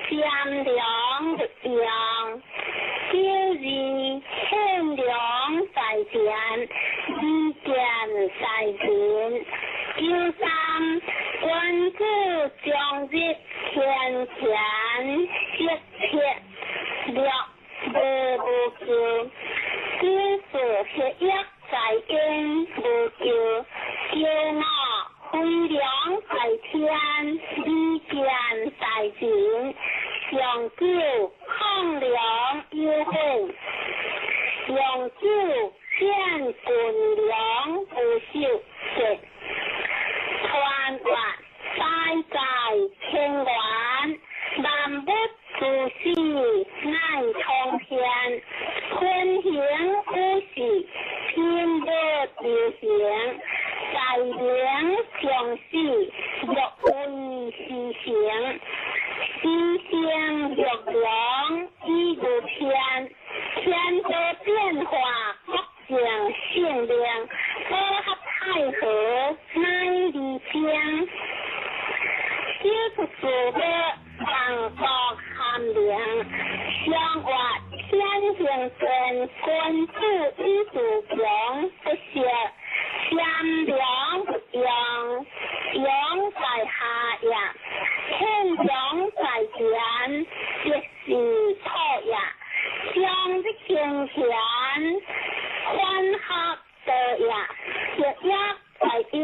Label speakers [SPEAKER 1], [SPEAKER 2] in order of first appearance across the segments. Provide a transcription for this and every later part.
[SPEAKER 1] 善良不用。九二獻良在前，利見在人。九三君子終日天乾色切略無無求。九四學業在因無求。九五飛良在天，利見在人。上九抗良有悔，上九見軍良無受節。傳話大在天元，萬物諸事乃通天。天行五事，天無流行，在明上死，若為時行。時行若良以如天，天道變化，國定性命，和合太和乃離經。小出事物，萬國含靈，上話天行健，君子以自強不息，善良不用，用在下也。天良在前，即是土也。上日行賢，歡合道也。學業在邊，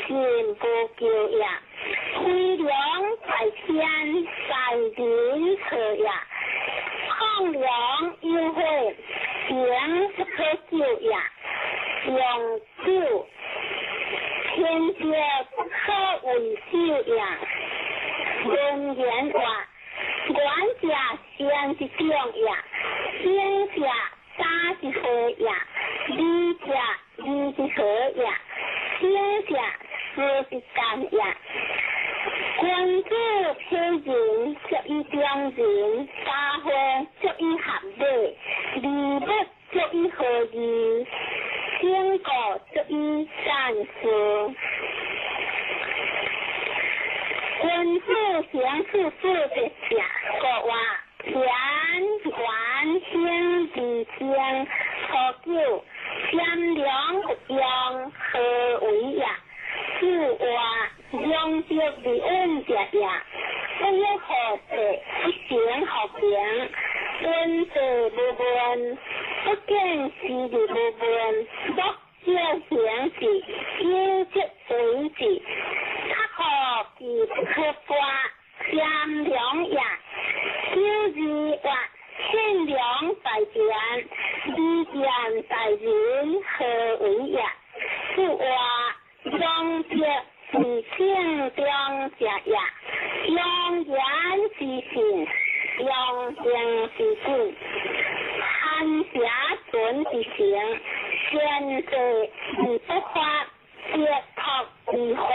[SPEAKER 1] 善無求也。飛良在天，在人錯也。抗良有悔，行不可救也。用九，天節不可為首也。文言話，願者善之長也，行者大之和也，理者義之和也，行者事之干也。君子體仁，足以中人；家會足以合禮，禮物足以和義，整個足以善事。君子行處事的者，國話田元興利經，初九善良不用，何為也？九話良德而穩者也，不欲何事，不成何平。君子無問，不見時而無問，莫少行事，有則為之。較好其不可發，善良也。九二話憲良在前，利見在人，何為也？九話良德而正中者也，用言之信，用行之準，寒邪準之行，善事而不發，別託而化。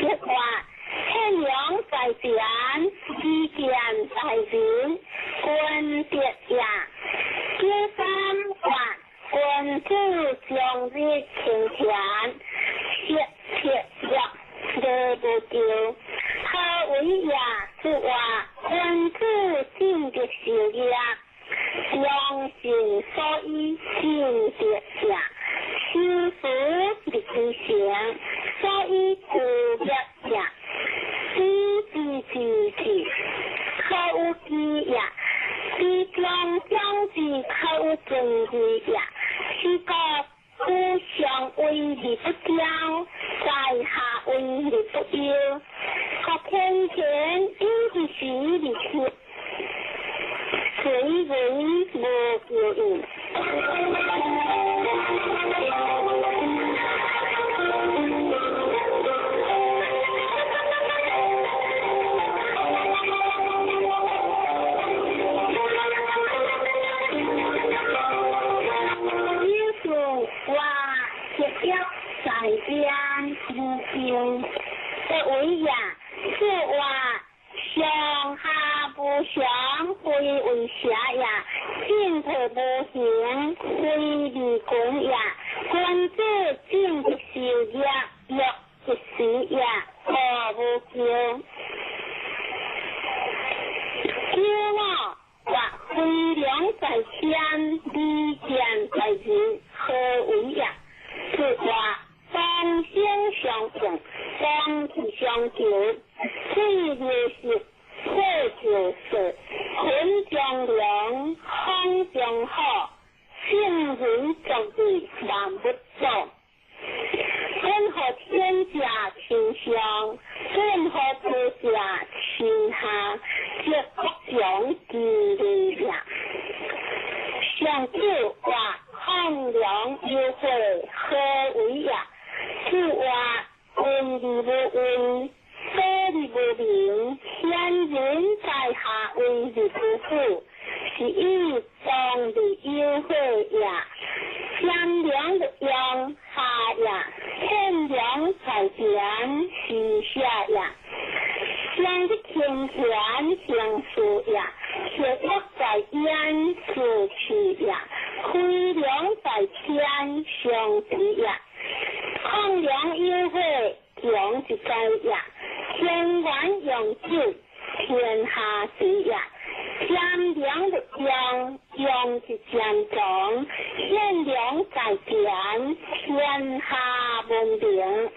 [SPEAKER 1] 一話憲良在前，利見在人，君德也。九三話君子終日勤儉，色切略禮無求。何為也？是話君子進德修業，良心所以進德也。修辭立其行，所以故業也。知之知之，可有知也；知中將之，可有尊義也。是故故上為而不驕，在下為而不憂。國天乾有之時而天，隨人無求應。有事話學業在邊無求，不為也。是話上下無常，非為邪也；進退無形，非利君也。君子進德修業，樂一時也，何無求？利劍在人，何为也？此话当心相应，当气相求，水流石，火就色，云中龙，风中虎，圣人壮志万物祖。任何天下亲上，任何地下亲下，这各种之力量。上九话抗梁有会何为也？此话问而无问，说而无明，先人在下为而不负，是以当日有会也。天良的阳下也，天良在前是下也。上的天田行事也，铁木在烟是气也，开良在天上地也。抗梁有会强一在也，天元用酒天下地也。天良的阳，阳是天长，天良在前，天下文明。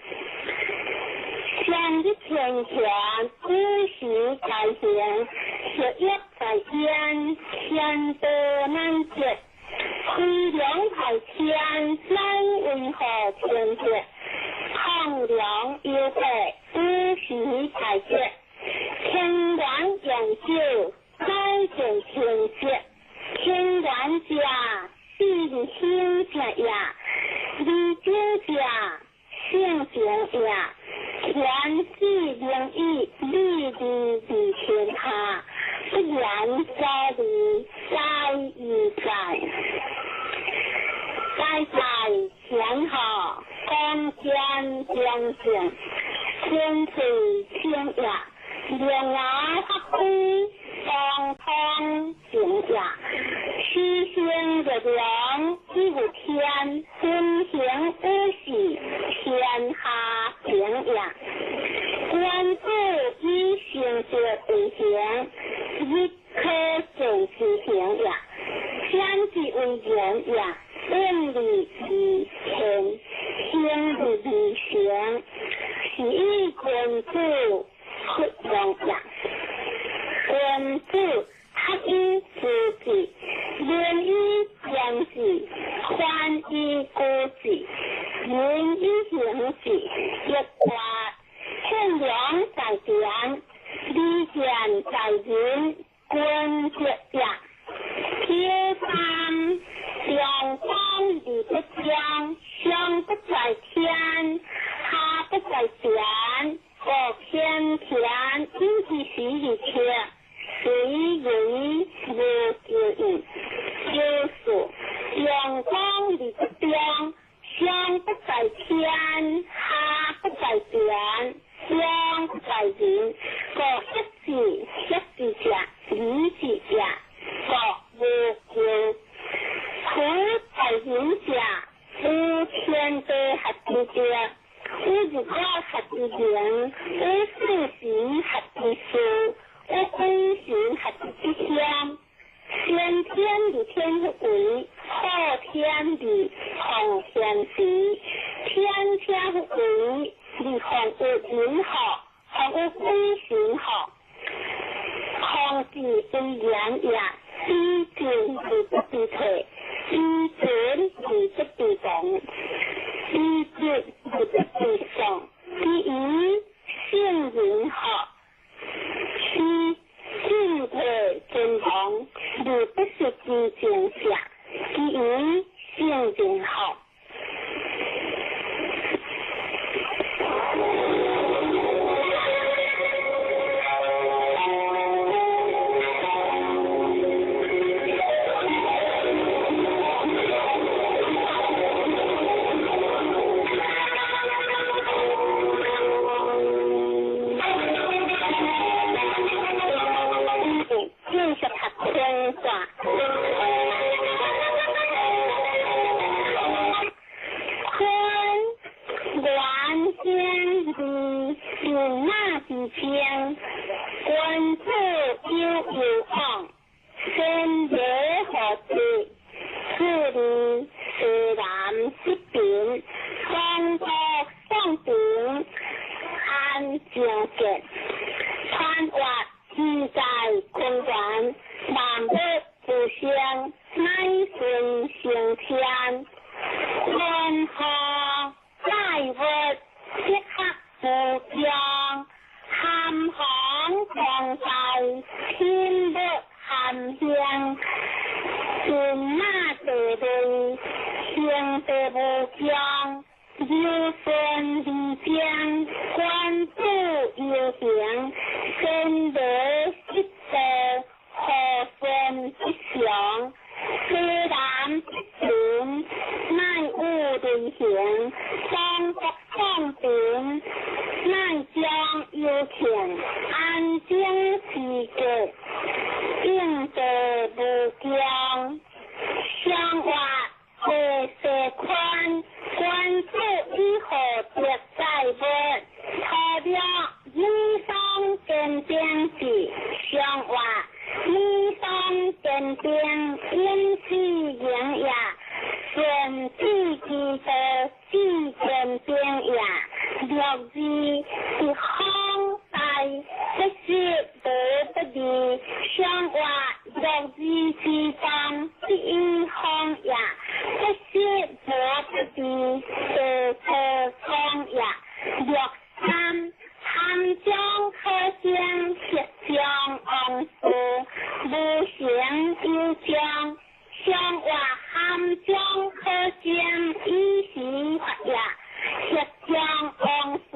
[SPEAKER 1] 上的天权，五时在行，学业在天，天道难解。开良在天，乃为何天节？抗梁有会，五时在节，天元用酒。乃见天节，天元者，是行者也；离酒者，性情也。天子灵义，利利利天下，不言在理，在亦在。在在天下，光天将正，天水天也，两牙发挥。当通行也，虚心的良，一无天，分行无事，天下平也。君子以行者为行，以可见之行也。天之为人也，问礼于天，行礼于行，是以君子不用也。君子合以知己，仁以言之，宽以顾之，仁以行之。一卦天良在天，利剑在人，君子也。第三，两光而不争，上不在天，下不在田，国天田，因其时而切。随人无求意，就是阳光而不争，上不在天，下不在田，上不在人，国一字一字者，二字者，国无求。苦在人者，无天地合之者，无日月合之明，无四时合之数。无鬼神合之天，先天的天为，后天的后天时，天天为，你看有人好，看有鬼神好，空之为言也，以进而不知退，以进而不知动，以进而不知上，第一圣人好。是进退真同，而不是之正下，第一性情好。天，君子有有往，先礼后之，坤元，萬物無生，乃順成天。雲何載物，即刻無窮，含風光在，天物含興。天馬地類，行地無窮，柔順而靜，君子遊行，先禮失道，和順吉祥，西南之神，乃有類行，雙國雙平，乃將有慶，安靜之國，應地無窮。相活地勢寬，君子以厚德載物，土壤米桑堅定志，相活米桑堅定，因此營也，順子之道，至堅定也。六字是方大，不是無不利，相活六字之中，第一方也，不是無不利，地錯方也。六三含將可生，實將王事，無形有將，相活含將可生，以時發也。實將王事，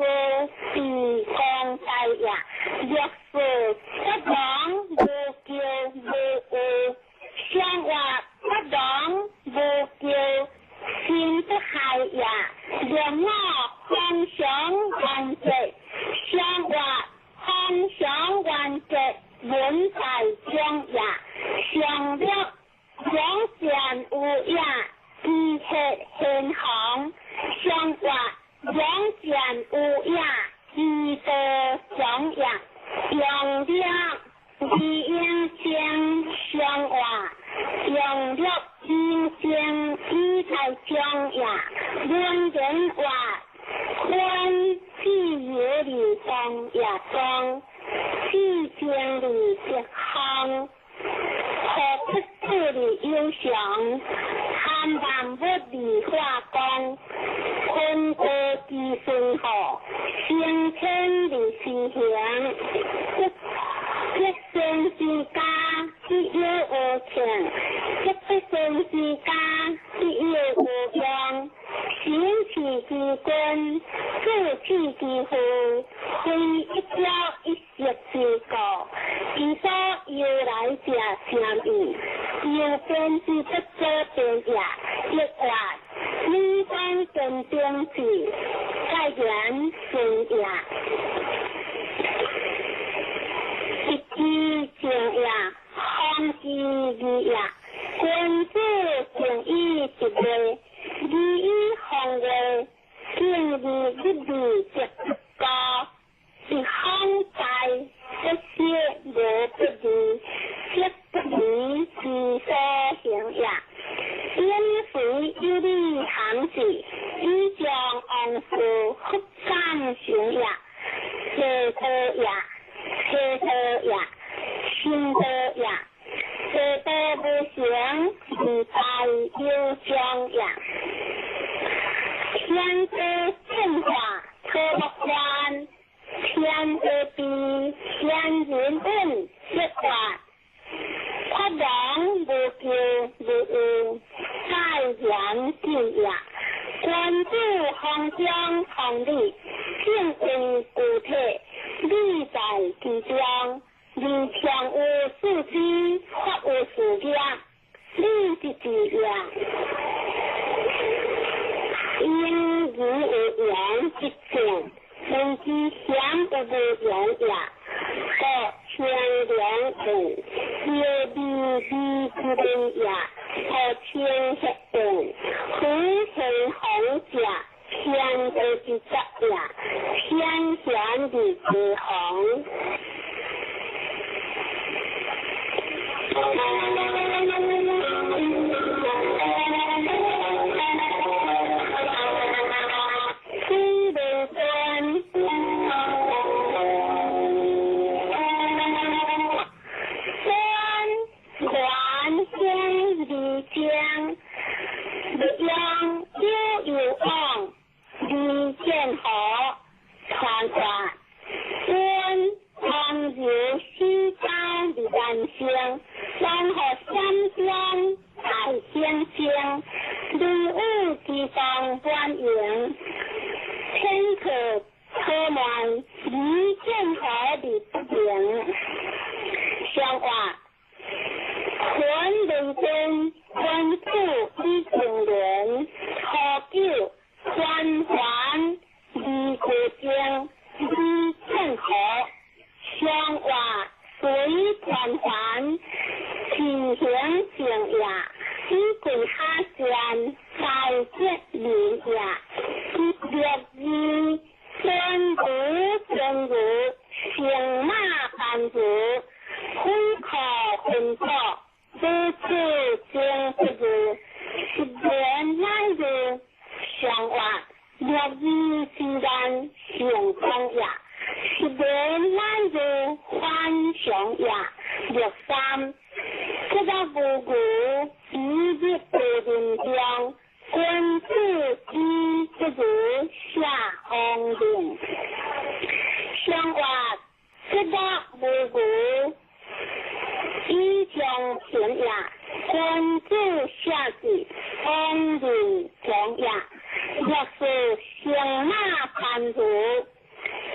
[SPEAKER 1] 是公大也。六四不亡無咎無有，相活不亡無咎，心不害也。六五方常完結，相活方常完結，文在中也。上六兩善有也，知血現行，相活兩善有也，知道長也。用六二應聲相活，用六應聲以在中也。論人話，寬自由的中也中，自正的吉行，何不子的有常，含萬物的化光，坤道之順好，先天的思行，一生之家，必有無窮；一不生之家，必有無用。行氣之君，志氣之父，非一朝一夕之故。其所由來者甚矣，由邊之不可變也。一話女方堅定志，蓋言順也。一之正也，方之義也。君子敬以直位，禮以方位，敬而一禮則高。是方在，不是無不利，則不利之所行也。因非有理行事，以將王事復感行也。邪道也，邪道也，心道也。邪道無成，自在有將也。天地變化可不觀，天地變，天人運一法，法王無咎無有，蓋言之也。君子方將方禮，正應具體，理在其中。而常有四肢，法有四業，理是自也。因義有言之正，人之險有無言也。故清涼問，有利利之人也。故清血變，非天行者，天地之則也。天顯而自行。水無端。星，王予闪中大显星，雷雨之当满盈，天可可慢，离剑河的不平，相话坤雷天，君子以正人，何久环环离国境，离剑河，相话随团环，情形静也，以桂下山，大吉林也，六二天如天如，乘马班如，虎口分组，如此正不如，十年乃如，相话六二之间成功也，十年乃如翻上也，六三，这个无无一日不人中，君子以这如下王令，相话这个无无以将平也，君子下之王令强也，若是乘马攀如，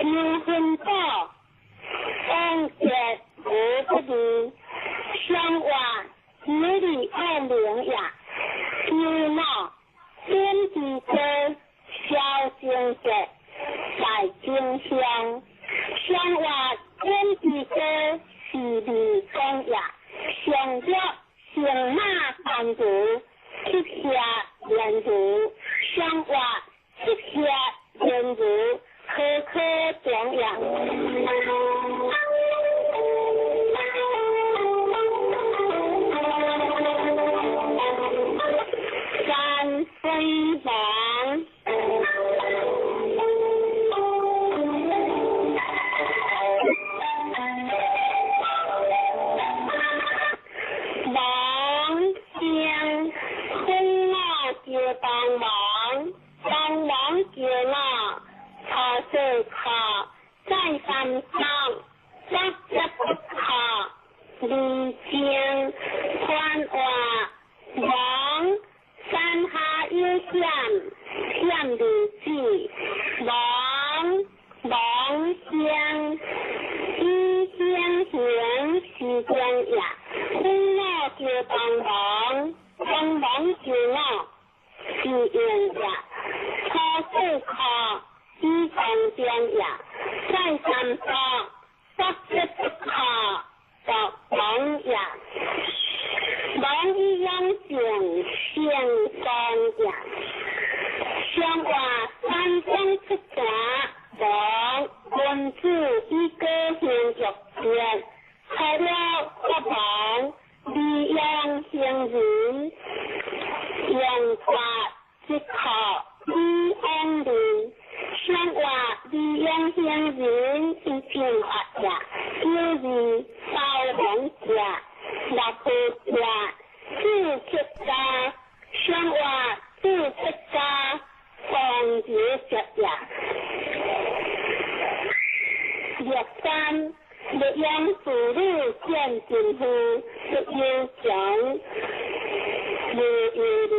[SPEAKER 1] 有分宝，王节无不利，相话有利爱灵也，有脑点地歌，小精节在金乡，相话点地歌是利公也，上着乘马攀如，七下连如，相话七下连如，何可中也。山水王，王将风我叫帮忙，帮忙叫我，初四考再三考，八十不考，二正宽话王。山下有险，险如子，王王乡，以乡行是正也。风我叫帮忙，帮忙叫我是应也。初四考以当正也，再三考八十不考作王也。王以养正成功也，相话三江出山，王君子以高兴玉节，出了国王，利用行人，用法即可以安人，相话利用行人以正法也，有如包王者。六个者，四出家，相话四出家，方子学也。六三，六养子女见真夫，不忧穷，无忧虑。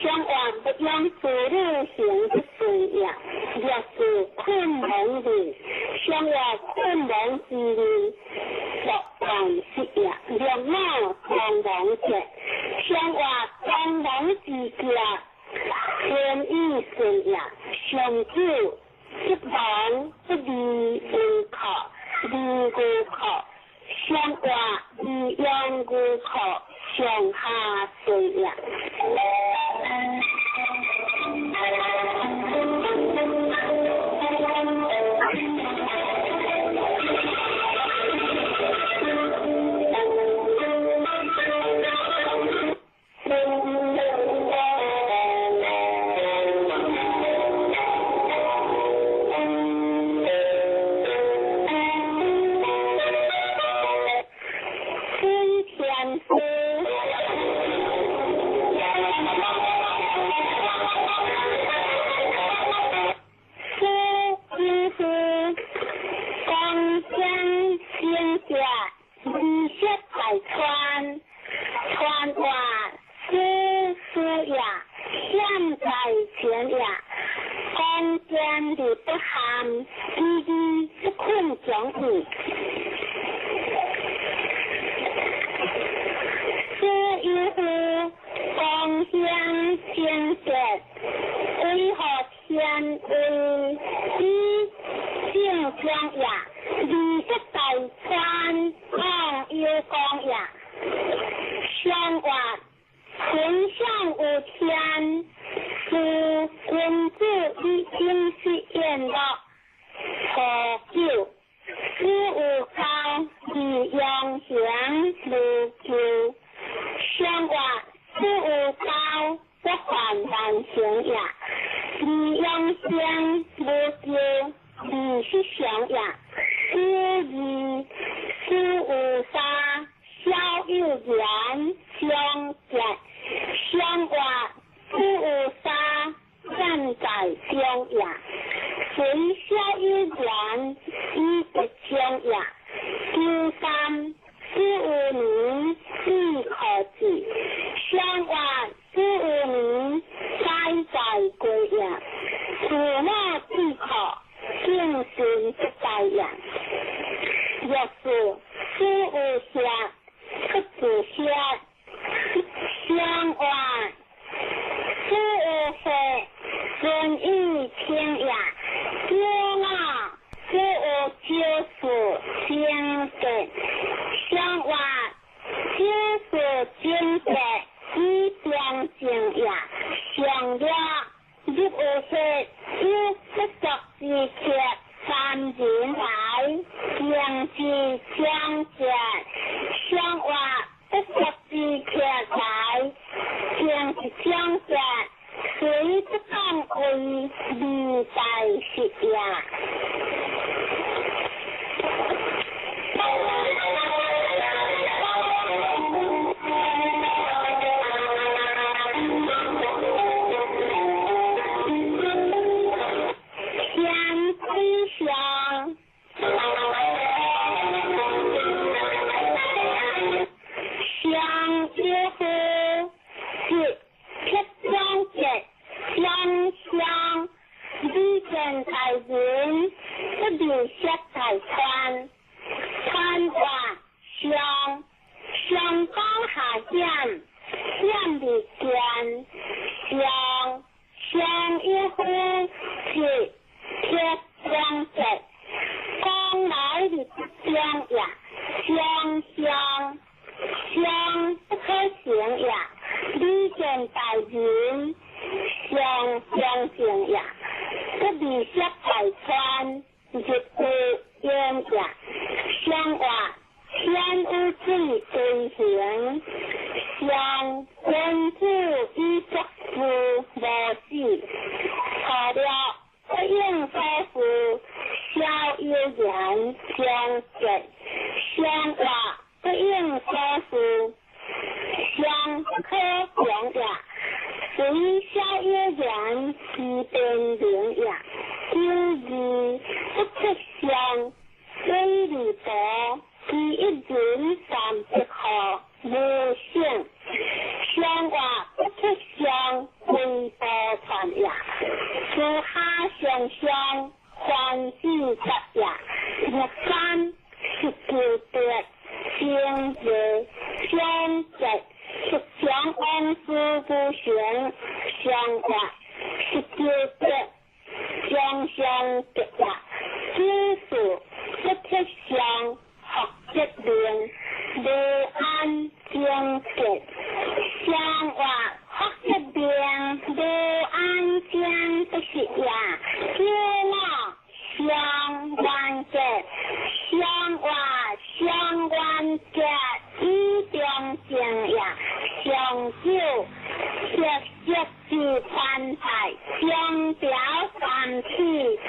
[SPEAKER 1] 相话不养子女行不顺也，六是困亡的，相话困亡之日。六万十也，六五双亡者，相话双亡之家，天意顺也。上九不亡不离无靠，离无靠，相话离养无靠，上下顺也。天师。結二色大川，川話絲絲也，險在前也，光見而不憾，依依不困迥異。此有夫光顯正覺，為何天為以正相也？二色大川望有光也，相話坤相有天，是君子以精實宴樂。初九，子有高而陽行無咎。相話子有高不患難行也，而陽行無咎，二是相也。九二，子有三，小有言相結。相話子有三，善在中也。雖小有言，以得中也。九三，子有年，志可至。相話子有年，哉在歸也。自我志可，敬信不在也。若是子有下，不自下。相話子有歲，順意聽也。九五，子有九四，正結。相話九四正結，以中正也。上了入有歲，有不足之客，三人來，行之相結。相話不足之客來，行之相結，雖不敢為而在實也。天之上，相有夫，是鐵相結，相相，李見大人，不離色大川，川話相，相當下險，險未見，相相有夫，是鐵相結，光來的相也，相相相不可行也，李見大人，相相正也，不離色大川，日有言也。相話天有水歸行，相君子以作事無死。錯了不應所事，小有言相結。相話不應所事，相不可講也。雖小有言，其變明也。九二，不出相，水利薄，其一人三不可無性。相話不出相，為波傳也。自下相相，還子則也。六三，十九得，正月相結，十相安事不行，相話十九得，相相結也。九四，不出相，學則明，無安正結。相話學則明，無安正不是也。九五，相關結，相話相關結，以中正也。上九，色色之傳財，相表三氣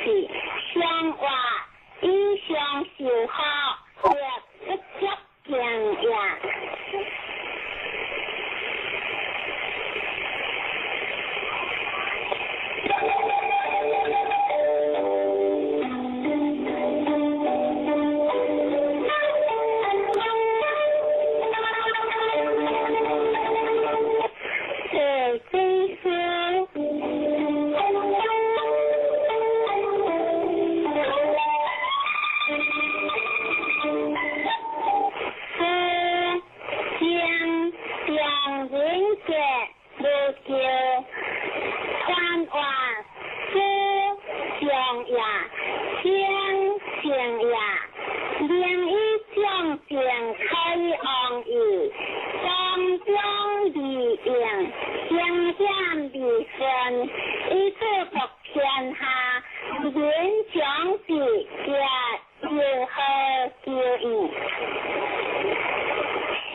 [SPEAKER 1] 氣，相話以相受好，若不足敬也。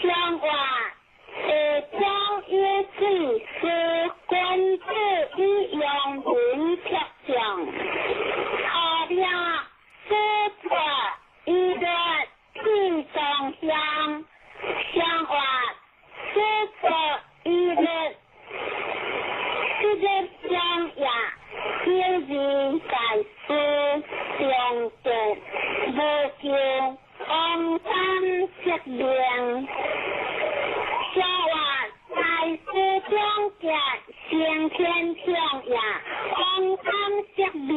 [SPEAKER 1] 上活地中有水，是君子以用人特将，初了师出以律体中乡，上活师出以律四日相也，小人在书中节无咎，王三惜命。上活大师中节先天强也，王三惜命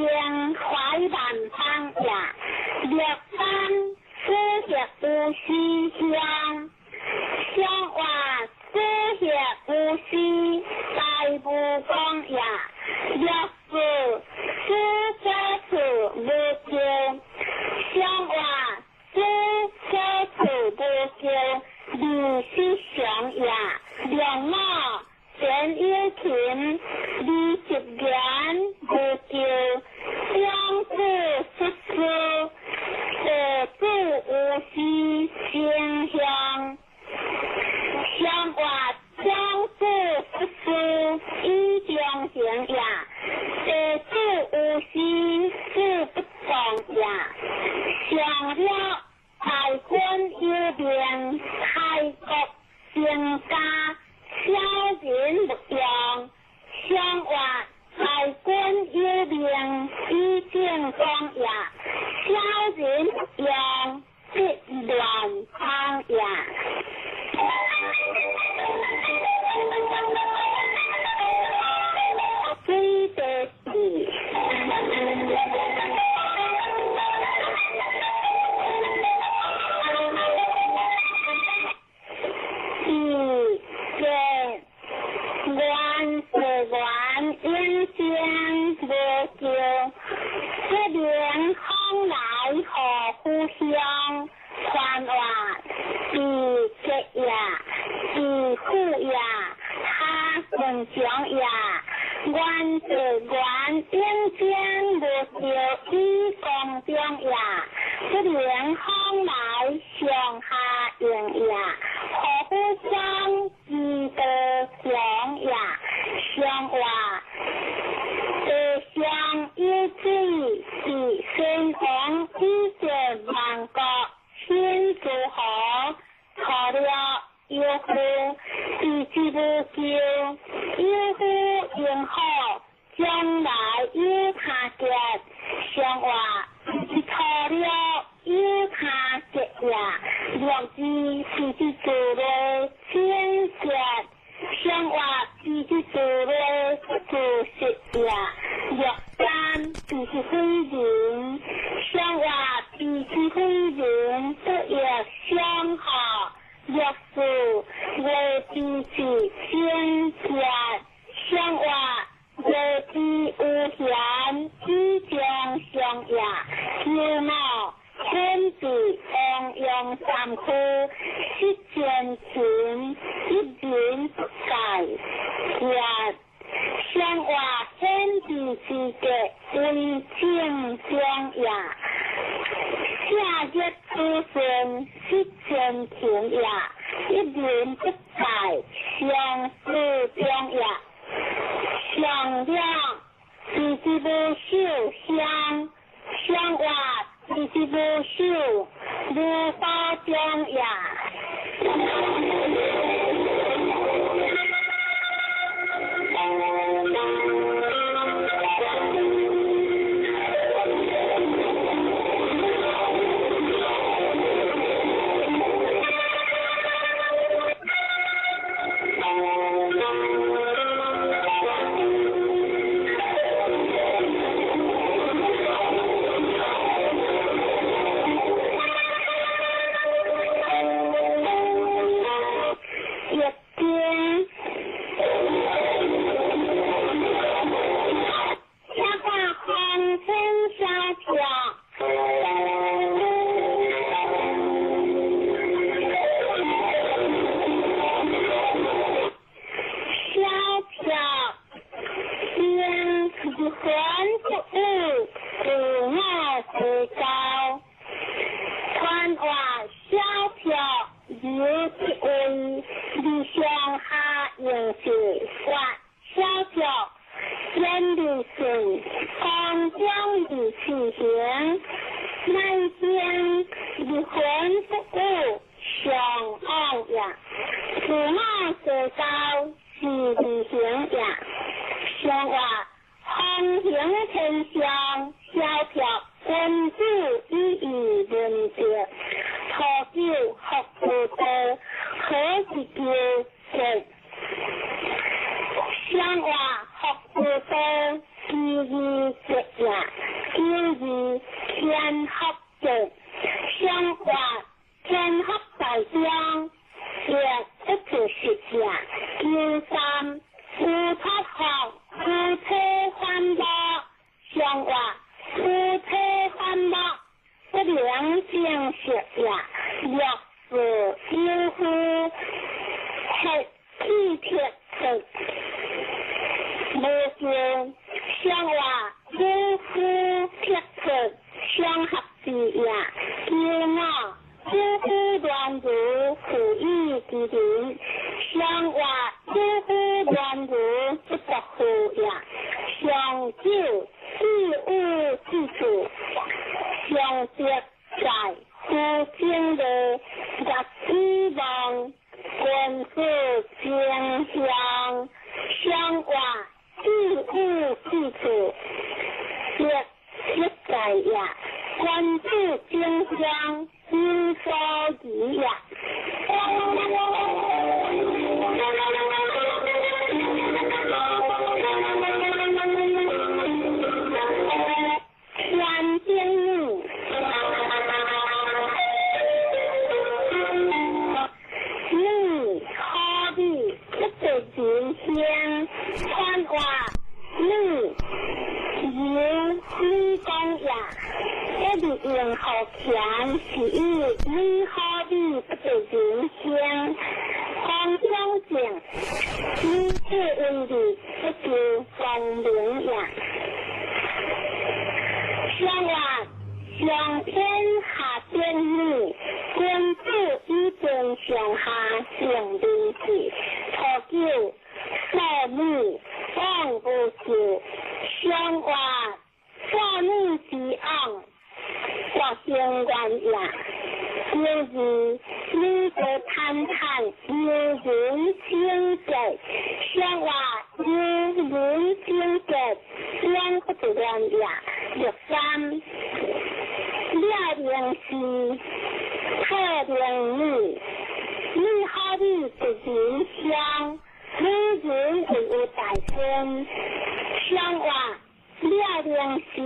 [SPEAKER 1] 怀万邦也。六三师协有时乡，上活师协有时大无光也。六四师者处无咎，上活师者处无咎，二十常也。两五钱有琴，二十言无咎，两子出师，地主有时成乡。上活长子出师以中行也，地主有时事不动也。上了大军有命，开国成家，小人勿用。上活大军有命，以正光也，小人勿用，必乱邦也。水地四。二节愿世愿永生无咎，不明往来何故乡？传话是结也，是富也，他顺强也。愿世愿永生无咎，以公中也，不明往来上下应也，何故乡之道强也？上话地上有水，是先王以前万国先诸侯，错了有夫，是之无咎，有夫应好，将来有他结。上话是错了有他结也，六字是之做的先结。上话是之做的做实也，六三是之非人，上话是之非人不亦相合。六四月之是先结，上话月之有闲，以将相也。九五天地王阳三区，失前秦，一人不改。也上话天地之格为正中也。下日子孙失前秦也，一人不改，相思中也。上两是之无秀乡，上话是之无秀如花中也。由得位，而上下用事法小脚，言利顺，空中而持行，乃将入魂不误上往也。驸马坐高是二行也。上话风行天上，萧飘君子以义论德，初九福无道，何以求德？上话福无道，其义节也，其义天福节。上话天福在中，也不可实也。九三乌托福，夫妻反目，上话夫妻反目，不良正色也。若是有夫，黑气铁色，无就上话有夫铁色相合之也。九五有夫乱如负义之人，上话有夫乱如不得负也。上九自有之处，上德在夫正的月子望，君子正向，上话自有之处，德德在也。君子正向，有所疑也。天经女，女好比不得人香，传话女由女讲也。一日用好钱是以女好比不得人香，方中正，女子为利不求功名也。上话上天下天女，君子以天上下上明志，初九少女往无咎，上话少女之昂，国兴愿也。九二女子坦坦，有人清洁，上话有人清洁，两不得愿也。六三了灵是特灵女，女好比一人香，女人会有大身，上话了灵是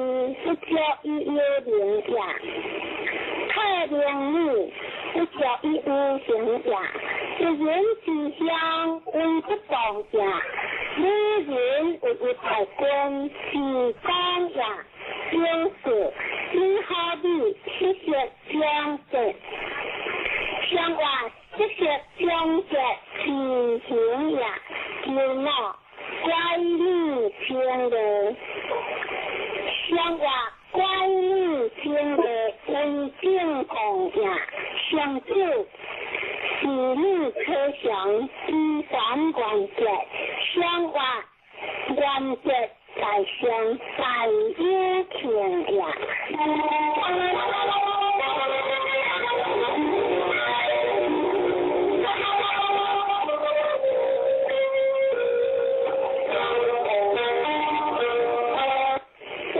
[SPEAKER 1] 不叫伊有灵也。特灵女不叫伊有形也。一人之乡为不当也，女人为有大官是讲也。九四女好比七色相结，上话七色相结是形也。九五乖女清的，上话乖女清的为正公也。上九是女可想依三关节，上话关节在上大有情也。四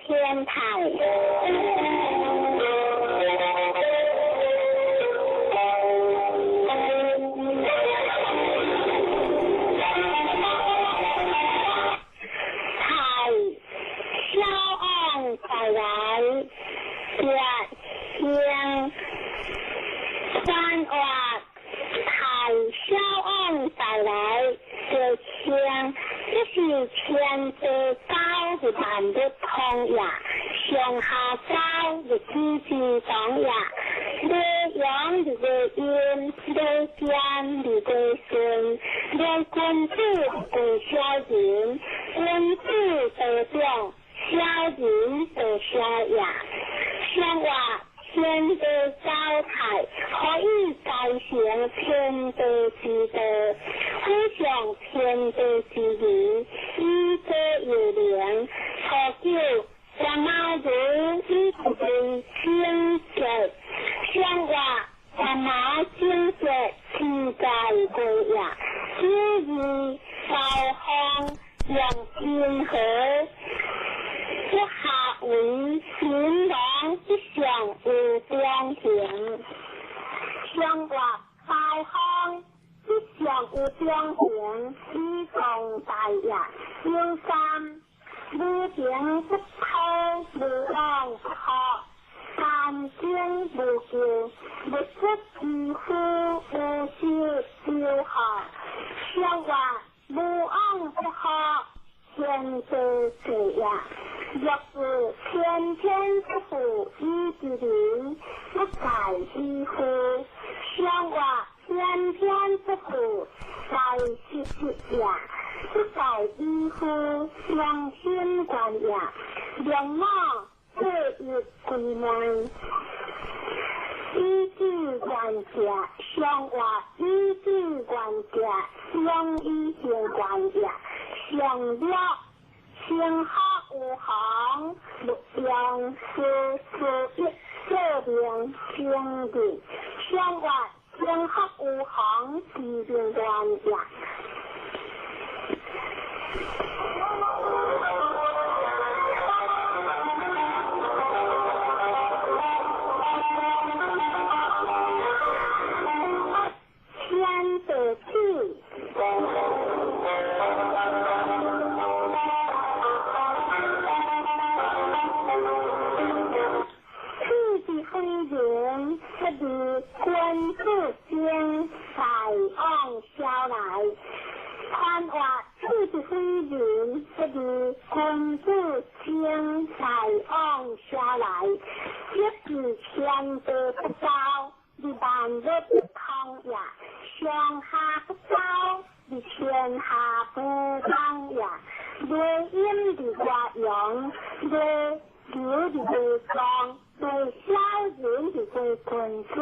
[SPEAKER 1] 天台。三话太小王带来的枪，这是天地高的万物通也，上下高的枝枝当也，雷阳的雷阴，雷天的雷顺，雷君子归小人，君子得长，小人得小也。上话天地交泰，可以改成天地之道，非上天地之義，以這有靈。初九，三毛如以為清潔，上月三毛清潔，天在歸也。九二，包方用天河，不下為新郎之上有中行。上月包方之上有中行，以壮大业。九三，無情不偷，無往不好，三經無咎，不出之夫，無修就好。上月無往不好，天地之也。若是天天不負以之人，不在之乎。上月天天不負，在時時也。不在以乎，良心官也。良马这一归门，以智观者，上月以智观者，相以行观也。上了上下有行，六样四四一这名正义。上月上下有行，是名官也。天地起，天地非人，不如君子精，大往小来。宽话天地非人，不如君子精，大往小来。一是天地不交，你万物不通也；上下不交，你天下不通也。内阴伫外阳，内流伫内光，内小人伫归君子，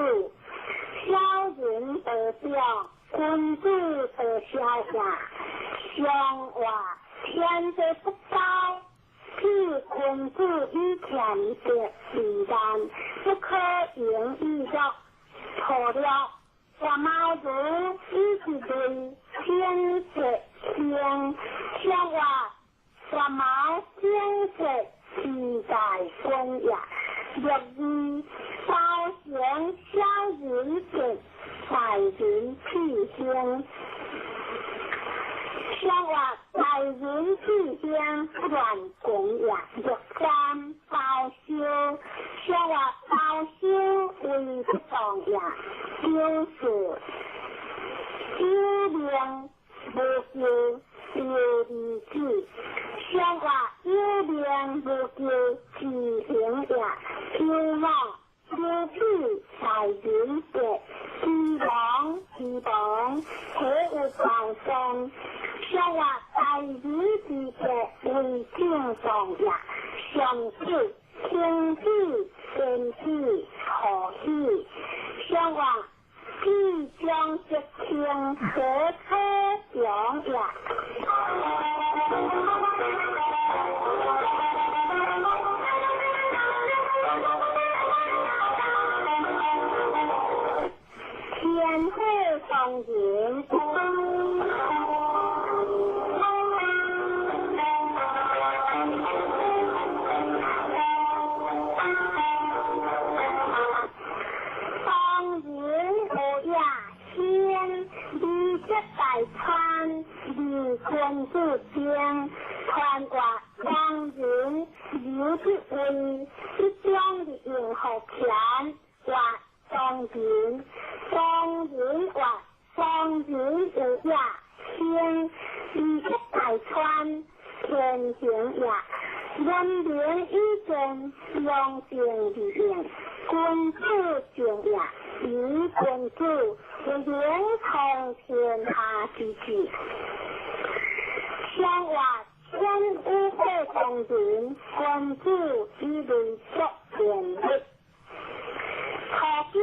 [SPEAKER 1] 小人得表，君子得小也。上话天地不交，譬君子以俭德为难，不可盈以乐。错了，三毛如以之类天色天，上话三毛天色之大官也。六二包行小人德，大人气兴。上话大人气兴不乱讲也。六三包修，上话包修为不当也。九四有名无咎有义子，上话有名无咎自行也。九五有屁大人德，之王之王，体有暴丧。上话大人之德为正当也。上九天子天子何喜？上话必将吉庆何可强也。天火上人。君子精，传挂当人有之位，一将的用福田，或当人，当人或当人有也先，以一大川天行也。文明以正，良正而应，君子正也。以君子为领从天下之志。上话天五岁当人，君子以为作贤德。初九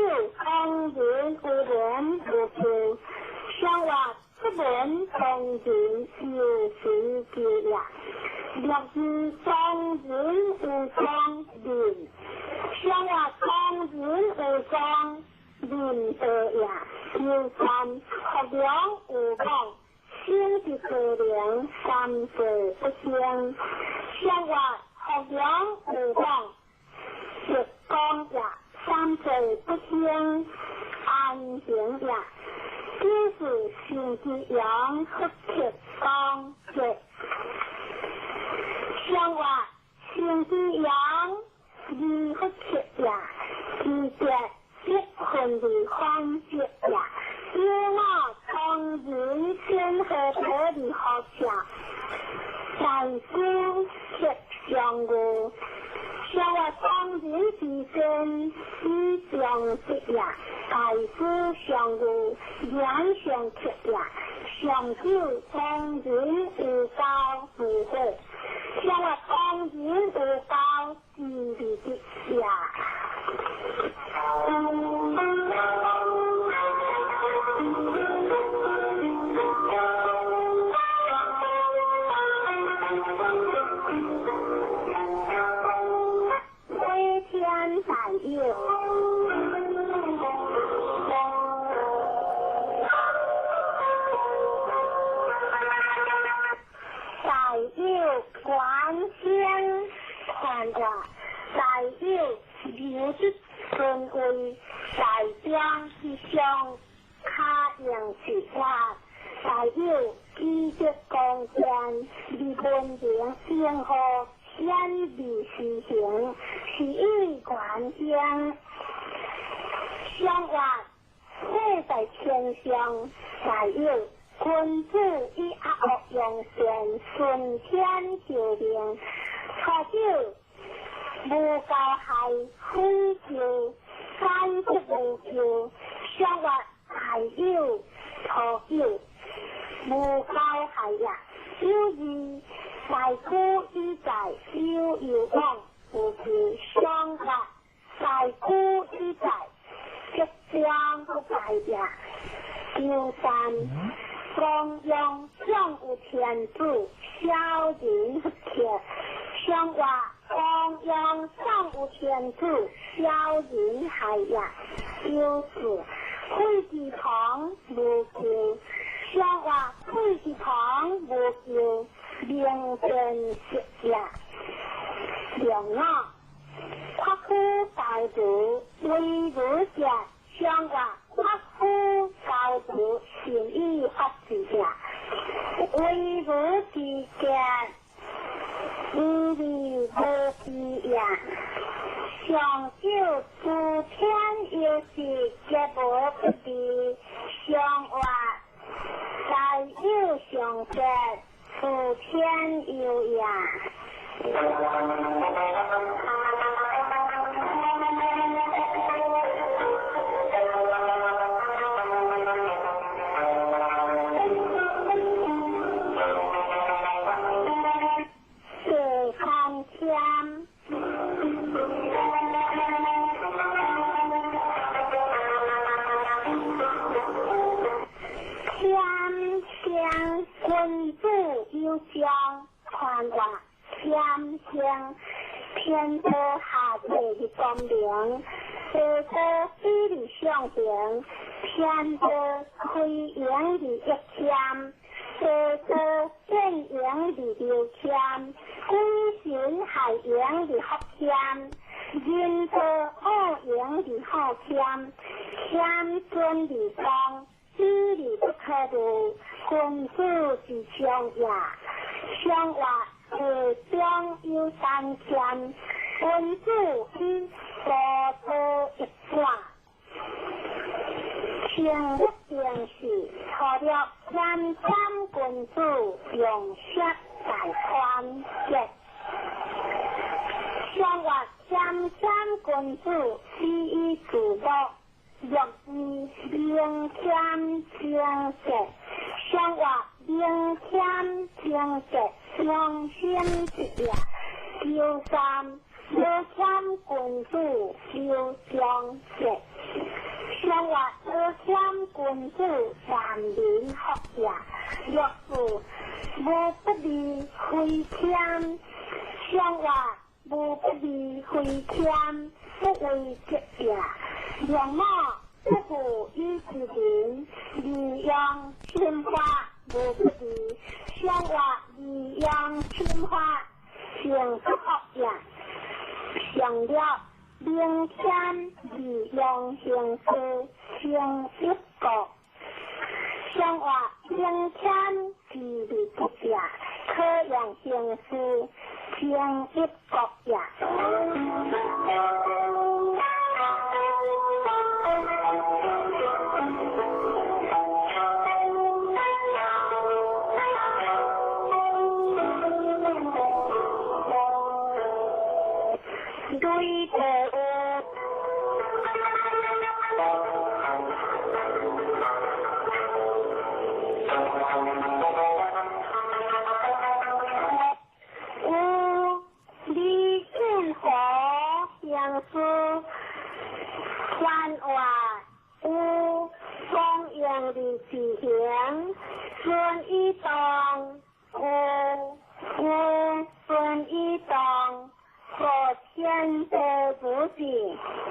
[SPEAKER 1] 当人有言无咎，上月出门當人有時就也，六字當人有當人，上月當人有當人道也，求三福良有望，生之可能三世不生，上月福良有望，直光也三世不生，安行也。就是成之阳福克光节，上话成之阳二福克也，二节积分的方节也，有我当人先和得的好下，大师克上个，上话当人之身以上节也。大师上个两上克也，上九当人有高智慧，上话当人有高智慧的也。飞天大有。大有观天看话，大有流之尊位，大将之上卡用之法，大有基德光剑，立文明正和显微实行，是以观天相话，世在天上，大有。君子以阿恶用善，顺天就命。初九无交害，非就三不无咎。上月大有初九无交害也。有二大古以在有有往无咎。上月大古以在吉光不败也。九三。光阳上有天主，小人不克。上话光阳上有天主，小人害也。九四废之堂无咎。上话废之堂无咎，明辨识也。两五夸夫高度为如者，上话夸夫高度善以法治者，为如之者，无为无之也。上九诸天有时皆无不备，上话大有上者，诸天有也。君子有将宽话谦谦，天道下地的光明，地道比的上平，天道开阳的一谦，地道变阳的六谦，鬼神害阳的福谦，人道恶阳的好谦，谦尊的光。比利不可得，君子之上也。上话下中有三谦，君子以高道一转。清一定是除了谦谦君子用色大宽节。上话谦谦君子以以自乐。六字明谦清洁，上话明谦清洁，良心之也。九三无谦君子有忠节，上话无谦君君子善民福也。六四無不利非謙，上話無不利非謙，不為德也。兩母不負以之人，利用侵犯無不利，上話利用侵犯成不福也。上了明謙利用行事成一國，上話明謙自利不也，可用行事成一國也。對地有，有李俊和行事，番话有光荣的自行，孙以当有有孙以当。和天地不济，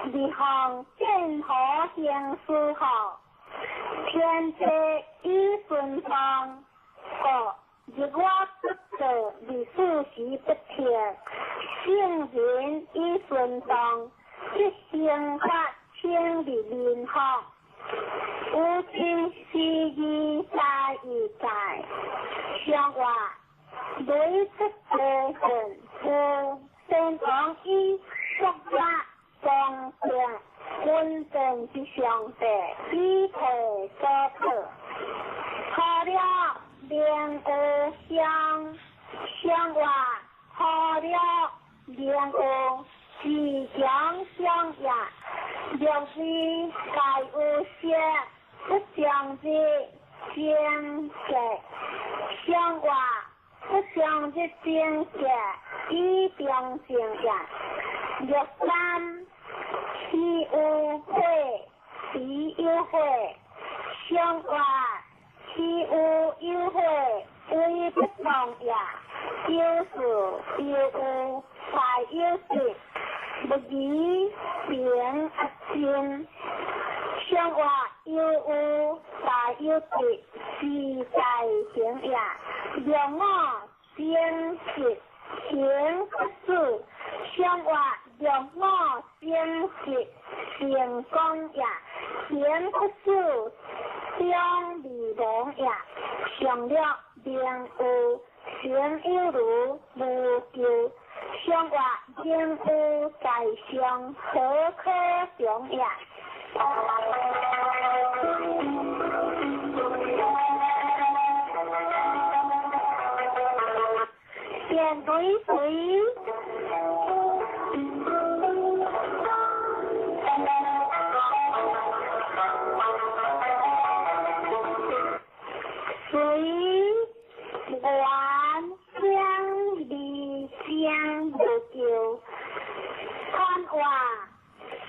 [SPEAKER 1] 立项建河行事好，天地以顺风，个日我不做，历史时不停，圣人以顺风，一生发清的民风，有情是义在义在，相话雷出地恨有。先王以国家公正稳定之上帝，以提所可，好了明有相，相话好了明有自强相也，六字该有些不相之正解，相话不相之正解。以中正也，六三岂有悔，必有悔，相话岂有有悔，为不当也。有事有有，大有德，不义平阿真。相话有有，大有德，是在行也。两我正直。行不死，相话两我正直成功也；行不死，将未亡也。上了明有，行有如无咎。相话明有在上，何可常也？电对水，水源乡离乡无救，看话水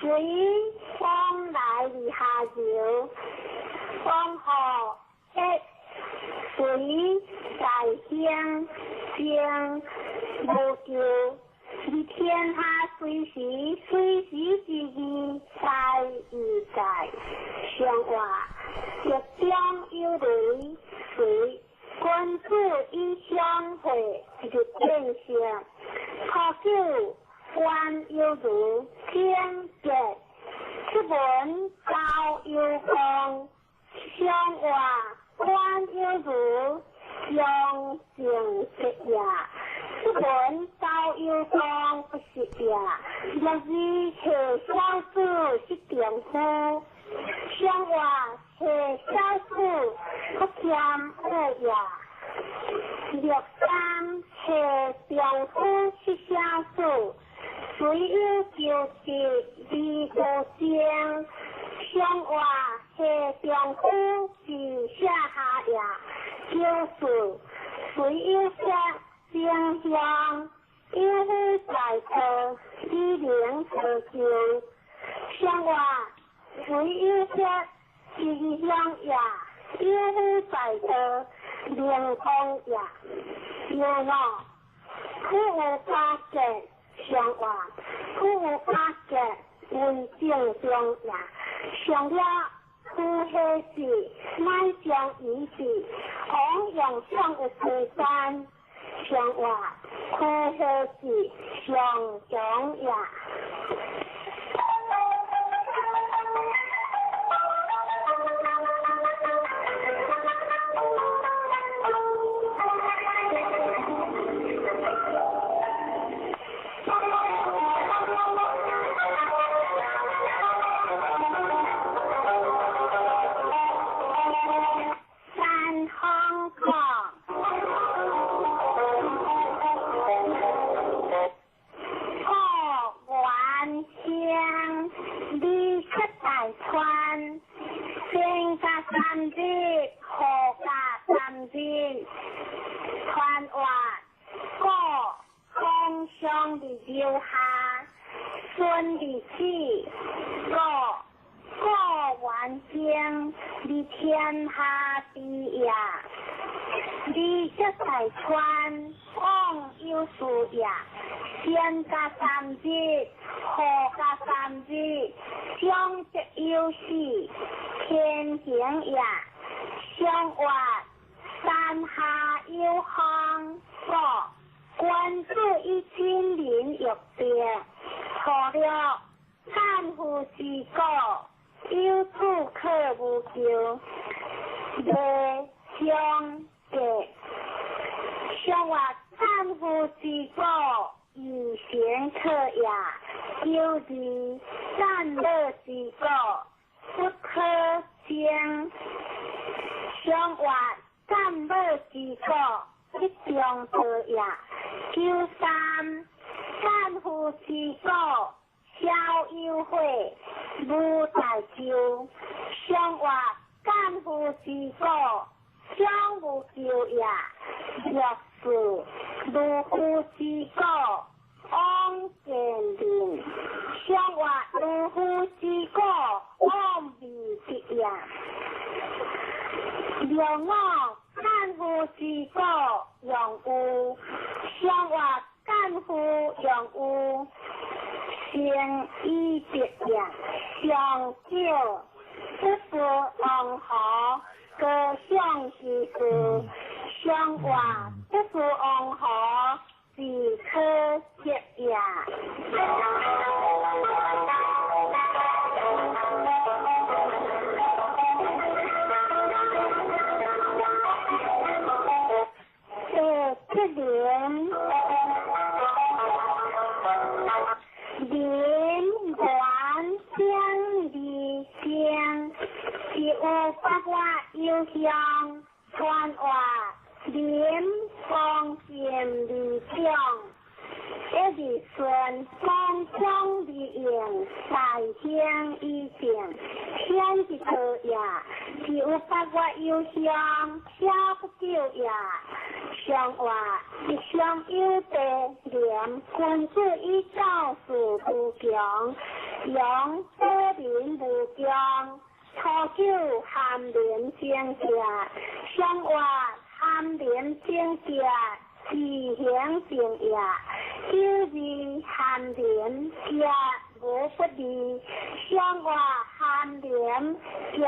[SPEAKER 1] 往来的下游，往后一水在乡。将无救，你天下随时随时之义在义在，相话一中有雷水，君子以相会就变相，可久官有如天杰，出门高有光，相话官有如。将正直也，出门高有光不是也，若是下小子是丈夫，相话下小子不谦恶也。六三下丈夫是小子，虽有求得而无争，相话下丈夫是下下也。就是虽有些正向，有夫在道，以能成就。相话虽有些吉祥，上也有夫在道，明光也。六五，苦有加结上话，苦有加结为正中也。上了苦彼时，乃将以时，王用上有时间，上话苦彼时上强也。三方讲，古原乡离出大川，先甲三日，后甲三日，传话古风上伫留下，孙伫子，古古原乡伫天下之也。离出大川，往有事也。先甲三日，后甲三日，上则有事，天行也。上话山下有风，古君子以亲民欲别，初六战夫之果，有子可无求，未相结。上话战夫之果，以行可也。九二战乐之果，不可争。上话战乐之果，一中道也。九三战夫之果，小有悔，无大咎。上话战夫之果，小无咎也。六四如夫之果，往见人。上话如夫之果，往未得也。六五战夫之果，用有。上话战夫用有，成以得也。上九不是王侯，高尚之事。上话不是王侯，是可得也。第七联，林原乡二乡，是有八月有乡，传话林光剑二将，一日顺风将二应，大兴以正，天之道也。是有八月有乡，小不久也。上话一上有地廉，君子以教事无穷，用保民无穷。初九含廉正节，上话含廉正节，自行正也。九二含廉节无不利，上话含廉节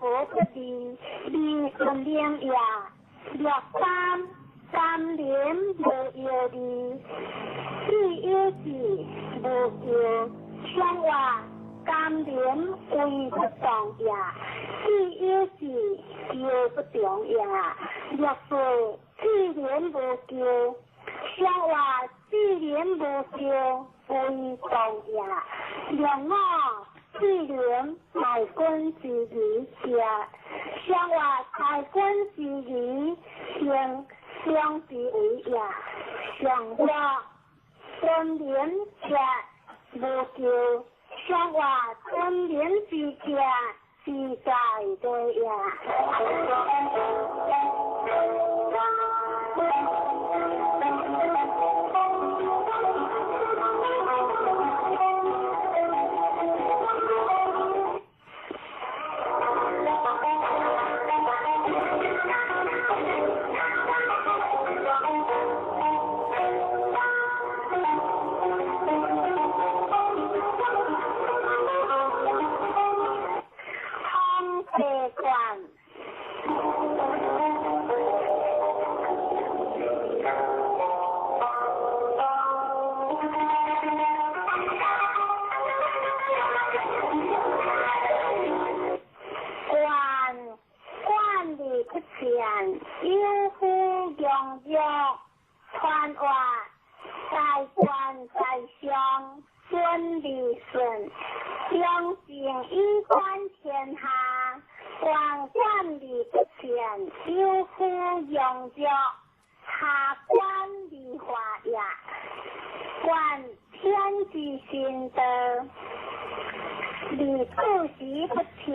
[SPEAKER 1] 无不利，利顺灵也。六三三廉无忧虑，必有志无求。上话甘廉为不动也，必有志求不动也。六四志廉无求，上话志廉无求为动也。六五志廉大君之义也，上话大君之义行相之为也。上话尊廉者无求，上话尊廉之者自在对也。有夫強弱，傳話大官在上，尊而順，良政以觀天下，王冠而不前，有夫強弱，下官而化也。觀天之行道，而處時不撤，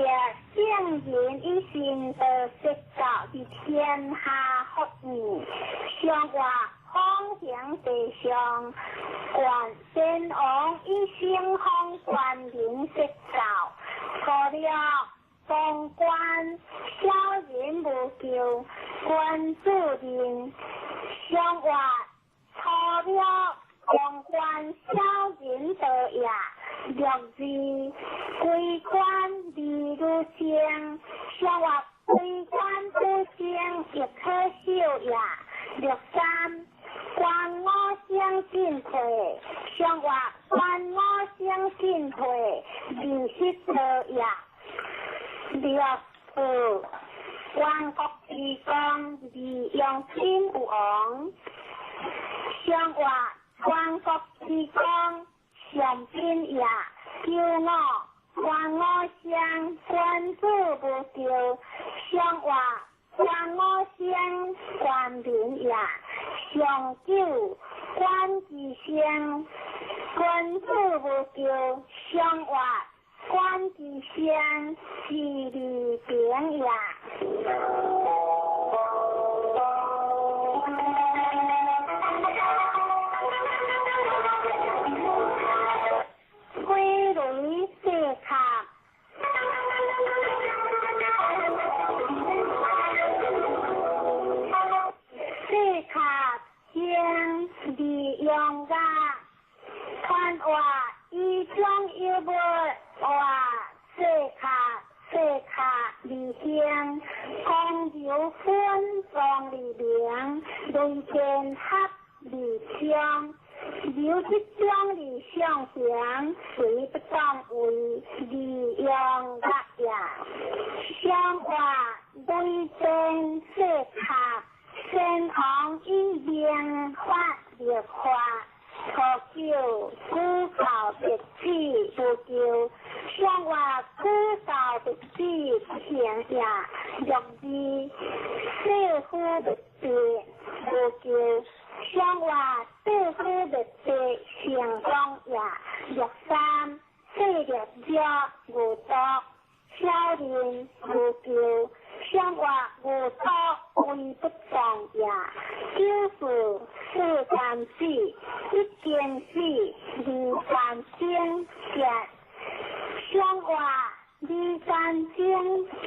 [SPEAKER 1] 聖人以行道説教之天下福義，上話方行地上，觀先王以聖方觀民説教，初六王冠小人無咎，君子仁，上話初六王冠小人道也。六二歸官而如生，上話歸官不生，亦可修也。六三觀五星進退，上話觀五星進退，而失道也。六四觀國之功，而用君有王，上話觀國之功，上賓也。九五觀五星，君子無咎，上話觀五星，觀民也。上九觀之星，君子無咎，上話觀之星，是利平也。飛雷四卡，四卡星利用甲，傳話以中有物話四卡四卡而行，光柔分光而明，雷電合而昌。由這種而上行，隨不當為利用甲也。上話雷電四卡，先王以明法立法，初九舉教弟子無咎，上話舉教弟子不行也。六二世夫滅別無咎，上話世夫滅別成功也。六三世略者無毒，小人無咎，上話無毒為不當也。九四世間死，一經死，二間精結，上話二間精結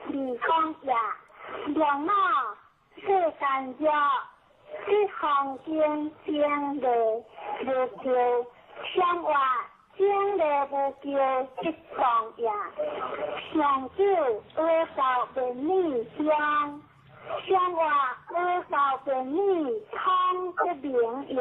[SPEAKER 1] 二講也。兩五世間弱，這方經精利無咎，上話精利無咎，即當也。上九阿教便女中，上話阿教便女通不明也。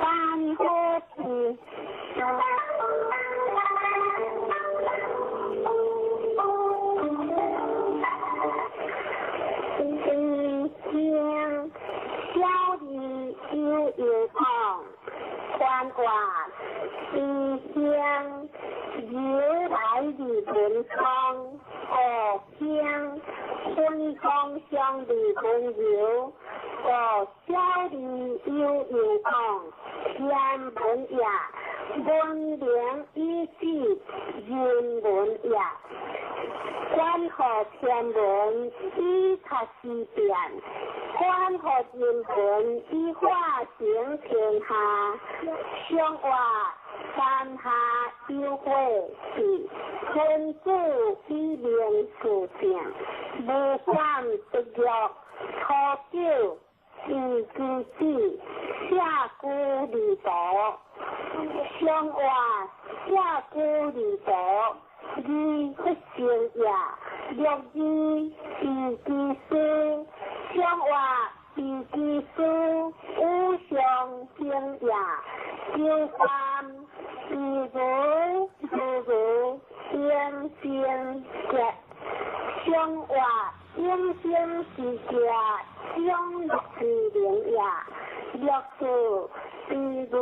[SPEAKER 1] 三好字。寬活悲興，由來字文光，五興分光相字溫柔，五小字有有講，天文也，文明以止人文也。觀乎天文以察時變，觀乎人文以化成天下。上活三下有火是君子以明事正，無險得玉。初九地基子，舍居離途。上活舍居離途，二不成也。六字地基師，上活地基師，五常興也。九三自如如如應生結，上活應生之家，長樂之靈也。六四自如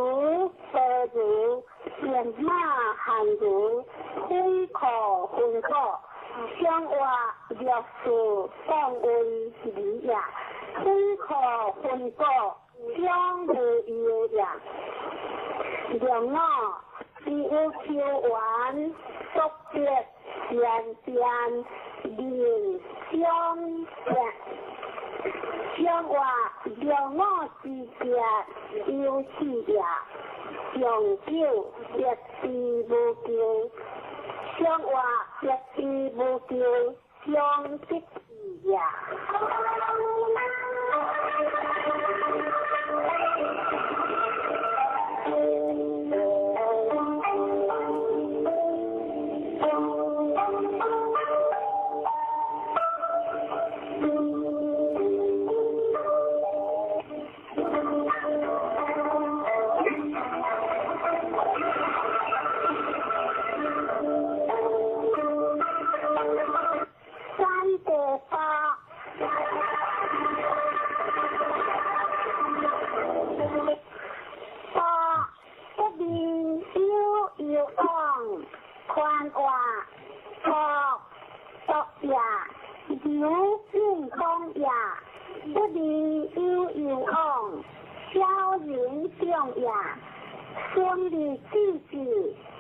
[SPEAKER 1] 何如，變馬寒如，非可分果。上活六四當為理也，非可分果，將無有也。六五自有求緣，速捷善變，人相變。上活六五之結有四也，上九欲知無求，上活欲知無求，相得也。三地八，八不离有有往，寬活國國也，有進講也，不離有有往，小人長也，孫子子子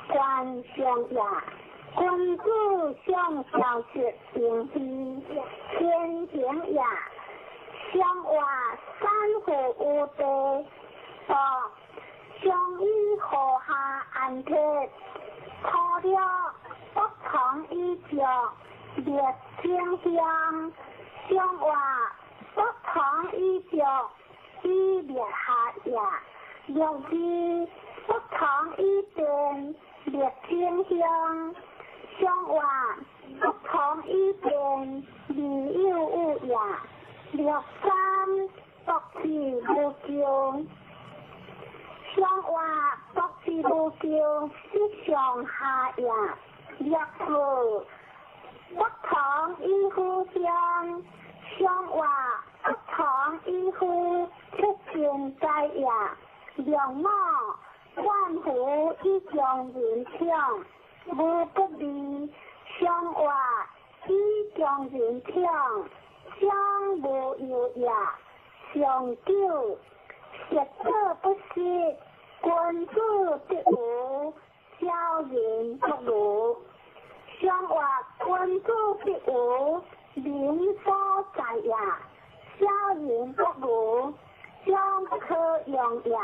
[SPEAKER 1] 官上也。君子上孝悌平非，天行也。上活三户有地，八上以和下安铁，初六不从以足，列清香。上活不从以足，以列下也。六字不从以变，列清香。上活不从以变，未有有也。六三博士無窮，上活博士無窮，是上下也。六四不從以互相，上活不從以互出天在也。六五萬福以將人強，無不利。上活以將人強，將無有也。上九學者不失，君子得無，小人不如。上活君子得無，民所在也。小人不如，將不可用也。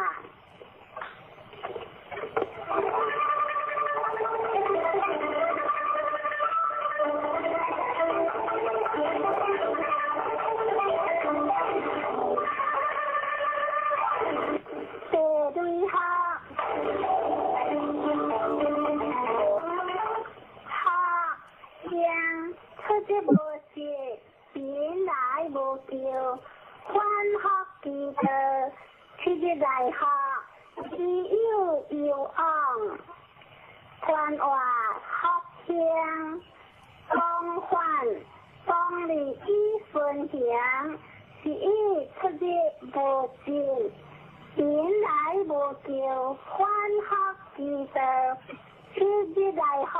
[SPEAKER 1] 地雷下，下向出之無失，貧來無咎，反復其道，七日來學，知有有往，寬活福興，廣泛當利以順行，是以出入無盡，人來無求，反復之道，此日來學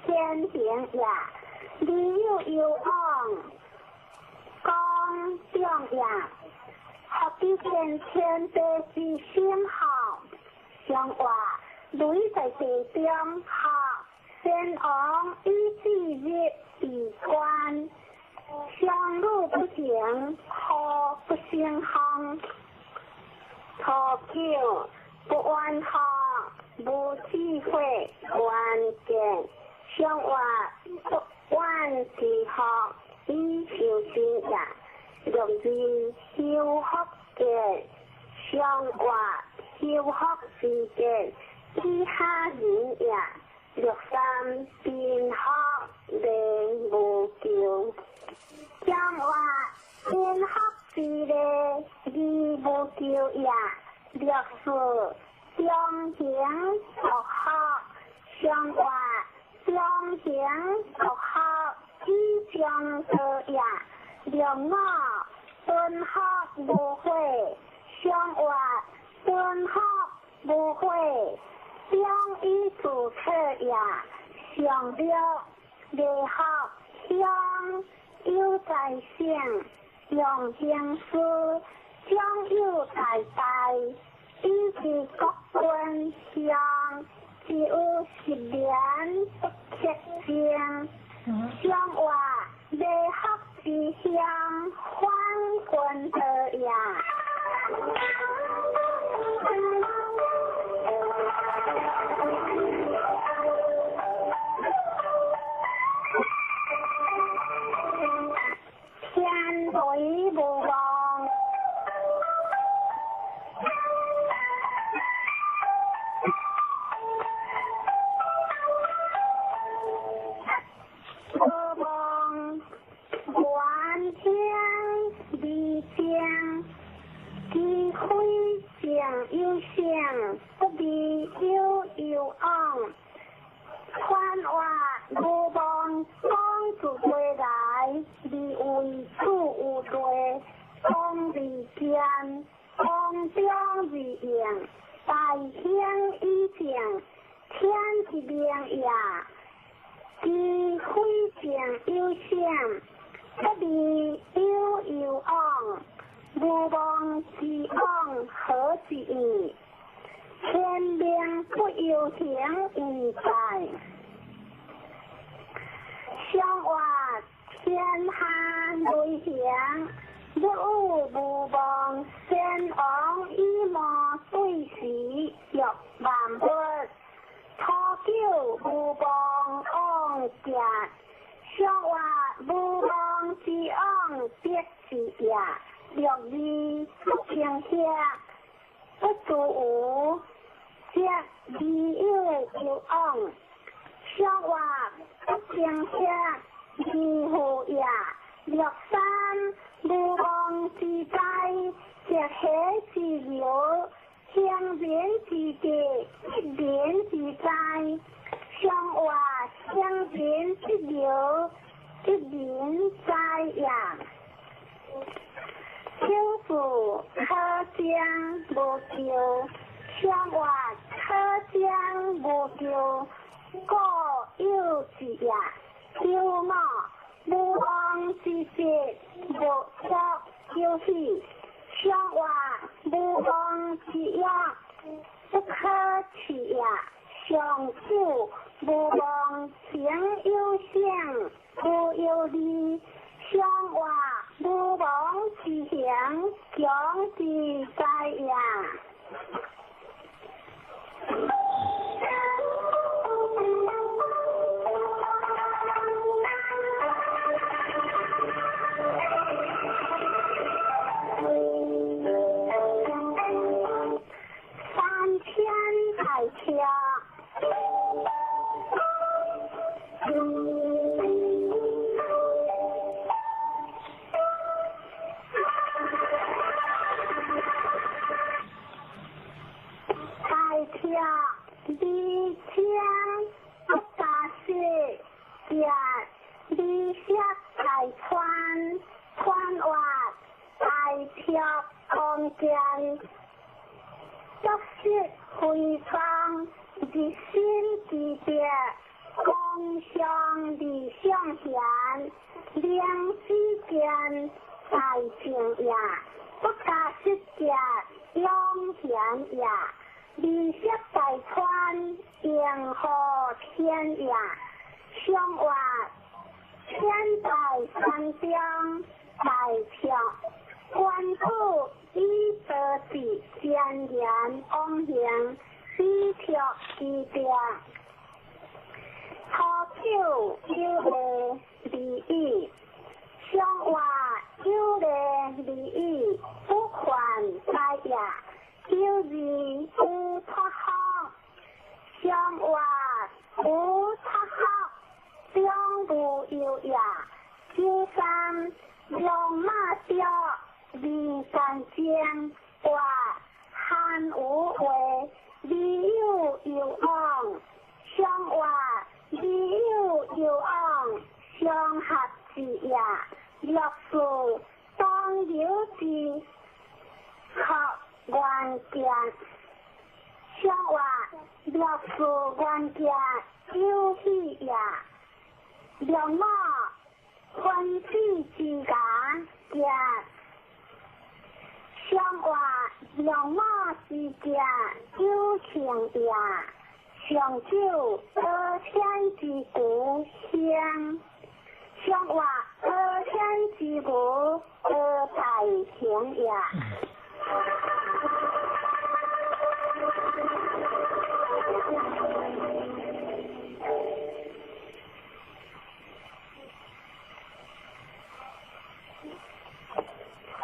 [SPEAKER 1] 天行也。理有攸往，講中也。何必見天地之心好？上話雷在地中，學先王以至日為官，相路不行，何不成方？初九不怨學，無智慧，關鍵上話不怨之學，以修身也。六二修福建，上話修福之見，以下人也。六三貧福連無求，上話貧福之禮，義無求也。六四中行獨學，上話中行獨學，以中道也。六五敦福無悔，上話敦福無悔，中以自策也。上六禮福鄉有在省，用行事長有大大，以其國君鄉，只有十年不克正。上話禮福之鄉，反君道也。天雷無妄，無妄，願聽離正，機非正有性，不離有攸往。傳話無妄，講自歸來，離為處有地，講離見，講中而應，大興以正，天之明也。機非正有性，不離有攸往。無妄之往何之意？天命不由行為在。上話天下雷行，日有無妄，先王以魔對時，欲萬物。初九無妄往行，上話無妄之往必是也。六二不成歇，不足無，則理有攸往。上話不成歇，義乎也。六三無妄之災，則喜之流，行人之德，一人之災。上話行人之流，一人災也。九四可將無求，上話可將無求，故有之也。九五無妄之節，無作有喜。上話無妄之約，不可棄也。上九無妄行有性，無有利。上話無妄之行，強之哉也。三千大跳。大跳二千不加四，甲二色大川，川滑大跳空間，足色非方，日新之德，光相理相贤，良知见大正也，不加失者永贤也，利息大川迎合天也，相话天大山中大跳，关主以德智坚言往行，比托之德。初九有礼利语，相话有礼利语，不犯灾也。有二有脱福，相话有脱福，中无忧也。九三龙马雕，二干净，话汉无话，利有有往，相话利有有往，相合之也。六四当有之，合愿见，相话六四愿见有喜也。六五分子之家见，相话六五之见有情也。上九阿天之故乡，相话阿天之无阿大行也。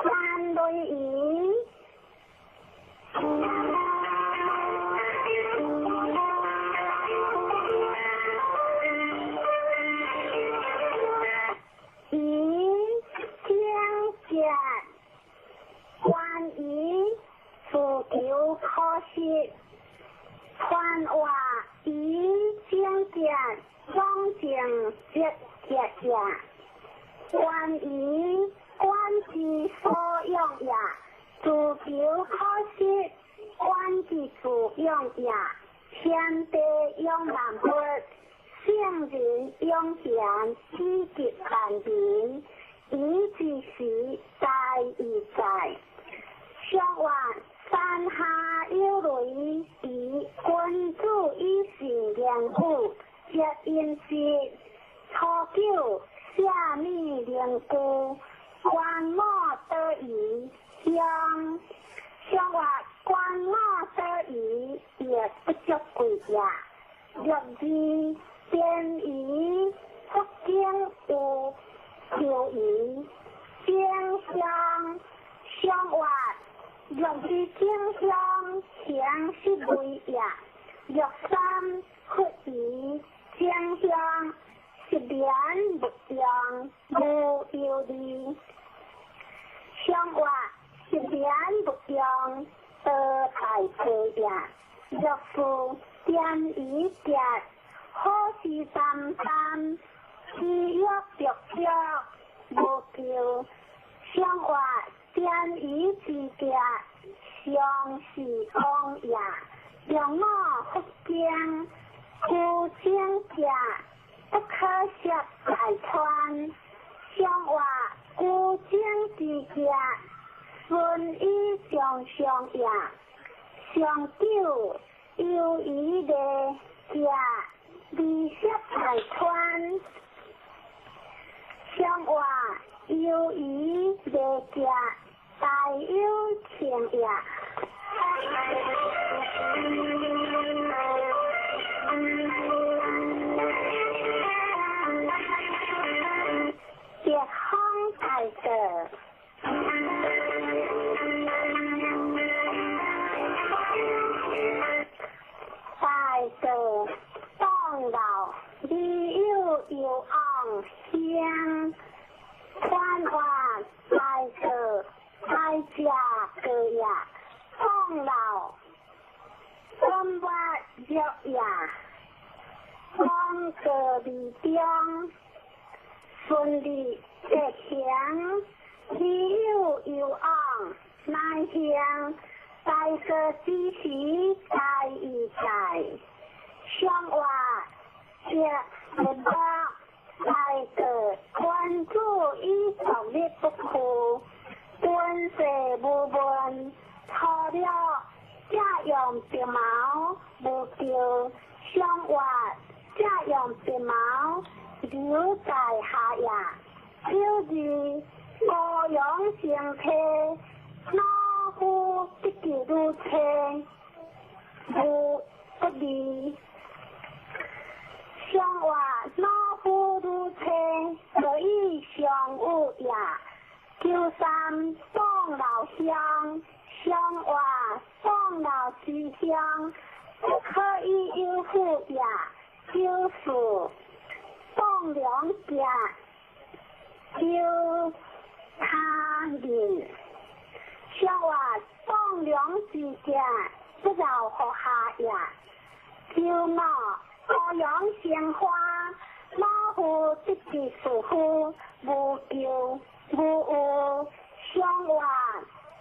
[SPEAKER 1] 三类鱼。鱼精节，关于自求可惜，传话鱼精节，总情节节也。关于关之所用也，自求可惜，关之自用也。天地养万物，圣人养贤，以及万民，以之时在以在。相话山下有雷，以君子以信言语，接音时。初九下米灵菇，关母得鱼香。相话关母得鱼也不足贵也。六二边鱼，福建有秋鱼，正香。相话六二正香，形是味也。六三福鱼，正香。一言不用，无忧虑。相话一言不用，得大贵也。六四点一点，好事担担，只约着着，无求。相话点一之点，相是往也。六五福经，古经者。不可涉大川，相话古井之者，顺以上上也。上九由于的者，利涉大川，相话由于的者，大有情也。别风大道，大道当老，你有有昂香，传话大道大家个呀，当老，分发热呀，方个里中。顺利吉祥，你有有昂，难行，大大過之時大義在，上話這目大過君子以獨立不屈，敦世無問，初了這用白毛無救，上話這用白毛留在下也。九二高陽生體，老夫得志如車，無不利。上話老夫如車，可以相有也。九三宋老鄉，上話宋老之鄉，不可以有負也。九四宋良家，九他人。上話棟梁之家，不饒乎下也。九五高陽生花，老夫得志士夫，無咎無有。上話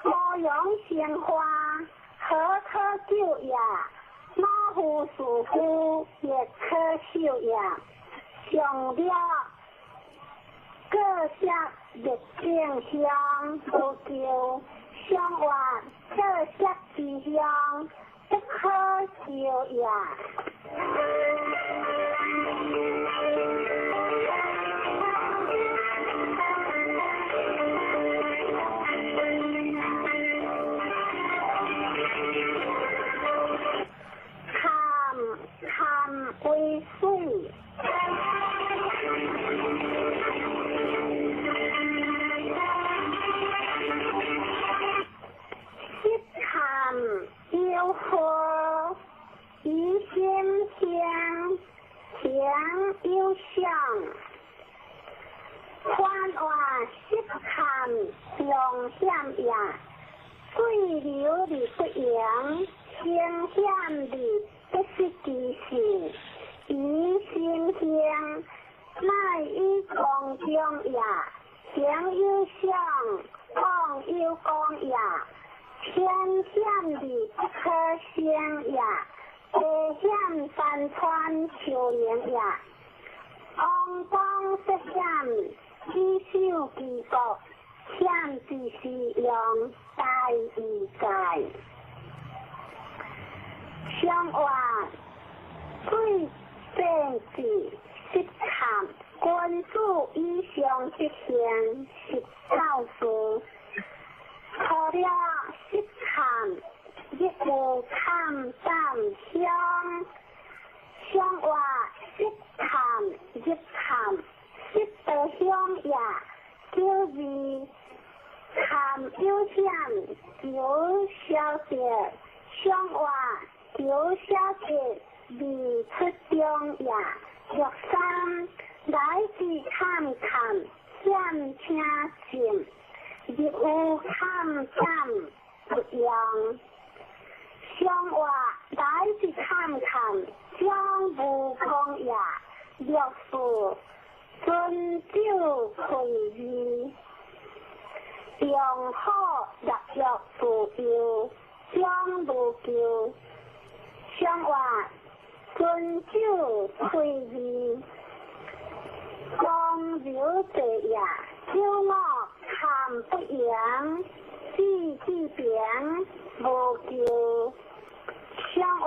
[SPEAKER 1] 高陽生花，何可救也？老夫士夫亦可受也。上了各色熱正香，無咎。上話各色之香，不可救也。坎坎為水，色坎有火，以心香，香有香。宽话色坎常险也，水流而不盈，声险而不失其性。以心香，乃以光中也。形有相，光有光也。天险而不可胜也，地险山川丘陵也。王公涉险，以守其国，险之时用，大义在。上话水政治失坎，君子以上德行，是教事。除了失坎，亦无坎胆乡。上话失坎入坎，失得乡也。九二坎有险，求消得。上话求消得，未出中也。六三来自坎坎，险请进，入有坎胆不用。上话来自坎坎，将无功也。六四尊酒开义，用好入药自由，将无咎。上话尊酒开义，光流者也。九五坎不扬，志之平，无咎。上话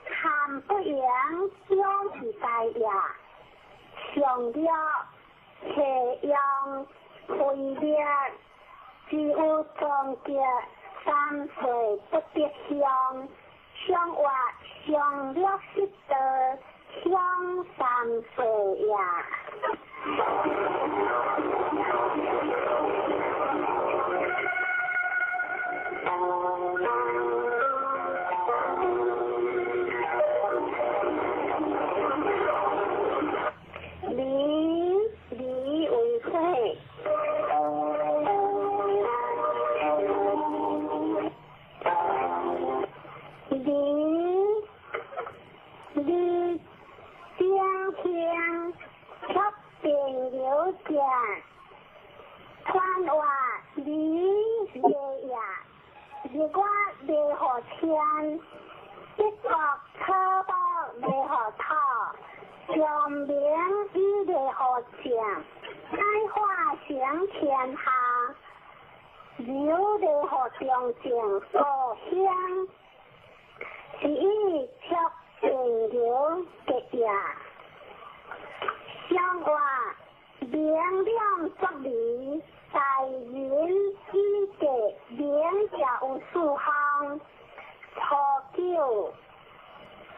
[SPEAKER 1] 坎不扬，将是大也。上了太阳开裂，只有终结三岁不得乡。上话上了失道，乡三岁也。离离为火，离离正香，却变流者，传话离也也，离日月袂予天，北國草木袂予土，長明伊袂予正，乃化成天下，柔袂予中正故鄉，是以促正流結也。上話明亮作理，大仁以德明者有四項。初九，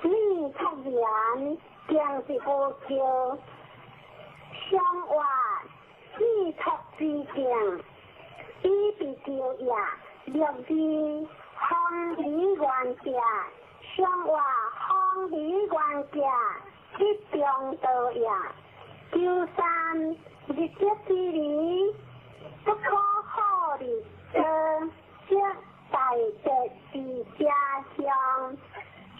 [SPEAKER 1] 米出言，經是無叫。上話米出之境，以被叫也。六字方理原者，上話方理原者，一中道也。九三日德之理，不可好日多，則大德之家鄉。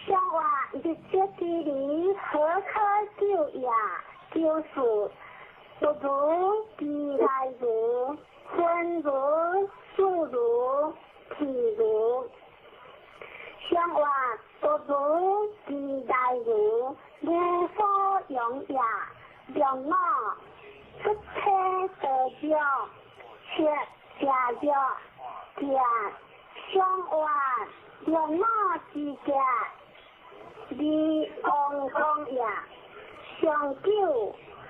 [SPEAKER 1] 上話日德之理，何可救也？九四不如其來如，分如數如譬如。上話不如其來如，無所用也。六五出體得著，七食藥食。上話六五之家，二王公也。上九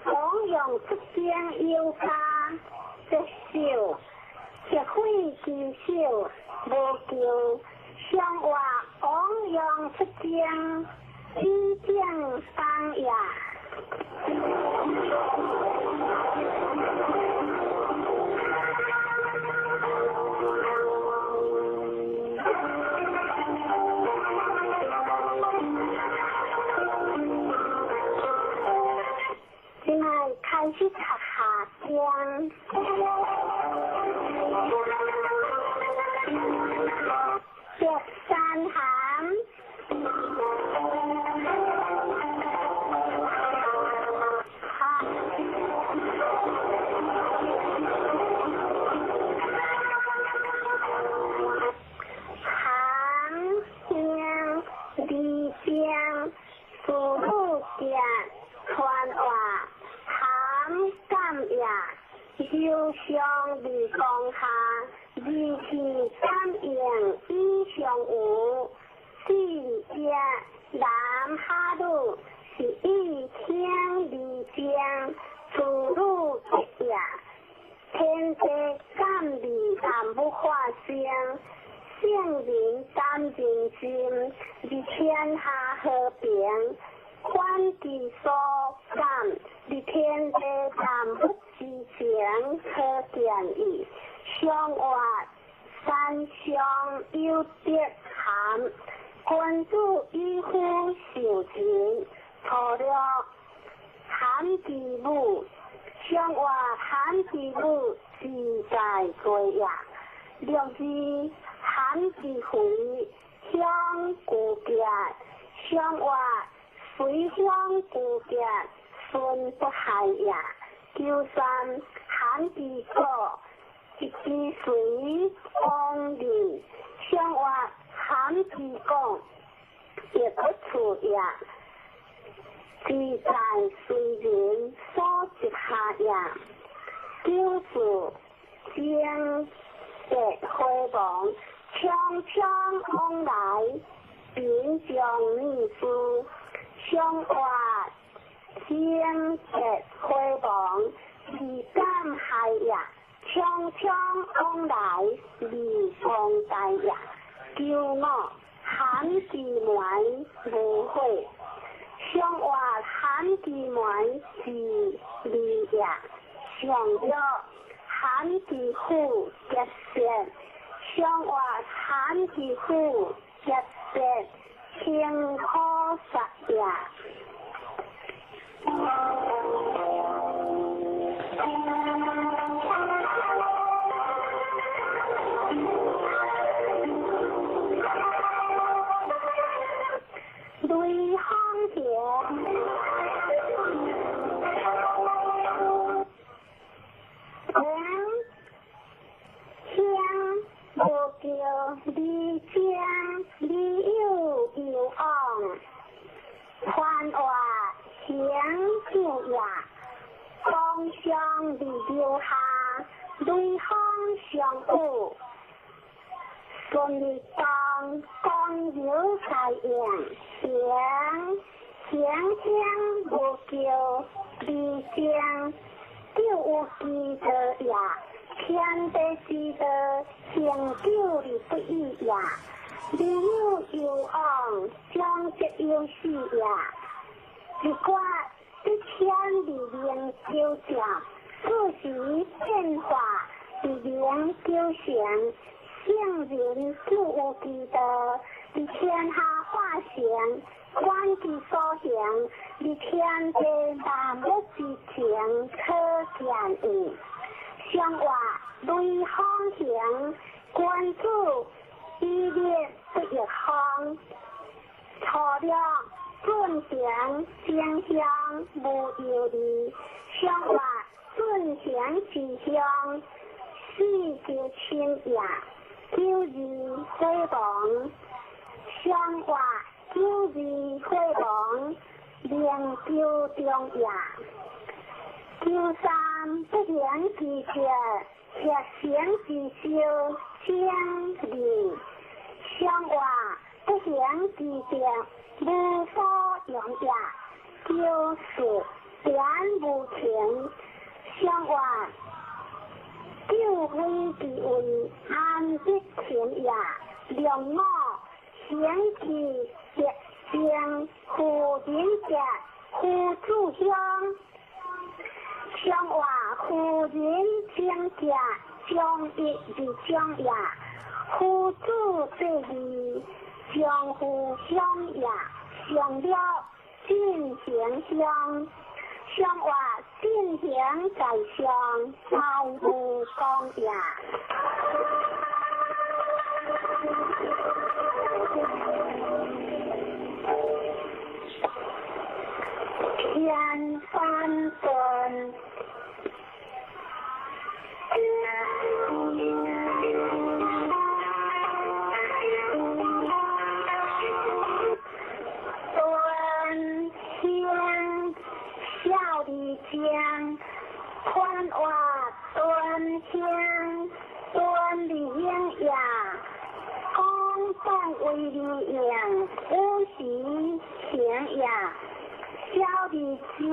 [SPEAKER 1] 王用出兵有加，得手，積悔之手無求。上話王用出兵，以正方也。這擺開始讀下章。白山涵。有上未讲下，二气感应以上有，四也男哈鲁是以天而将，自鲁结也。天地感味万物化生，圣人感人心，而天下和平。反其所感，而天地万物之情可见矣。上话三上有德涵，君子以夫受人，初六含之母。上话含之母，自在过也。六字含之肥，乡故结。上话随乡故结，孙不害也。九三含之果，一之随往人。上话含之讲，亦不处也。自在随人所执下也。九四精德回亡，匆匆往来，贫将女士。上话精德回亡，自感害也。匆匆往来，未光大也。九五含之门无悔。上话含之门是利也。上六含之虎结舌。上话含之虎结舌，清可杀也。雷锋桥，人乡无桥。離正離有有往，寬活行就也，光相離留下，雷鋒相遇，順利當光有在應，行行行無叫離正，就有記得也，天地之道，行久而不已也。離有有往，將則有死也。一掛一天離明九正，四時變化離明九成，聖人就有之道，佇天下化成，觀其所行，佇天地萬物之情可見矣。上話雷鋒行，君子以立不逆風。初六進行正向無憂慮，上話進行之向，四就親也，九二火亡，上話九二火亡，明九中也。九三不行之德，協行之修，正義。上話不行之德，無所用也。九四點無情，上話九非之位，安得情也？兩五行之德正，夫人者，夫子鄉。上話夫人正者，將一而將也。夫子這義，將夫相也。上了進行相，上話進行在上，大無講也。天翻轉。端香小里江，宽瓦端香端里英呀，公共为里养，五行行呀。小里江，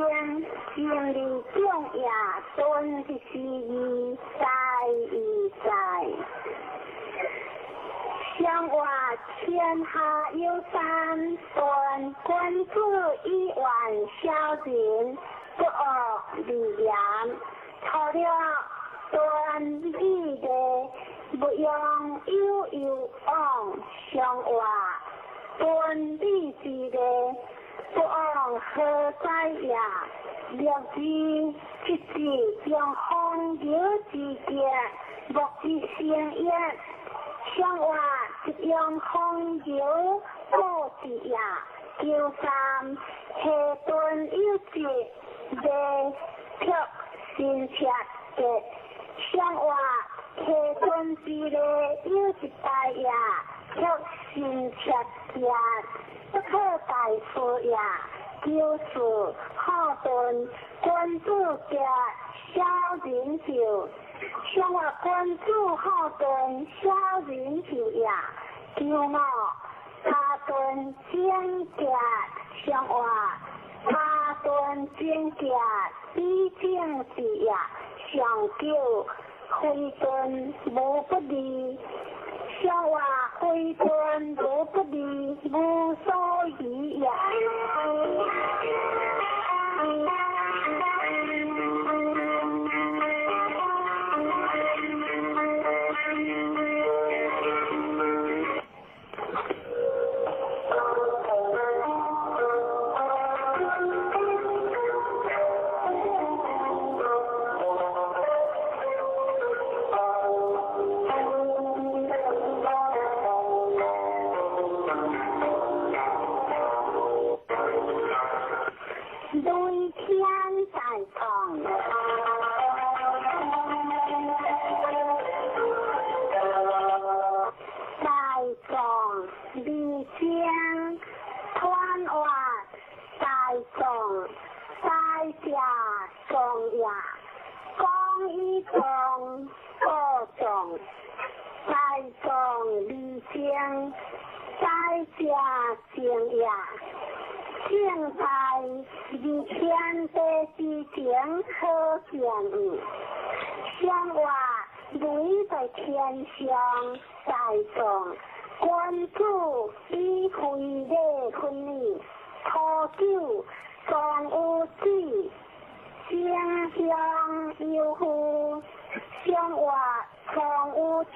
[SPEAKER 1] 经里中呀，端的是义在义在。上话天下有三端，君子以万小人，不恶而言。除了端义的，不用有有往。上话端义之的，不往何在也？六字七字将风流之节，莫之成也。上话一用风流报之也。九三下顿有节，未却新切的。上话下顿之内有一大也，却新切也，不可大事也。九四好顿君子节小人就。上话君子好顿小人就也。九五他顿正节，上话他顿正节比正之也。上九非顿无不利，上话非顿无不利，无所疑也。精，团活大众，大者众也，讲以众，过众，大众二精，大者正也。正在二天地之前可见矣。上话雷在天上，大众君子以非礼训你，初九壮有子，争相忧夫。上话壮有子，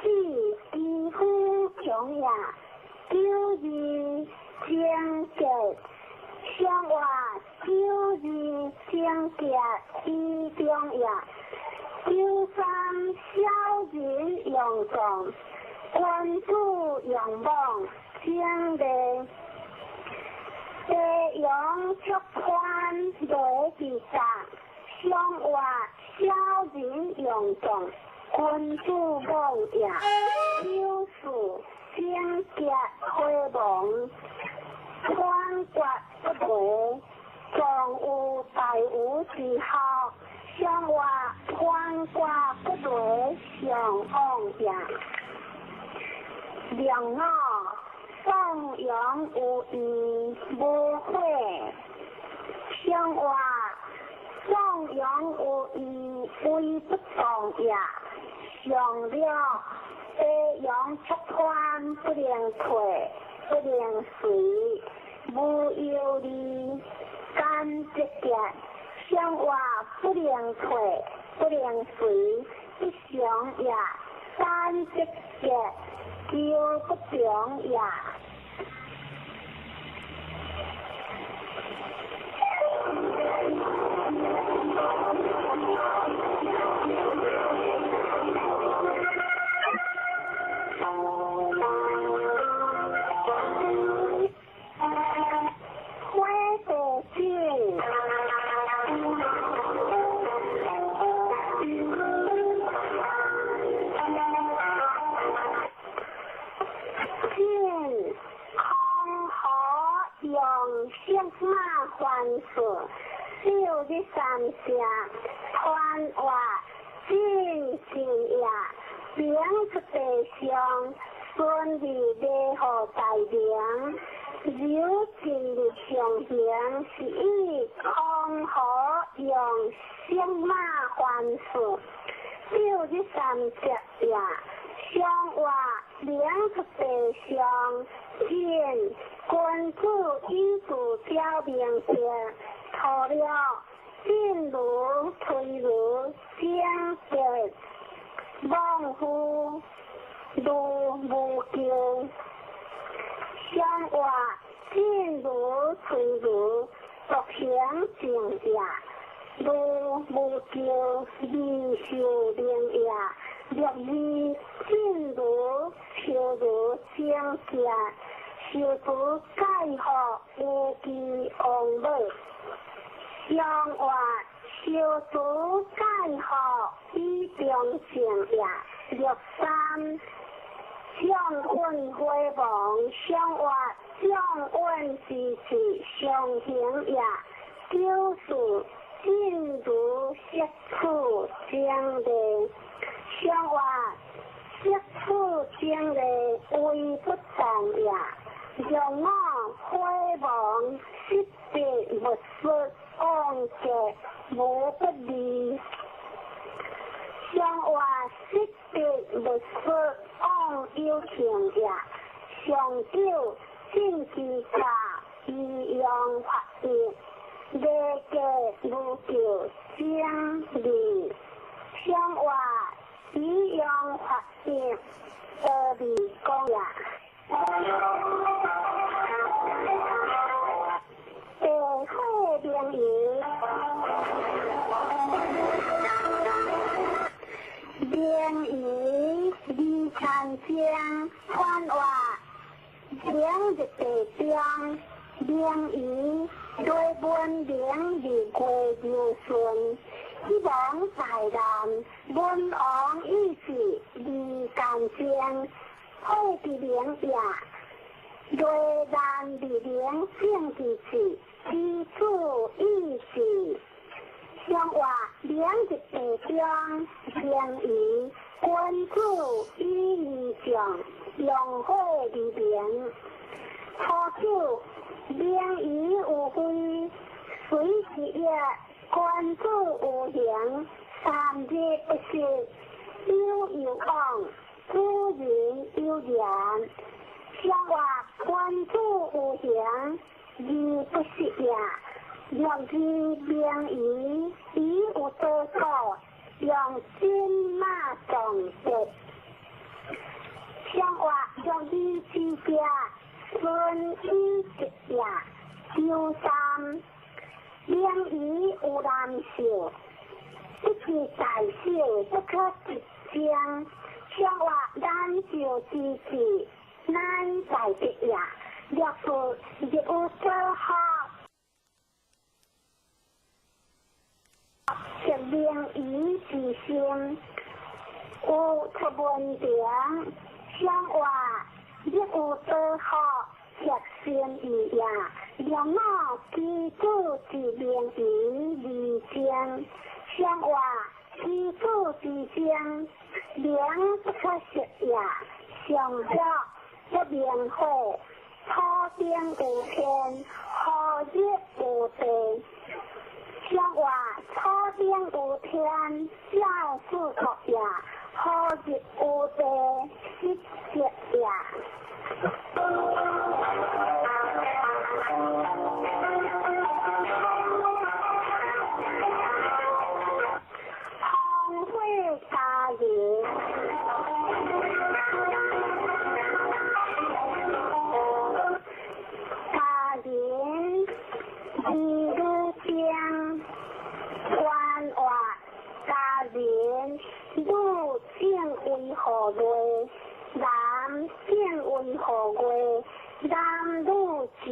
[SPEAKER 1] 其夫强也。九二贞节，上话九二贞节以中也。九三小人用壮，君子用莽，正礼。地阳出宽雷之甲，上话小人用壮，君子莽也。九四贞节火亡，宽决不雷，壮有大无之学。上话宽决不雷，上往也。两五颂扬有义无悔，上话颂扬有义为不动也。上了地阳出宽不能退，不能随，无忧虑，甘节节。上话不能退，不能随，不祥也。三节节，求不强也。火地井。晋康河用色马还事，九日三声，团话晋晋也，兵出地上，顺利礼号大名，由晋日上行，是以康河用色马还事，九日三节也，上话明出地上，晋君子以自表明白，除了进如推如正节，莽夫如无咎。上话进如推如独行正也，如无咎二受明也。六二进如秋如正节，受除盖福无其王母。上话受除盖福以中正也。六三将运火亡，上话将运之气上行也。九四进如色处正礼，上话色处正礼为不动也。六五火亡，失别勿失，往结无不利。上话失别勿失，往有情也。上九进之家，以阳发育，礼节无咎，正义。上话以阳发育，得利公也。地火明夷，明夷二参将，宽话明日地中，明夷雷文明日月流顺，希望大难，文王意志二干将，火之明也。內難離靈性之智，之主意志。上話明日地中，明儀君子以義將，用火而明。初九，明儀有非，水是液，君子有形，三日不食，有有往，主人有言。上話君子有形，而不食也。若知明儀，以有多果，用金馬撞得。上話若知之者，順以直也。周三，明儀有難受，不知大小，不可直將。上話難受之至，乃在得也。若是日有所學，是明儀之心，有出問題。上話日有所學，是心意也。若我基礎之明儀而精，上話基礎之精，明不可食也。上弱不明火，土頂有天，何日有地？上話土頂有天，照四國也；何日有地，失德也。風火家人，家人兒女情，關話家人女正為何月？男正為何月？男女情，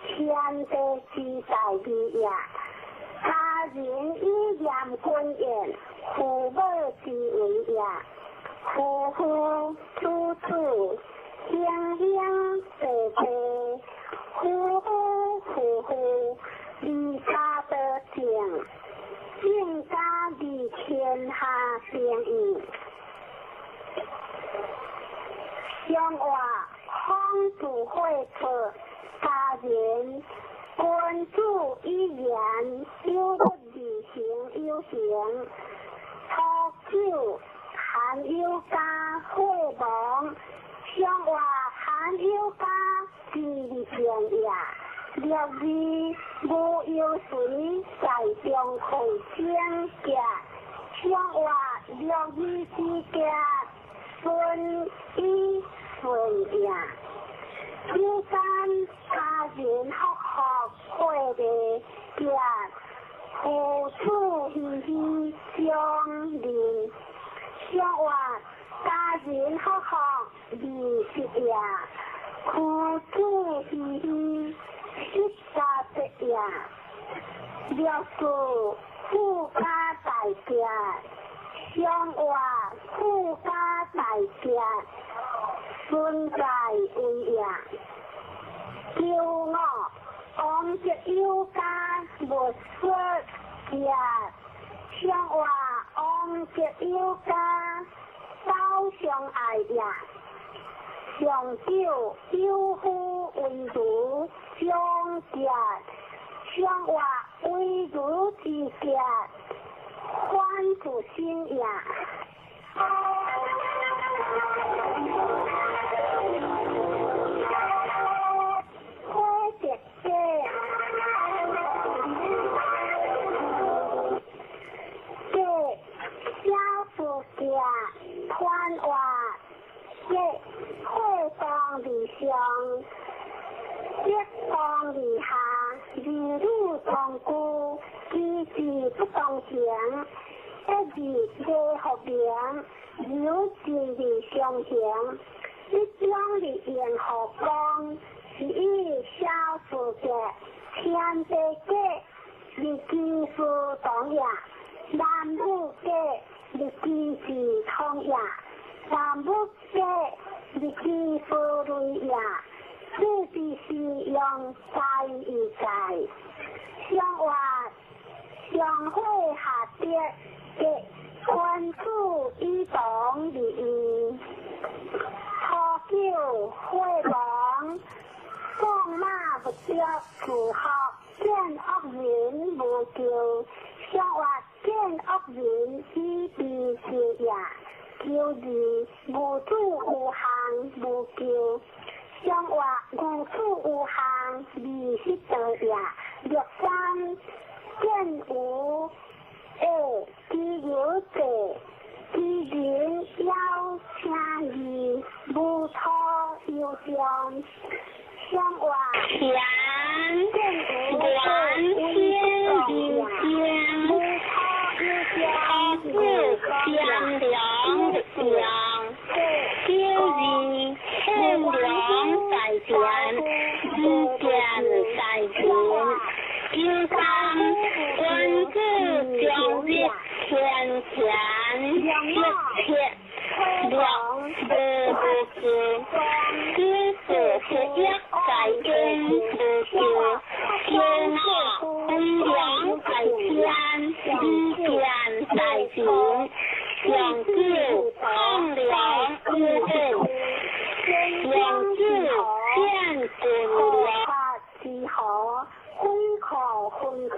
[SPEAKER 1] 天地之大義也。家人以嚴君言，父母之為也。夫婦子子，兄兄弟弟，夫夫婦婦，離家得正，正家離天下定義。上話風主會錯，家人君子以言，有不離行有形。初九，含有家火亡，上話含有家之正也。六二無憂隨在中會整潔，上話六二之潔，順以順也。九三家人福福會的潔，父子喜喜相連。上話家人福福二十也，父子喜喜十三得也。六四富家大家，上話富家大家，存在為也。九五王則有家無說也，上話王則有家走相愛也。上九有夫為如相結，上話為如之結，反自心也。火得家，家小事家，团话家火当而上，德当而下，儿女同居，机智不同行，一日礼福明，有情而相行，一种而用何光，是以小事家，天地家，日基事同也；男女家，日基事同也；男女家，日基事类也；這是是用在意在，上活上會下跌嘅關注以同而已。初九火亡，放馬不着自學見惡人無救，上活見惡人以悲受也。九二無主有項無救，上活無主有項20道也。六三見無下知有者，知人枵請義，無土有將。上活
[SPEAKER 2] 田原先二天，初九善良良，九二善良在田，二見在田，九三君子終日天田一切六無無救，九四十一在根無救，九五飛梁在天，二見在田，上九空梁有本，上九見棍梁。
[SPEAKER 1] 法之河，非苦分苦，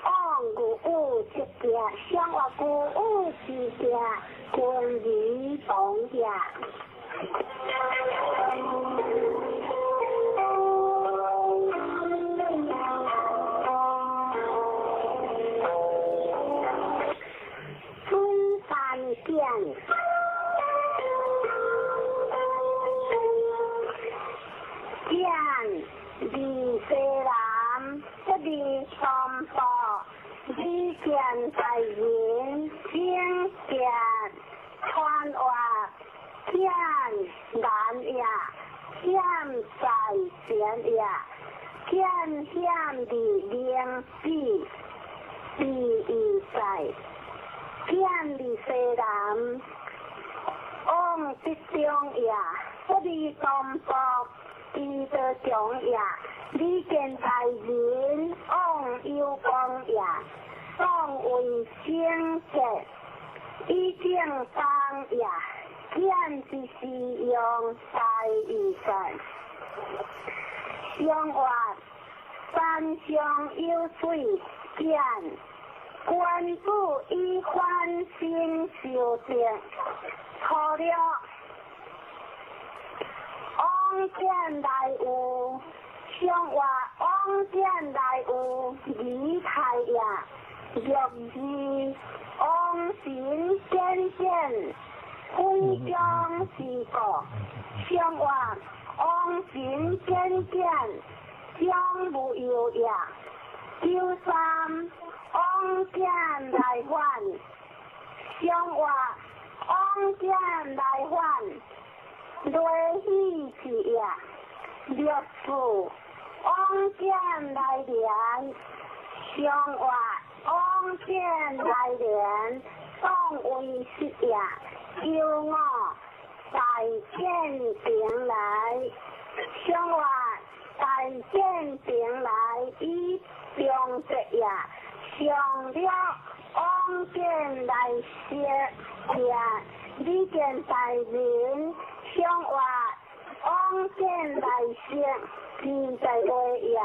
[SPEAKER 1] 往古有一行，上活古有之行，君儿同也。准三见，见二世人，不离三宝，二见在人，正见传话，见难也，险在前也，见险的灵比，比伊在。见二世人，往得中也，不离东北，彼得中也。你见在人，往有光也，当为圣洁，以正当也。见之是用在意在。上活山上有水，见君子以反省修正，初六往见来有，上活往见来有离开也。六二往神见见，非将之过。上活往神见见，将无忧也。九三往见来还，上活往见来还，雷喜去也。六四往见来连，上活往见来连，当为实也。九五大见平来，上活大见平来以中节也。上了往见来学也，你见大人，上活往见来学，自在话也。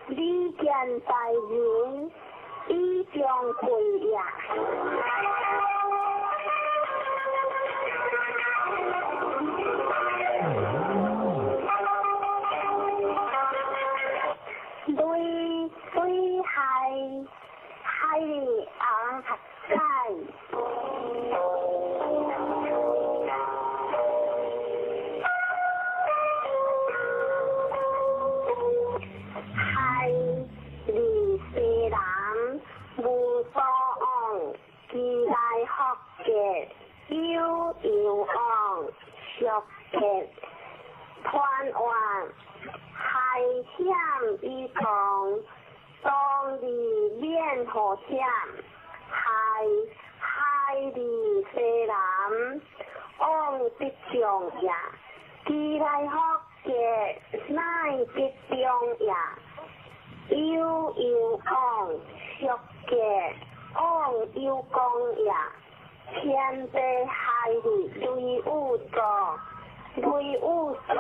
[SPEAKER 1] 你见大人，以将贵也。对对海海昂在。海二世人无所往，其来福结有有往俗结团圆，海险以同，当日免祸险。海海二世人往得上也，其来福结結乃得中也，有有往俗結往有功也。天地海日雷有助，雷有助，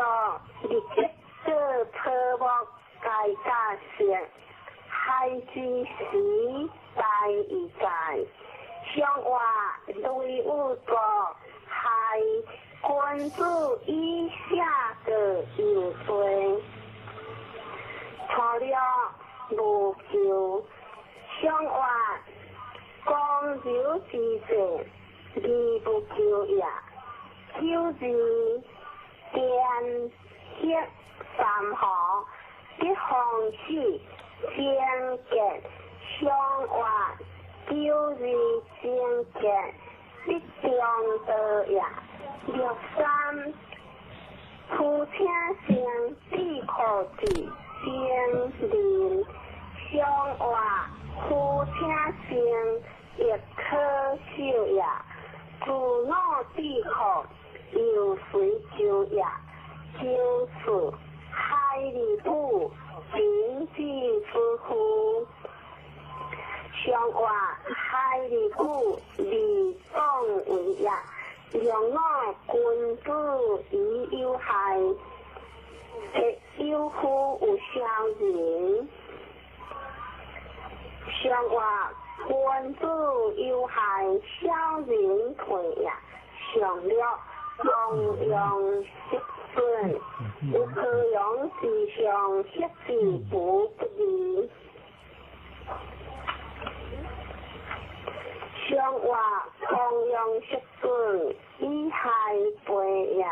[SPEAKER 1] 日得做草木皆甲色，海之時大一界，上話雷有助，害君子以下個有罪，初六無求，上話公柔之勢，義不求也。九二電血三河得方式，貞潔上話九二貞潔得中道也。六三夫請生智庫子貞仁上話夫請生亦可受也。自我智庫又隨就也。九四海日母平之夫婦上話海日母利講為也。兩我君子以有害，亦有夫有小人。上話君子有害，小人退也。上六弘揚息損，有可用之上，失之不不義。上話弘揚息損，以害背也。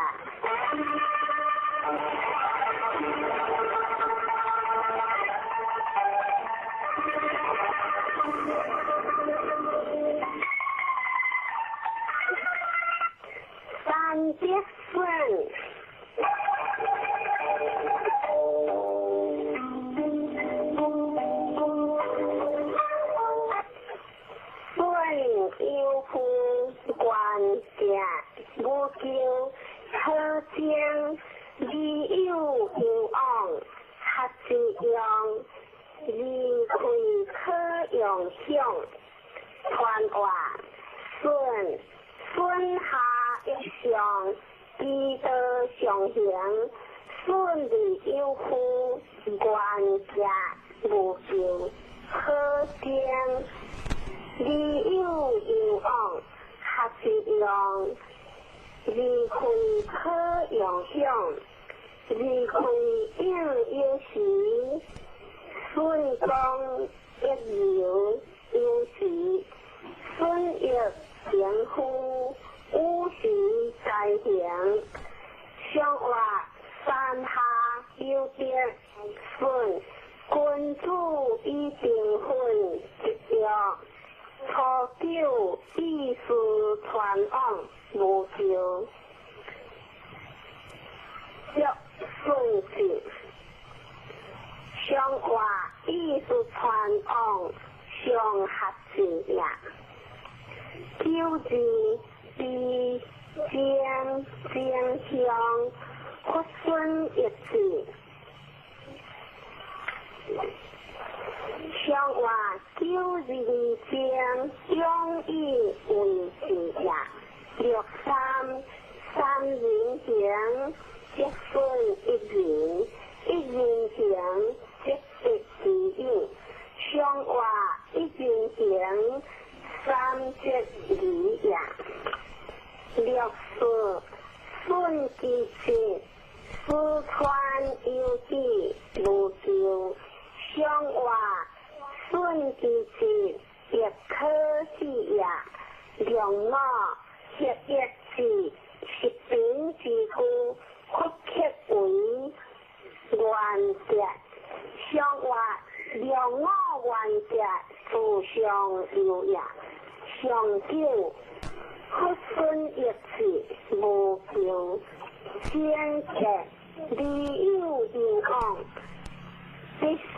[SPEAKER 1] 三節損。損有夫關正無求可精，理有有往合之用，離開可用享。傳話損損下一上，其道上行，損利有夫關正無求可精，理有有往合之用，離開可用享。離開應有時，損功一流有時，損益平夫五時在行。上話山下有德損，君子以定分一約。初九意思傳往無求，約順子。上話意思傳往上合子也。九二比正正向佛孫一子。上話九二正中以為子也。六三三人行，則損一人；一人行，則得其友。上話一人行，三則二也。六四損其節，四川有子無求。上話損其節，亦可喜也。兩我合一字，十平之故，佛刻為原則。上話兩我原則，自上有也。上九佛孫一字無求，先結理有有往，得時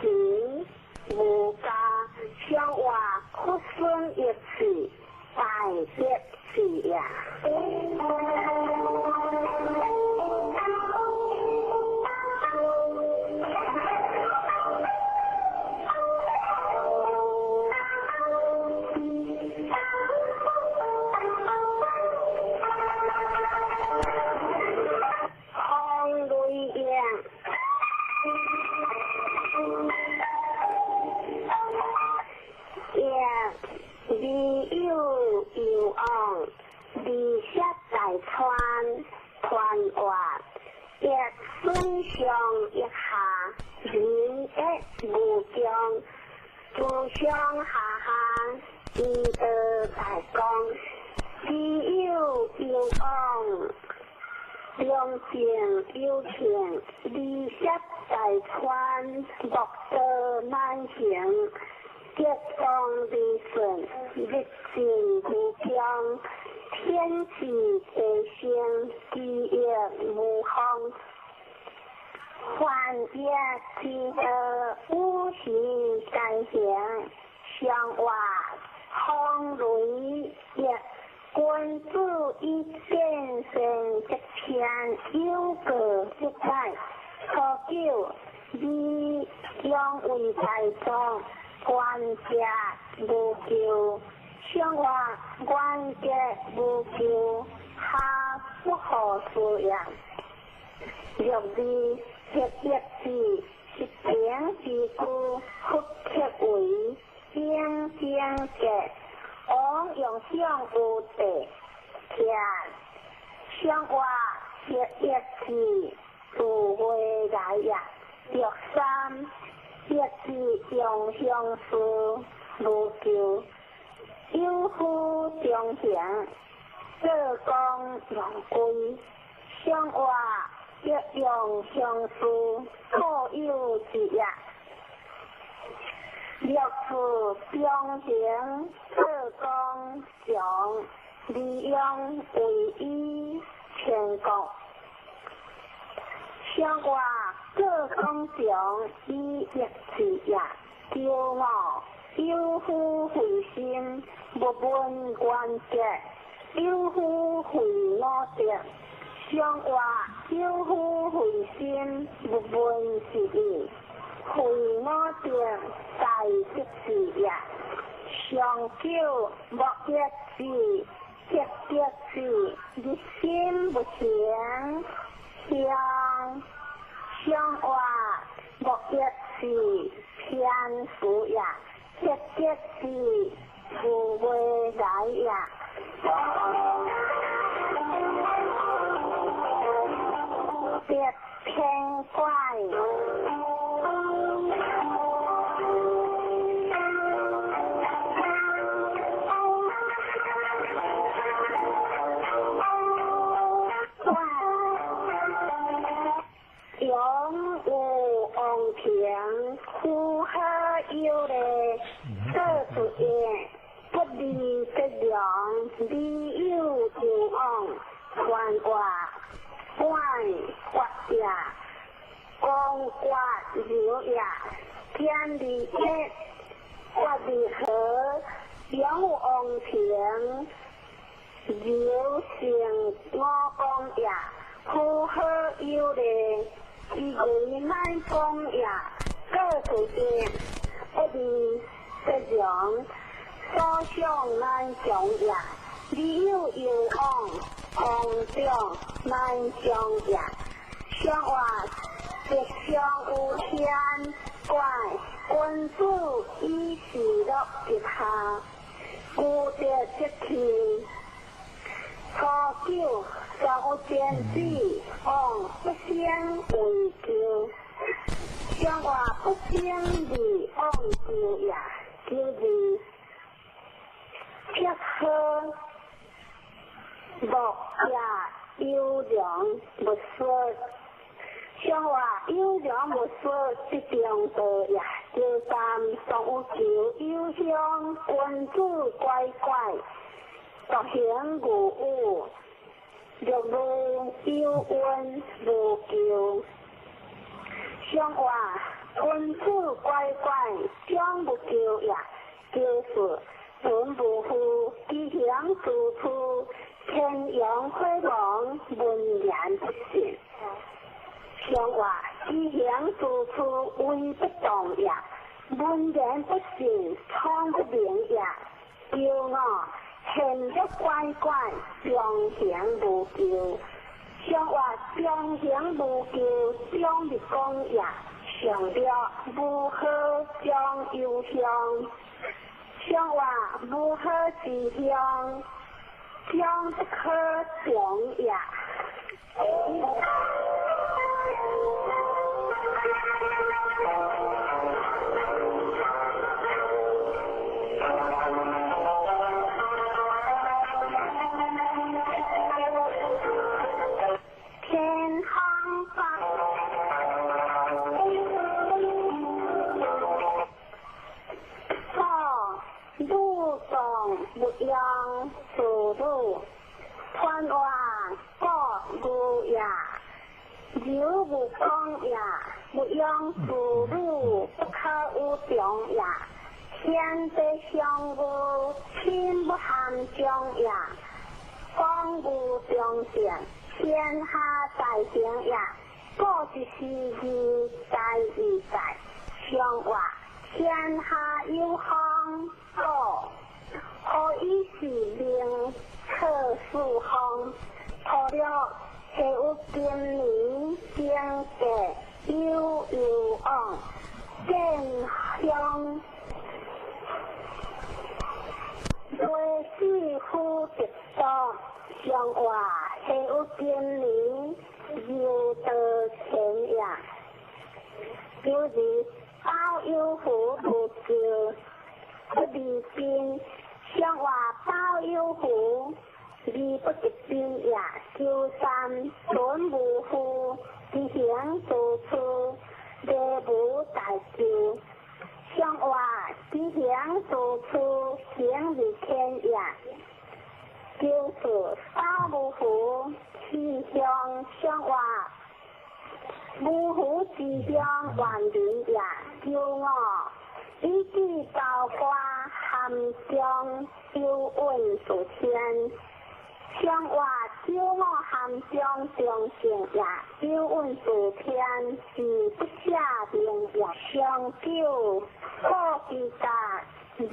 [SPEAKER 1] 無加。上話佛孫一字，大德字也。上一下，仁益無窮，自上下下，醫道大光，知有攸往，良政有慶，利涉大川，莫道難行，吉光利順，日進無窮，天時地生，基業無方，凡業之道，五行皆行，上話風雷業，君子以見善則遷，有過則改。初九，你養為大眾，官家無咎。上話官家無咎，下不可思也。六二黑一字，一平之故，复刻為正正格，王用相有地，徛上話黑一字，自未來也。六三一字用相思無咎，有夫中行，做工用歸。上話一用相思，各有之也。六四中行，做工常，利用為以全國。上話做工常，以一字也。九五有夫慧心，勿問原則；有夫慧五德。上話有夫慧心，勿問是義。慧五德，大德字也。上九莫一字，德德字，日心不行。上上話莫一字，偏福也。德德字，無未來也。别偏怪。永有王庭，呼哈有礼，做主业，不离则良，理有攸往，传话管决也，公决流也，天理业，决离和，永有王庭，流成五公也，呼哈有礼。伊为乃公也，各自业，不离则良，所想难强也。理有攸往，王长难强也。上话吉祥有天怪，君子以事乐之下，孤德则气。初九，上有天子，王不先为咎。上话不先为王咎也，九二铁好，木也优良勿说。上话优良勿说，即中道也。九三上有求有乡，君子乖乖。独行无有，六路有恩无咎。上话君子乖乖，将无咎也。九四文无负，吉祥处处，天阳火旺，文言不信。上话吉祥处处，威不动也。文言不信，聪不明也。九五现欲乖乖，中行无咎。上话中行无咎，中日讲也。上了无好将忧乡，上话无好之乡，将不可强也。也，柔無講也，勿用子女不可有長也，天地相無，親不含將也，講無中正，天下大成也。古一時義在義在，上話天下有風，古何以是名測四方？除了下有今年經濟有有往，見鄉雷死夫得多，上話下有今年有道前也，就是包有福無咎，不離邊。上話包有福，而不得邊也。九三準無負，執行做出，禮無大咎。上話執行做出，行如天也。九四包無福，氣象上話無福之鄉萬民也。九五以至包括含中有穩數天，上話九五含中中正也，有穩數天是不下明也。上九古之甲面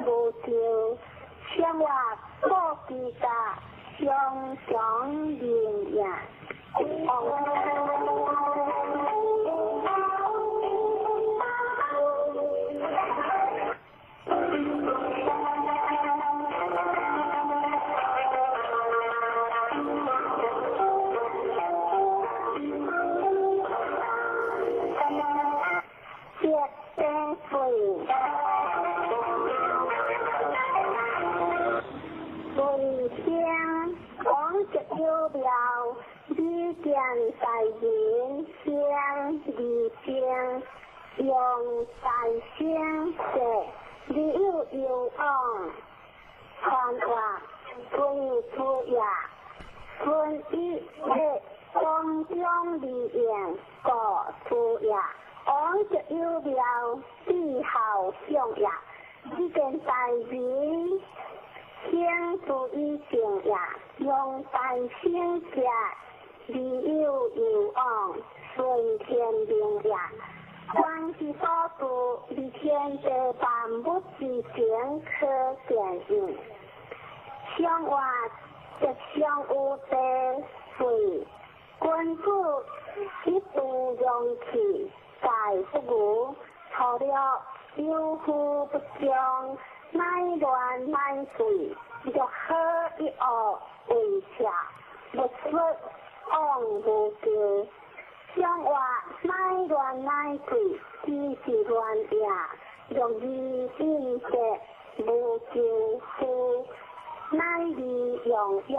[SPEAKER 1] 無咎，上話古之甲上上面也。見大人先二正，用大聲說，你有有往，傳話歸出也，分一的光中而言，過出也，往就有妙，必好相也，只見大人先注意正也，用大聲說。你有有往，順天命也。關係所度，而天地萬物之間可見應。相話則相有地水，君子一度容器，在不無，除了有福不將，乃亂乃水，若好一惡為邪，勿說。往無咎，上話乃亂乃貴，只是亂也。若義應德無咎夫，乃利用欲。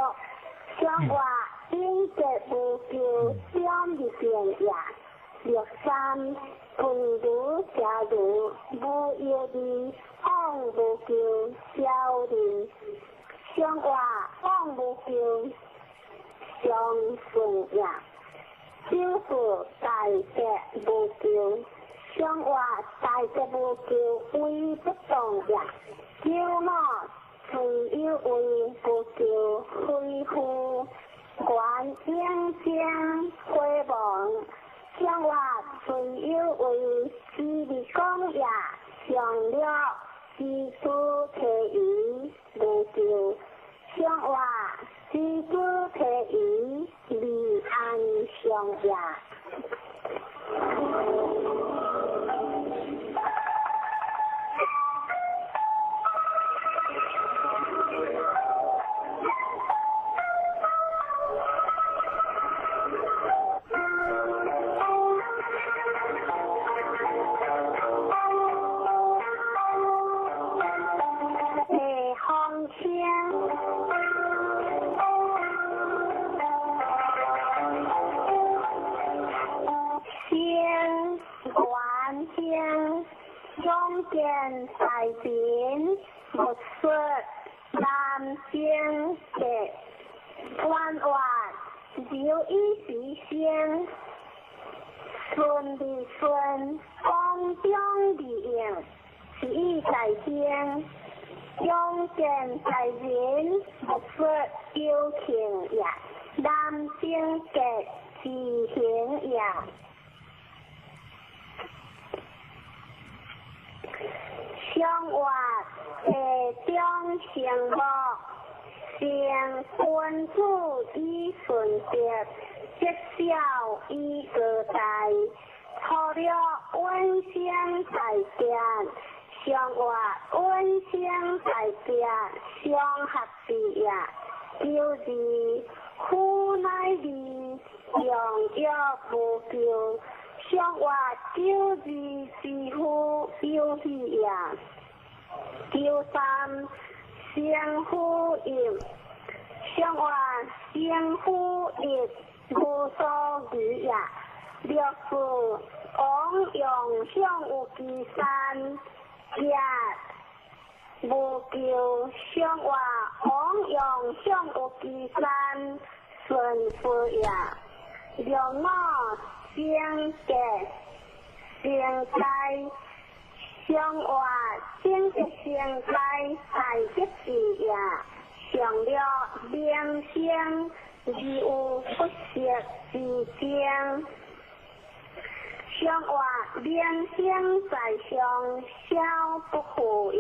[SPEAKER 1] 上話應德無咎，點入變也。六三君如家如無有利，往無咎，小人。上話往無咎。相順也，九四大德無咎，上話大德無咎，為不動也。九五雖有為無咎，非夫觀應將回望，上話雖有為之利講也，上了知主提疑無咎，上話。知主提疑，利安上也。見大人，勿說南京的官話，留以时生，顺利顺，光中利用，是以在先，勇健在人，无说有情也，南生格自行也。相活地中成木，成君子以顺德，积小以高大。初六稳生在殿，相活稳生在殿，相合之也。九二夫乃二，良药无救。相活九二之夫有喜也。九三生夫义，相活生夫义无所疑也。六四王用相有其三，甲无救。相活王用相有其三，顺夫也。六五生格生灾，相活生格生灾大吉之也。上六明生而有不息之争，相活明生在上，小不负也。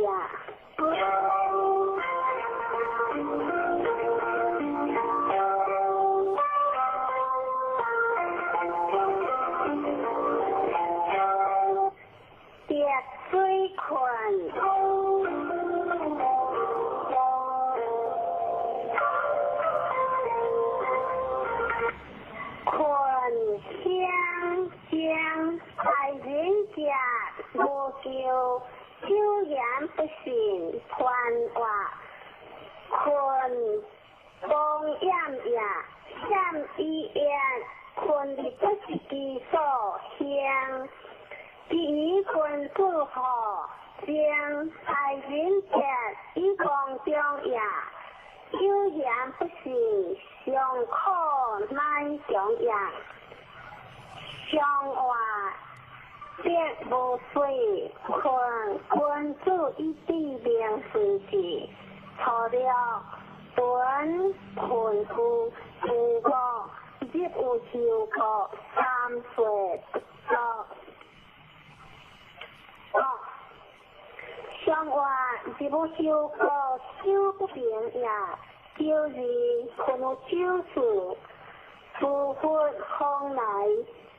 [SPEAKER 1] 滴水困，困相将在人家无救，久言不信，传话困公厌也，险以言困的不是其所向。第一君子好，将在人间以光中也，有言不信，尚可乃中也。相话别无水，困君子以地明随之。初六本困夫无国，日有修国，三岁不作。相活日有修国，修不平也。九二困有九事，诸佛方来，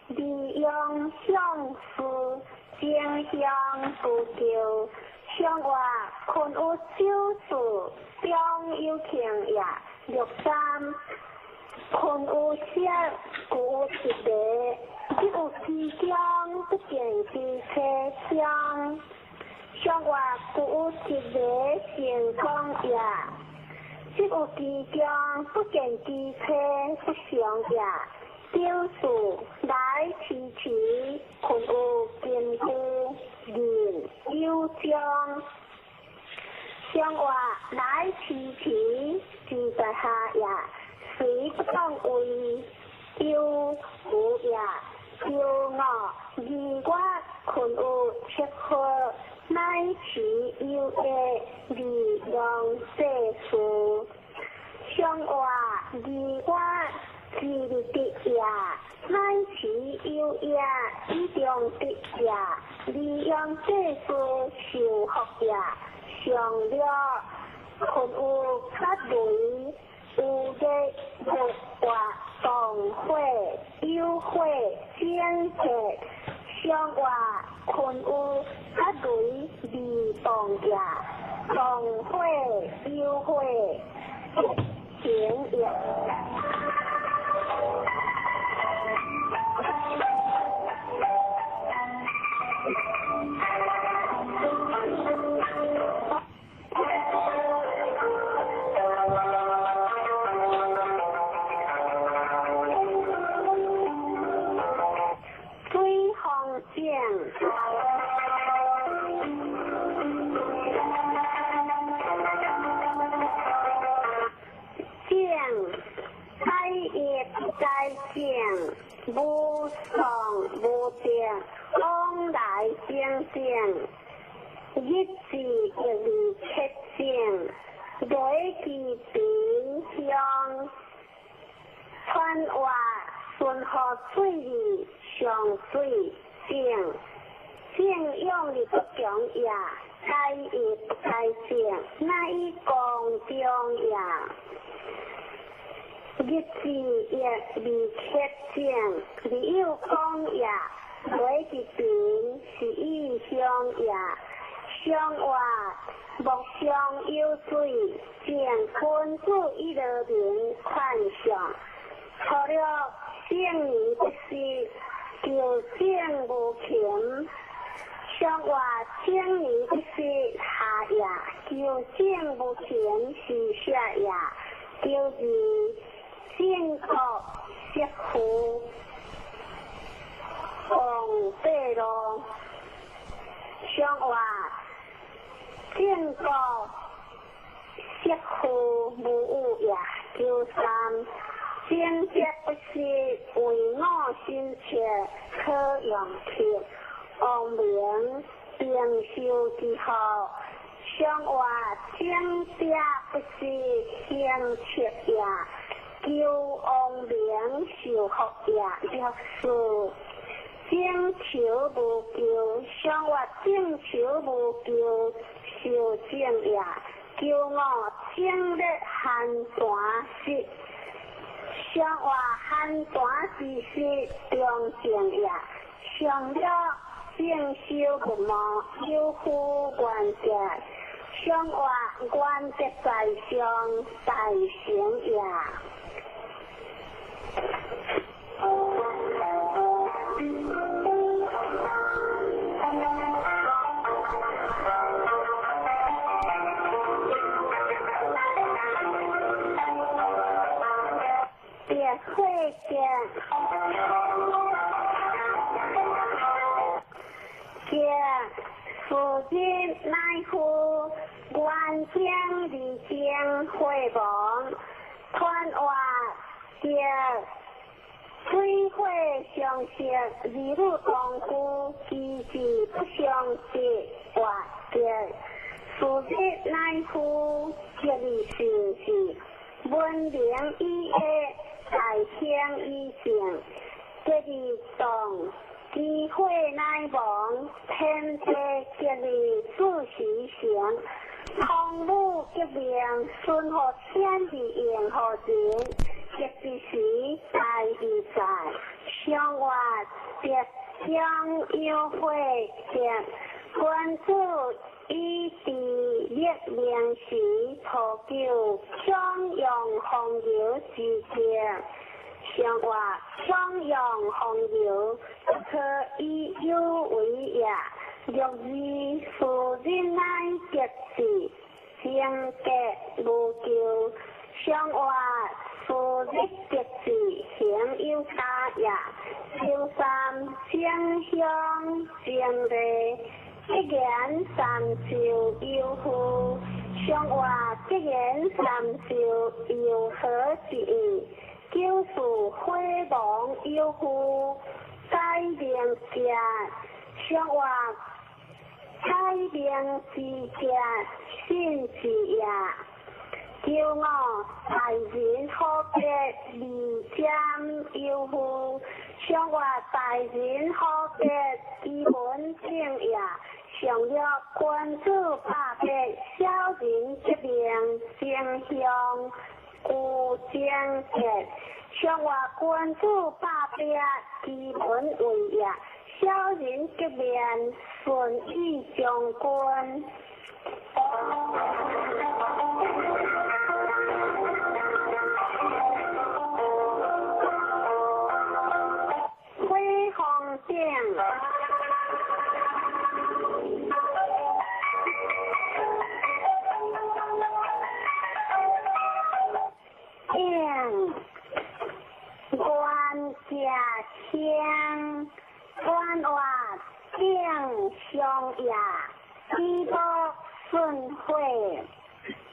[SPEAKER 1] 利用相思，争相不救。相活困有九事，中有情也。六三困有色，故有一个，日有其中，不见其车厢。相活故有一个成功也，日有其中，不见其车不祥也。九四来迟迟，困有金箍人有将。相活来迟迟，自在下也，随不当为有无也。九五二月困有七号，乃持有的利用世事。相活二月之日也，乃持有也以中得也，利用世事受福也。上六困有八雷，有日木活动火有火整洁。相活困有八雷未动也，动火有火行也。水风井。井，海正，無喪無得，往來正正，日子一二七正，雷其平鄉，川活順河水里上水正，正用的不強也，該一不該正，乃以公中也。日子一二七正，你有講也，雷其平是意鄉也，相活莫相有水，正君子一樂民款上，除了正年不失，求正無勤。相活正年不失下也，求正無勤是下也，求二正國媳婦王八路，相活正國媳婦無有也，求三正節不失，為我心切可用鐵，王明平壽之後，相活正節不失行切也，求王明受福也，六四正求無求，相活正求無求受正也，求五正日寒寒時，相活寒寒之時中正也，上了正修不忘有夫原則，相活原則在上大成也。別會見，見父親乃夫，原正二正會亡，傳話見水火相識，二女同居，其事不相識，活見父親乃夫，吉利是是文明以下，大興以正，吉利動，機會乃亡，天地吉利子時成，空母革命，順乎天地應乎人，吉之時大義在，相活得將有火得，君子以治立命時，初求強陽風流之德，相活強陽風流，不可以有為也。六二夫人乃吉子，正格無求，相活夫日吉子，行有家也。九三正鄉正禮，一言三就有夫，相活一言三就有何之意？九四火亡有夫，改名家，相活改名之家信之也。九五大人好別二占有夫，相活大人好別基本正也。上了君子百百，小人革命正向有正格。相活君子百百，基本为也。小人革命顺意将军。火风顶。顶，冤家乡，官话顶上也，起步顺火，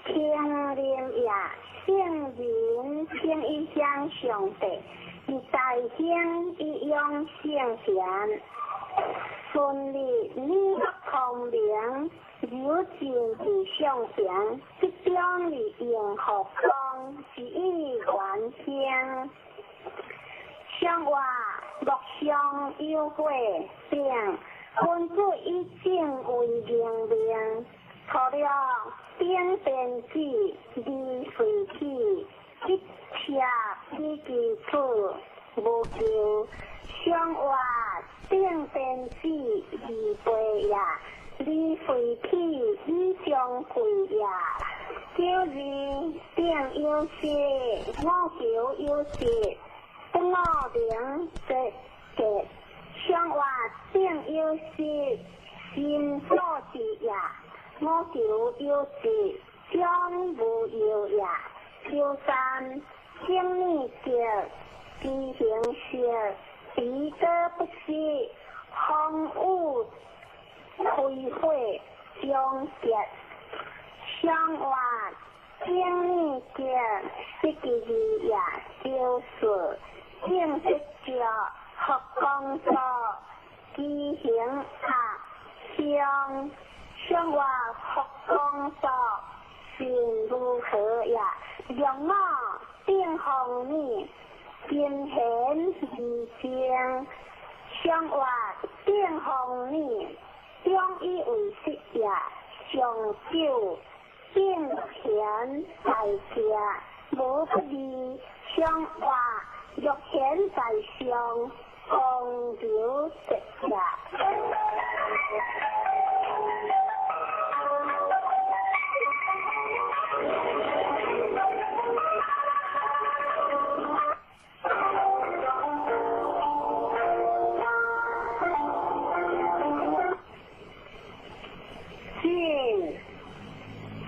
[SPEAKER 1] 清灵也，圣人清一乡上帝，六日大兴以养圣贤，顺利女福聪明，柔静伫上贤，集中伫应福光，是以元兴。上话乐上有悔定，君子以正为明命。初六顶天子，二随起，一车以其处无求。上话顶天子，二背也，二随起以相会也。九二顶有时，五求有时，不五灵则吉。上话顶有时，心所至也。五求有时，将无忧也。九三正念德，知行色，彼得不失，风雨开火终结。上话正念德，失其二也。九四正德教，福光所，知行合相。上话福光所，心如何也？六五定风女，金贤二正。上话定风女，中以为实也。上九定贤在家，无不利。上话欲贤在上，公求直也。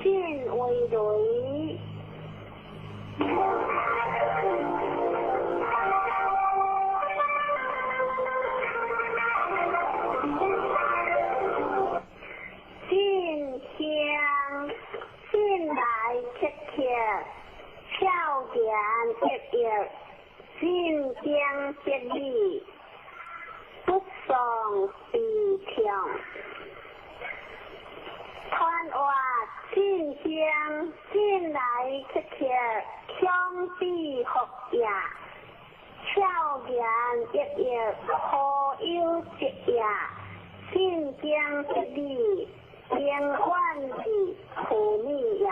[SPEAKER 1] 晋为雷。晋香，晋来切切，俏言熠熠，晋经别理，不丧悲痛。传话晋香，晋来切切，强比福也，俏言熠熠，何有节也？晋经别理，平远的苦米也。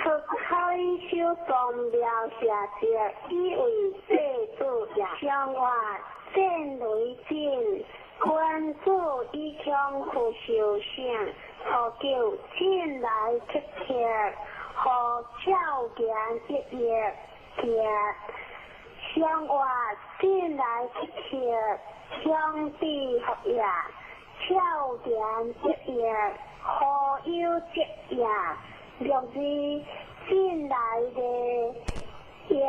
[SPEAKER 1] 出开修宗庙下节，以为祭祖也。上话战雷震，君子以强去修省。初九进来切切，何俏言熠熠行。上话进来切切，强比福也，俏言熠熠，何有节也？六二进来的一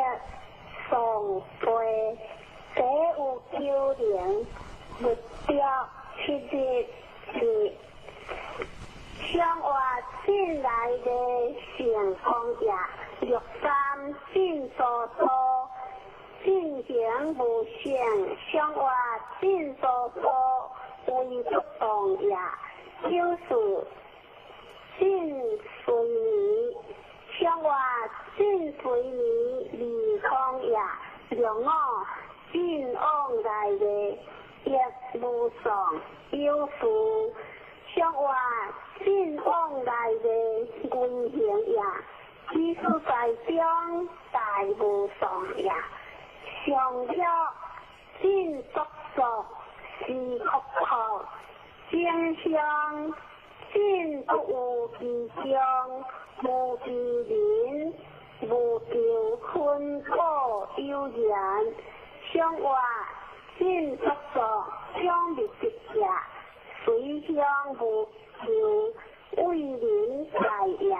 [SPEAKER 1] 送背，这有九灵，目标七日是。上话进来的成功也，六三进多多，进行无限。上话进多多，为不动也。九四进随眠，上话进随眠离空也。六五进往来的亦无丧有事。上话进往来的危行也，只是在中大无丧也。上了进足足是福福，正向进不有其中，无其人，无求分果有缘。上话进足足将入直也，随向无求为人在也。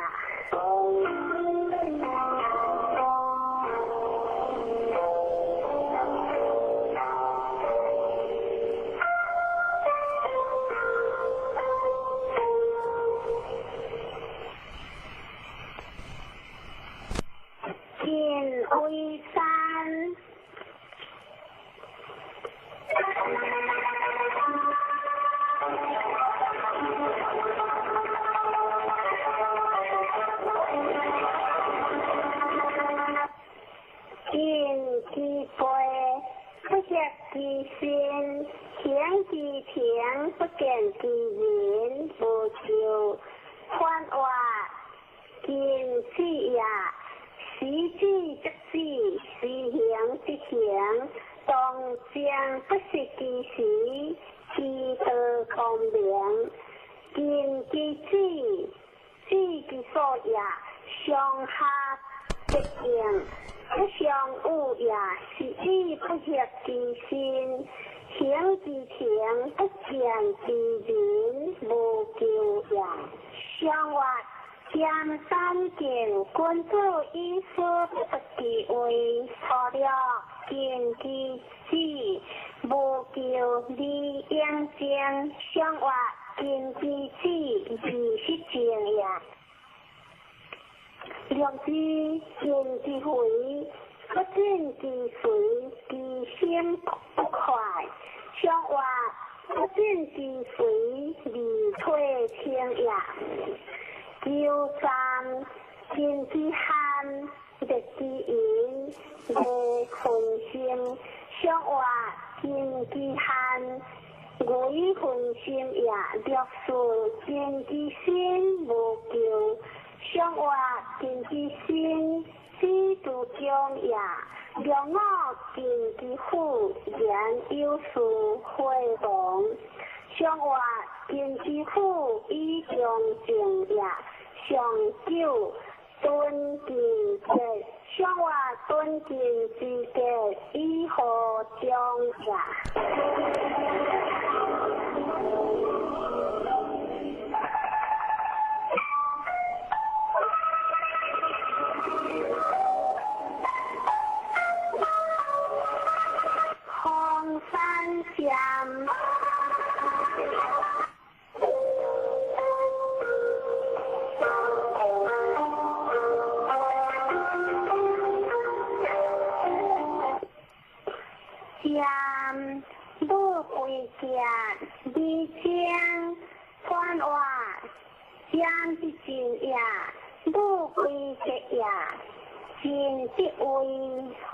[SPEAKER 1] 晋为山，身，行其情，不見其人，無求。反話盡死也，時止則止，時行則行，當將不失其時，其道光明。盡其智，知其所也，上下則應，不相惡也，是以不協其身，行其情，不見其人，無求也。上話兼三見，君子以思不得其位，錯了盡其智，無求而應正。上話盡其智，而失正也。良知盡其肥，不盡其肥，其心不快。上話不盡其肥，而退清也。求三盡其慳，滅其淫，未分心。上話盡其慳，為分心也。六四盡其身，無求。上話盡其身，知足強也。六五盡其富，言有事會亡。上話盡其富，以中正也。上九敦其節，上話敦敬之節，以何將也。红山峡。剑无贵剑，二将反话剑之进也，无贵节也，进之位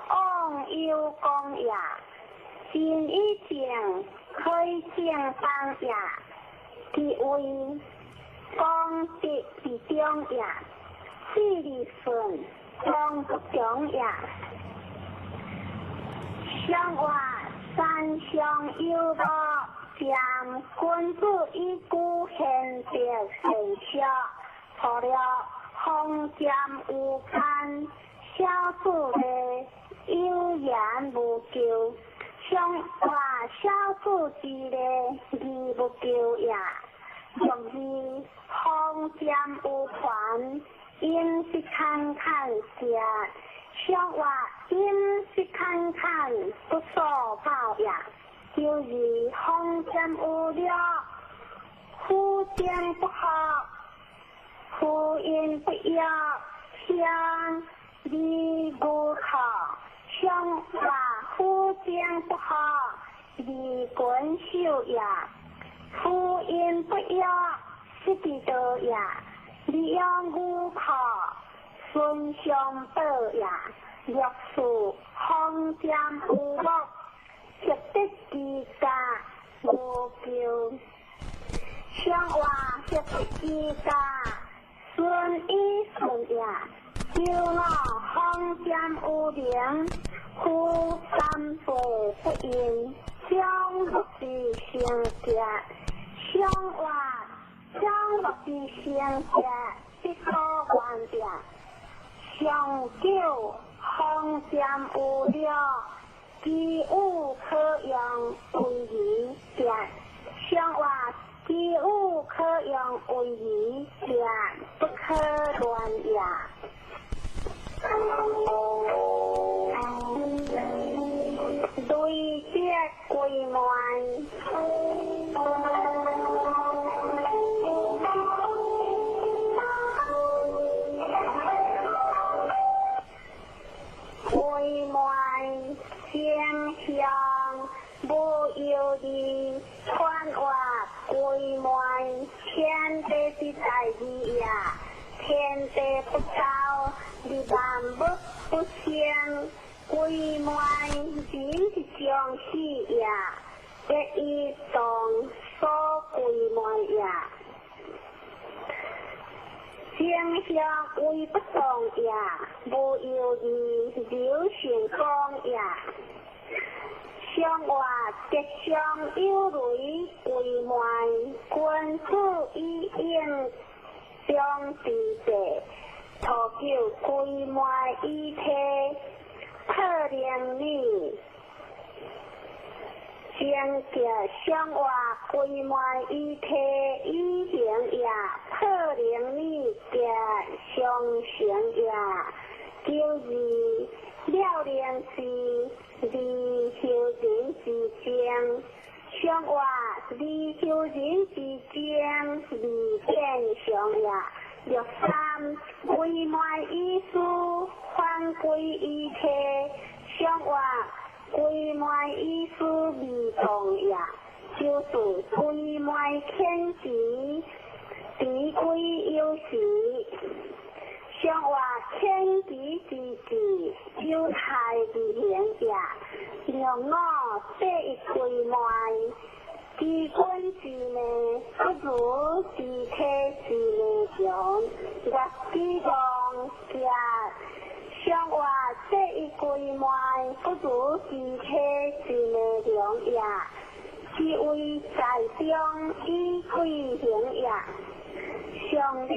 [SPEAKER 1] 往有功也，进以正开正当也，其位功德之中也，势利顺功不强也。上话三相有无，剑君子以古贤德贤孝，除了封剑有堪，小子的有言无求。上话小子之礼，义无求也。六二封剑有权，应是坎坎者。上话应是坎坎，不所报也。就是封剑有了，夫将不好，夫因不要，相离无靠。上话夫将不好，离君受也。夫因不要，失其道也。利用无靠，孙相报也。六四封剑有目，协得其家无求。上话协得其家，顺以顺也。九五封剑有名，夫三岁不应，将不之成节。上话将不之成节，不可原也。上九封剑有了，其有可用为义者。上话其有可用为义者，不可乱也。累积归满。归满先向无忧虑，传话归满天地之大义也，天地不交，你万物不生。归满人是上中四也，得以当所归昧也。正向为不动也，无犹豫流成功也。上话吉祥有雷为昧，君子以应中之地，图求归昧以体，破灵女。正吉上话归昧以体以行也，破灵女吉上成也。九二了灵是二修人之精，上话二修人之精，二变上也。六三归昧以思，反归以体，上话归昧以思未动也。九四归昧天时，敌归有时。上话天地之治，有害之行也。六五八一归昧，知君之命，不如知体之命强。月之望行，上话这一归昧，不如知体之命强也。是为在中以贵行也。上了。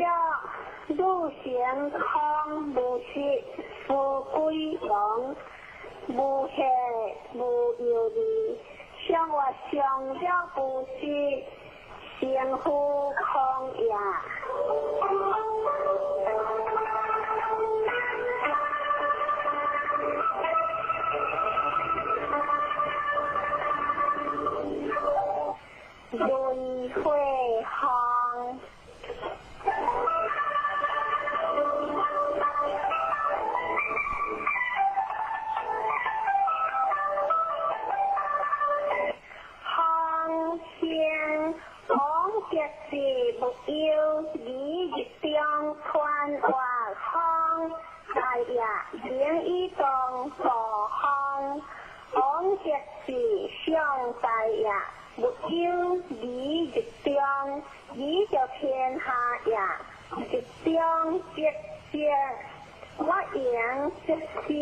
[SPEAKER 1] 汝成空无实，无归王，无下无犹豫。上话上了无实，成乎空也。轮回行。是无忧，你日中传话风，大也灵以动助风，王吉是上大也，无忧你日中，你就天下也，日中吉吉，我赢吉吉，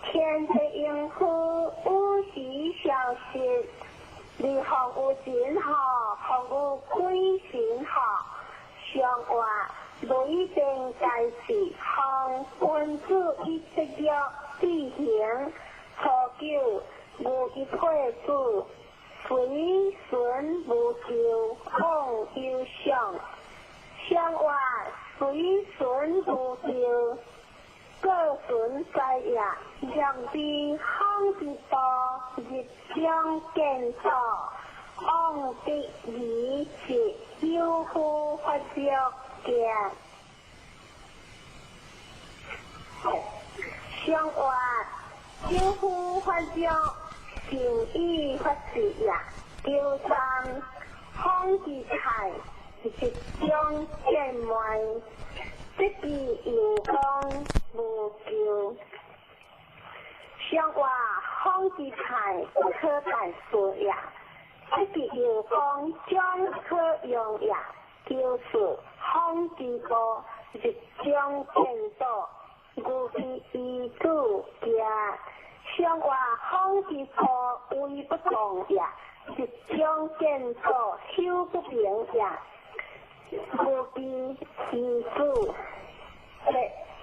[SPEAKER 1] 天地应付有时消失。你服有神吼，服有鬼神吼，上话雷电在是，风君子以节约必行，初九无一配子，随顺无咎，往有上。上话随顺无咎，各顺在也，两边风之道，日中见道，往得而是有夫发作行。上话有夫发作，善意发誓也。九三风之菜，日中见昧，这支有功无咎。上话风之菜不可代说也，这支有功将可用也。九四风之波，日中见道，牛之以子行。上话风之波为不动也，日中见道修不明也。无知以子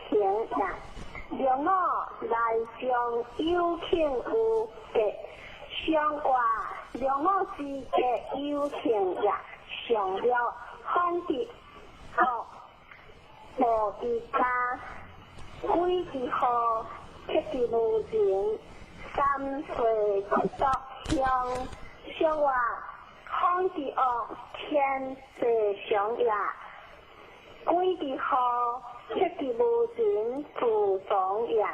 [SPEAKER 1] 行也。六五内中有庆有吉，上话六五之吉有庆也。上了风之恶，无之家，鬼之祸，七之无情，三岁不作乡。上话风之恶，天地常也；鬼之祸，七之无情，自从也。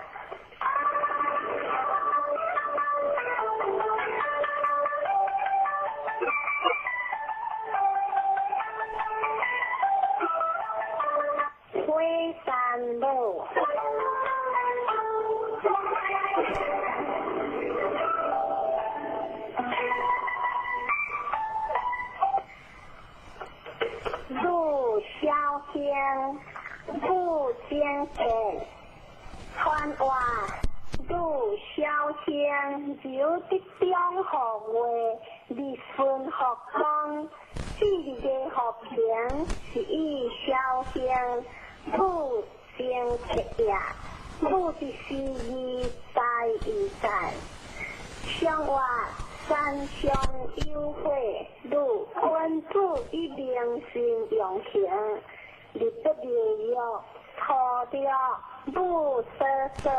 [SPEAKER 1] 火山路。正见，传话汝小兴由得中号月，日分福光，四日的福平是以小兴汝正结也，汝的思义在义在，上话三相有悔，汝君子以明心用行，日不日月，初六汝所说，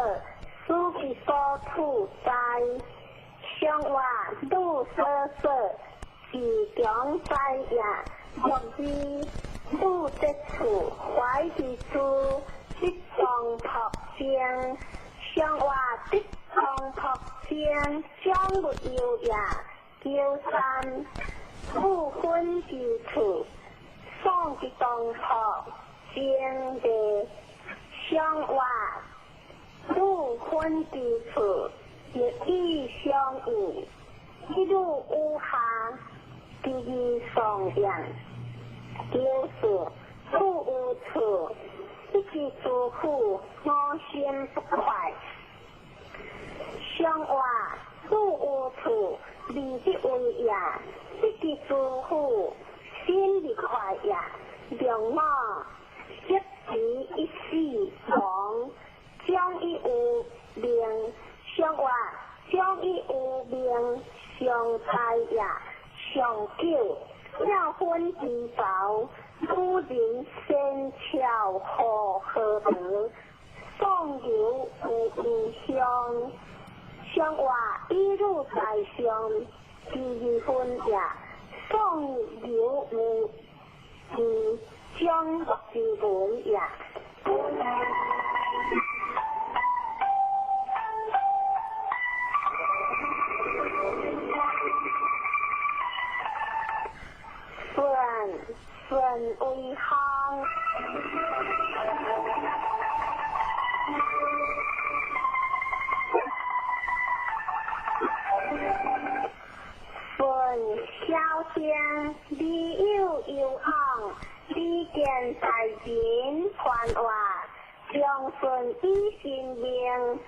[SPEAKER 1] 此其所处在，上话汝所说，是强在也，若是汝得处怀之处，得当朴正，上话得当朴正，将不忧也。九三，汝分之处，送之当朴正的，上话汝分之处，亦以相应，一汝有下，第二双样。九四，汝有处，一之诸苦，我心不快。上话汝有处，二之为也，一之诸苦，心不快也。两我即时一死亡，将以有命。上话将以有命，上在也。上九，了分之薄，古人先巧何何德，宋刘有异乡。上话一路在上，第二分也。宋刘有异将之文也。顺顺为行，顺小兴，你有有昂，你见在人传话，将顺以心命，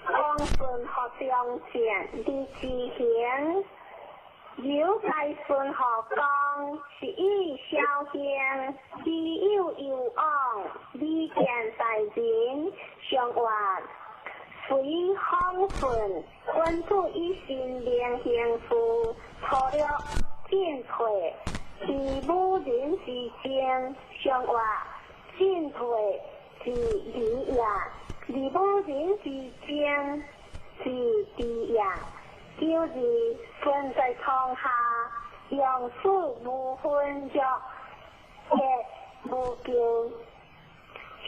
[SPEAKER 1] 光顺学中正，你之行。有在顺学讲，是以小兴，你有有昂，你见在人上话，随风顺，君子以心灵行事，粗略进退，是武人之争。上话进退是礼也，而武人之争是智也。九二，顺在床下，用事无分约，结无咎。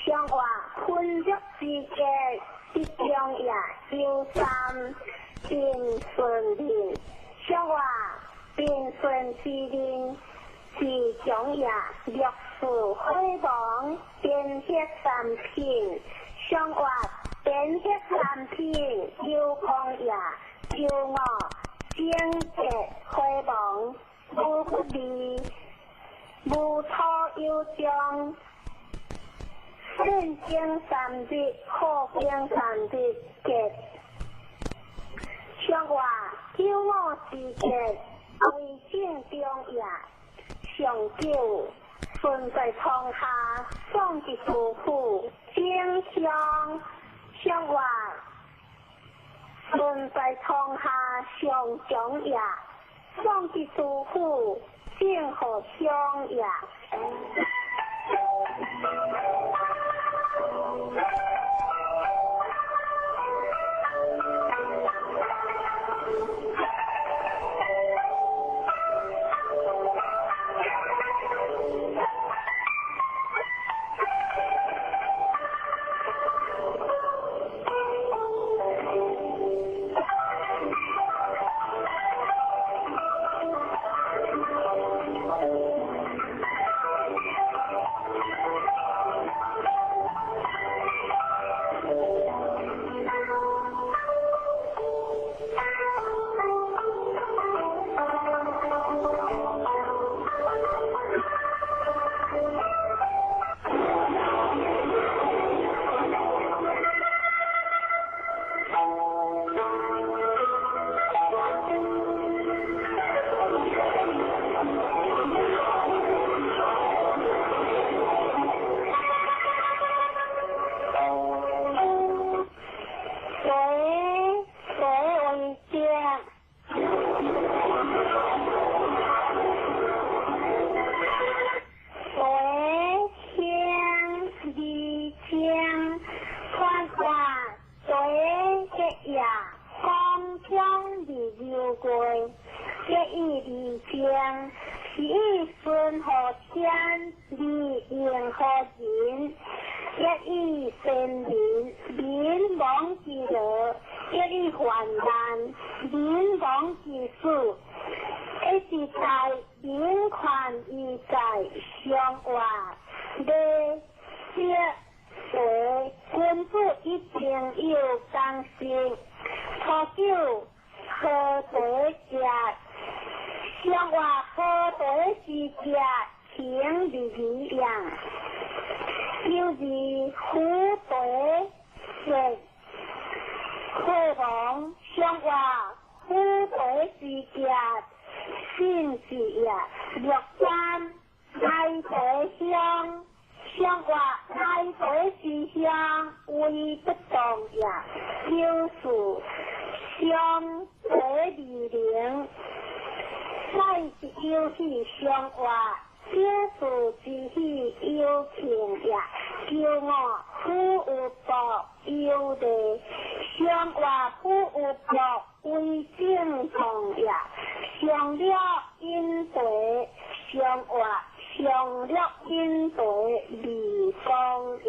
[SPEAKER 1] 上话分约之结，得中也。九三，平顺人。上话平顺之人是强也。六四火亡，变血三品。上话变血三品，有空也。九五，正结火亡，无不利，无初有终。顺经三日，好经三日结。上话九五之结，为正中也。上九，顺在床下，送之师傅，正向上话。顺在床下上强也，送之师傅，正好相也。佇流過，一以離情，是以順乎天，而應乎人，一以先民，民亡之樂，一以患難，民亡之死。一是在民權義在相活，禮節為君子一定有共識。初九好茶食，上活好茶是食情義義樣。九二虎茶食，火王上活虎茶是食信字也。六三奶茶香，上活奶茶之香为不動也。九四雙茶二零，乃是有喜上活，九四之喜有慶也。九五虎有報有禮，上活虎有報為正當也。上了飲茶，上活上了飲茶未講也。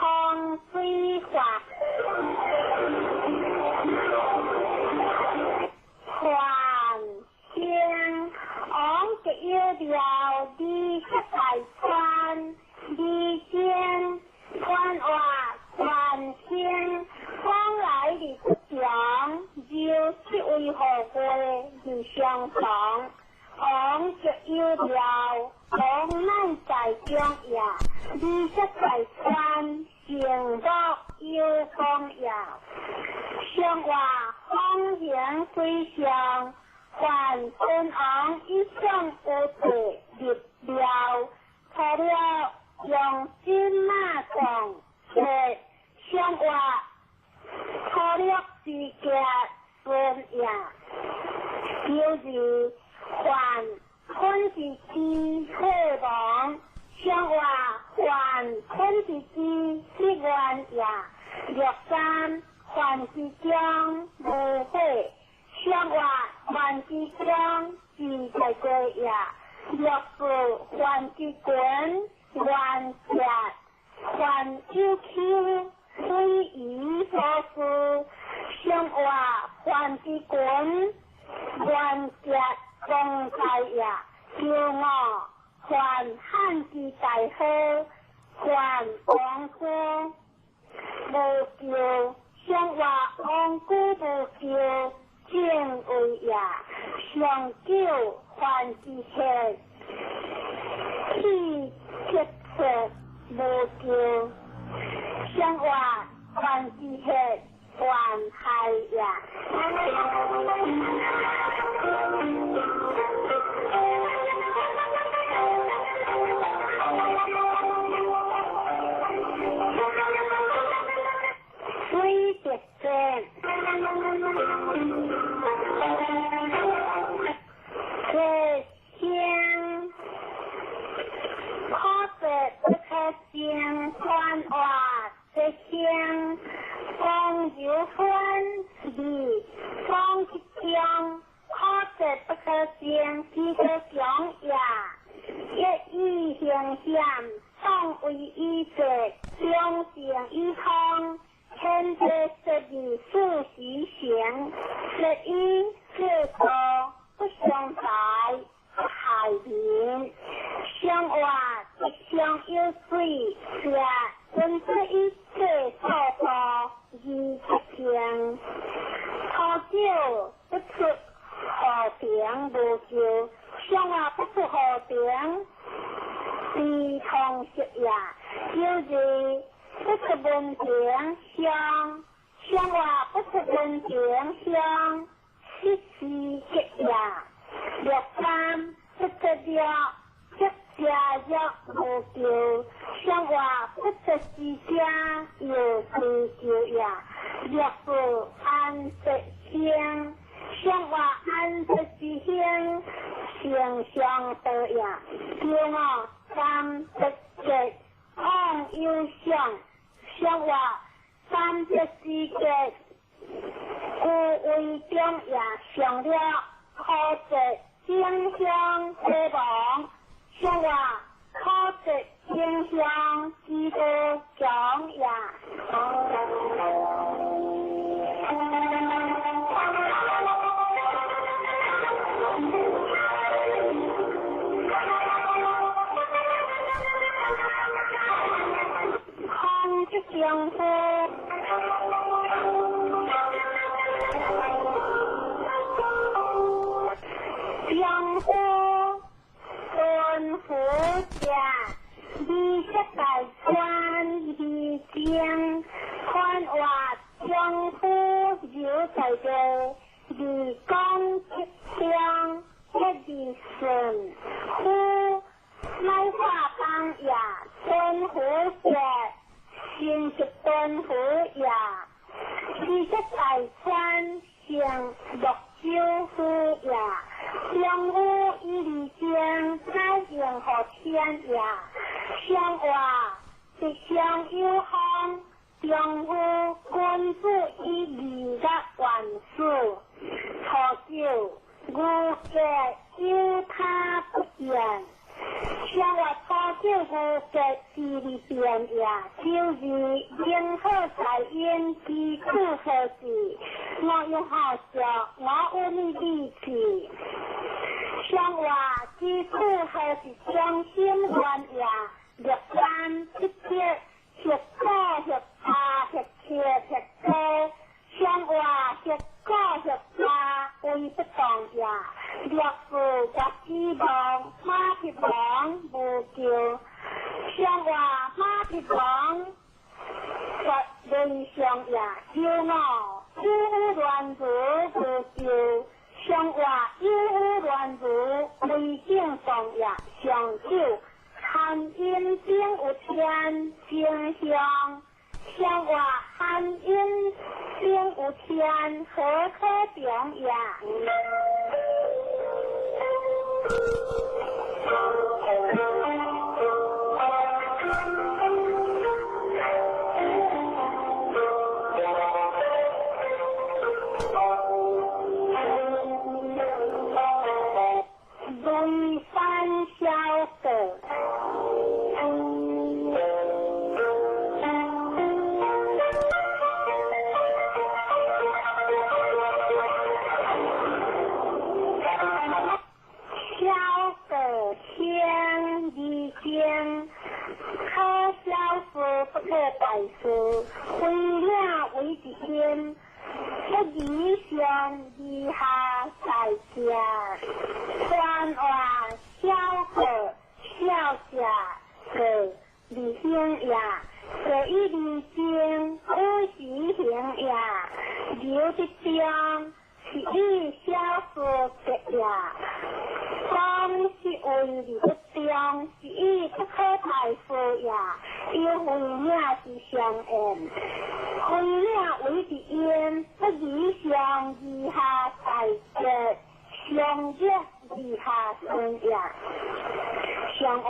[SPEAKER 1] 風水法，還興王極有了二十大川，二仙川活還興，往來佇不祥，就是為何過佇相逢。王極有了，王乃在中也，二十大川成樂有功也。上活風行水上，還君王一向有地入廟，除了用金馬講，上活粗略之家孫也。九二還坤之之火王，上活還坤之之之願也。六三還之將無火，上活還之將之在過也。六四還之權原節，還有丘水魚所事，上活還之權原節公在也。九五還漢之大好，還王居無咎，上活王居無咎正位也。上九還之客，氣節節無咎，上活還之客還害也。水節節，這聲可說不可聲，傳話這聲講有分離，講之中可說不可聲，其可強也。一以行險，當為以節，兩性以康。天地十二四時行，十一四道不相在，不害民。上活一相有水，是君子以切所道而不行。初九不出河平無咎，上活不出河平，非通識也。九二不出門庭相，上活不出門庭相，失時吉也。六三不出了，即家若無咎，上活不出之家有歸咎也。六四安得興，行，上话安息之行，成上道也。九五三得结往有相，上话三得之结，故为中也。上了可得正向希望，上话可得正向之道强也。空即丈夫，丈夫尊夫者，二十大官二经，宽话丈夫有在地，二讲吉祥，一二顺，夫乃化当也，尊夫者，成是尊夫也，二十大官成六九夫也，丈夫以二经，乃应乎天也。上话吉祥有方，丈夫君子以义乐万事。初九，无格有他不见。上话初九无格之二变也，九二宁好在因之处何事？我用好笑，我有你力气。上话之处何是将心愿也？六三七七，十九十八十七十八，上话十九十八为不动也。六四绝指望，马匹王无救。上话马匹王绝人上也。九五有乱如无救。上话有乱如为正动也。上九含阴顶有天正向。上话含阴顶有天何可中也？雷山小阁。小阁天二经，可小事不可大事，非领为一因，不以上以下在家。传话小阁小者阁二行也，阁以二经有时行也，留得中是以小事得也。讲是为而不中，是以不可大事也。有非领之相应，非领为之因，不以上以下在结，上热以下顺也。上话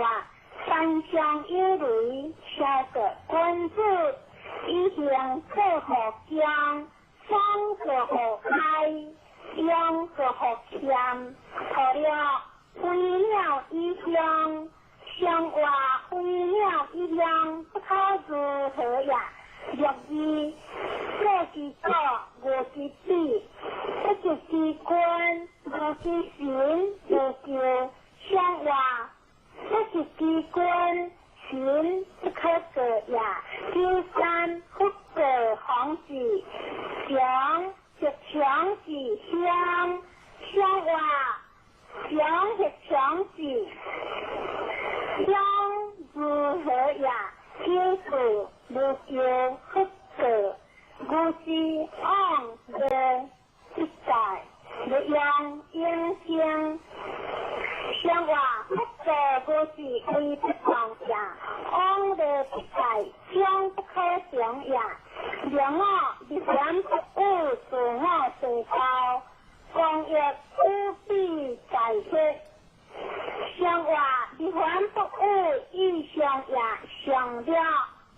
[SPEAKER 1] 三相有雷，小阁君子以行做乎将，方做乎哀，用做乎谦，除了飞鸟以乡，上话飞鸟以乡，不可如何也？六二过之左，无之比，不及之君，无之神，无救。上话不及之君，神不可过也。九三不过防治，强是强是乡，上话强是强是乡如何也？九四无救不过，无是往的一代，不用应声。上话不过无是为不动也，往的一代将不可成也。两我立言不有自我世间，上也上了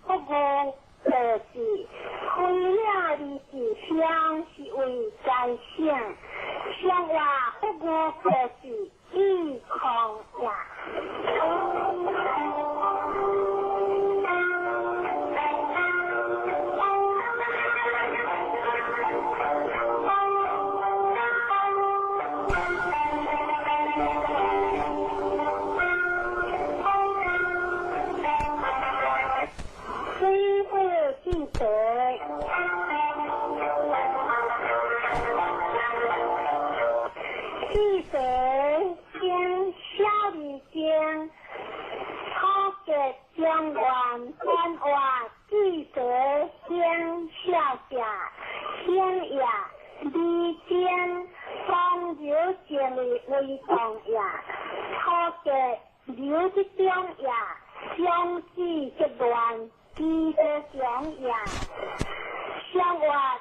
[SPEAKER 1] 服务做事，开了二字乡是为财省，上话服务做事以抗也。中原官话记得乡小姐乡也，李经方刘建立为重也，土地刘的中也，将子结乱记得强也，乡话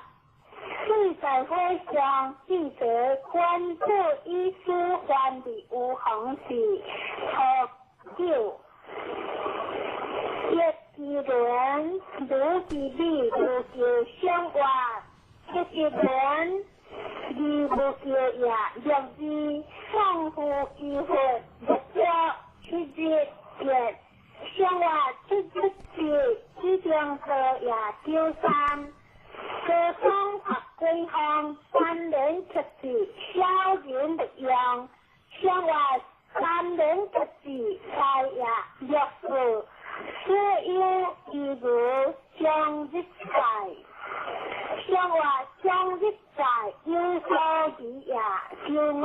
[SPEAKER 1] 四在火上记得关注医师还的有红是初九。一之轮，如之美，如叫相话；一之轮，二无叫也，六字相互之佛，六者七日月，相话七日节，七中多也九三，高中学归方，三年七字，小人不用，相话三年七字，财也六四。所有义如将日在，相话将日在有所利也，九五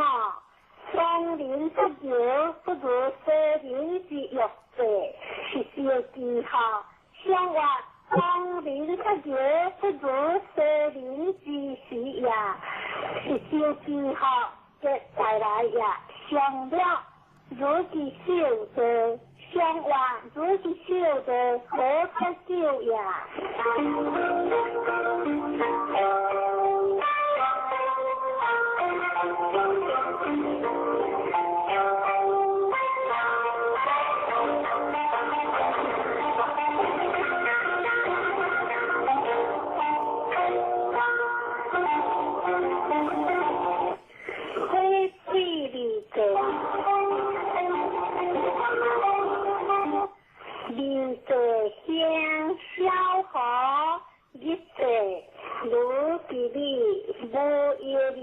[SPEAKER 1] 东邻不如不如西邻之玉者，是小记号。相话东邻不如不如西邻之时也，是小记号。接再来也，上了如其手的。相话如是手的何可救也？非水利者。二座乡小河日座如之美，无忧虑，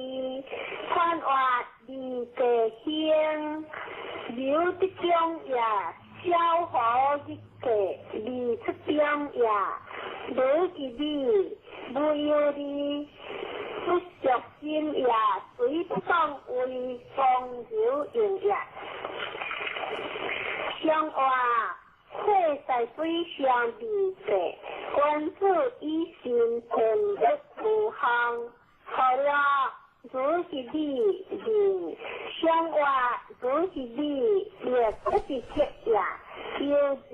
[SPEAKER 1] 宽话二座乡刘德忠也，小河日座二出中也，如之美，无忧虑，不着心也，随不当为风流用也，相话。火在水上二者，君子以心天德无项。好了，如是你二，相话如是你，也不是七也。九字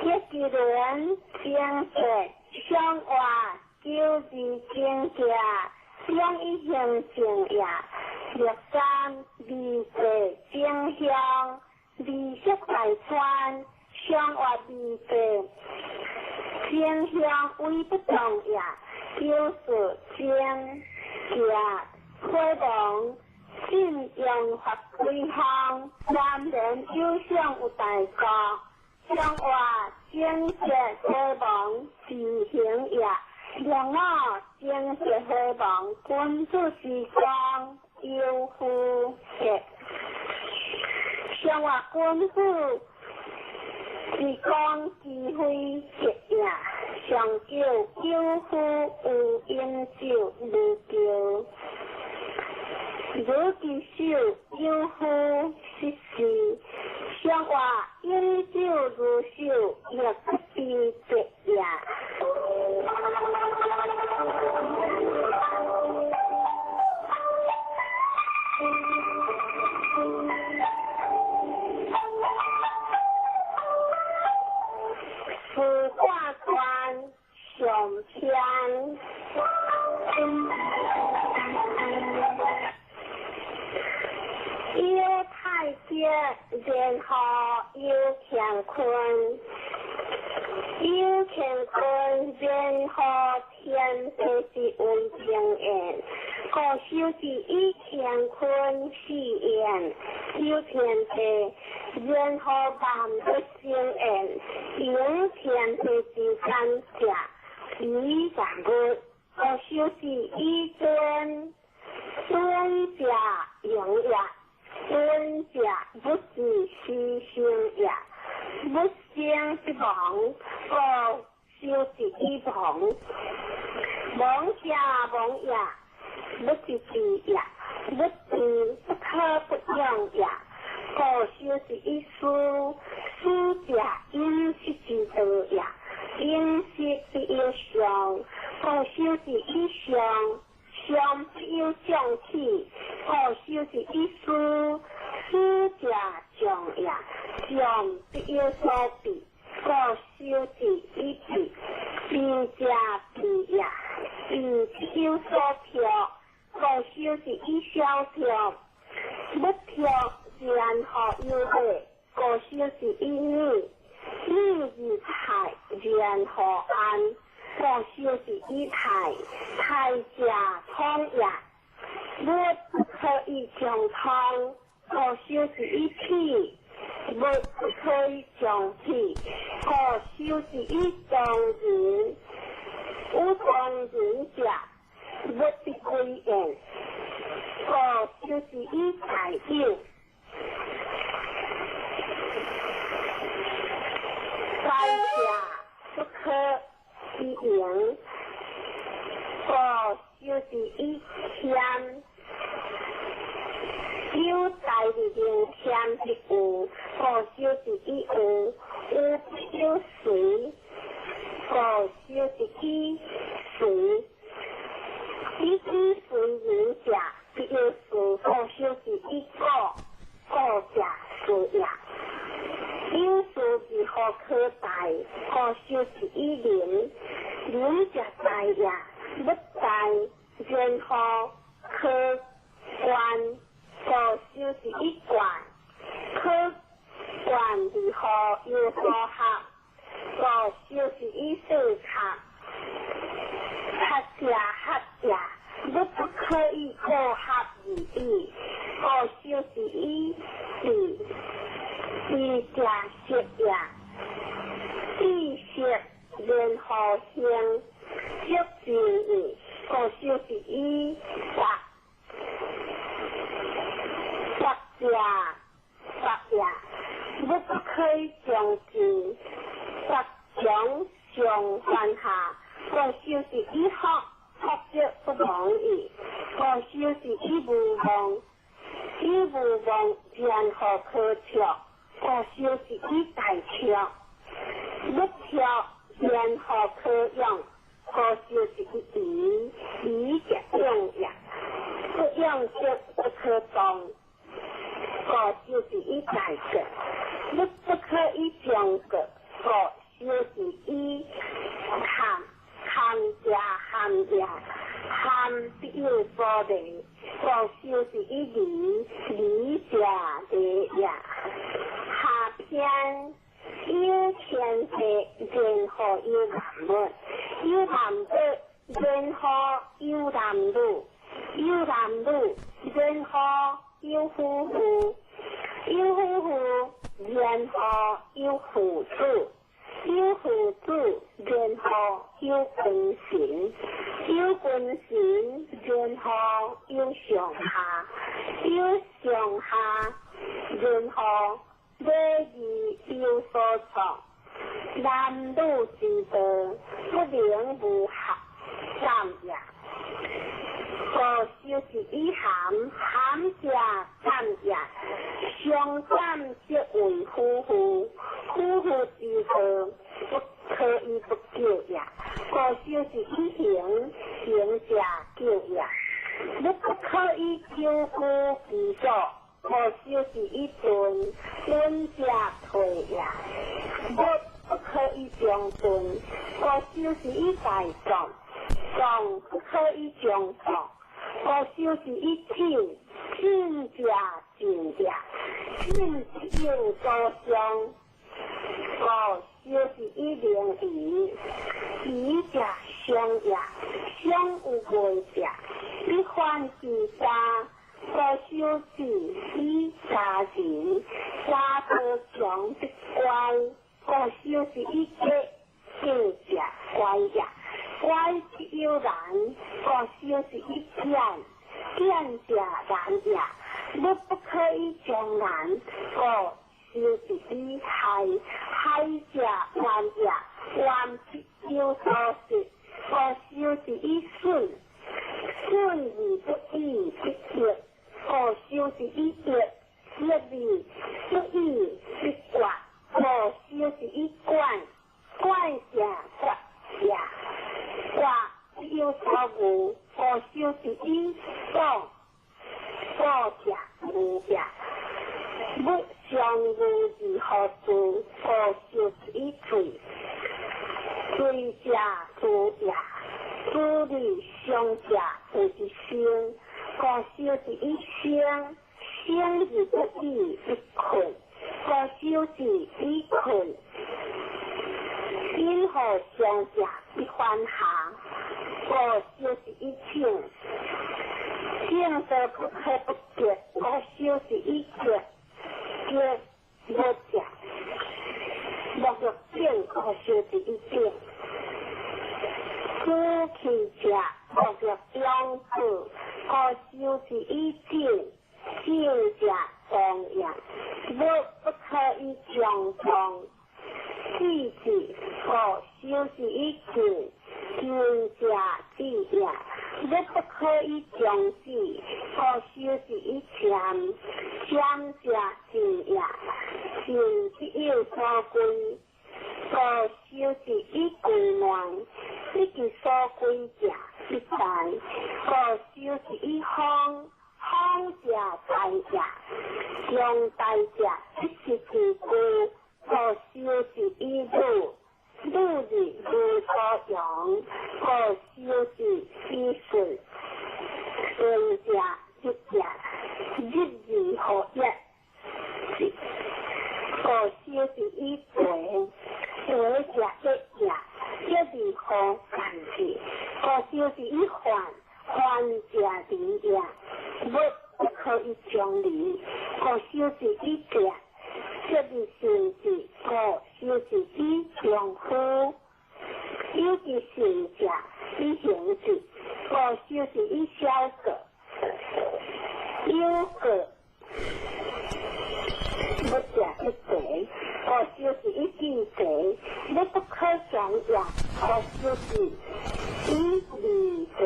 [SPEAKER 1] 一之轮正者，相话九字正者，两一行正也。六三二者正向。二色大川，相话二者，正向为不动也。九四正正火王信用法规项，三年有赏有大国，相话正节火王自行也。两五正节火王君子之光有夫节。相话君子之光之辉节也，上九有夫有饮酒如叫，如其手有夫失事，相话饮酒如手，亦不必节也。司法官上篇，犹太经色然後有乾坤，有乾坤，然後天地是為正緣，故修是以乾坤四緣，有天地，然後萬物生緣，用天地之感謝，以萬物，故修是以尊尊者榮也。尊者不是犧牲也，不生之亡，故修是以亡。亡者亡也，不是治也，不治不可不用也。故修是以思，思者應失之道也，應失必有常，故修是以常。常必有將起，故修是以思，思者將也，將必有所避，故修是以避，避者避也，避必有所跳，故修是以小跳，不跳然後有禮，故修是以禮，禮而泰，然後安。故修是以泰，泰者通也，物不可以將通，故修是以體，物不可以將體，故修是以當人，有當人者，物必歸焉，故修是以大有，大者不可以盈，故修是以謙，有大而能謙必有，故修是以有，有必有隨，故修是以隨，以以隨人者，必有事，故修是以果，果者事也。有事如何可大？故修是以仁，仁者大也，不大，然後可觀，故修是以觀，可觀如何有所合，故修是以四合，合者合也，不可以過合而已，故修是以智，智者識也，智識然後行，識之義，故修是以覺，覺者覺也，不可以將之，覺將上還下，故修是以福，福則不忘矣，故修是以無忘，以無忘然後可卓，故修是以大卓，不卓然後可用，故修是以疑，疑者用也，不用則不可動，故修是以大國，不不可以將國，故修是以堪，堪者堪也，堪必有所利，故修是以利，利者利也。下篇有天地，然後有萬物，有萬物，然後有男女，有男女，然後有夫婦，有夫婦，然後有父子，有父子，然後有君臣，有君臣，然後有上下，有上下，然後禮義有所創，男女之道不能無合感也。故修是以含，含者感也，相感則為夫婦，夫婦之道不可以不救也。故修是以行，行者救也，不可以久居其所，故修是以遁，遁者退也，不不可以將遁，故修是以大壯，壯不可以將壯，故修是以挺，信者信者，信有所相，故修是以灵疑，疑者相也，相有伪者，你凡是三，故修是以家人，家多强的乖，故修是以结结者乖也，乖之有难，故修是以见。见者难也，你不可以将难，故修是以害，害者难也，冤必有所失，故修是以损，损而不义不义，故修是以义，义而不义不决，故修是以管，管者决也，决必有所无，故修是以讲，讲者无也，不相无如何事，故修是以罪，罪者诸也，诸利相者有一生，故修是以生，生而不义不困，故修是以困，因何相者不还下，故修是以请，请则不可不结，故修是以结，结无者，莫若变，故修是以变。此去者，莫若养子，故修是以静，静者动也，无不可以将动。气质，故修是以静，静者止也，你不可以将止，故修是以禅，禅者静也，静必有所归，故修是以归乱，不知所归者必在，故修是以方，方者大也，将大者不是其故，故修是以鲁，鲁而无所用，故修是以顺，顺者日者，日而何一？故修是以为，为者一也，一而何干之？故修是以患，患者离也，不可以将离，故修是以者。这是性质，故修是以丈夫，有之性者以行之，故修是以小过，有过不者一贼，故修是以记贼，你不可将也，故修是以离贼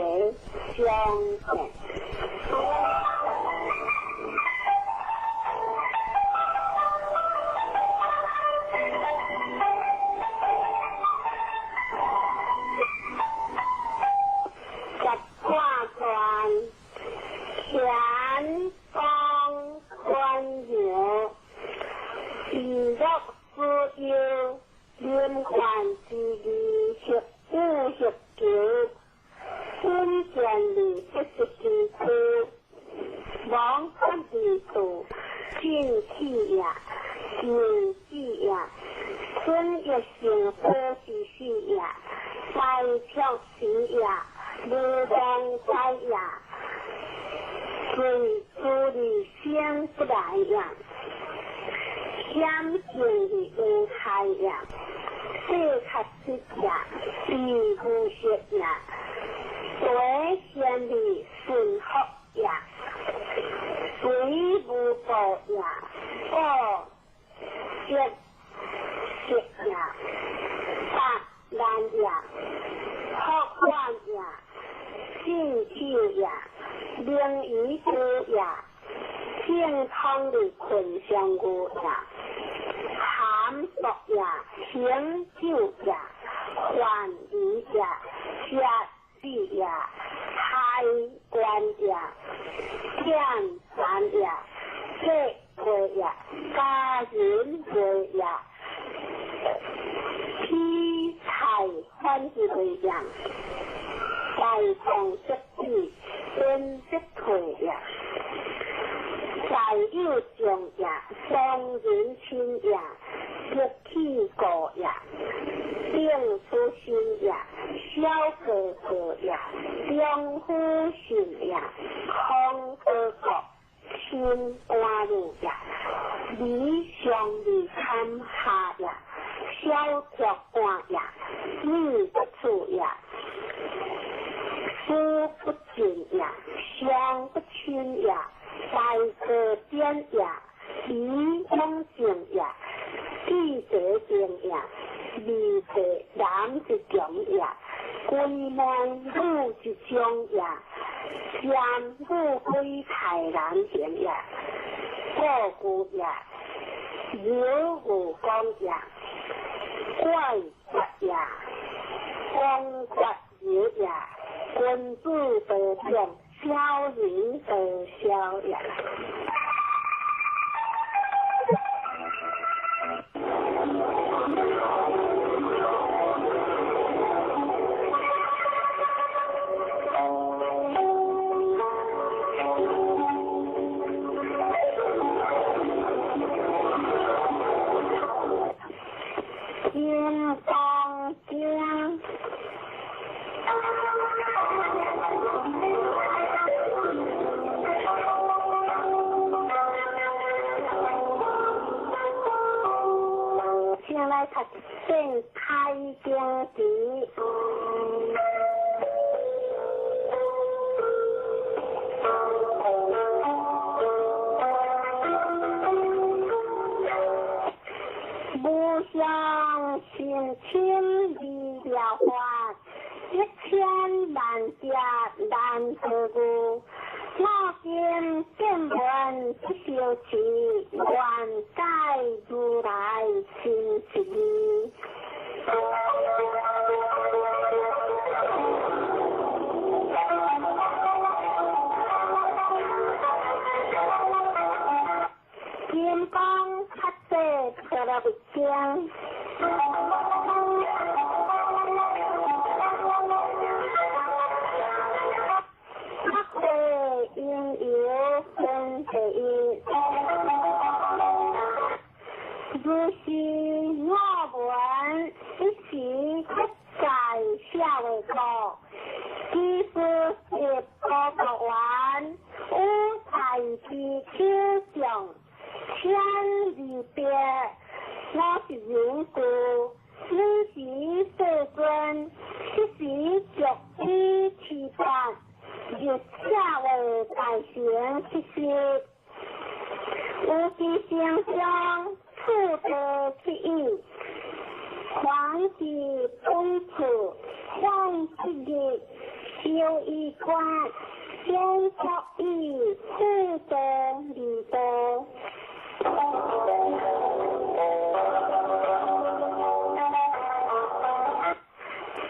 [SPEAKER 1] 相见。乾方宽容，娱乐自由，人权之义，协五协求，稳健的不是基础，王法制度，进气也，进智也，春月成果之时也，开拓时也，无当在也。随诸利生不来也，险境的无害也，世确实也，必无失也，为先的顺福也，随无过也，过结结也，八难也，福万也，进气也。灵鱼之也，健康的困相故也，含毒也，行酒也，患鱼也，食子也，海关也，天山也，这过也，家人过也，披菜反之过也，大众食子。边即退也，大有众也，当人亲也，得气故也，定出心也，小过过也，中夫信也，空得国，心安如也，理上二堪下也，小作官也，女不处也，思不尽也，相不亲也，大过典也，理勇正也，记者定也，二地男一强也，归门女一种也，兼女归太难行也，过故也，有无讲也，怪绝也，光绝有也，君子道长，小人道小也。金刚经。先来读《开经词》。无上甚深微妙法，一千万劫难得遇。我今见闻得受持，愿解如来真实义。金刚萨埵陀罗尼经。因由分第一，如是我闻，一时不在下为国，其实一国国王，五台之首相，千二别，我是人故，彼时世尊，彼时足以七八。入下位大成七十，有其成中次第七义，凡是本处，凡七日，修一观，先作以次第二道。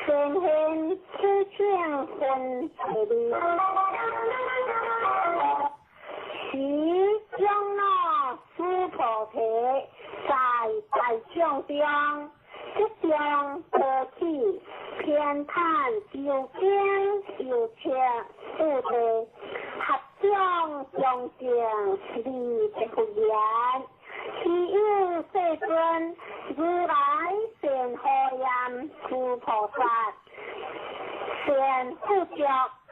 [SPEAKER 1] 先现此请分第二，时长老须菩提在大众中，即将得起偏袒究竟有情有地，合众中正利的佛言：昔有世尊，如来善护念诸菩萨，善护觉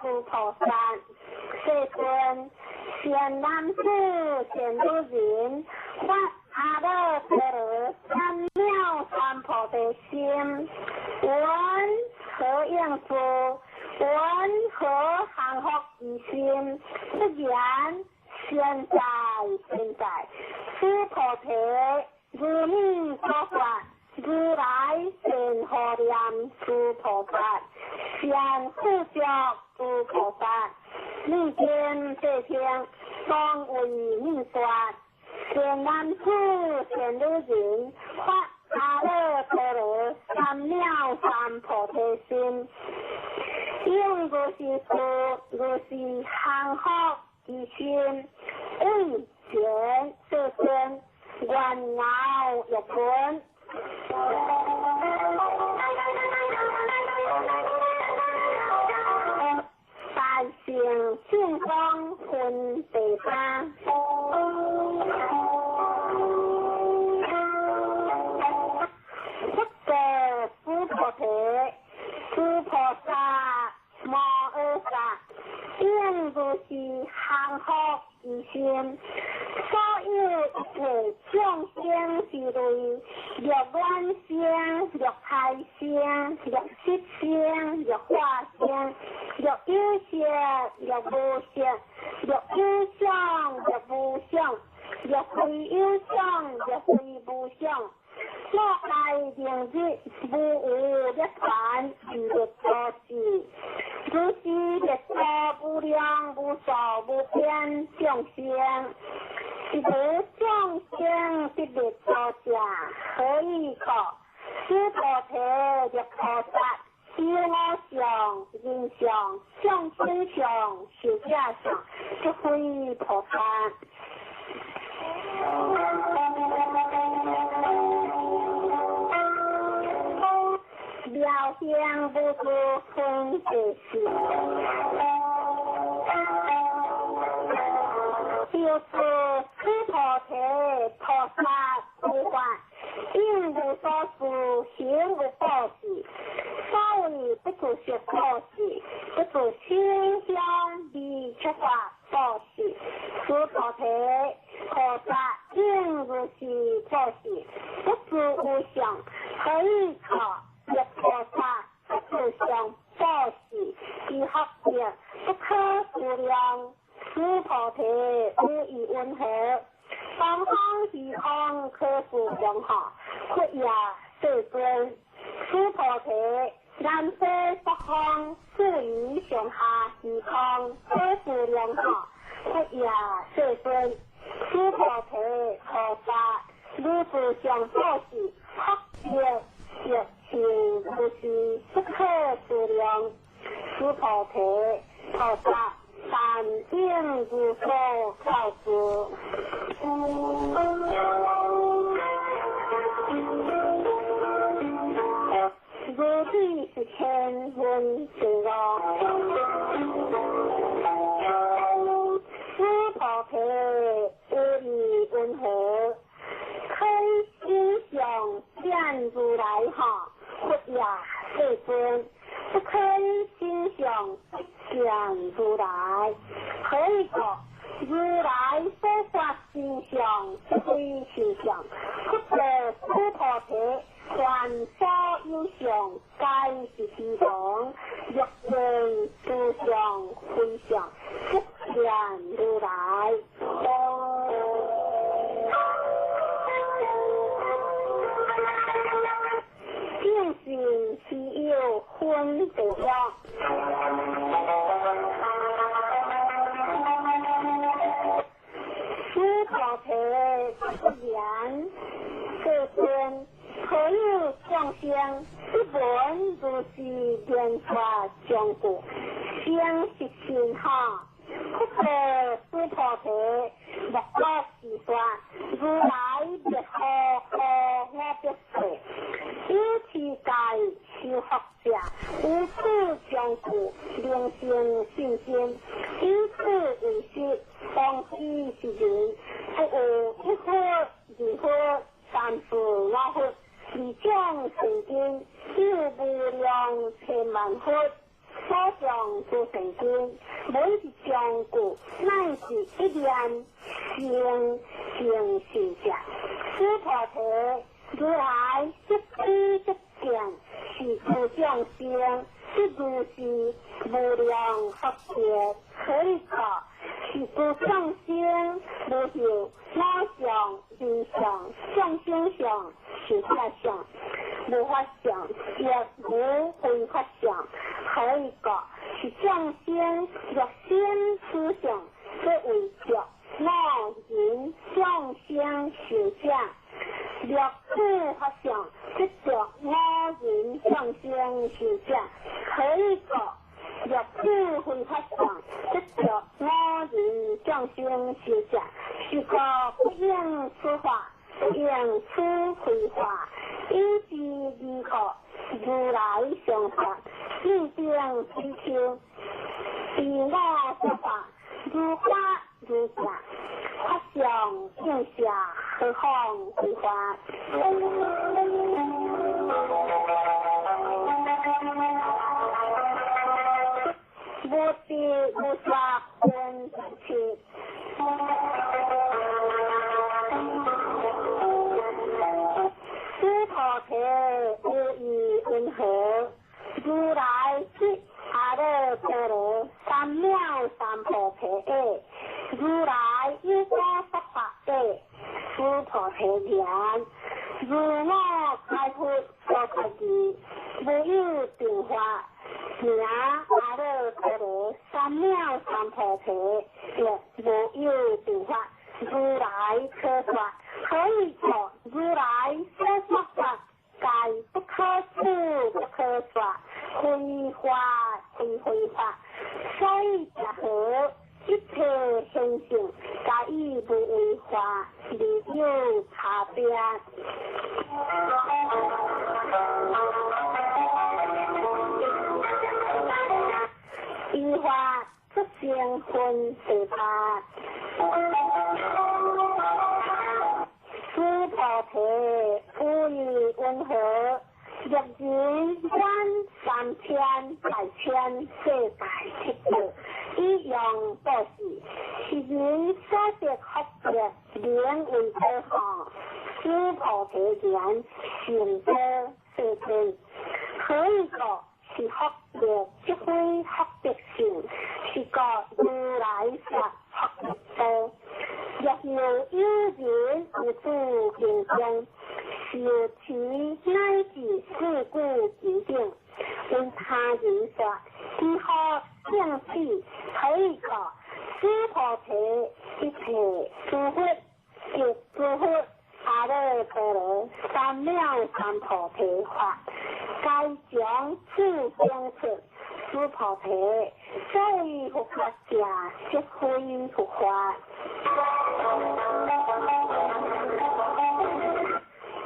[SPEAKER 1] 诸菩萨。世尊，善男子、善女人，发阿耨多罗三藐三菩提心，闻何应事？闻何降伏其心？不言现在现在，须菩提，如你所说，如来善护念诸菩萨，善护觉诸菩萨。你今谛听，当为你说。善男子、善女人，发阿耨多罗三藐三菩提心，应如是事，如是降伏其心，为前世尊，愿饶欲闻。大乘正宗分第八。佛告須菩提：諸菩薩摩訶薩，應如是降伏其心。所有一切眾生之類，若卵生，若胎生，若濕生，若火生，若有色，若無色，若有相，若無相，若非有相，若非無相。我該明日無有涅槃，而滅度時，如是滅度無量無數無邊眾生，是無眾生得滅度者，何以故？須菩提，若菩薩有我相、人相、眾生相、壽者相，則非菩薩。妙行無住分別智，就是須菩提菩薩諸法，應無所住，行無布施。所謂不住色布施，不住聲香味觸法布施。須菩提，菩薩應如是布施，不住無相，何以故？若菩薩不住相布施，其福德不可思量。須菩提，汝意云何？東方虛空可思量哈，佛也世尊。須菩提，南西北方四夷上下虛空可思量哈，佛也世尊。須菩提，菩薩如住相布施，福德亦是如是不可思量。須菩提，菩薩但應如所教之。如理是千聞正悟。須菩提，汝意云何？可以心相見如來哈，佛也世尊。不可以心相不見如來，何以故？如來所發心相，不非心相。佛告須菩提：凡所有相，皆是虛妄。若見諸相非相，即見如來。正信是有分別了。須菩提，不言世尊，何有眾生不聞如是言法相故，生是心哈？佛告須菩提：莫可思說，如來滅後何我別說？有持戒修福者，無此相故，能生信心。以此為實，當知是人，不有一佛、二佛、三四五佛，二種聖經，有無量千萬佛。所上諸聖經，每一相故，乃是一念生成信者。須菩提，如來即知即見，是諸眾生，即如是無量福德。何以故？是諸眾生無有我相、人相、眾生相、壽者相，無法相，亦無非法相。何以故？是眾生若生此相，則為著我人眾生壽者；若此法相，則著我人眾生壽者。何以故？若此非法相，則著我人眾生壽者。是故不應此法，不應此非法，以是義故，如來常說，四定比丘，彼我說法，如法如相，法相映射何方非法？无知无说分七。须菩提无疑云何？如来悉阿耨多罗三藐三菩提耶。如来有所说法者，须菩提言：如我开佛所说义，无有定法，名阿耨多罗三藐三菩提，亦无有定法。如来可说，何以故？如来所说法，皆不可思不可说，非法非非法。所以者何？一切现象，皆以无为法而有差别。依法出生分第八。须菩提，无疑云何？若人观三千大千世界七宝，以用布施，是人所得福德，名为多哈。须菩提言：善多世尊，何以故？是福德，即非福德性，是故如来说福德多。若有有人有诸经中，受持乃至四句偈等，为他人说，如何正此？何以故？须菩提，一切诸佛及诸佛阿耨多罗三藐三菩提法，皆从此中出。须菩提，所谓佛法者，即非佛法。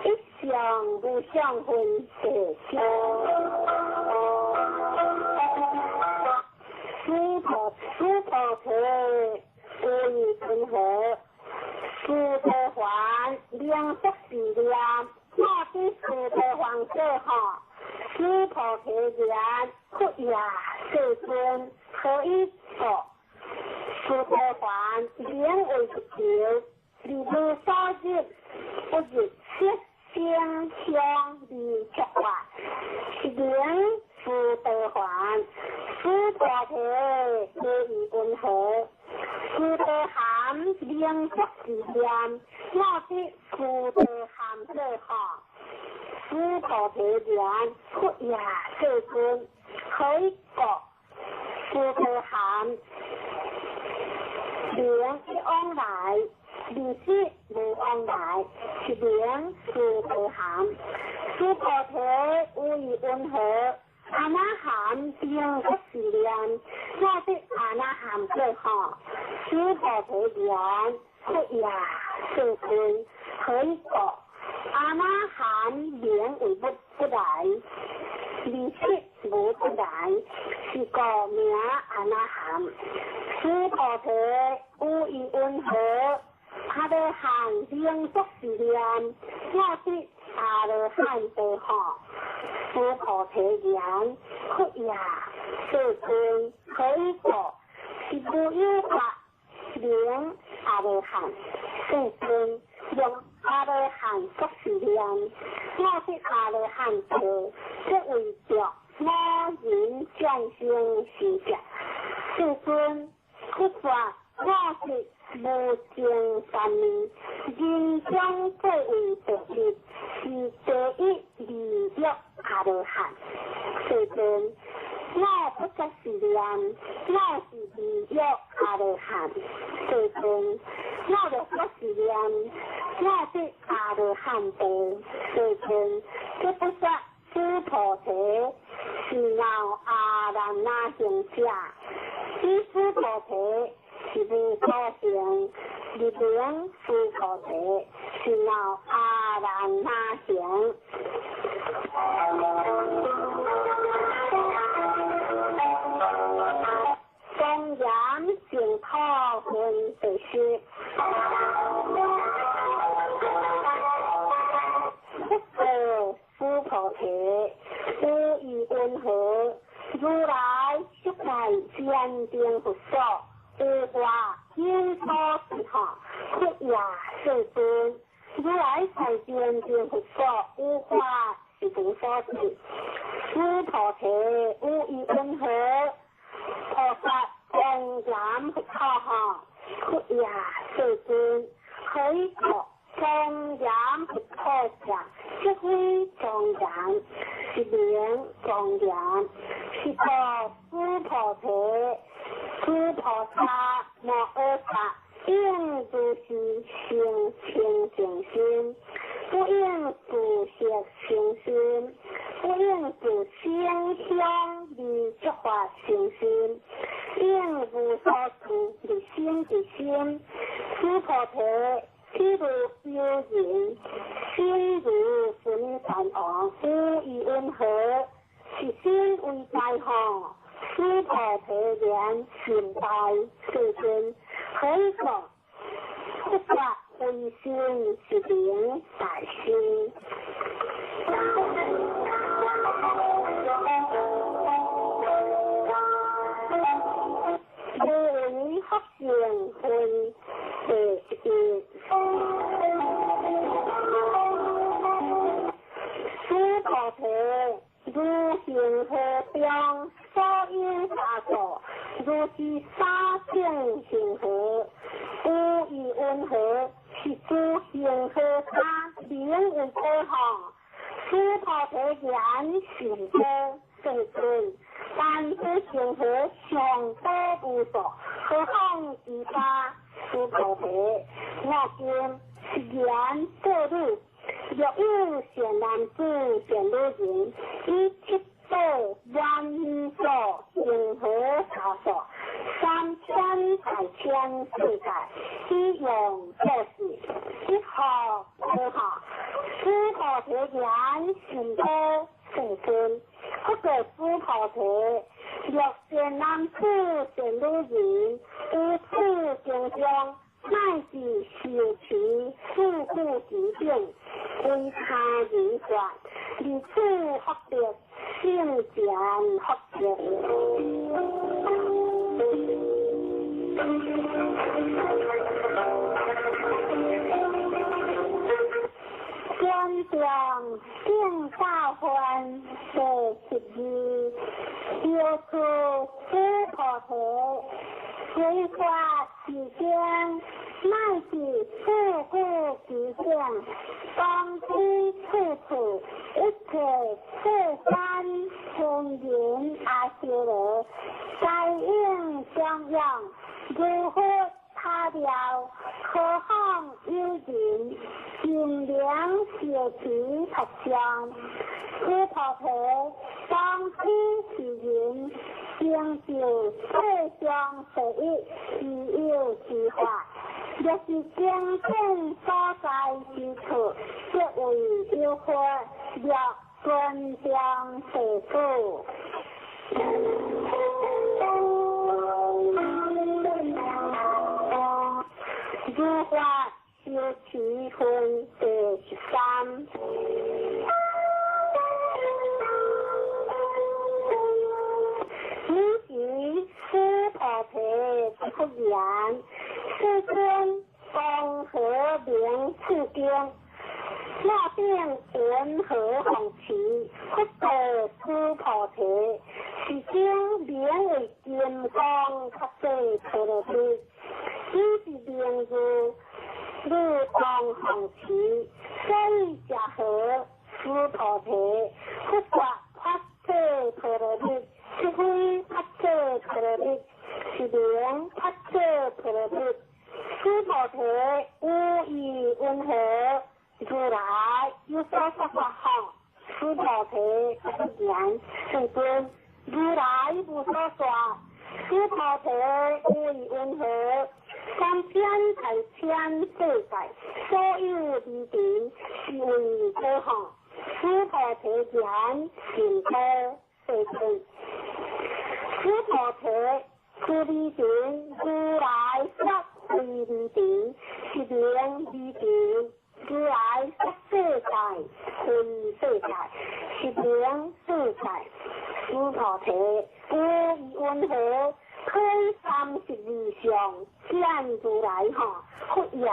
[SPEAKER 1] 一相无相分第七。须菩提，无疑云何？须陀洹名色是念，我得须陀洹说哈。须菩提言：佛也，世尊，何以故？须陀洹名为不求，而无所入，不入色声香味触法，是名须陀洹。须菩提，无疑云何？须陀含名色是念，我得须陀含说哈。须菩提言：佛也，世尊，何以故？须陀含名一往来，二色无往来，是名须陀含。须菩提，无疑云何？阿那含名色是念，我得阿那含说哈。须菩提言：佛也，世尊，何以故？阿那含名为不来，二色无不来，是故名阿那含。须菩提，无疑云何？阿罗汉名色是念，我得阿罗汉道哈。须菩提言：佛也，世尊，何以故？是无有法名阿罗汉。世尊，用阿罗汉说是念，我得阿罗汉道，这为着我人众生是者。世尊，佛法我是无尽三昧，人中最为第一，是第一二欲阿罗汉。世尊，我不说是念，我是二欲阿罗汉。世尊，我若说是念，我得阿罗汉道。世尊，这不说须菩提是闹阿难那行者，此须菩提是无所行，入名须菩提是闹阿难那行。庄严净土分分第十。佛告须菩提，有意云何？如来悉在禅定佛所，有法有所住吼，佛也世尊。如来在禅定佛所，有法是无所住。须菩提，有意云何？菩萨庄严佛土吼，佛也世尊。何以故？庄严佛土者，即非庄严，是名庄严。是故须菩提，诸菩萨摩诃萨应如是生清净心，不应住色生心，不应住声香味触法生心，应无所住而生其心。须菩提，譬如有人心如分散王，有意云何？是心为大吼，须菩提言心大，世尊。何以故？佛法唯心是名大心。无为福善分第一。须菩提，如恒河中所有沙数，如是沙种恒河，有意云何？是诸恒河沙名为多吼。须菩提言甚多，世尊。但此恒河尚多无数，何况其他？须菩提，我今是言过汝，若有善男子、善女人，以七宝万所恒河沙数，三千大千世界，以用做事，一何何哈？须菩提言甚多，世尊。佛告须菩提，若善男子、善女人，于此经中，乃至受持四句经典，为他人说，如此福德，圣贤福德。观众正教分第12，药师须菩提，随法世间，乃至四句经典，当知处处一切世间天人阿修罗，皆应供养，如佛他了，何况有人尽量摄持佛像？须菩提，当知是人成就世上第一稀有之法，若是经典所在之处，即为有佛，若尊重弟子。如法修持分第13。彼时须菩提出言：世尊，江河明此经，我顶云何弘持？佛告须菩提：是经名为金刚萨埵陀罗尼，彼是名字如当弘持，所以者何？须菩提，佛说萨埵陀罗尼，是非萨埵陀罗尼，是名萨埵陀罗尼。须菩提，有意云何？如来有所说法吼。须菩提，言世尊，如来无所说。须菩提，有意云何？三千大千世界，所有离尘是为何吼？须菩提言甚多，世尊。须菩提，此离尘如来说萨是名離塵，如來說世界，非世界，是名世界。須菩提，有疑雲何？可以三十二相見如來吼，佛也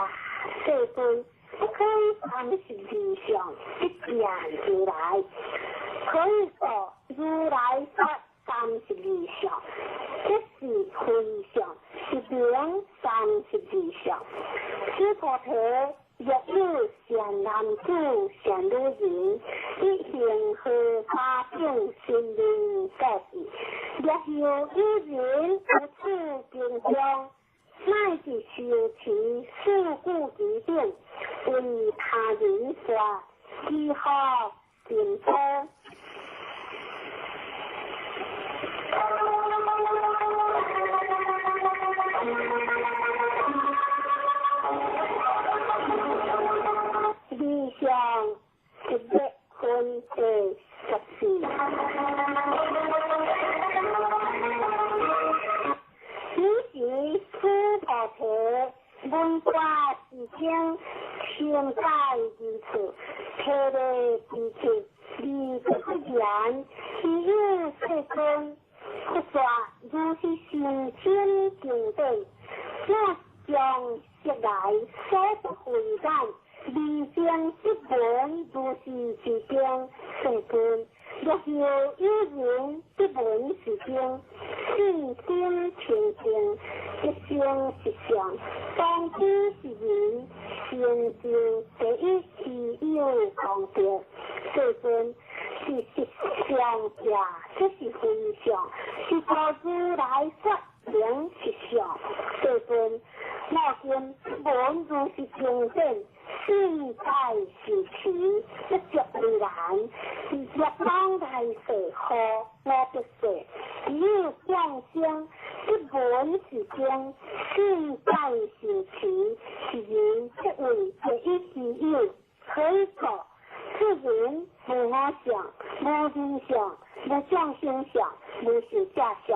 [SPEAKER 1] 世尊，不可以三十二相不見如來。可以說如來說三十二相，這是非相，是名三十二相。須菩提，若有善男子、善女人，欲行荷花等神明布施，若有有人有此经中，乃至修持四句偈等，為他人說，如何淨土？理想一日分第14。彼時須菩提聞法之經，深解其處，體會其趣，而不言，希有世尊，佛說如是甚深經典，我將悉來所不慧眼，離經不聞如是之經，世尊，若有有人不聞是經，信心清淨，一生實相，當知是人成就第一希有功德。世尊，是實相者，這是非相，是故如來說名實相。世尊，我今聞如是經典，信解受持，不著為難，若當來世後，我必世，有眾生不聞是經，信解受持，是人即為第一希有。可以說，此人無我相，無人相，無眾生相，無壽者相，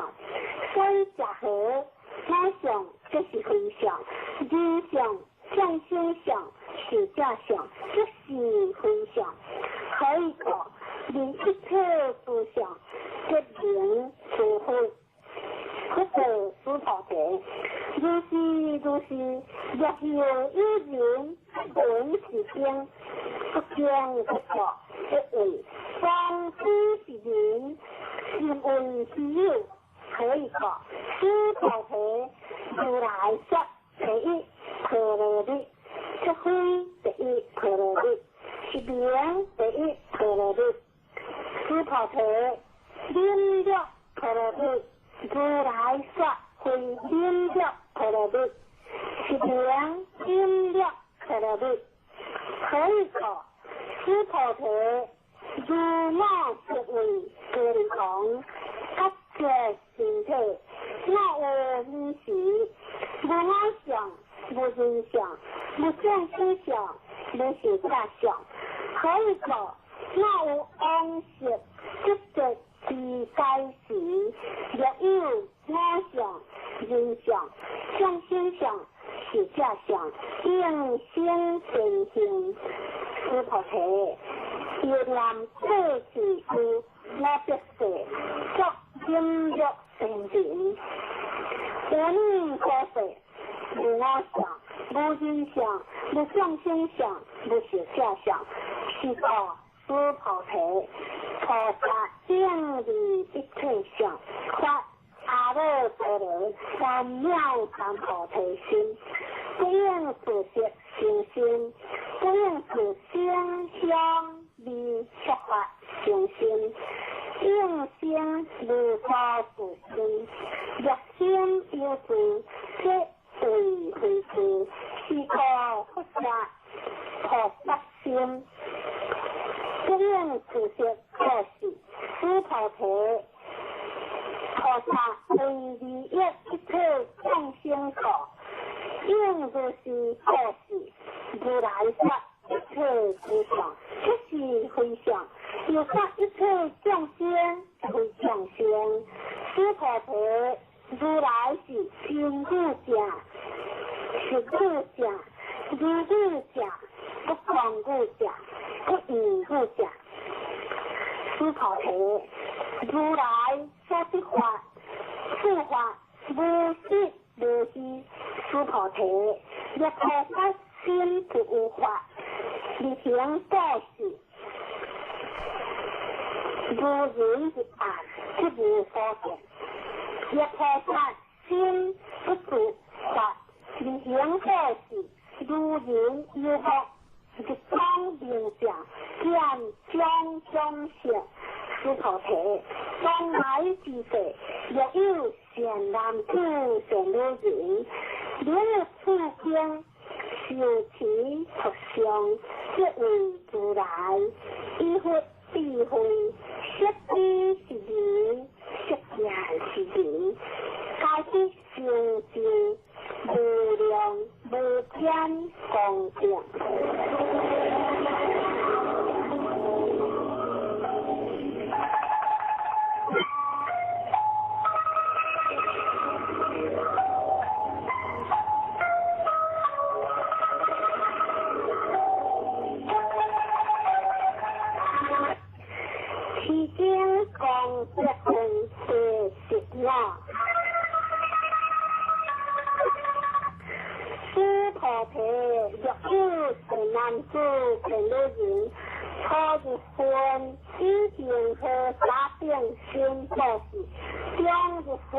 [SPEAKER 1] 所以者何？我相這是非相，人相、眾生相、壽者相，這是非相。可以說，離一切諸相，即名諸佛。佛說須菩提，如是如是，若有有人不聞是經，不經不說，即為當知是人，心為希有。可以說，須菩提如來說第一波羅蜜，這非第一波羅蜜，是名第一波羅蜜。須菩提，忍辱波羅蜜，如來說非忍辱波羅蜜，是名忍辱波羅蜜。可以說，須菩提，如我實為歌利王，覺覺身體，我有汝時，無我相，無人相，無眾生相，無壽者相。可以說，我有往昔積集之解時，若有我相、人相、眾生相、壽者相，應生善行。須菩提，欲念過去世，我必世作忍辱仙人。有汝所世，無我相，無人相，無眾生相，無壽者相，是故須菩提，菩薩應離一切相，發阿耨多羅三藐三菩提心，不應自色生心，不應自聲香味觸法生心，應生無所住心。若心有住，即為非住，是故佛說菩薩心，不應自色布施。須菩提，菩薩為利益一切眾生故，應如是布施。如來說一切諸相，這是非相；又說一切眾生非眾生。須菩提，如來是真如者，實如者，如语者，不狂语者，不异语者。须菩提，如来所得法，此法无实无虚。须菩提，若菩萨心不有法，而行布施，如人入暗，即无所见。若菩萨心不住法，而行布施，如人有目，日光明照，见种种色。须菩提，将来之世，若有善男子、善女人，能此经受持读诵，即为如来以佛智慧，色知是人，色见是人，皆得成就无量无边功德。其中功德分第15。须菩提，若有善男子、善女人，初入分，以恒河沙等身布施；中入分，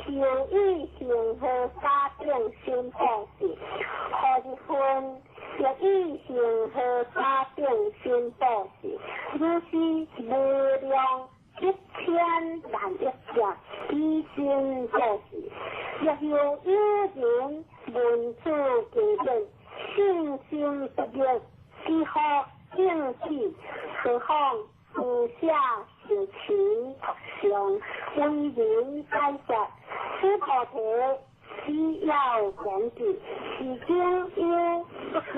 [SPEAKER 1] 受以恒河沙等身布施；后入分，欲以恒河沙等身布施。如是无量一千万亿劫以身布施。若有有人闻此经典，信心不灭，即好正智，何况施舍受持读诵，为人解说。须菩提，只要言之，是经有不可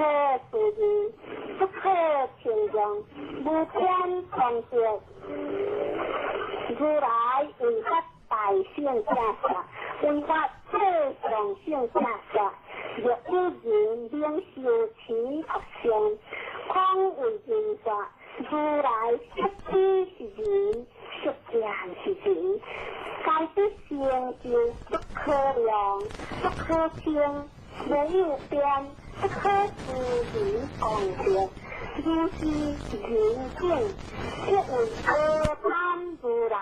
[SPEAKER 1] 思议、不可称量、无边功德。如来为法大圣者说，为法最上圣者说。若有人能受持读诵，况为人说，如来色知是人，色见是人，皆得成就不可量、不可称、无有边、不可思议功德。如是人境，即为阿难如来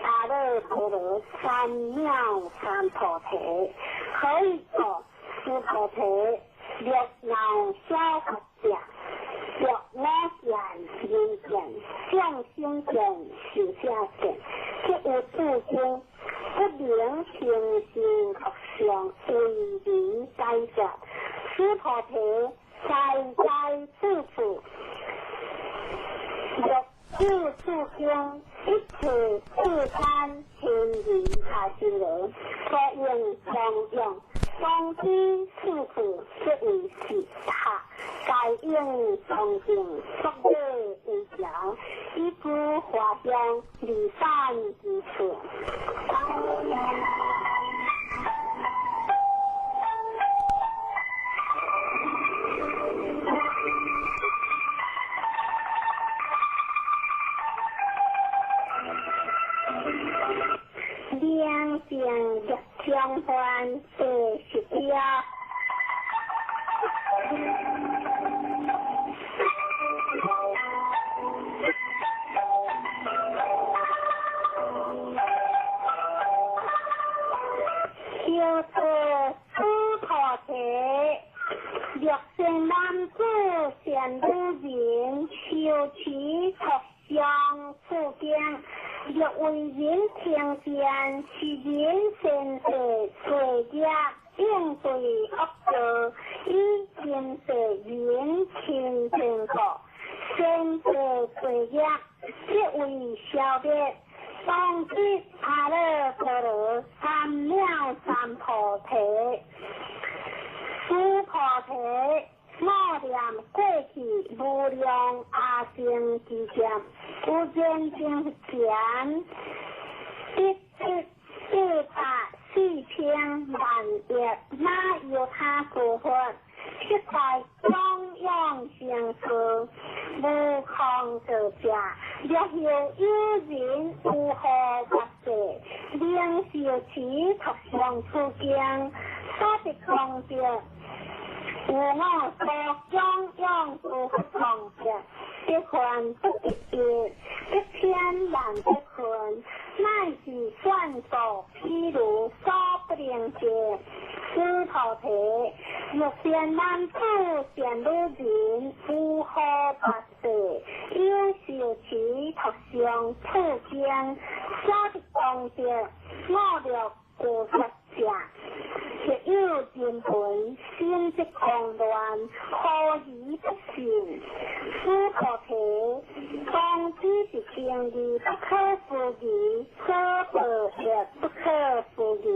[SPEAKER 1] 阿耨多罗三藐三菩提。何以故？须菩提，若闹小佛者，若我见、人见、众生见、寿者见，即有此经，不能称受读诵，为人解说。须菩提，在在处处，若有此经，一切世间天人下修罗，所用功用，当知此处即为是塔，该应恭敬，作礼为条，以诸华香离散之处。明净欲相还第11。小说须菩提，若善男子、善女人，受持读诵此经，若为人听见，是人善世罪业，应对恶道，以今世人清净故，善世罪业即为消灭。当知阿耨多罗三藐三菩提。须菩提，默念过去无量阿僧只劫，有缘经前得得84000万亿那由他诸佛，悉在供養行事，無空道者，若後有人有何法世，能受持讀誦此經，所得功德，有我所供養諸佛功德，得患不得得，得天難得困，乃是算數譬如所不能得。須菩提，若善男子、善女人，有何法世，有受持讀誦此經，所得功德，五欲過失者，若有人聞，心即狂亂，何以不信？須菩提，當知是經義不可思議，所報業不可思議。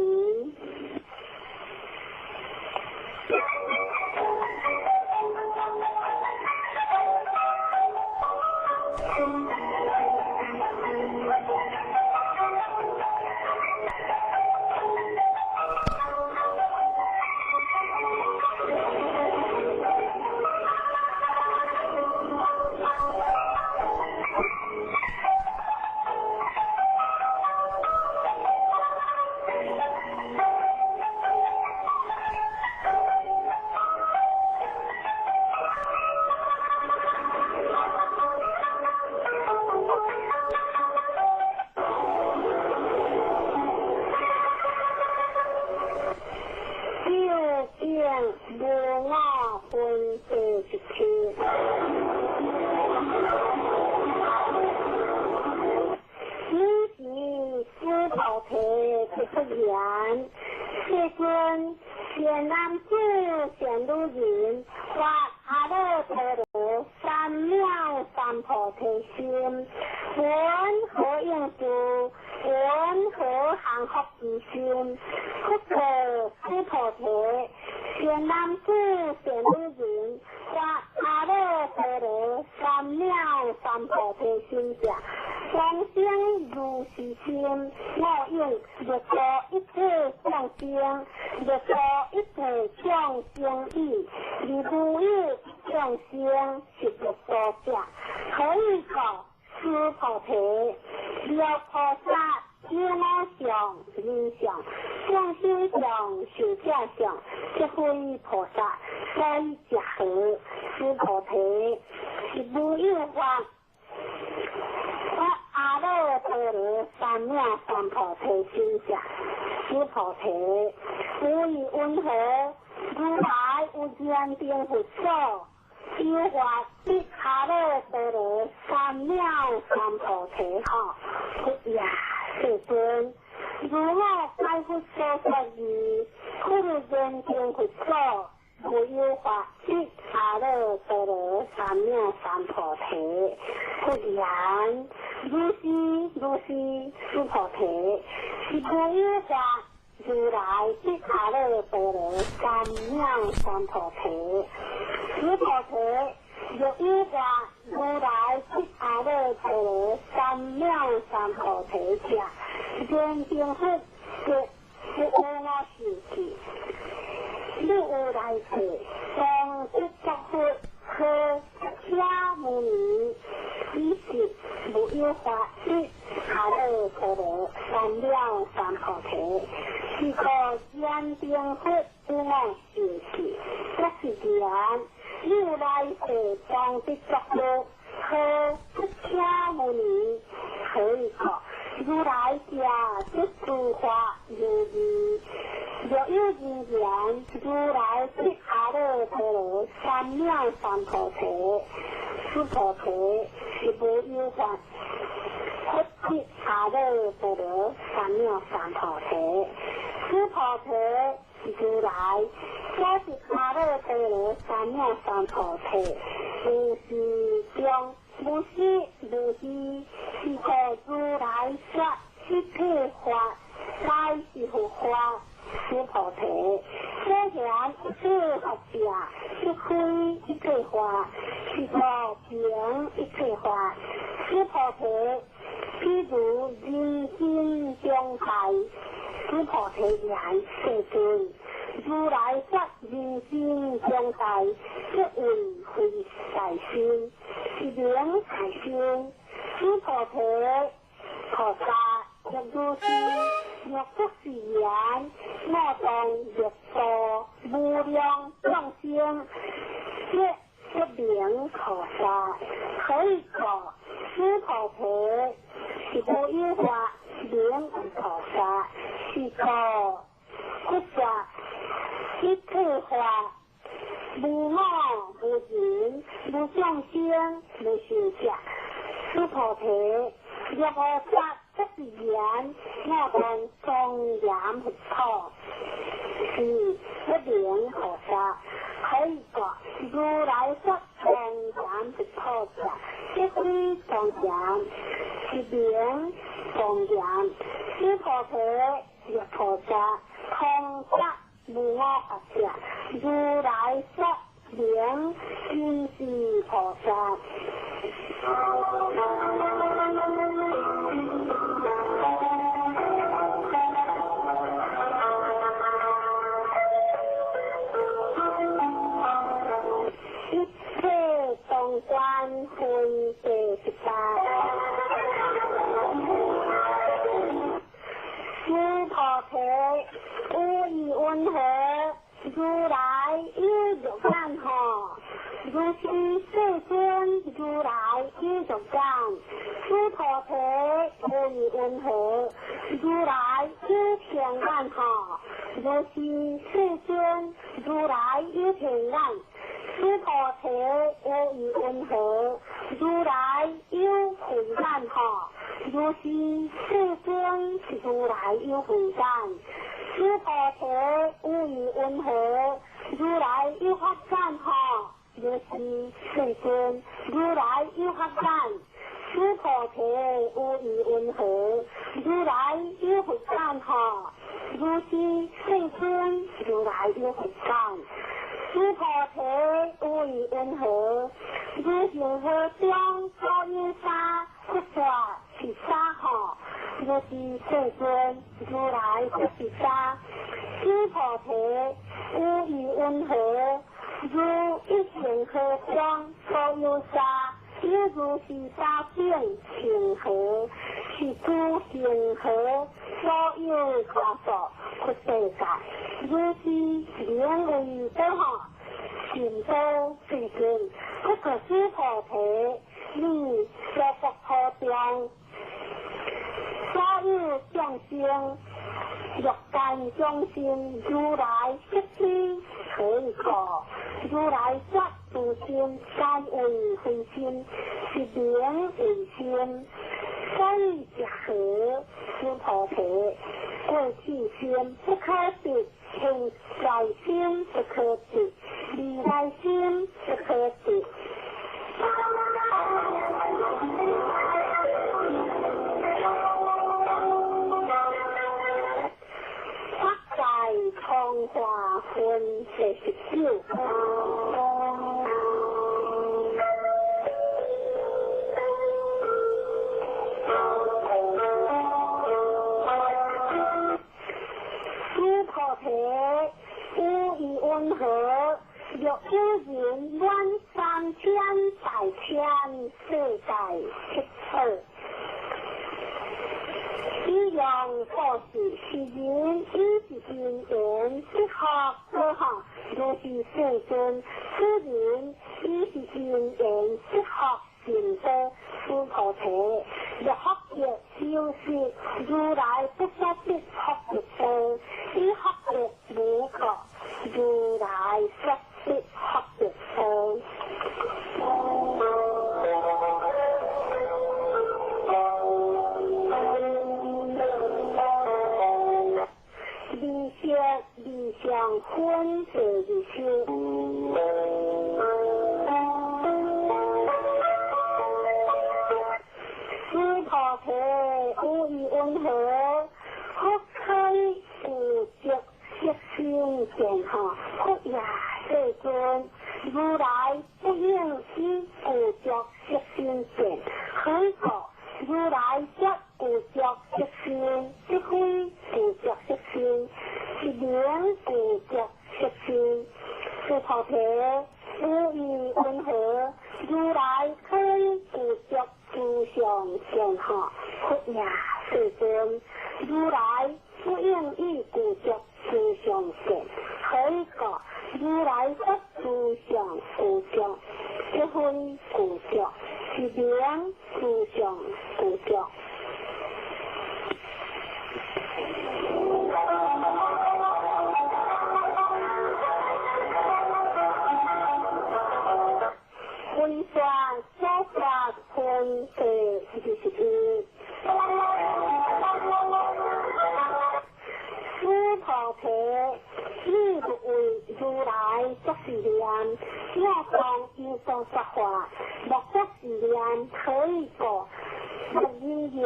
[SPEAKER 1] 無我分第一期。爾時須菩提答復言：世尊，善男子、善女人，發阿耨多羅三藐三菩提心，雲何應住？雲何降伏其心？佛告須菩提：善男子、善女人，發阿耨多羅三藐三菩提心者，當生如是心，我應欲度一切眾生，欲度一切眾生已，而無有眾生是欲度者。何以故？須菩提，若菩薩有我相、人相、眾生相、壽者相，即非菩薩，所以者何？須菩提，是無有法發阿耨多羅三藐三菩提心者。須菩提，無以雲何？如來有堅定佛所，有法得阿耨多羅三藐三菩提吼。佛也，世尊，如我解佛所說義，佛堅定佛所，無有法得阿耨多羅三藐三菩提。佛言：如是如是，須菩提，是無有法如來得阿耨多羅三藐三菩提。須菩提，若有法如來得阿耨多羅三藐三菩提者，堅定佛即無我受記。你有來世，當得作佛，呵釋迦牟尼，彼時無有法得阿耨多羅三藐三菩提。是故堅定佛無我受記，這是言，有來世當得作佛，呵釋迦牟尼，何以故？如來者，即諸法如義。若有人言，如來得阿耨多羅三藐三菩提，須菩提，是無有法佛得阿耨多羅三藐三菩提。須菩提，如來所得阿耨多羅三藐三菩提，無是中，無是無虛，是故如來說一切法，皆是佛法。須菩提，所言一切法者，即非一切法，是故名一切法。須菩提，譬如人心中大，須菩提言：世尊，如來說人心中大，即為非大心，是名大心。須菩提，菩薩若如是，若作是言，我當欲度無量眾生，即不名菩薩。何以故？須菩提，是無有法名為菩薩，是故佛說一切法無我無人無眾生無壽者。須菩提，若菩薩作是言，我當莊嚴佛土，是不名菩薩。何以故？如來說莊嚴佛土者，即非莊嚴，是名莊嚴。須菩提，若菩薩通達無我法者，如來說名真是菩薩。一切當觀分第18。須菩提，有意云何？如來有欲眼吼？如是世尊，如來有欲眼。須菩提，有意云何？如來有天眼吼？如是世尊，如來有天眼。須菩提，有意云何？如來有慧眼吼？如是世尊，如來有慧眼。須菩提，有意云何？如來有法眼吼？如是世尊，如來有法眼。須菩提，有意云何？如來有佛眼吼？如是世尊，如來有佛眼。須菩提，有意云何？如恒河中所有沙，佛說是沙吼？如是世尊，如來說是沙。須菩提，有意云何？如一恒河中所有沙，有如是沙等恒河，是諸恒河所有沙數佛世界。如是名為多吼，善多世尊。不過須菩提，你說佛土中所有眾生，欲界眾生，如來悉知。何以故？如來說諸心皆為非心，是名為心。所以者何？須菩提，過去心不可得，現在心不可得，未來心不可得。法界通化分第19。須菩提，有意云何？若有人滿三千大千世界七寶，以用布施，是人以是因緣得福果吼，如是世尊，此人以是因緣得福成道。須菩提，若福德修習，如來不說得福德道，以福德無過，如來說得福德道。二相分第27。須菩提，有意云何？佛可以有著色心見吼？佛也世尊，如來不應以有著色心見。何以故？如來說有著色心，即非有著色心。是名具足色身。須菩提，有意云何？如來可以具足諸相善好？佛也，世尊，如來不應以具足諸相善，何以故？如來說諸相具足，即非具足，是名諸相具足。文殊所說分第21。須菩提，你欲為如來作是念，我當有所說法，莫作是念，何以故？若人言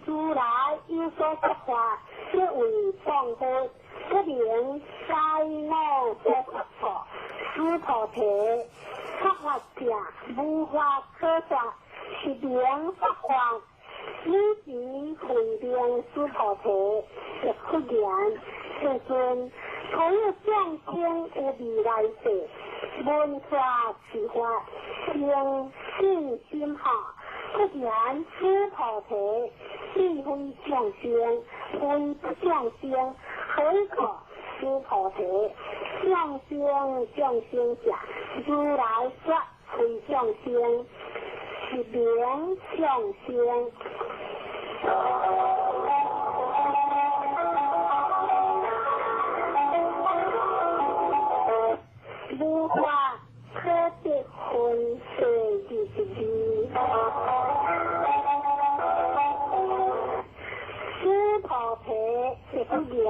[SPEAKER 1] 如來有所說法，即為謗佛，不能該我所說法。須菩提，說法者無法可說，是名說法。汝時慧命須菩提，亦復言：世尊，所有眾生有未來世，聞說此法，生信心好。復言須菩提，彼非眾生，非不眾生，何以故？須菩提，眾生眾生者，如來說非眾生，是名眾生。無法可得分第22。須菩提，亦復言：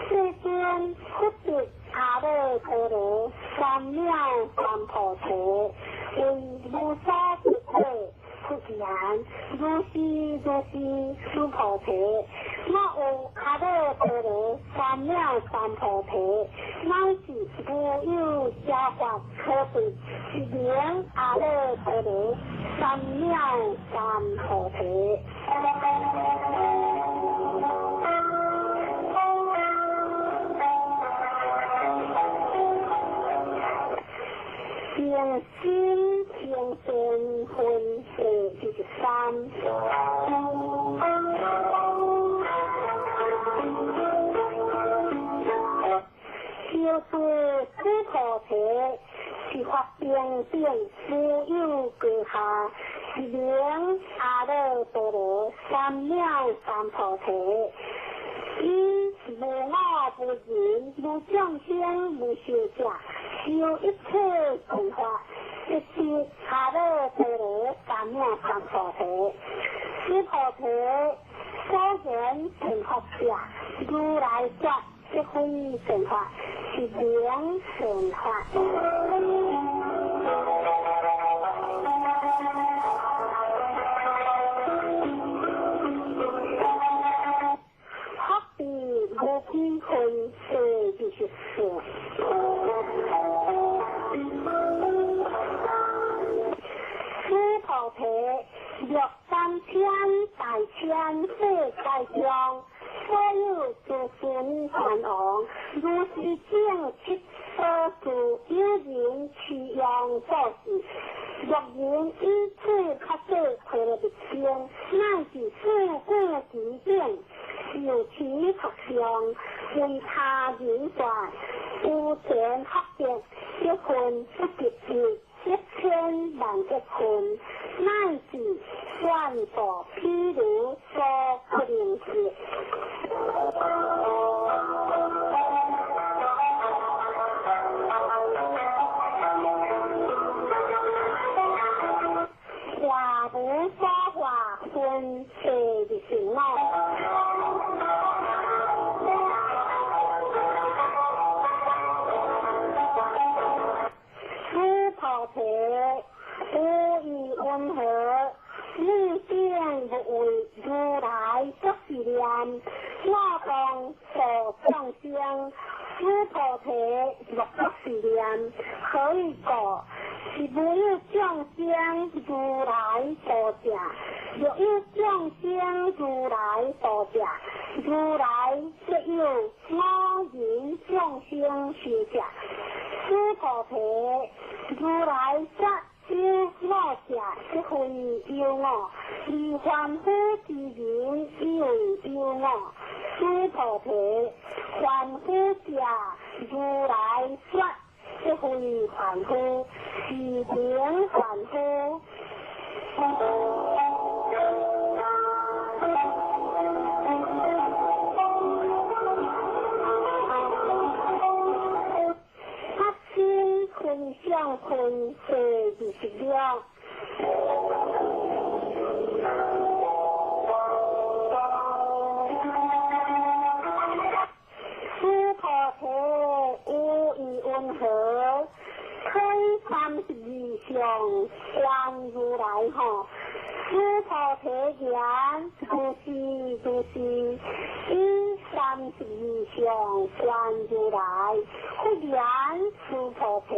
[SPEAKER 1] 世尊，佛得阿耨多羅三藐三菩提，為無所得者。復言：如是如是，須菩提，若有阿耨多羅三藐三菩提，乃是無有邪法可得，是名阿耨多羅三藐三菩提。平心平善分第23。小说须菩提，是法平等无有高下，是名阿耨多罗三藐三菩提。以無我無人無眾生無壽者，修一切善法，即是阿耨多羅三藐三菩提。須菩提，所言成佛者，如來說即非成佛，是名成佛。福地無邊分第24。須菩提，若三千大千世界中，所有諸孫梵王，如是正七所住，有人持用做事，若人以此法說毗羅密經，乃至四句其等，受持佛相，為他人說，有前福德，一分不及一，一千萬億分，乃至萬度毗盧所不能及。華無所化分第25。須菩提，有意云何？汝等欲為如來作是念，我當度眾生。須菩提，莫作是念，何以故？是無有眾生如來度者，若有眾生如來度者，如來則有我心者。须菩提，如来说有我者，即非有我；而凡夫之人以为有我。须菩提，凡夫者，如来说即非凡夫，是名凡夫。分相分第26。须菩提，有意云何？推32相观如来吼。须菩提言：如是如是，以32相观如来。佛言：须菩提，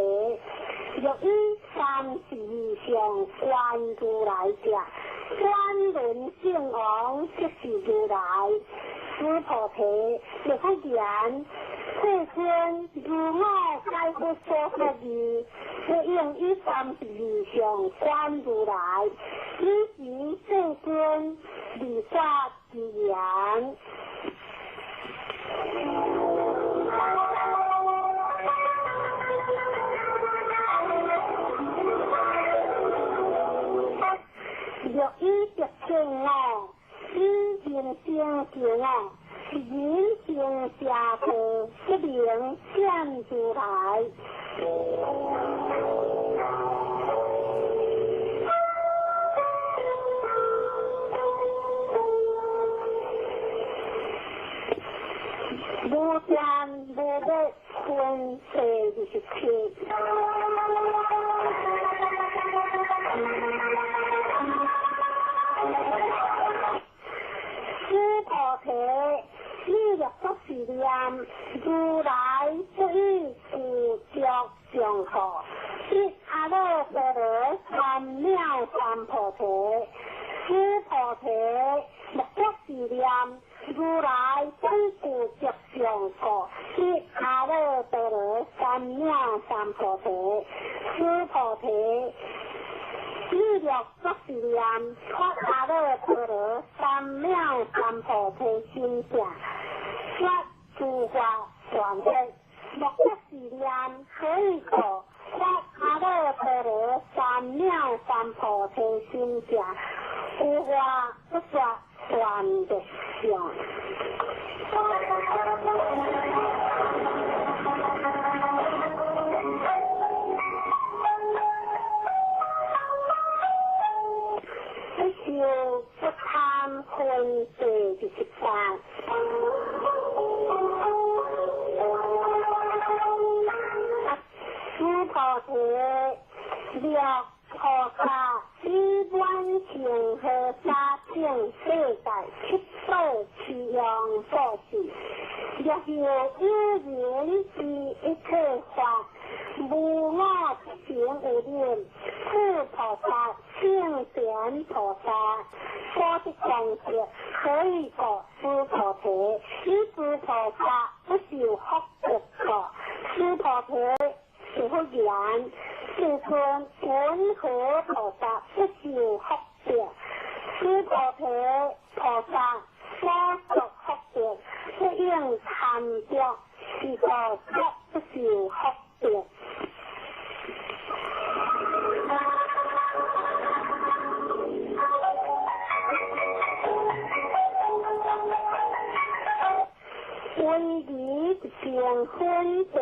[SPEAKER 1] 若以32相观如来者，转轮圣王即是如来。须菩提，若佛言：世尊，如我解佛所说义，不应以32相观如来。彼时世尊而说之言。若以得见我，以人生见我，人生邪道，即名见如来。无见无灭分第27。须菩提，你若作是念，如来不以具足相故，得阿耨多罗三藐三菩提。须菩提，若作是念，如来不以具足相故，得阿耨多罗三藐三菩提。须菩提，你若作是念，发阿耨多罗三藐三菩提心者，说诸法断灭。若作是念，何以故？发阿耨多罗三藐三菩提心者，有法不说断灭相。不受不贪分第28。须菩提，若菩萨以满恒河沙等世界七宝七样布施，若有有人知一切法，无我不成有念，此菩萨圣贤菩萨所得功德，何以故？须菩提，以诸菩萨不受福德故。须菩提，是佛言：世尊，云何菩萨不受福德？须菩提，菩萨所作福德，不应贪着，是故说不受福德。威仪成分第29。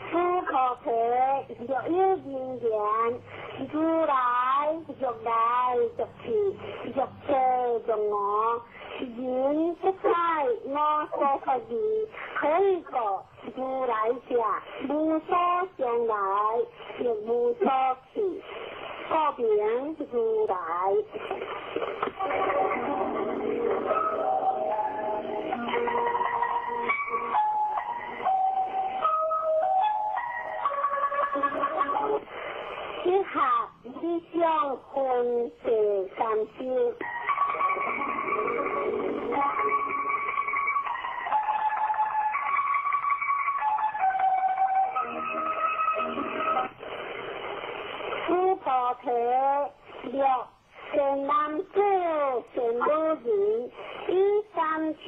[SPEAKER 1] 须菩提，若有人言：如来若来若去，若坐若卧，人不在我所说义，何以故？如来者，无所将来，亦无所去，故名如来。以下理想分第30。提若善男子善女人，以三千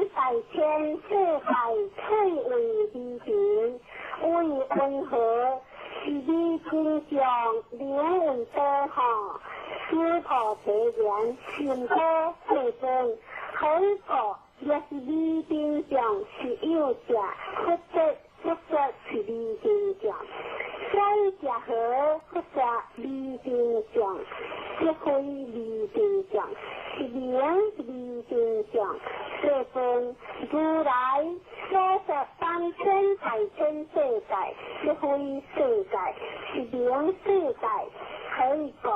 [SPEAKER 1] 大千世界翠为微尘，为云何？是彼真相，名为多哈。须菩提言：甚好，世尊。何以故？若是彼真相是有者，佛说佛说是彼真相。所以者何？佛说彼真相，即非彼真相，是名彼真相。世尊，如来所说三千大千世界，即非世界，是名世界。何以故？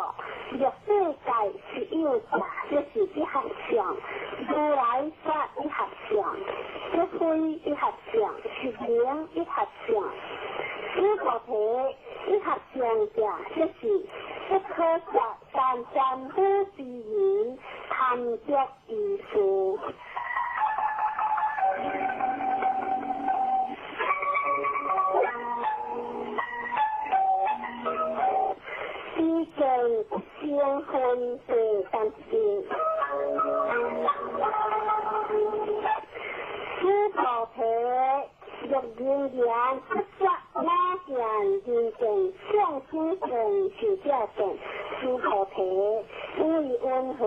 [SPEAKER 1] 若世界是有者，即是一合相。如来说一合相，即非一合相，是名一合相。须菩提，一合相者，即是不可说三凡夫之人贪著于事。彼见声闻第三十。须菩提，若人言不说我见人见众生见寿者见，须菩提，为云何？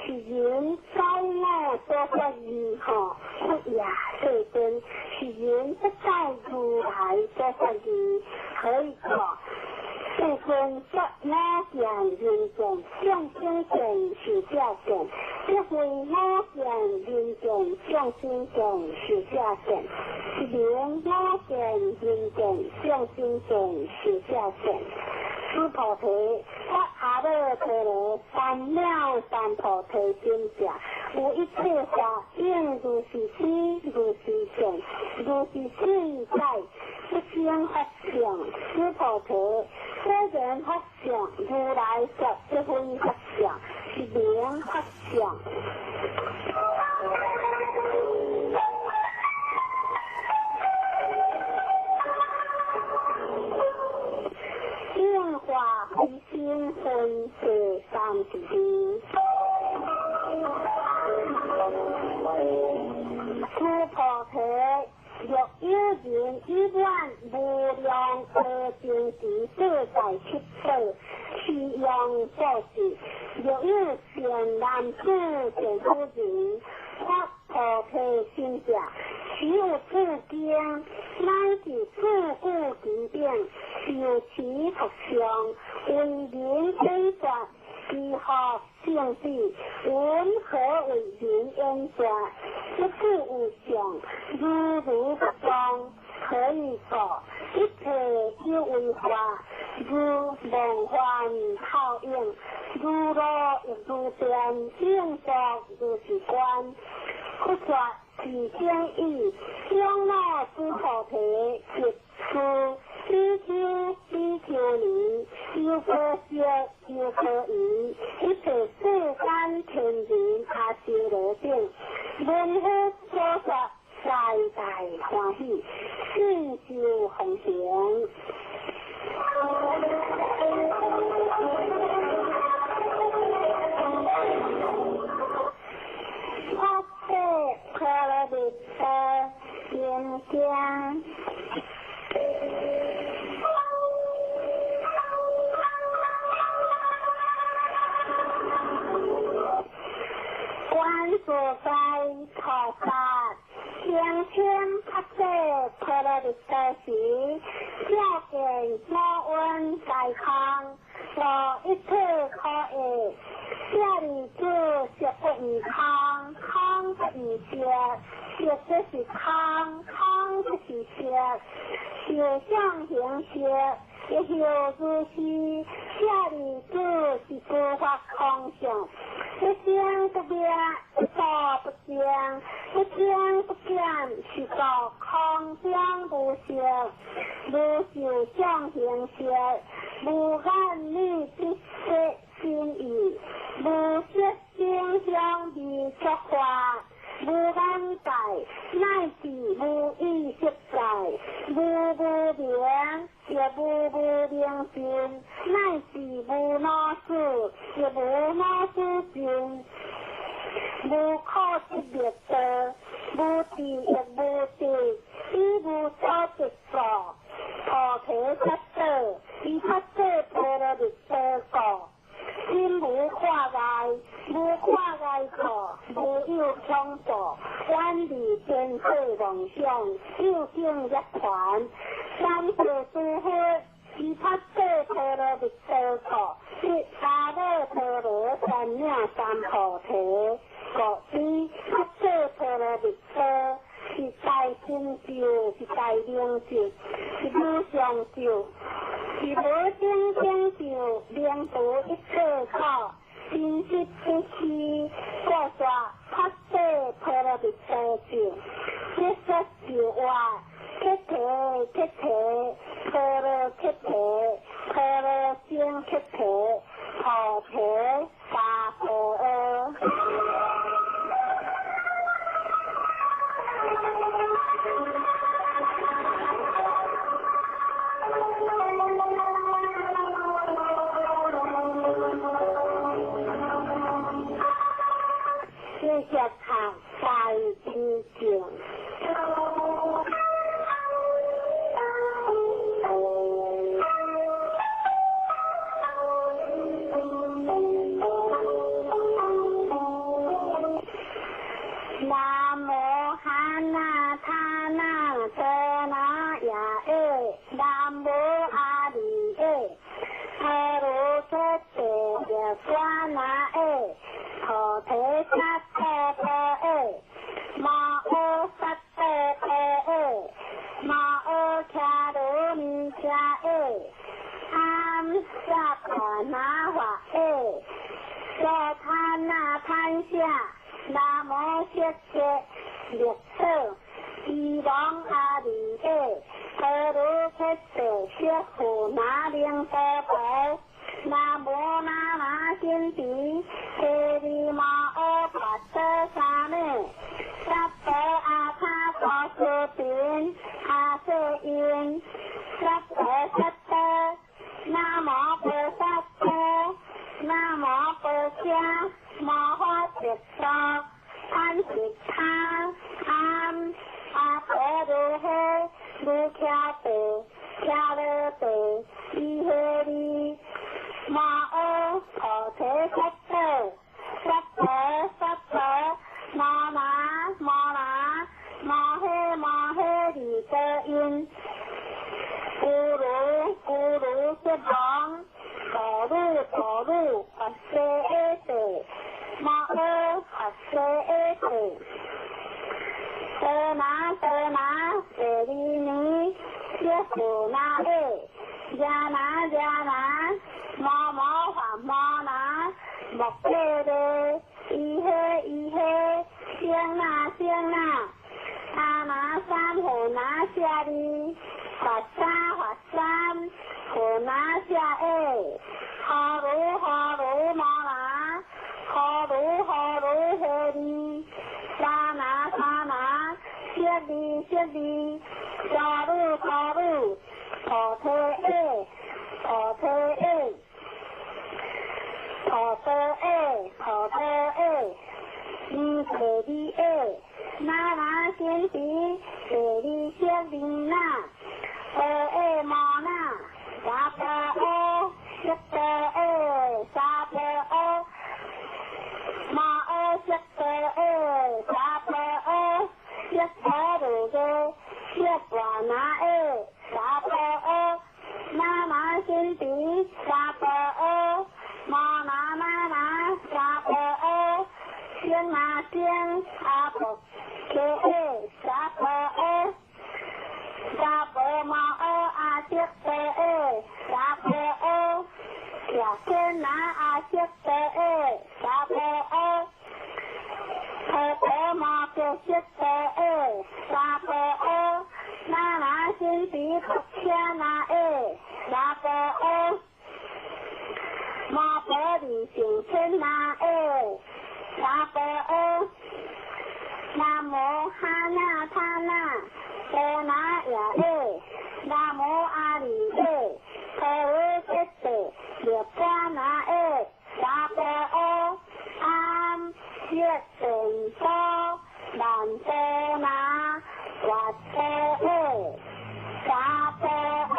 [SPEAKER 1] 是人在我所说义吼，佛也世尊，是人不在如来所说义，何以故？世尊说我见人见众生见寿者见，即非我见人见众生见寿者见，是名我见人见众生见寿者见。须菩提，说阿耨多罗三藐三菩提心者，有一切法应如是知，如是见，如是自在，不生法相。须菩提，虽然法相，如来说即非法相，是名法相。应化非声闻第32。须菩提，若有人以愿无量阿僧祗世界七宝，其用布施；若有善男子善女人，发菩提心者，其有此经，乃至自古其顶，受持佛相，为人演说，其福胜彼，云何为人演说？不是有相，如如不动，何以故？一切有为法，如梦幻泡影，如露亦如电，应作如是观。佛说是经已，长老须菩提，及此比丘、比丘尼、优婆塞、优婆夷，一切世间天人阿修罗等，闻佛所说，大大欢喜，信受奉行。发誓婆罗蜜多心经。观自在菩萨声称发誓婆罗蜜多时，照见五蕴皆空，无一切可爱。舍利子，色不异空，空不异色，色即是空，空即是色，受想行识，亦复如是。舍利子，是诸法空相，一生不灭，一住不增，不增不减，是故空中无色，无受想行识，无眼耳鼻舌身意，无色声香味触法，无眼界，乃至无意识界，无无明，亦亦無無明盡，乃至無老死，亦無老死盡，無可得滅道，無智亦無得，以無所得故，菩提薩埵，以薩埵波羅蜜多故，心無掛礙，無掛礙故，無有恐怖，遠離天世妄想，究竟涅槃。三世諸佛，以薩埵波羅蜜多故，得阿耨多羅三藐三菩提。故知薩埵波羅蜜多是大成就，是大明咒，是無上咒，是無頂成就，明除一切苦，真實不虛。故說薩埵波羅蜜多咒，結說就話，菩提菩提，波羅菩提，波羅僧菩提，菩提薩婆訶。繼續讀大悲咒。南無哈那他那遮那耶耶，南無阿彌耶，阿罗揭諦耶娑那耶，菩提薩埵婆耶，摩訶薩埵婆耶，摩訶迦羅尼迦耶，阿萨婆那華耶，娑他那潘夏。南無釋迦力所，伊王阿彌耶，阿罗揭諦釋佛那靈多婆，南無那那仙提，提利摩訶跋陀沙美，薩婆阿他婆斯頻，阿舍因，薩婆薩多，南無菩薩多，南無婆伽。摩訶薩多，安悉他，阿阿婆如诃，如迦地，迦罗地，伊诃利，摩訶菩提萨埵，萨婆萨婆，摩那摩那，摩诃摩诃利多因，咕噜咕噜悉王，陀鲁陀鲁，跋西阿地。摩訶跋西阿地，多那多那，舍利尼，耶佛那耶，耶那耶那，摩摩华摩那，摩诃勒，伊诃伊诃，香那香那，阿那三佛那舍利，佛三佛三，佛那舍耶，哈鲁哈鲁摩那。哈鲁哈鲁哈利，沙那沙那，舍利舍利，沙鲁沙鲁，菩提耶，菩提耶，菩提耶，菩提耶，尼提利耶，那那仙提，舍利舍利那，阿耶摩那，沙婆阿，悉多耶，沙婆阿。摩訶悉多耶，沙婆訶，悉婆罗耶，悉婆那耶，沙婆訶，那那仙提，沙婆訶，摩那那那，沙婆訶，仙那仙，阿婆伽耶，沙婆訶，沙婆摩訶阿悉多耶，沙婆訶。耶那阿悉多耶，沙婆訶，婆婆摩诃悉多耶，沙婆訶，那那仙提婆伽那耶，沙婆訶，摩婆利胜天那耶，沙婆訶，南无哈那他那，多那耶耶，南无阿弥耶。埔学，查埔学。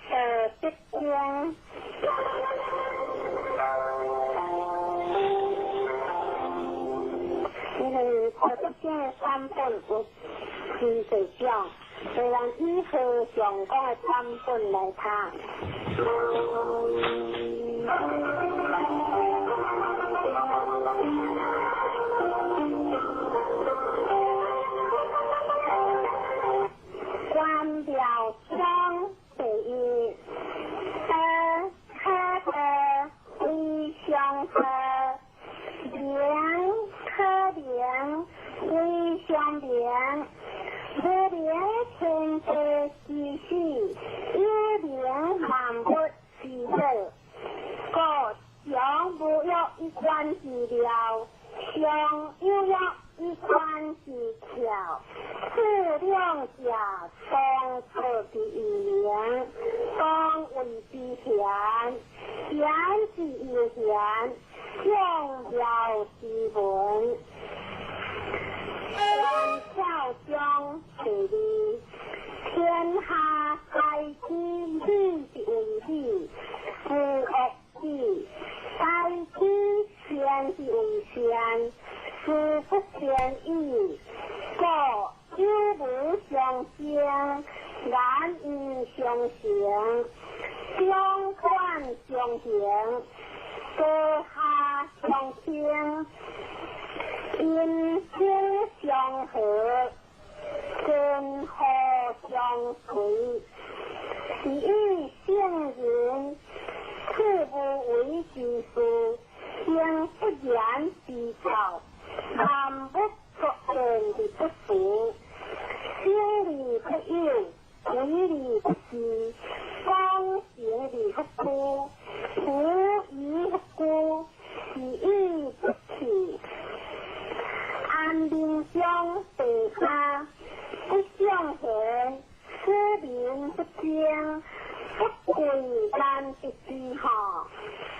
[SPEAKER 1] 道德经。因为道德经的版本有真济种，所以咱以和尚讲的版本来读。关庙章第一，道可道，为上道；名可名，为上名。无名天地之始，有名万物之祖。故常无欲以观之妙，常有欲以观之巧。此两者，同出之异名，同谓之玄。玄之又玄，众妙之门。关窍中第二，天下皆知理之为理，夫恶止；皆知善之为善，事不善已。故有无相生，难以相成，相反相形，高下相倾，阴生相合，根河相随。是以圣人处无为之事，行不言之道，万物作变而不俗，生而不有，为而不恃，方行而不孤，无以不孤，是以不去。安民中第三，不尚贤，此民不精，不贵难得之下，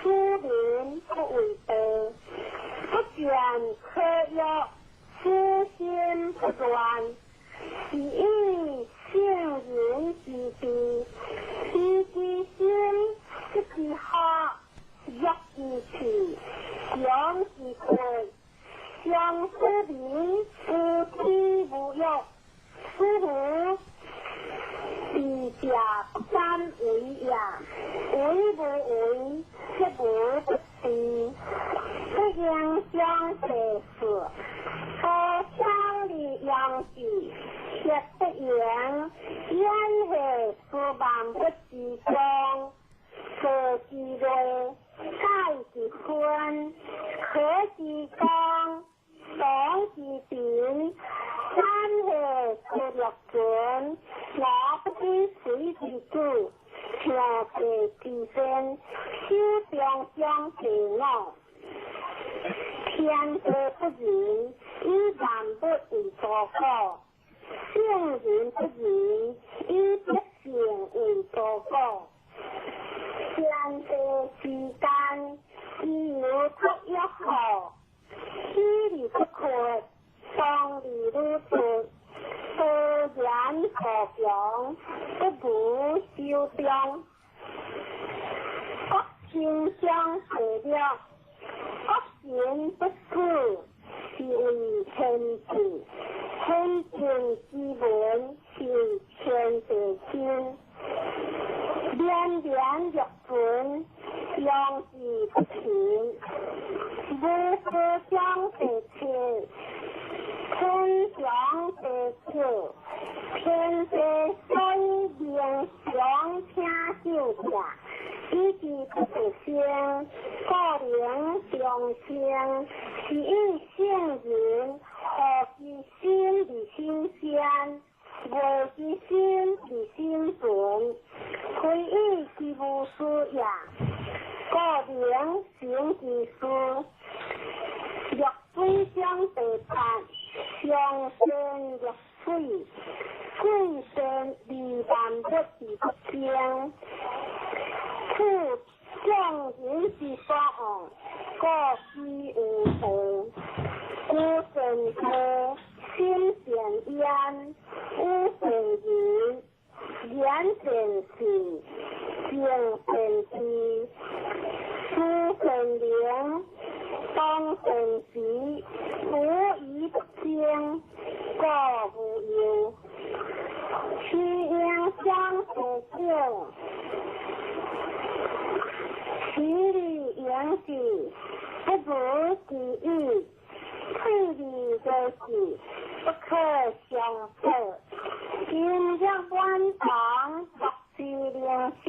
[SPEAKER 1] 此民不为道，不见可欲，此心不乱。是以圣人之治，知之心，不之学，弱之气，强之贵。相思民无知无欲，此无智者不敢为也。为无为，则无不治。不应将世事，何强而扬之？却不言，言何是万物之宗？道之类，盖之坤，可之刚，党之平，三河之六准，我不知谁之主，听地之先，守中将第五。天地不仁，以万物为主果；圣人不仁，以百姓为主果。天地之间，自有不一好，喜而不渴，丧而如出，多言何强，不如修中。国亲相第六，国人不死，是为天志；天正之门，是为天地心。連連欲存，陽之不勤。無事章第七，天長第九，天地所以明常聽受者，以之不得生，故名長生。是以聖人何其心而心善，無其心而心存，非以其無事也，故名成其事。濁水章第八，上善若水，水善利萬物而不爭。此眾人之所惡，故居有道。居善道，心善焉，語善言，言善事，行善知，思善能，當善時，無疑不爭，故無憂。徐陽章第九，其利用之，不如其已；退而為事，不可相報。今日滿堂，樂之靈秀，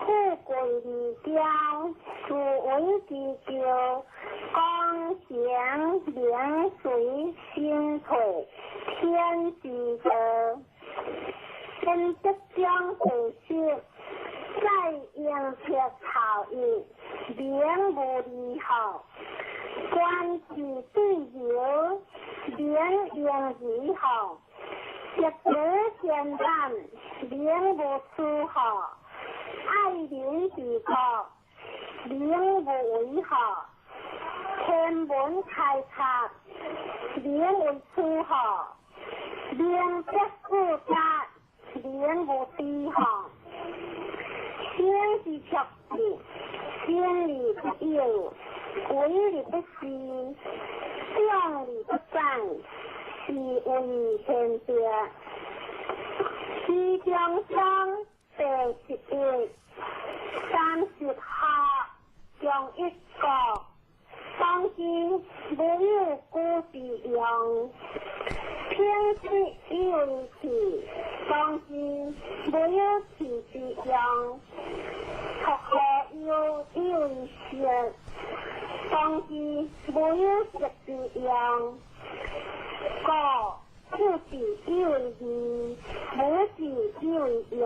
[SPEAKER 1] 富貴而驕，自為之驕，功成名遂身退，天之道。文德章第十，在應撇頭一，名無離號。官之對流，名應離號。一子善難，名無出號。愛民治國，名無為號。天文開拓，名為出號。名德富達，名無低號。生之卓志，生而不有，為而不恃，長而不宰，是謂天德。徐中章第11，30號中一國，當之無有古之用，品質以為器，當之無有器之用，托何有以為色，當之無有色之用，故父子以為義，母子以為用，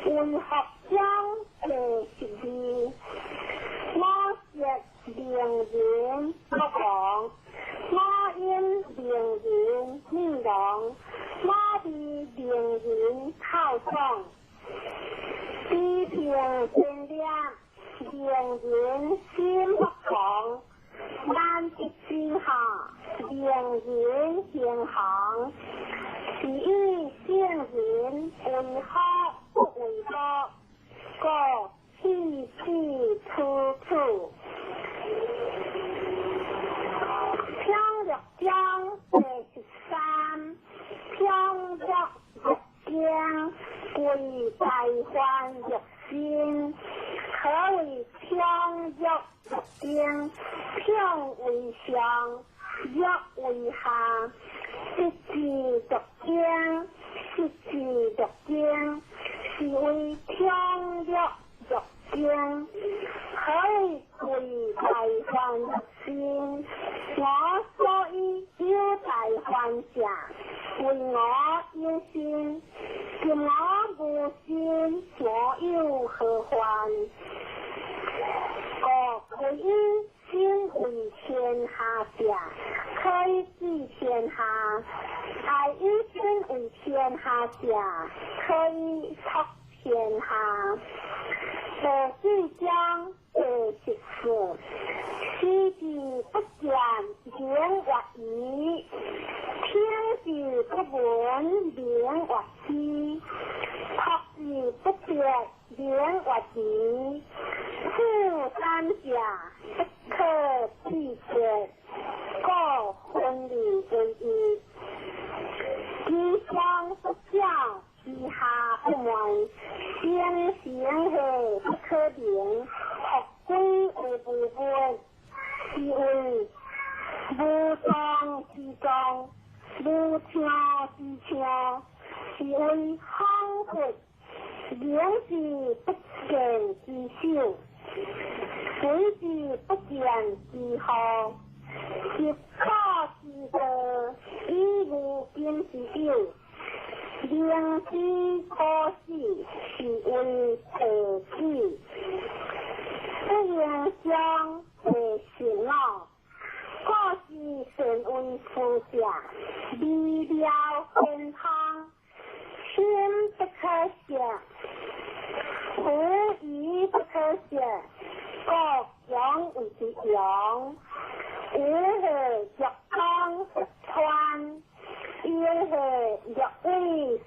[SPEAKER 1] 為學章第12，我舌名人不亡，我音名人滅亡，我味名人口爽。比平天亮，名人心不狂，難得之下，名人行行，是以聖人為好不為惡，故氣氣處處。平樂章第13，平樂欲經，為大患欲生。何謂平樂欲經？平為上，樂為下。一字讀經，十字讀經，是為平樂欲經。何謂為大患欲生？我所以有大患者，為我有心。今我無心，我有何患？故貴以身為天下者，可以治天下；愛以身為天下者，可以託天下。第四章第14，視之不見，名曰夷；聽之不聞，名曰希；託之不別，名曰愚。此三者，不可比較，故分而為一。其上不矯，其下不昧。是為無狀之狀，無聽之聽，是為恍惚，靈之不見之首，鬼之不見之號，習古之道，以無今之有，靈之可死，是為地子，不應將地神腦。故是善為夫者，微妙天通，深不可測，狐疑不可測，故強為之陽。有何若光不穿，有何若為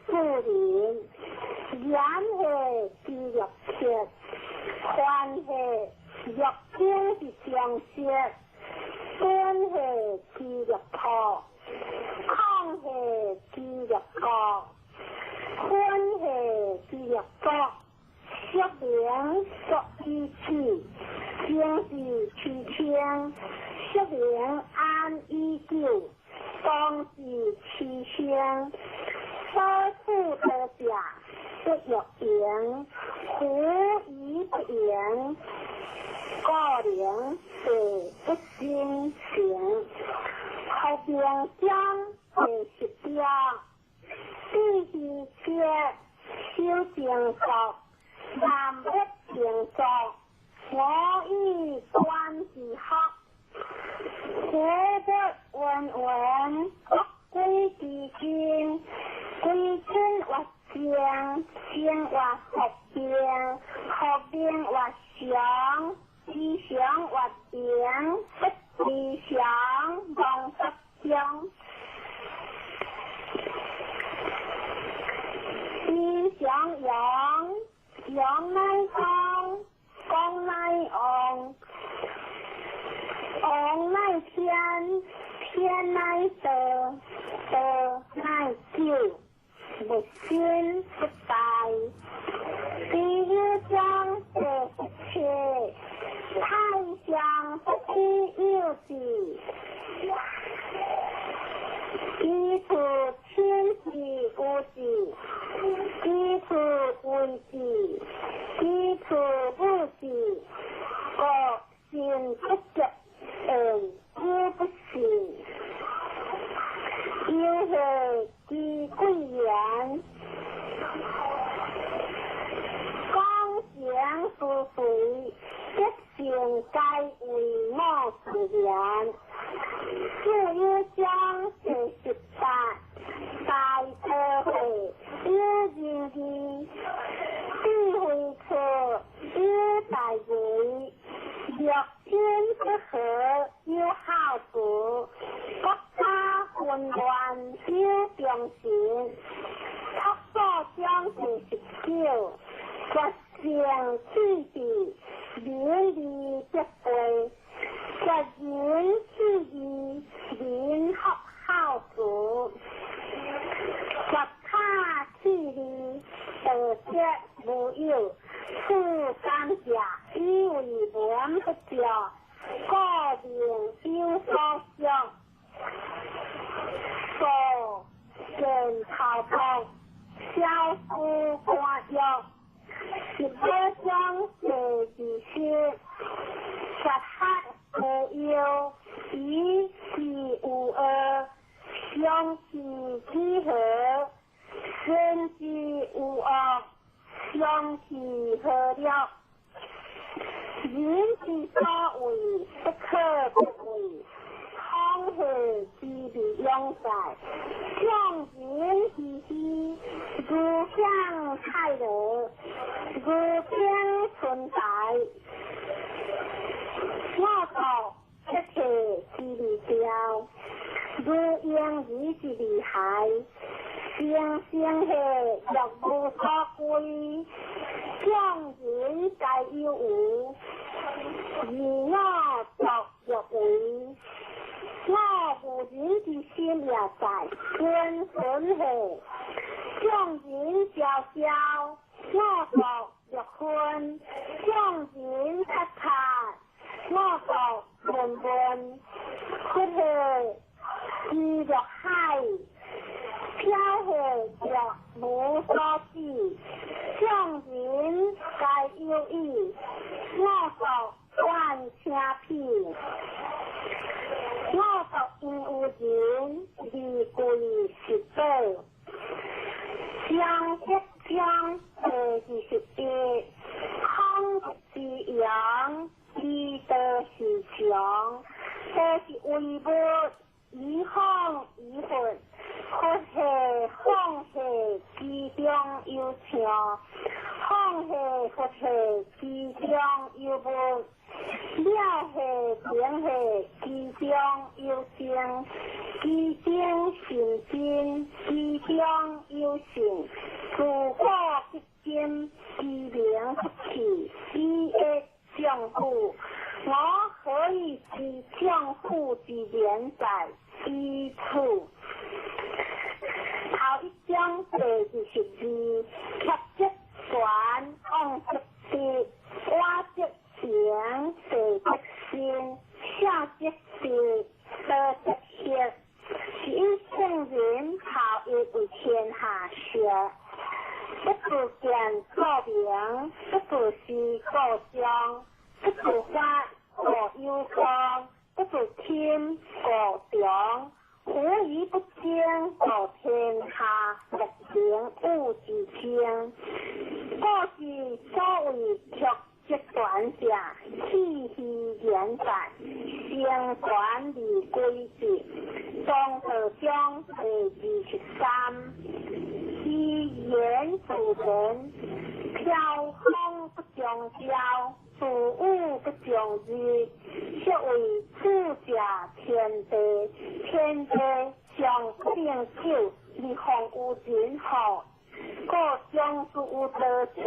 [SPEAKER 1] 樹林，言何之若切，凡何若經之相識。天何之若破，空何之若國，坤何之若國，說明作以起，經是其清，說明安以久，當是其生，所處得者不若盈，狐疑不盈。故能地不生成，後邊將第十條，四時切修正作，南北平作，我以觀之學，學不溫文，國歸之根，歸根活正，正活合變，合變活常。吉祥活平，不吉祥亡不祥。吉祥陽，陽乃公，公乃王，王乃天，天乃道，道乃久，無先不敗。第一章第十七。太上不知有之，其处亲之无之，其处为之，其处无之，故心不觉言犹不信。犹何之贵言？讲情不随。德性皆为我自然，四有章第十八，大智慧有仁义，智慧处有大为，六亲不和有孝慈，國家混亂有忠誠。朴素章第十九，決勝氣地。名利得貴，決仁棄義，民福孝慈，決卡棄利，道德無有，處感謝以為文不著，故名有所想，所見頭痛，小夫官藥。十八章第二十，十八無憂，以是無惡，相其之和，身之無惡，相其和了。人之所為，不可不為。康何之必永在，將人之心，如享泰樂，如天存在。我國一切之利標，如嬰兒之利害，生生下若無所歸，將人皆有無，而我作若為。我無人之心也在，君存下，眾人昭昭，我國若昏，眾人察察，我國若文文，佛系知若海，飘系若無所止，眾人皆有意，五國願聽彼。五國應有人，二貴是寶。將福將第21，空之陽，其道是常，這是唯物，以風以佛，佛系風系其中有相，風系佛系其中有物，了系明系其中有情，其中信真，其中有信，自古至今，其名不去，以益眾苦。我何以知眾苦之源在？以此頭一章第22，曲則旋，往則直，我則行，地則生，下則地，道則歇。是以聖人頭一為天下上，不自見故明，不自思故彰，不自發故有光，不自謙故長。夫以不爭，故天下莫能與之爭。故是所謂曲則旋者，氣虛言在，成全而歸之。莊道章第23，其言自然，飄風不終朝，自雨不終日，則為主者天地，天地尚不能久，而況有人乎？故常之有道者，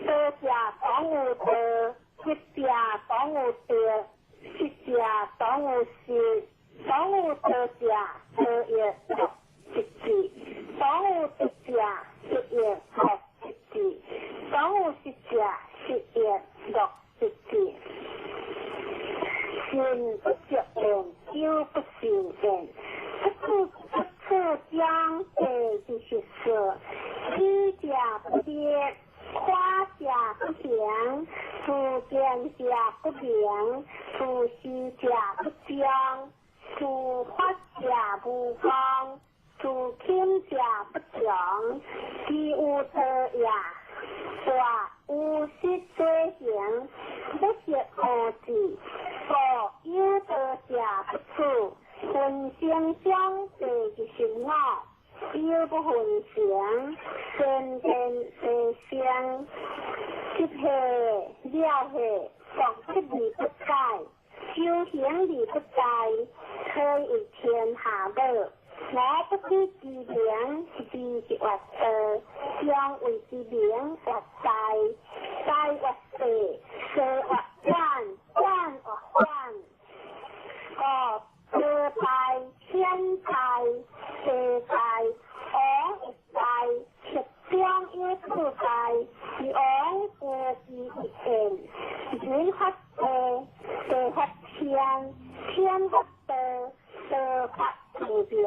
[SPEAKER 1] 道者當有道，德者當有德，失者當有失。當有道者，道亦樂得之；當有德者，德亦樂得之；當有失者，失亦樂得之。善不著言，有不善言。不處不處將第24，喜者不烈，誇者不行，自見者不明，自私者不彰，自發者無光，自謙者不強。其有道也，大有失所行，不識何止，故有道者不處。分成章第25，有不分成，先天地生，執系了系，國德而不改，修行而不怠，可以為天下母。我不知其名，字是曰道，將謂之名曰大，大曰細，細曰遠，遠曰反。故道大、天大、地大，王亦大，其中有四大，是王無其一言。人發地，地發天，天發道，道發自然。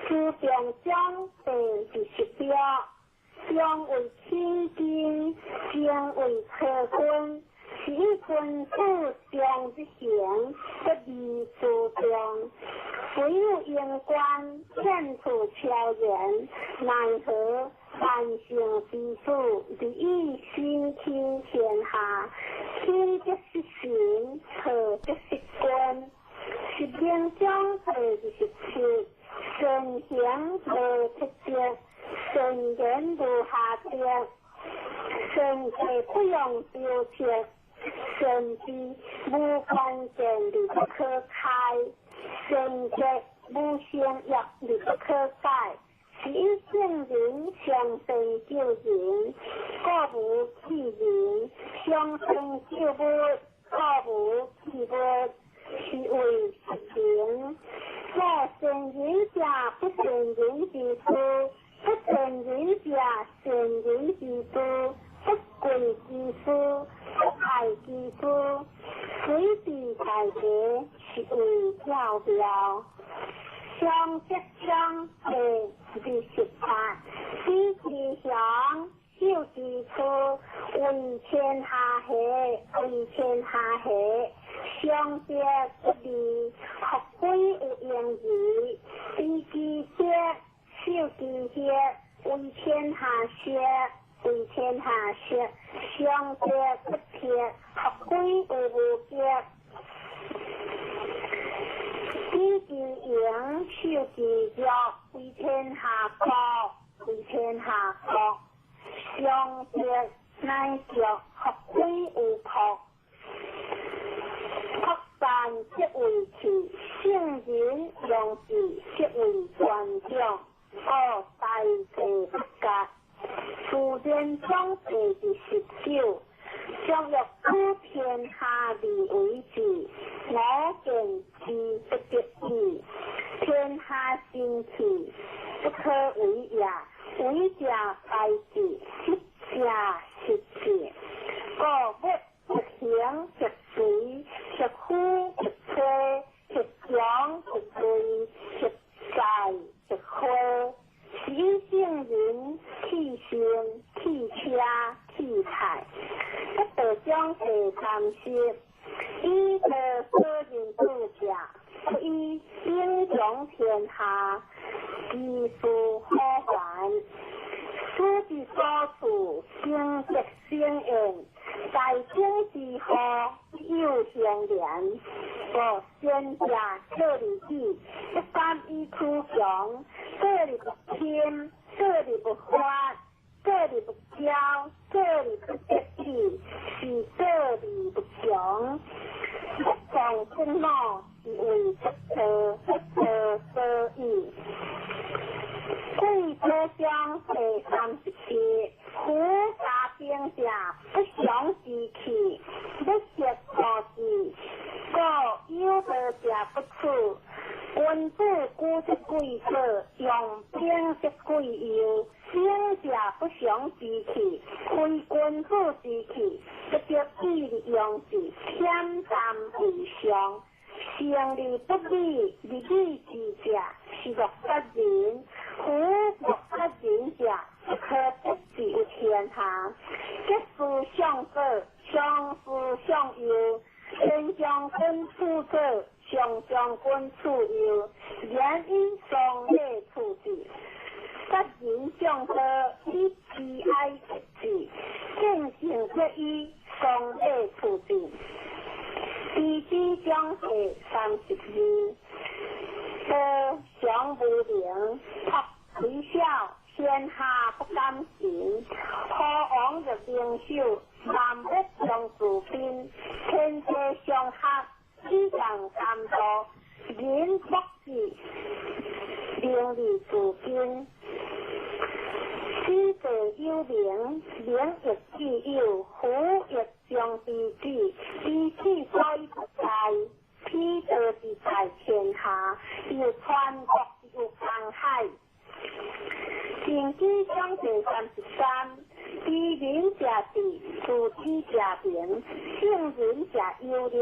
[SPEAKER 1] 自變章第26，將為起根，將為可根，是以君子常日行，不離諸眾。唯有應觀，天處超然，奈何萬聖之主，而以身聽天下，天則是神，道則是君。十明章第27，善行無特色，善言無瑕疵，善事不用標籤，善知無關鍵而不可開，善覺無生業而不可改。是以聖人上善救人，故無棄人；上善救物，故無棄物。是謂實行。若善人者，不善人之師；不善人者，善人之師；不貴之師，不愛之師。隨地大地，是为窖庙。上德章第28，知其雄，守其处，为天下下，为天下下。上德不义，复归有盈余。知其德，守其血，为天下学，为天下学。上德不铁，复归有无德。知其荣，守其弱，为天下国，为天下国。上德乃弱，复归有朴。朴善则为器，圣人用之，则为权杖。故大地不割。自然章第29，将欲取天下而为之，我见之不得已。天下神器，不可为也。为者败之，失者失之。故物欲行则随，欲夫则吹，欲强则锐，欲在则亏。是以圣人弃身、弃车、弃财。不得将第30，以道所人主者，不以兵强天下，其事可还。此之所处，生则生焉，在政之后，有相连。故先者做利己，不敢以图强；做利不亲，做利不发，做利不骄，做利不得意，是做利不强。不从不恼，是为不错，不错所以。贵州章第37，夫家兵者，不祥之器，不食无之，故有道者不处。君子居则贵左，用兵则贵右。兵者不祥之器，非君子之器，不得已而用之，恬淡为上。成而不立，立礼之者，是若不仁。夫若不仁者，不可得之于天下。得失相左，相思相右。前将军处左，上将军处右，言以双礼处之。杀人将刀，以悲哀克之；见性则以双礼处之。地支将第32，道常无名，朴虽小，天下不敢行。何王若灵首，万物将自宾。天地相合，以人监督，人莫治，名利自根。此地有名，名亦既有，福亦将之子，彼此所以不在，彼道之在天下，又传国之有江海。经济章第33，知人者智，自知者明，圣人者有力，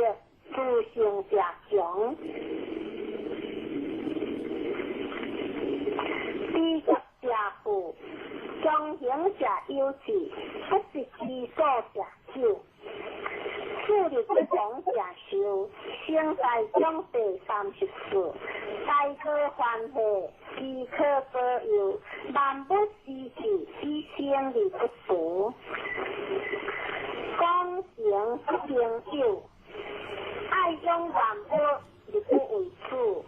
[SPEAKER 1] 自信者强。知足者富，忠行者有志，不择其所者久。富而不强者寿。生在章第34，大可欢喜，其可保佑，万物之志，以生而不俗。讲成不能有，爱养万物而不为主。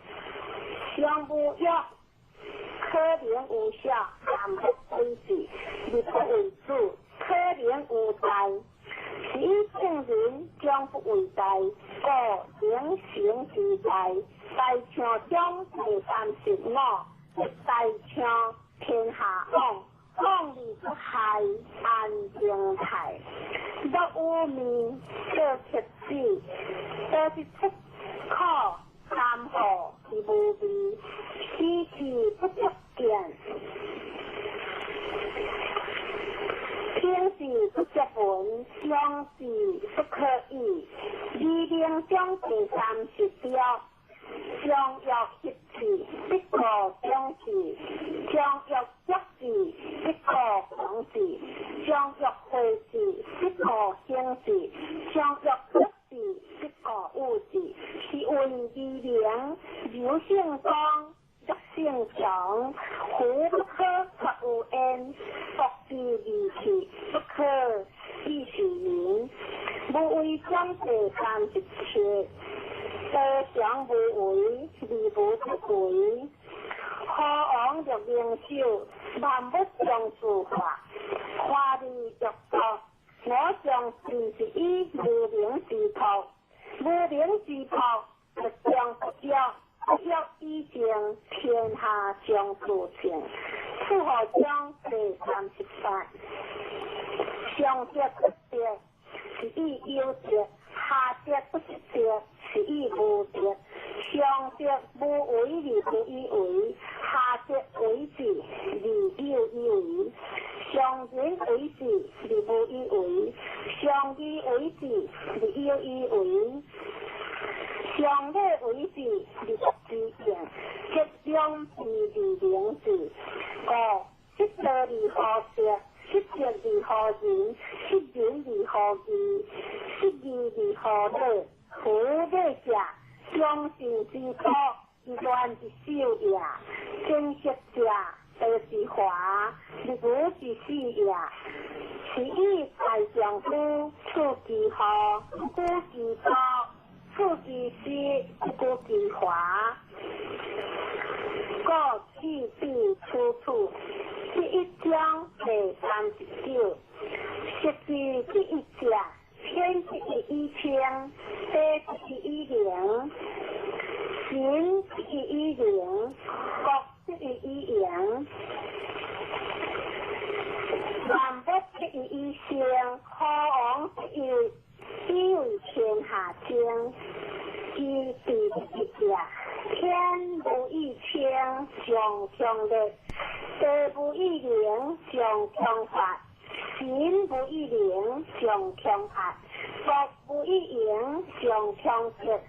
[SPEAKER 1] 上无欲，可能有小，但不为志，而不为主；可能有大，是以圣人将不为大，故能成之大。大象章第35，大象天下往，往而不害，安定泰。若有命，做克子，多是出苦三祸之无味，死之不足见。平时不足闻，勇士不可以。理念经章第三十六，常欲协志，不可长志；常欲足志，不可强志；常欲慧志，不可兴志；常欲乐志，不可恶志。是为义明，柔性光，弱性强，夫不可却有缘，国之利器，不可以是民。无为章第三十七，道常无为，而无不为。何王若明守，万物将自化，华而若国。我将尽是以无名之托，无名之托，不将不约，不约以静，天下将自清。楚河章第三十八，上德不德，是以有德；下德不积德，是以无德。上德无为而不以为，下德为之而有以为。上仁为之而无以为，上义为之而有以为。上礼为之而不知敬，吉量之而明之。五，失道而何德？失德而何仁？失仁而何义？失义而何礼？夫礼者，忠信之徒，乱之首也；贞洁者，道之华，日无之始也。是以大丈夫处其祸，不顾其道；处其师，不顾其华。故去彼处处。第一章第三十九，失之第一者，天之以清，地之以灵，神之以灵，国之以阳，万物之以生，何王之以以为天下精。其第一者，天无以清，上强烈；地无以灵，上强发；神无以灵，上强压；国无以盈，上强德；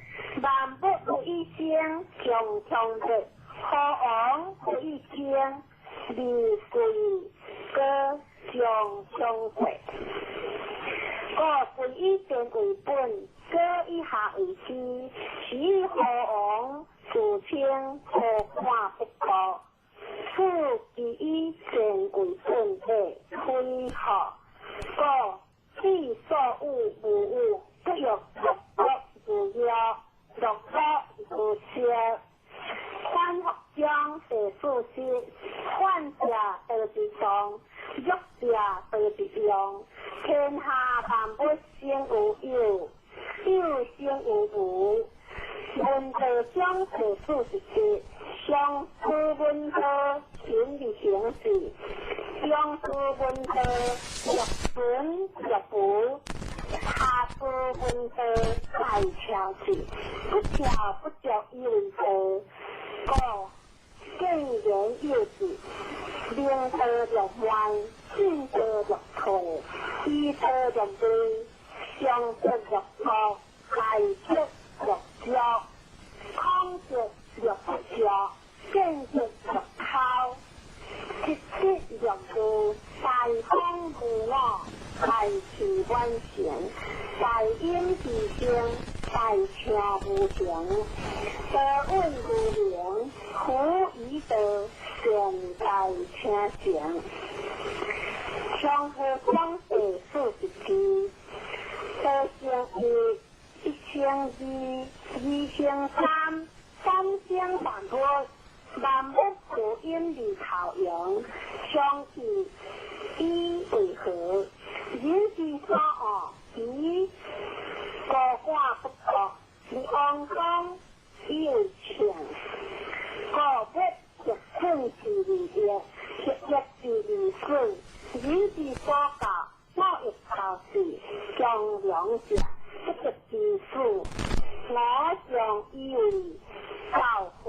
[SPEAKER 1] 万物无以生，上强烈；何王无以精，而贵高上强贵。故贵以贱为本，高以下为师。是以何王自称何看不过？此其以贱为本者，非何？故彼所有无有，不欲乐乐如乐，乐乐如笑。反复章第四十，反者道之动，弱者道之用。天下万物生有有，有生有无。文道章第四十七，上书文道，行而行之；中书文道，若存若无；下书文道，大巧之，不巧不足以为道。故见言有志，明道若慢，进道若退，医道若微，上德若高，大德若骄，空德若不骄，见德若抛，失德若无，大风无我，大器晚成，大隐之声，大象无形，道隐无名，夫以道善在听成。长河章第四十二，道生一，一生二，二生三，三生万物，万物自阴而头阳，相去以为和。人之所恶，其高寡不国，而王公以为强。故不逆顺之而逆，逆逆之而顺。人之所教，莫欲求是忠良者，不得之事。我将以为教父。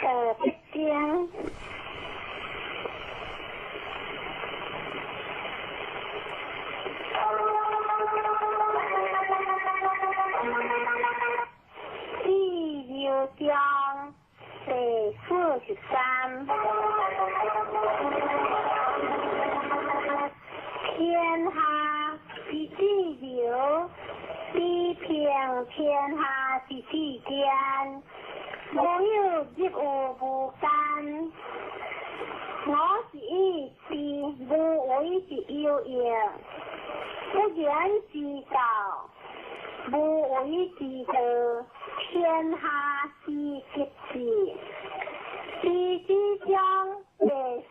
[SPEAKER 1] 道德经。第六章第43。天下之至柔，比平天下之至坚。无有入于无间。我是以知无为之有用，不言之道，无为之道，天下之极致。第四章第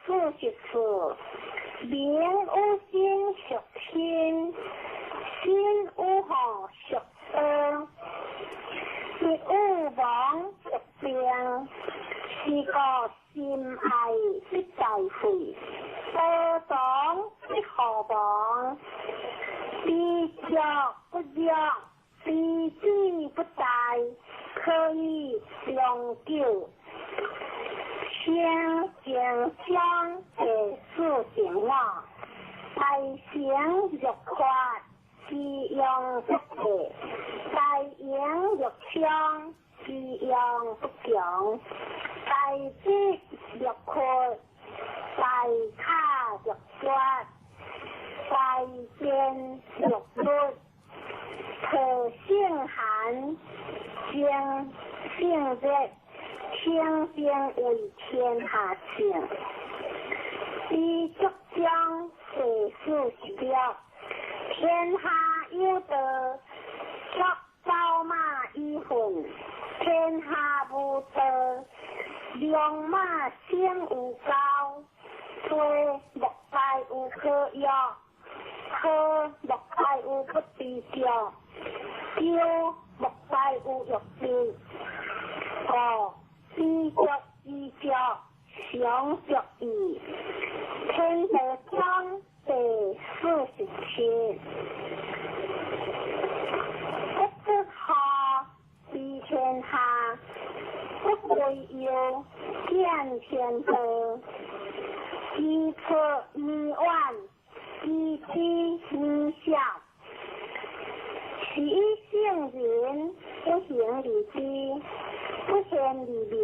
[SPEAKER 1] 44，民有心属心，心有福属道，物有亡属病，是故心爱必在会，道藏必何亡。知足不辱，知止不殆，可以长久。圣经章第45，大成若缺，其用不备；大盈若冲，其用不强；大智若困，大巧若拙，大辩若愚。特性寒，精性热，清净为天下圣。知足章第46，天下有道，足走马以奋；天下无道，良马生有高。做莫大有可约，可莫大有不知足，丢莫大有欲知。五知足知足，常足矣。天道章第47，不知下知天下，不为忧见天道。知错弥远，知知弥少。是以圣人不行而知，不见而明，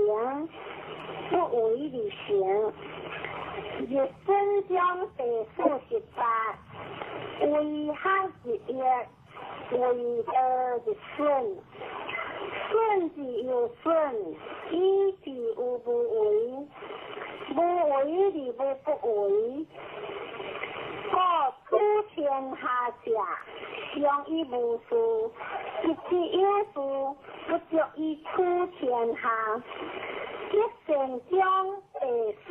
[SPEAKER 1] 不为而成。日损章第48，为学日益，为道日损。损之又损，以至于无为。无为而无不为。故处天下者，常以无事；一之有事，不足以处天下。德善章第49，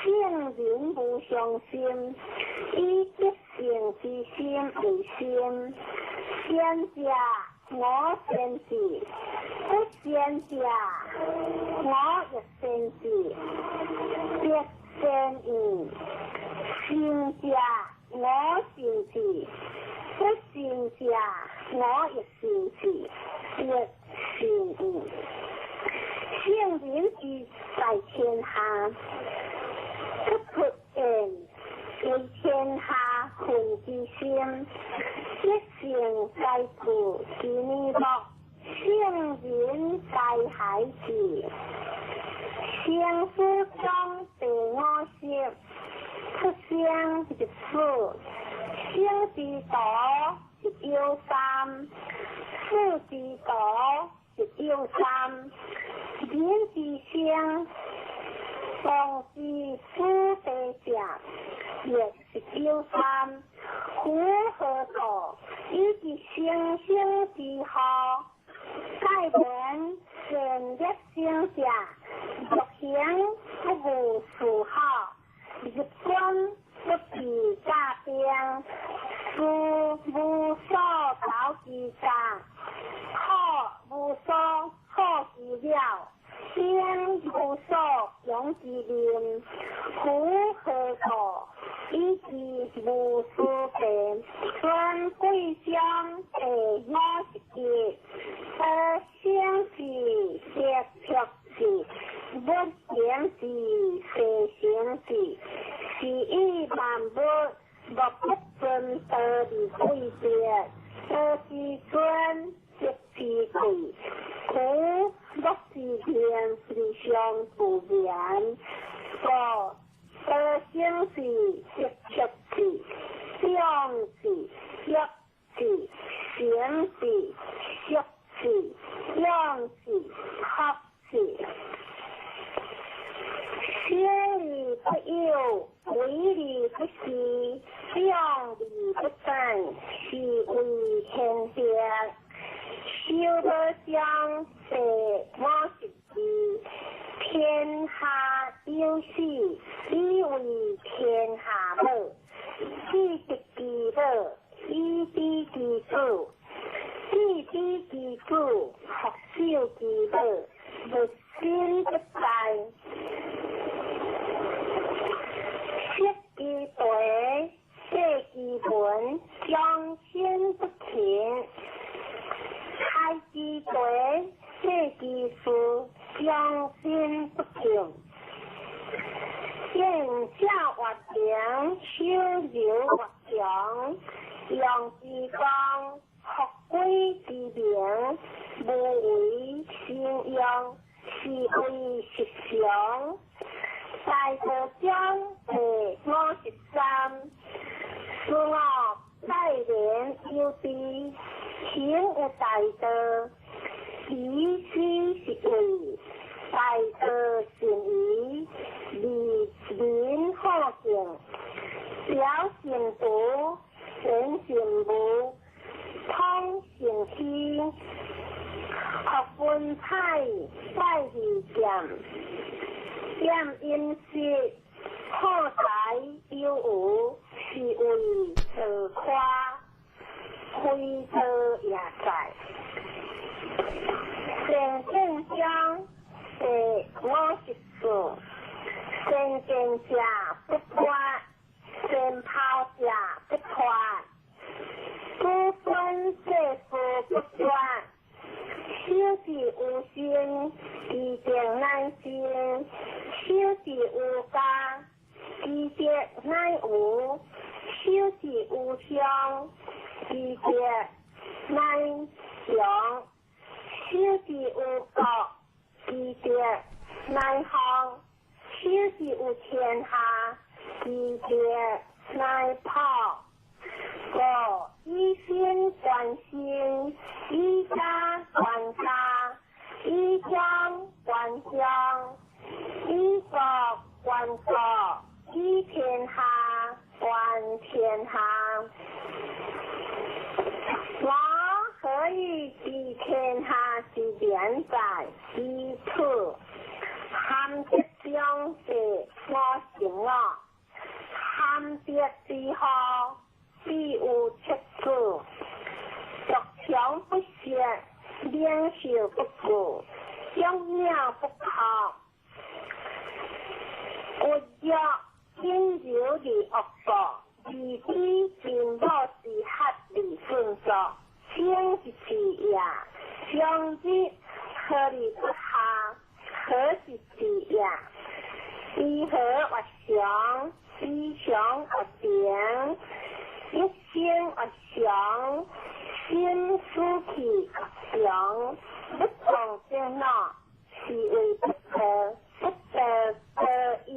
[SPEAKER 1] 圣人无上心，以德性之心为心。先者我先知，不先者我亦先知。德善矣，善者我善知，不善者我亦善知。德善矣。圣人之在天下，不出言为天下恨之心，德性该处之面目，圣人该孩子。圣书章第50，出生入死，生之道日有三，死之道日有三。人之生，当知死地者，亦是有三。夫何故？以及生生之后，蓮善業生者，欲行不務事好，入軍不備甲兵，事無所投其家，苦無所好其了，兵無所用其民，夫何故？以知無事變？孫貴章第51，得生是得福是，不行是世成是，是以萬物莫不尊道而貴別，道之尊則之貴，故莫之言而相不言。故得生是得福是，長是業是，成是色是，養是福是。小而不有，為而不恃，長而不散，是謂玄德。修道章第52，天下有死，以為天下母；子得其母，以知其子；子知其子，復守其母，物身不在。色其地，世其文，將身不勤；開其地，世其事，將身不敬。見正活平，守柔活強，用之光，復歸之明，無為心用，是謂實常。大道章第53，事我待人有知，行有大道，以此是為大道善疑，利民好敬，表善德，言善無，通善虛，學文采，拜二劍，厭陰濕，好財有無，是謂道誇，非道也在。善見章第54，善見者不脫，善拋者不脫，子孫世事不絕，小事無生，其定乃生；小事無加，其德乃無；小事無相，其德乃強；小事無國，其德乃方；小事有天下，其德乃破。五以身觀身，以家觀家，以鄉觀鄉，以國觀國，以天下觀天下。我何以知天下之變哉？以此含德章第55，含德之後，必有七子，獨強不息，領袖不顧，將鳥不靠，骨弱陰柔而惡國，而知貧母之合而順作，生是治也；長日何而不下，何是治也？以和為常，以常為平，一生為常，心思氣為常，不從正腦，是謂不得，不得得已。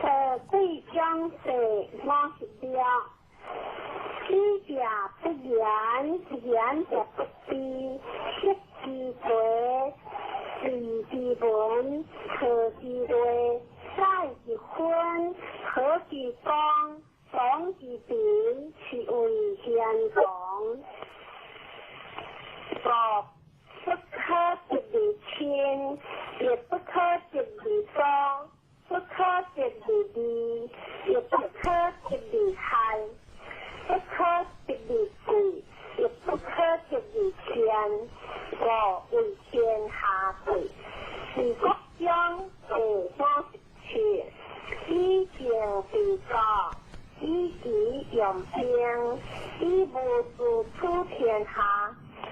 [SPEAKER 1] 道貴章第56，知者不言，言者不知，識之多，利之文，和之類，載之分，和之光，講之平，是謂玄講。五五為天下貴。治國章第57，以政治國，以己用兵，以無事處天下，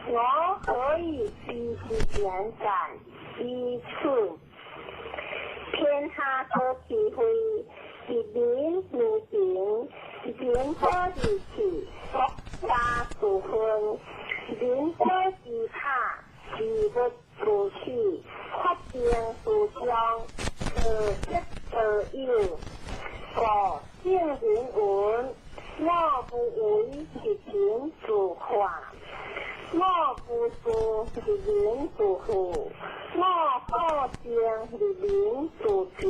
[SPEAKER 1] 我何以比之言戰？以此天下得智慧，一民如平，人保而治，國家自分；人保之塔，治物自起，發兵自將，得則得有。五聖人云：我無為而人自化，我無事而人自富，我好靜而人自靜，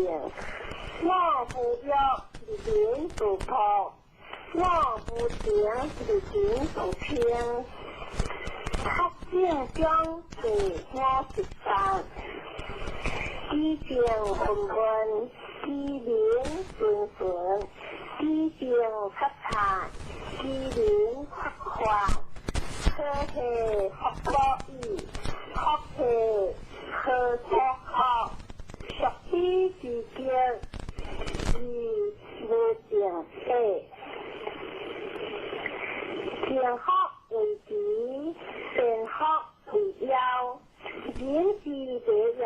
[SPEAKER 1] 我無欲而人自樸，我無情而人自清。學正章第58，知政問問，知民順順，知政察察，知民發發，可係福所倚，福係何所學？屬彼之極，而無正體。正福為慈，善福為夭。人之禮也，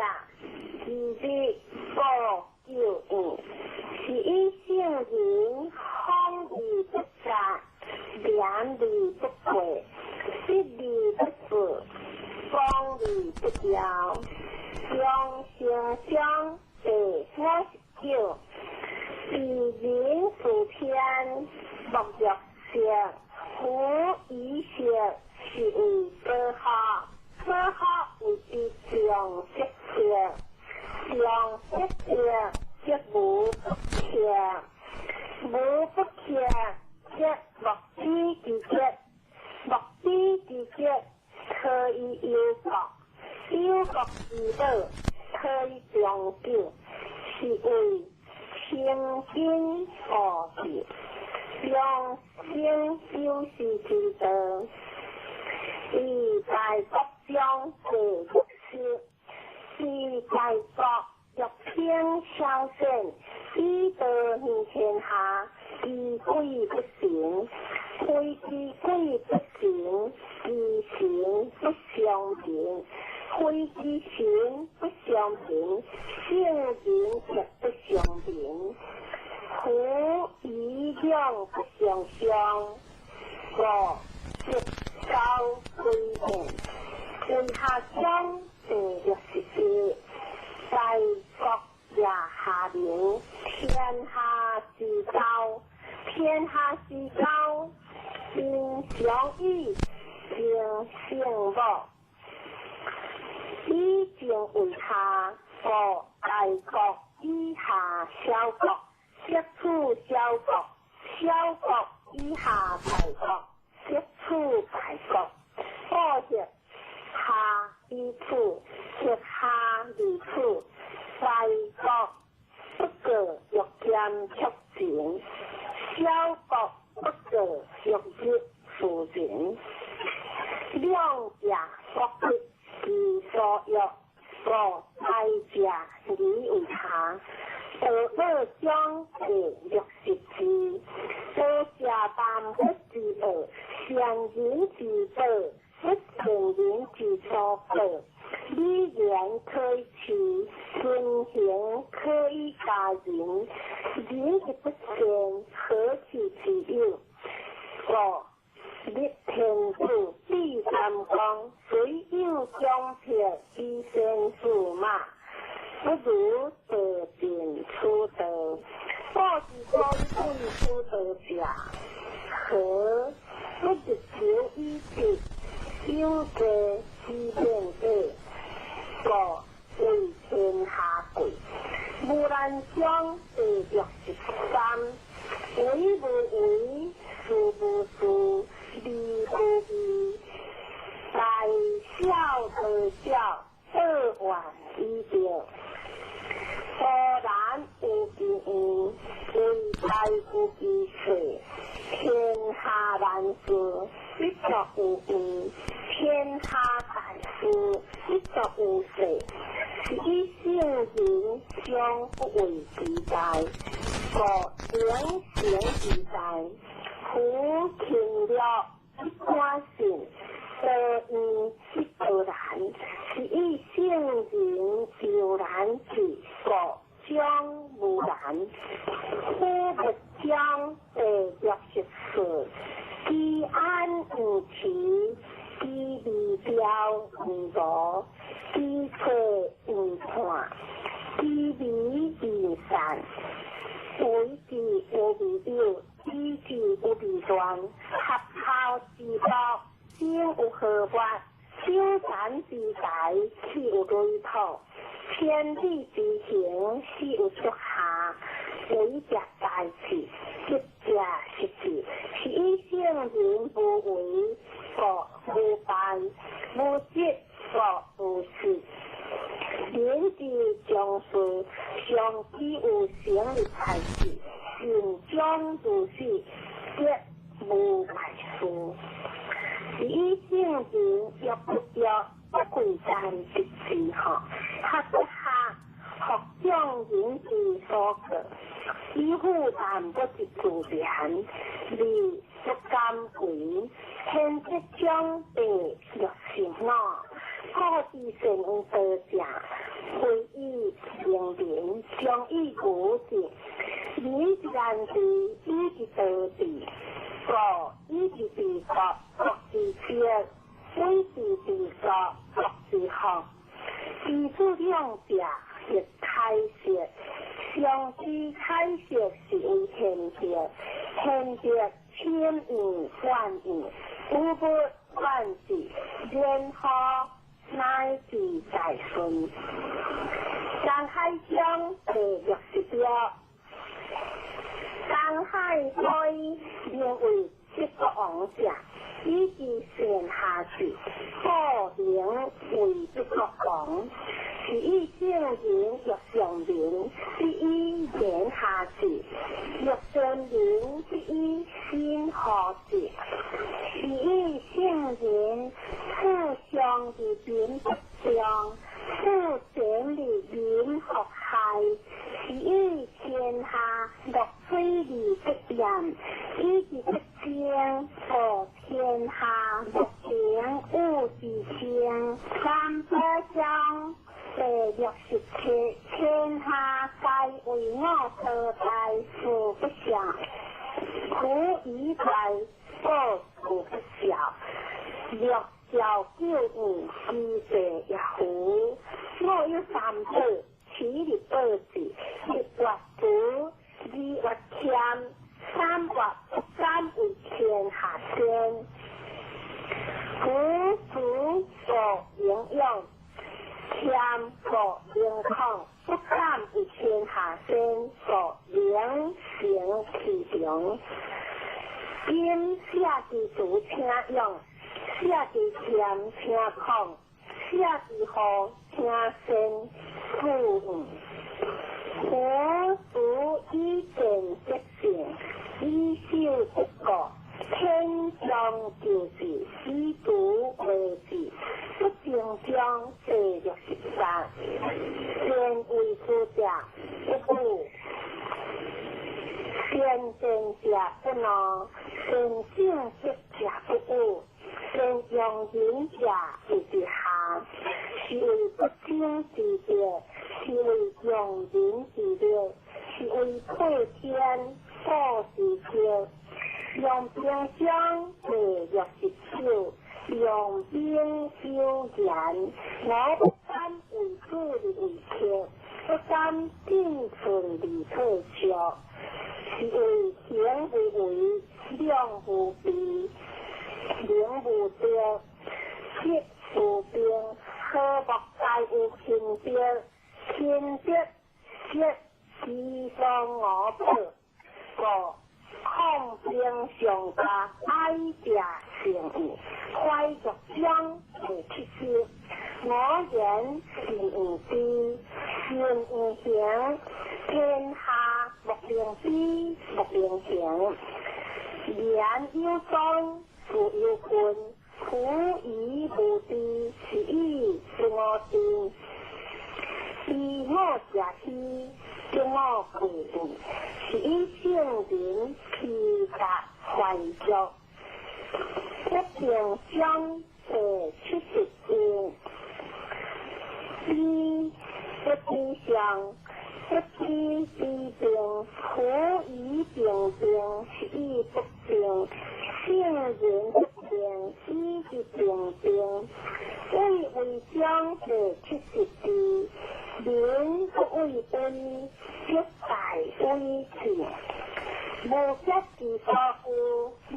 [SPEAKER 1] 其日無咎怨，是以聖人謊而不詐，廉而不過，實而不虛，光而不驕。中成章第59，治人事天，莫若色，夫以色是為保學，保學謂之常識色，常識色則無不克，無不克則莫知之極，莫知之極可以憂國，憂國之寶可以長久，是謂清真悟智。長生久視之道，以大國章第60，是大國欲興小善，以道行天下，其鬼不神，非其鬼不神，其神不相憑，非其神不相憑，聖人亦不相憑。夫以兩不相傷，五德高歸現，為下章第61，大國也下民，天下之交，天下之交，民常以敬聖母，以政為下，故大國以下小國，則處小國；小國以下大國，則處大國。故則下以處，則下而處。大國不過欲兼卻情，小國不過欲入夫人。兩者各得其所欲，故大者而為下。道樂章第62，多謝萬物之寶，善人之寶，不善人之所寶。禮言可以取，尊行可以加人。人之不善，何其之有？五立天子，立三公，雖有獎票以先駟馬，不如得盡此道。古之所以貴此道者，何？不日求以德，有過之免者，故為天下貴。無難章第63，為無為，事無事，義無義，大小得小，道願以得。何然有其義，為大有其勢，天下萬事，必作有義。天天下大事，必作有勢，是以聖人將不為之哉，故能行之哉。夫勤樂不敢信，多怨不多難，是以聖人猶難至，故將無難。夫物將第64，居安毋遲，居未兆毋羅，居錯毋判，居微毋散。為之有未有，以之有未亂。合孝之國，生有何物？守殘之台，起有雷土。千里之行，始有足下。為者大智，吉者失智。是以聖人無為，故無敗；無積，故無失。人之將事，常以有成的才智，善終如是，則無敗事。是以聖人若不若不貴賤之志吼，學不下學眾人之所過，以負淡不之自然，而不敢為。天德將第65，古之善有道者，非以明民，將以愚之。民之難治，以之道治；故以之治國，國之治；以之治國，國之福。知此兩者，亦開釋。常知開釋是為賢德，賢德千應萬應，無不萬事，然後乃至大順。江海章第66，江海歸名為北國王者，以之善下士，故名為北國王。是以聖人欲上民，必以言下士；欲善民，必以心何之。是以聖人處上而民不爭，處賤而民復害。是以天下樂水而不染，以之不爭，故天下莫能與之爭。三寶章第67，天下皆為我所大，事不肖。苦以大，故事不肖。六兆九五，其地也乎？我有三寶，七日報字，一月慈，二月謙，三月不敢為天下先。夫慈故能勇，謙故能孔，不敢為天下先，故能成其長。今寫之慈請勇，寫之謙請孔，寫之和請先，富。夫子以見得性，以守不過，天將就治，以獨為治，不正章第68，善為之者不武，善戰者不怒，善正直者不惡，善用人者為之下，是為不爭之德，是為用人之力，是為配天保之德。用兵章第69，用兵有言，我不敢為主而為客，不敢進寸而退卻，是為行無為，量無備，能無德，德無兵，何莫在有品德？品德德其上我宝，故抗兵上加爱者成义，怀玉章第70，我言信有知，信有行，天下莫能比，莫能行。言有宗，事有根，苦以无惱過患，是以聖人披甲懷著。不定章第七十一，彼不知上，不知知病，苦以病病，是以不病，聖人不病，以之病病。畏畏章第七十二，民不畏恩，則大威慶。無德之所故，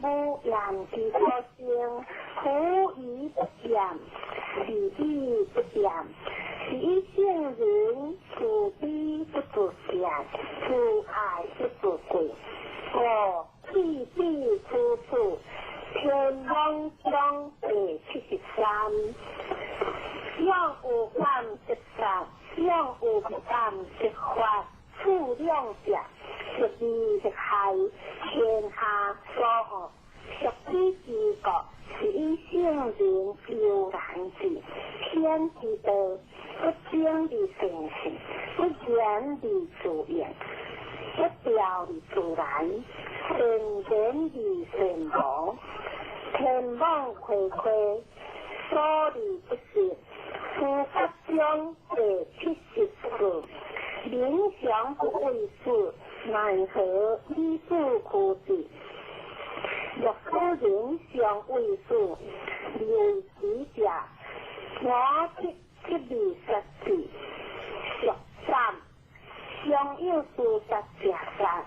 [SPEAKER 1] 無言之所生，苦以不厭，是以不厭。是以聖人慈悲不自見，慈愛不自貴。五去彼處處，天網章第七十三。養有感則殺，養有不感則發。處兩者，則利則害，天下所惡。屬彼之國，是以聖人悠然之。天之道，不爭而成事，不言而自應，不調而自然，善言而善無。天網恢恢，疏而不失。司法章第七十四。民常不畏死，奈何以死驅之？若使人常畏死，而為之者，我即即而殺之。屬三，常有自殺者殺，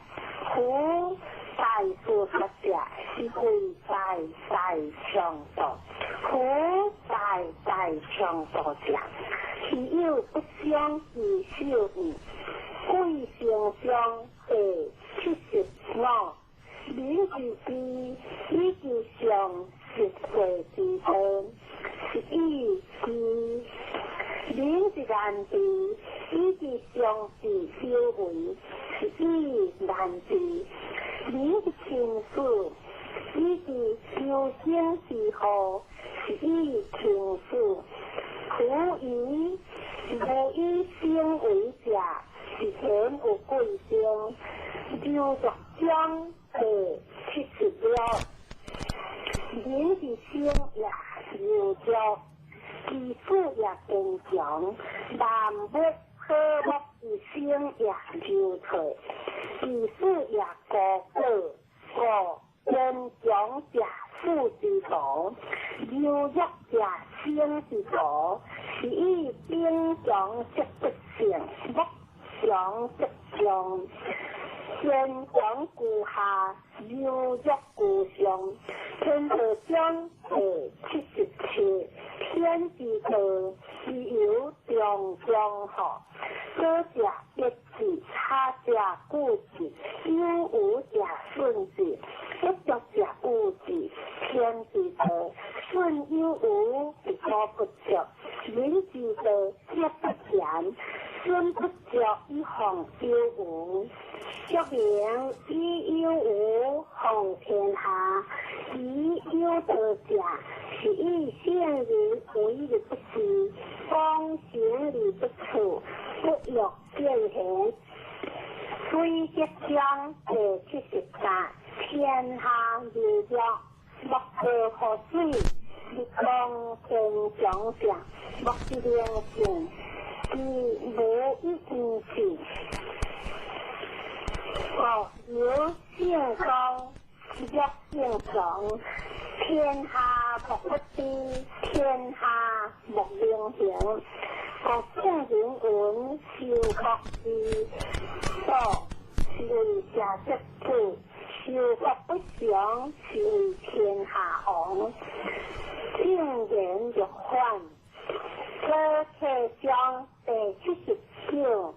[SPEAKER 1] 夫大自殺者，是為大大強盜。夫大大強盜者，其有不傷其手矣。貴成章第七十五，民之知，以其常實際之道，是以知；民之難治，以其常事有為，是以難治；民之親死，以其求生之禍，是以輕死。夫以無以生為者，是顯有貴生。柔弱章第七十六，人之生也柔弱，其死也堅強。萬物和睦之生也柔脆，其死也高貴。故堅強者死之徒，柔弱者生之徒。是以兵強則不勝，木強則傷。堅強居下，柔弱居上。天道章第七十七，天之道，其猶中中乎？左者抑之，差者固之，有無者順之，不足者惡之。天之道，順有無而所不足；人之道，則不然。順不足以防有無。說明以有無防天下，以有道者，是以聖人為而不治，廣行而不處，不欲見賢。水德章第七十八，天下柔弱，莫過乎水；日光堅強者，莫之靈性，其無以言之。國有聖光，弱勝強，天下莫不知，天下莫能行。國聖人云：修國之道，是為社稷主；修國不祥，是為天下亡。正言若反，左契章第七十九，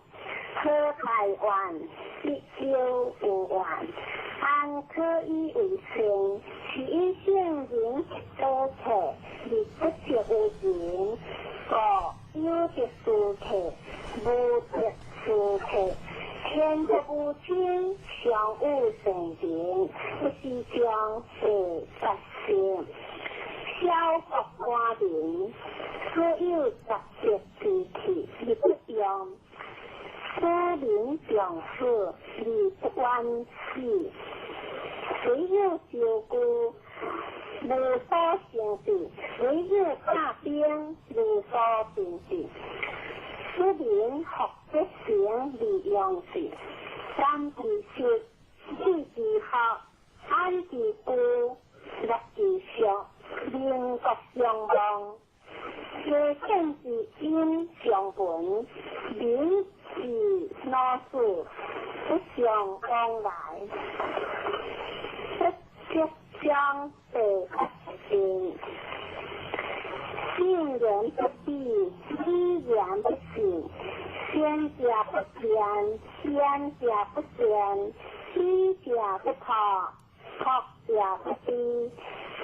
[SPEAKER 1] 好大願，必有有願。安可以為善？是以聖人多策，而不策有人。故有則思策，無則思策。天不無親，常有善人，不是將第八十。小國寡民，所有雜色之器，而不用。此名常死，而不冤死。虽有招具，无所成就；虽有甲兵，无所成就。此名福德成而用事，感之实，智之福，安之居，乐之俗，民国相望。加见之音相闻，民之老死，不相往来。不吉将地不定，圣人不蔽，语言不信，先者不辩，辩者不辩，知者不破，破者不知，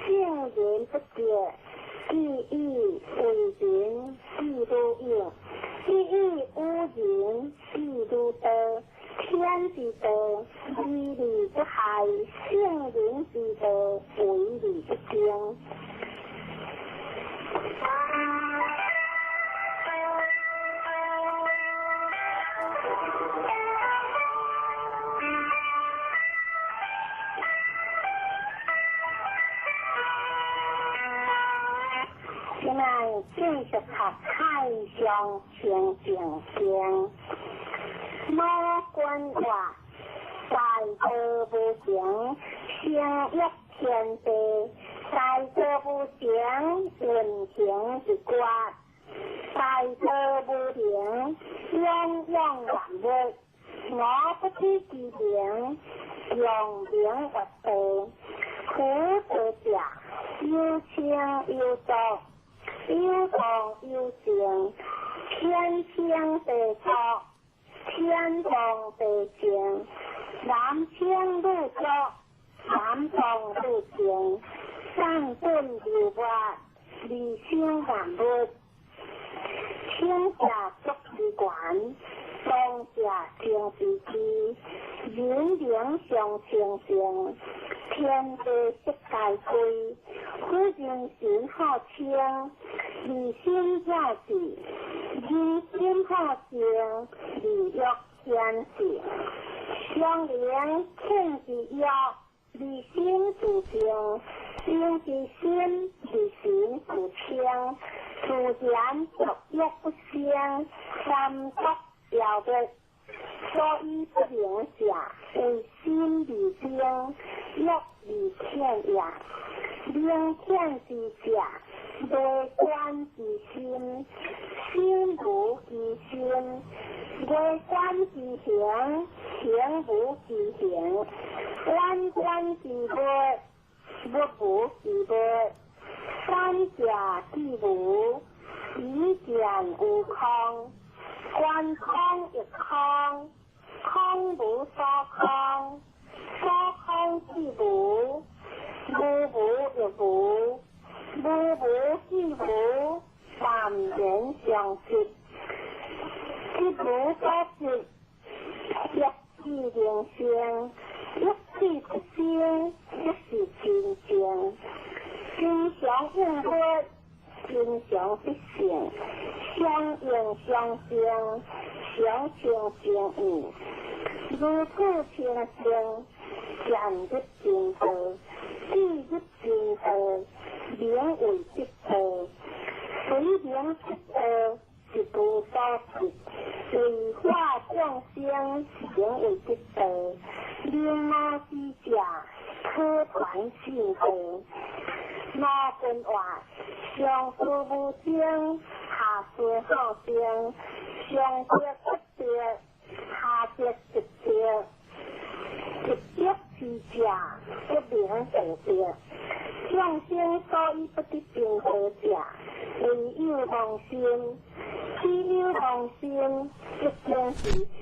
[SPEAKER 1] 圣人不觉，既以为人，既如勇；既以无人，既如道。天之道，为利不害；圣人之道，为利不争。现在继续读《太上清净经》。老君话：大道无形，生育天地；大道无形，运行一决；大道无形，养养万物。我不知其名，用名越地。苦道者，有清有浊，有动有静，天清地浊。天动地静，男清女浊，男动女静，上顿如法，二生万物。清者足之源，动者生之基，人灵相清净，天地色皆归。夫人心好清，二心了智，人心好静，而欲天性。相连天之欲，二心自静，心之心，二心自清，自然独欲不生，三毒了灭。所以不能者，为心而精，欲而天也。明天之者，无观之心，心无其心；无观之行，行无其行；观观之物，物无其物。三者既无，以见有空。观空亦空，空无所空，所空即无。无无亦无，无无即无，三缘相续，即无所执，欲智灵性，欲智不生，即是真正。真相应物，真相必性，相应相生，相称相应，如此清净，渐入真道。智入真道，名为得道。随名得道，是无所执。为化众生，名为得道。明我之者，可传信道。老君话：上师无生，下师好生，上德不德，下德不德。一德之者，不名得德。众生所以不得成道者，唯有妄心。只有妄心，即精之神；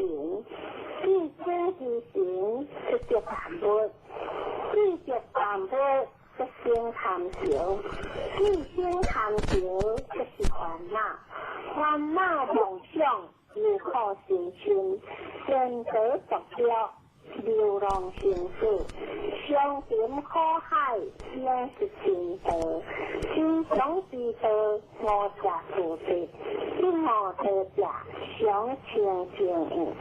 [SPEAKER 1] 即精之神，即得万物；即得万物，即生贪着；即生贪着，即是烦恼。烦恼妄想，又可生心，天道作业，流浪生死，相沉苦海，應是正道。經常之道，五邪菩薩，得五道者，常清淨有。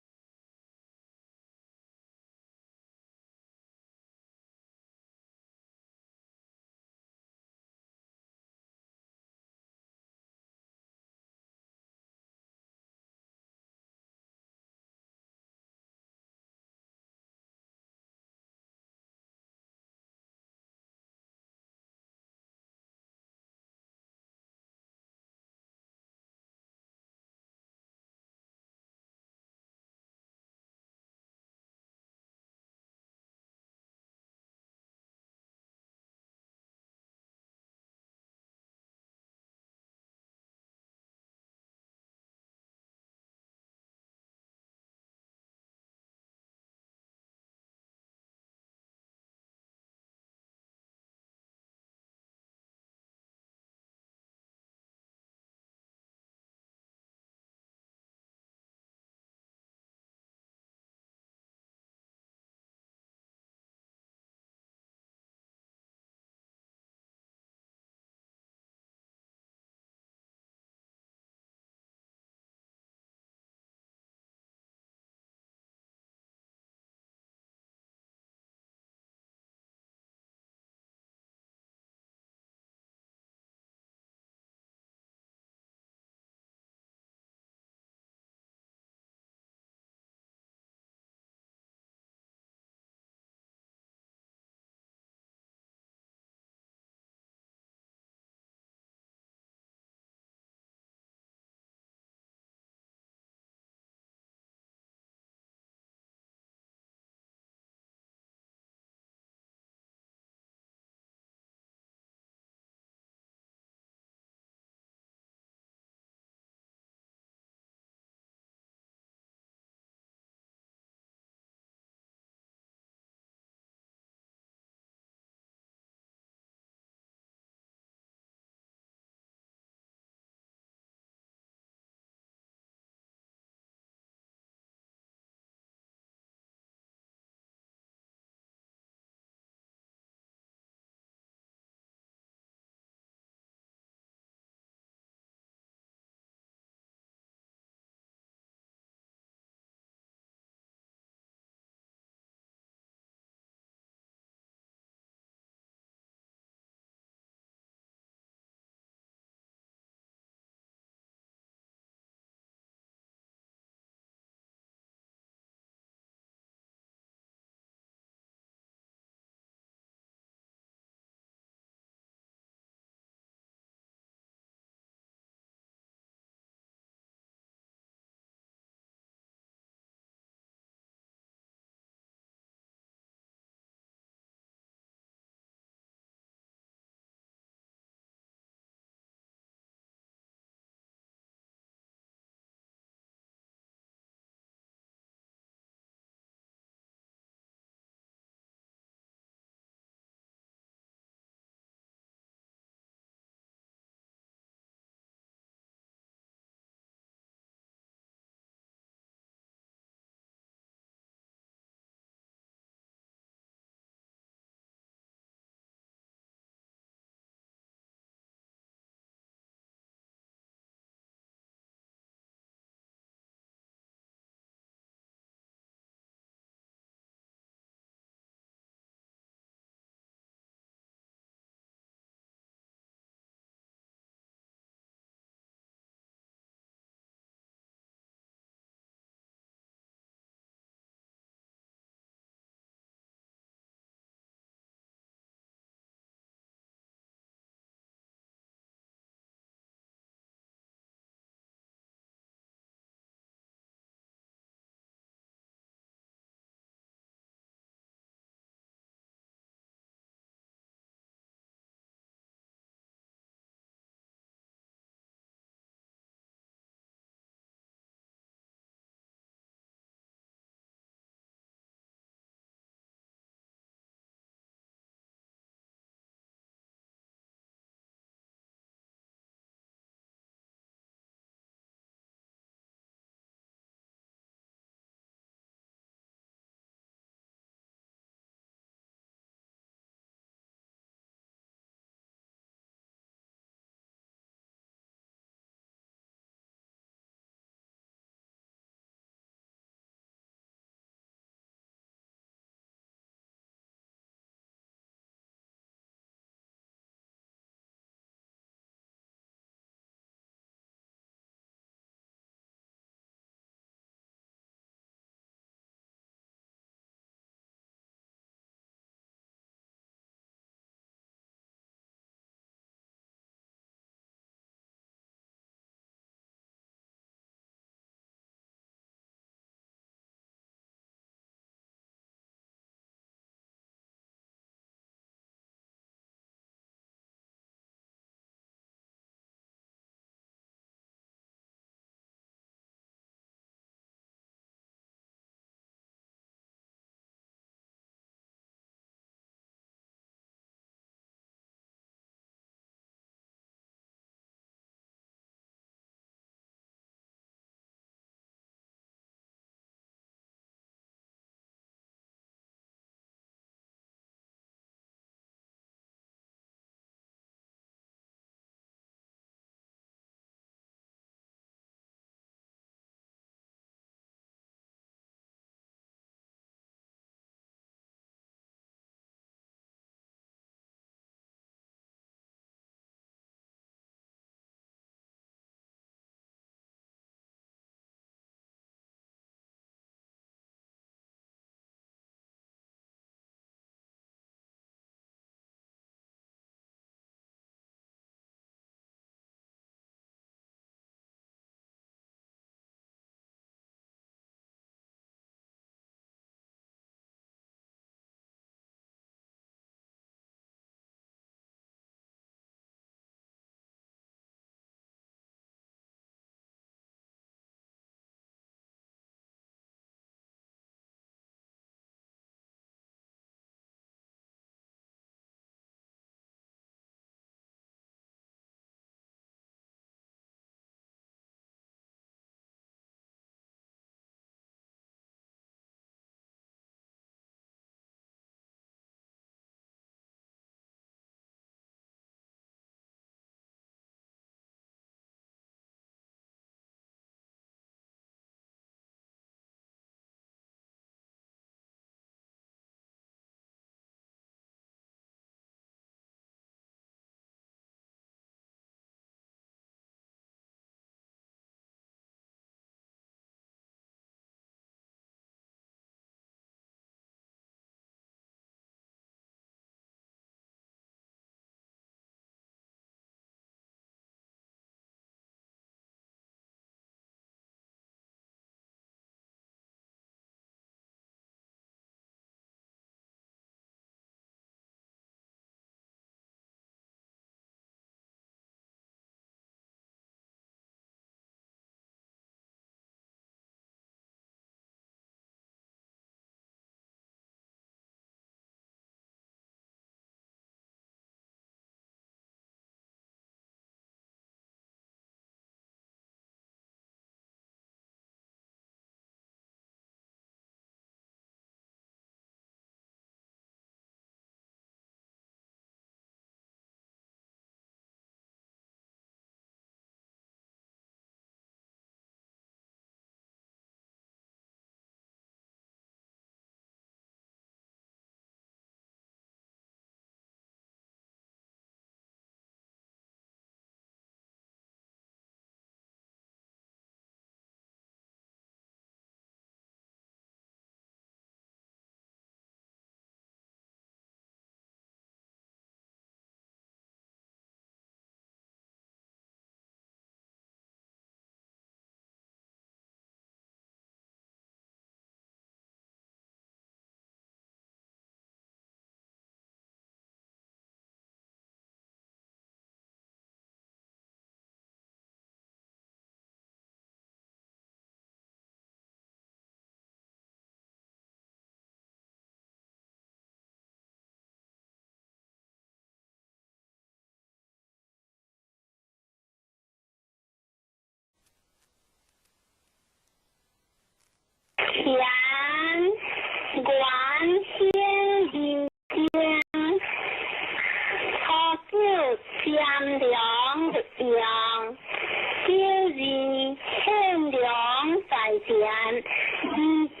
[SPEAKER 1] 利見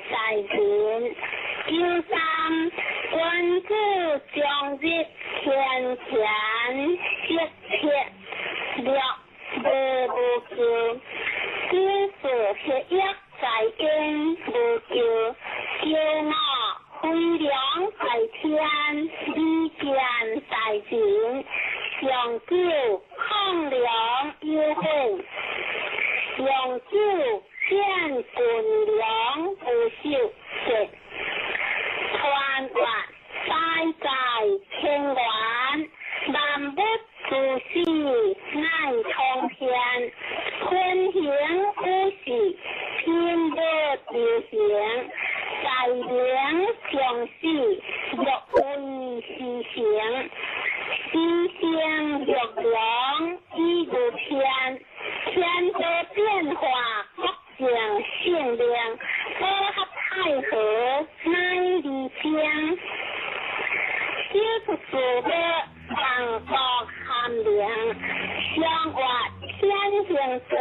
[SPEAKER 1] 在人。93，君子終日天乾色切略無無求。94，黑夜在陰無求。95，飛龍在天，利見在人。上九，亢龍有悔。用酒見軍糧無受節。傳話在在天元，萬物諸事乃通天。天行五事，天無流行。在明上死，若為時行。時行若龍以如天，天地變化，各盡性命。和合太和，乃離天。小出事物，萬國含靈。上話天行健，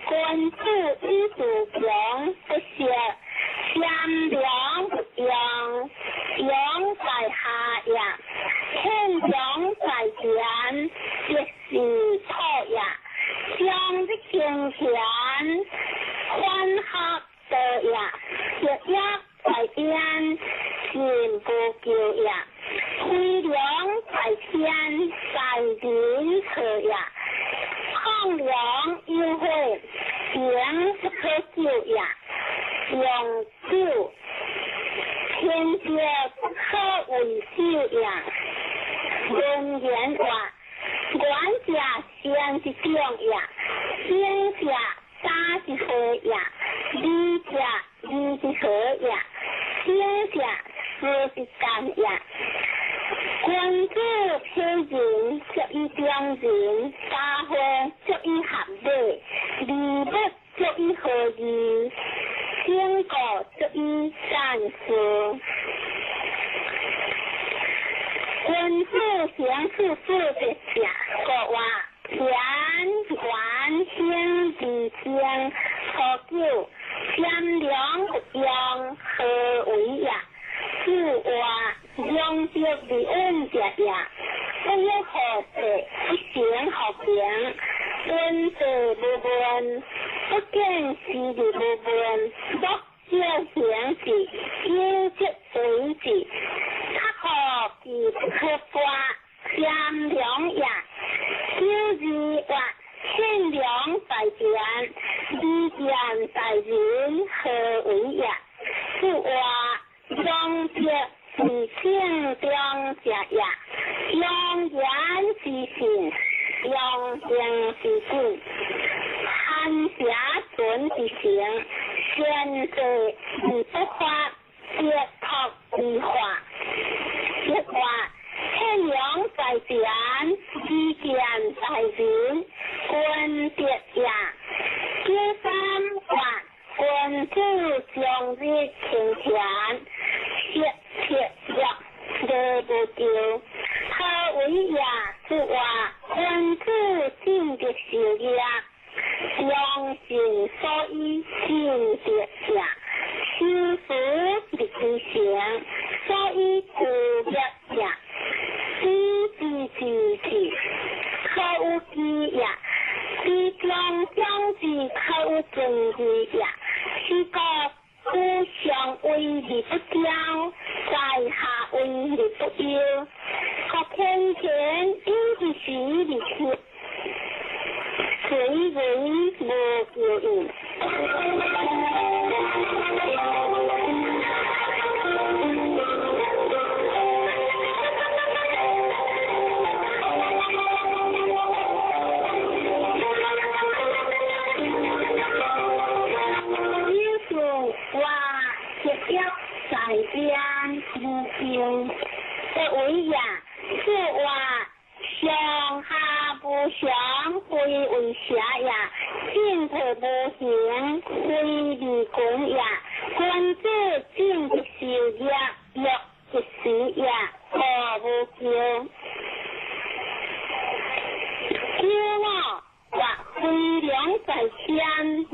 [SPEAKER 1] 君子以自強不息。善良不用，用在下也；天良在前，即是土也。上日行贤，欢合道也；日夜在天，心無求也。飛龍在天，在人和也；亢龍有悔，行不可救也。用酒，天節不可為首也。文言話，願者善之長也，行者大之和也，理者義之和也，行者事之干也。君子批人，足以中人；家會足以合禮，禮物足以和義，經過足以善事。君子行處事的正國話，田元興利天，初九，善良不用，何為也？子話良德為穩者也，不欲何事，不行何行。君子無問，不見事而無問，莫少行之，有則為之。較好其不可發，善良也。92話，天良在前，利見在人，何為也？子話良德為正中者也，良言之信，良行之本。寒邪存之行，善事而不發，節託而化。一話，天良在前，利見在人，君德也。93話，君子終日勤俭，色切略無無求。何為也？子話，君子進德修業，良心所以進德也。修福立其行，所以故業也。知之知之，可有知也；知中將之，可有尊之也。是故故上為而不驕，在下為而不憂。可天天有之時而天，隨人無求應。94話，日夜在邊無求，不為也。子話，上下無常，非為邪也；進退無形，非利君也。君子進德修業，樂一時也，何無求？95話，飛龍在天，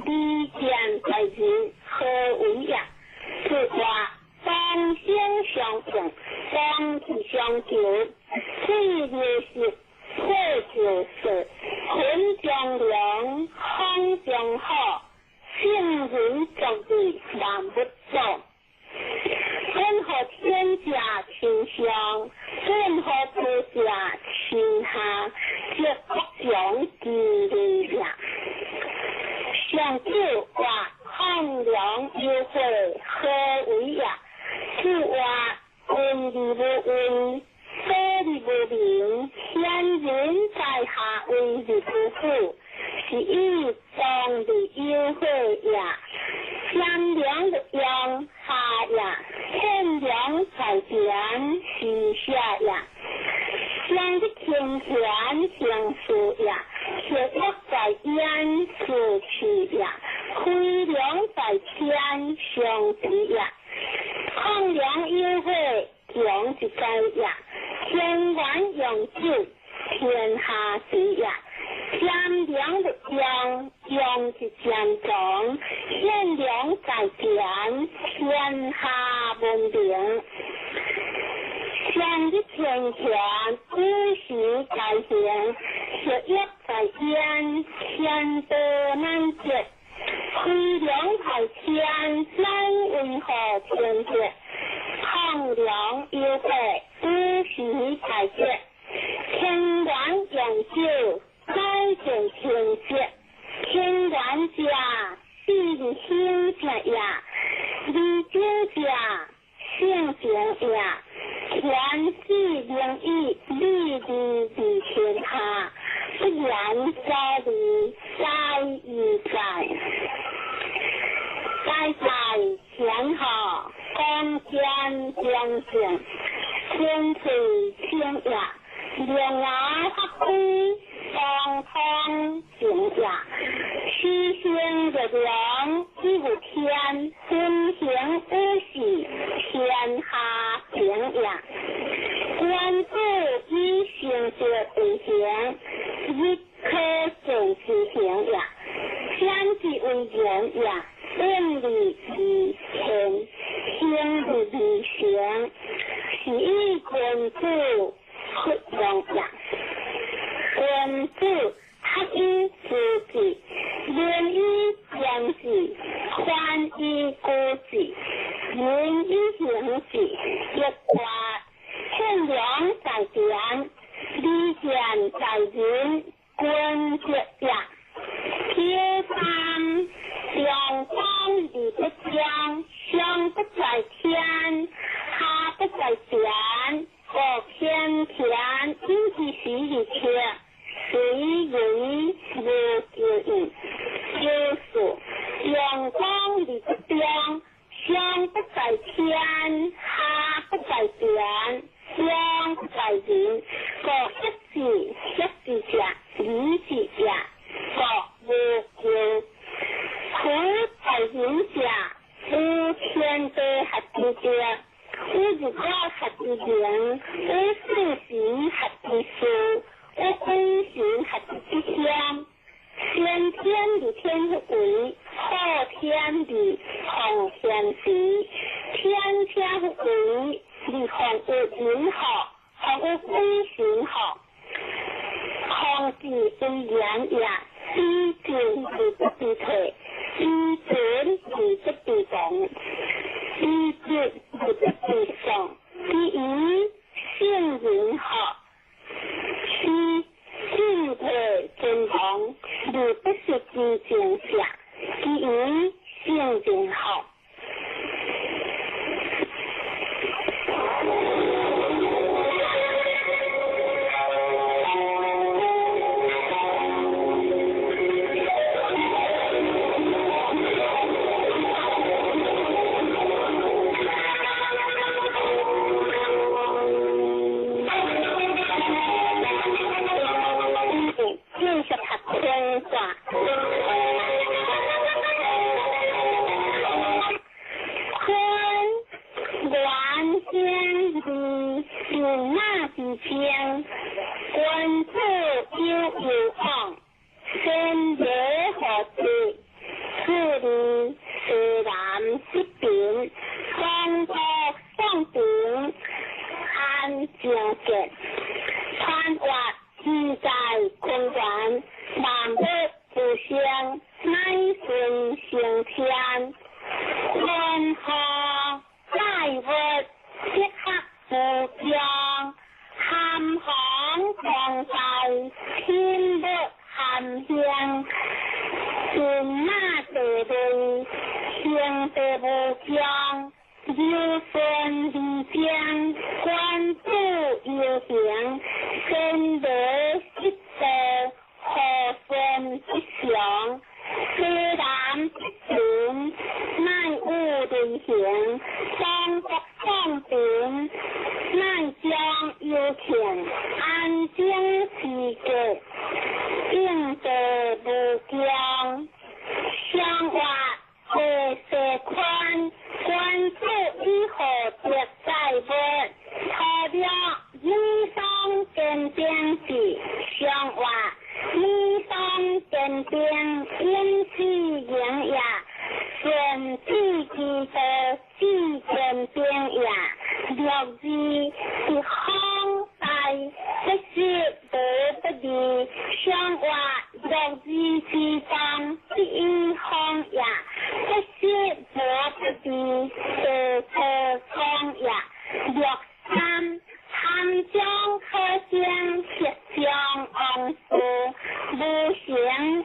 [SPEAKER 1] 利見在人，何好，聖人作為萬物祖。本予天者親上，本予地者親下，則國強其利也。上九話亢龍有悔何為也？此話恩而無威，道而無名，賢人在下為而不富，是以當而有悔也。賢良的用下也，天良在前是下也。上的天田行事也，血液在焉是气也，亏良在天上之也。亢龙有悔，强一该也；天元用酒，天下治也。贤良的用，用是渐强；贤良在前，天下文明。上的天权，五时在行，血液在焉，天道难绝。亏良在天，乃为何天绝？亢龙有悔，五时在绝。天元用酒，乃见天节。天元者，是兴者也；二九者，性情也。天子灵以利之治天下，不言在理，在于在。在在天下，光天良性，天翠清也。两牙发挥，当通正也。虚心的良，以有天，分行五事，天下平也。君子以行德为行，日可见其行也。天之为人也，应理而行，行而为行，是以君子不用也。君子合以知己，仁以言之，宽以固之，仁以行之。一卦天良在天，利见在人，君子也。天三阳光而不将，上不在天，下不在田。国天田，因其时而切，随为无就义。就是阳光而不将，上不在天，下不在田，上不在人。国一字一字者，二字也，国无就。苦在人者，无天地合之者。有日月合之明，有四时合之数，有鬼神合之天。先天的天为，后天的后天时，天天为，你看有人好，看有鬼神好，控制为言也，以进而不必退，以进而不必动。以节而不必丧，第一圣人好，是进退兼同，而不是之正者。第一圣人好。君子有有往，先礼后兵，此理虽难之平，双国双平，安正见，传话自在坤元，万物不生，乃地無窮，柔順而靜，君子遊行，先禮失道，和順吉祥，西南吉神，乃有雷行，雙國放平，乃將有慶，安靜時節，應地無窮，相活地勢寬，君子以厚德載物，初六女喪堅定志，相活女喪堅定，永世營也，順子之道，至堅定也。六二一方大，不失無不利，相活六二之當，不以方也，不失無不利，地錯方也。六三含將可生，悉將往事，無形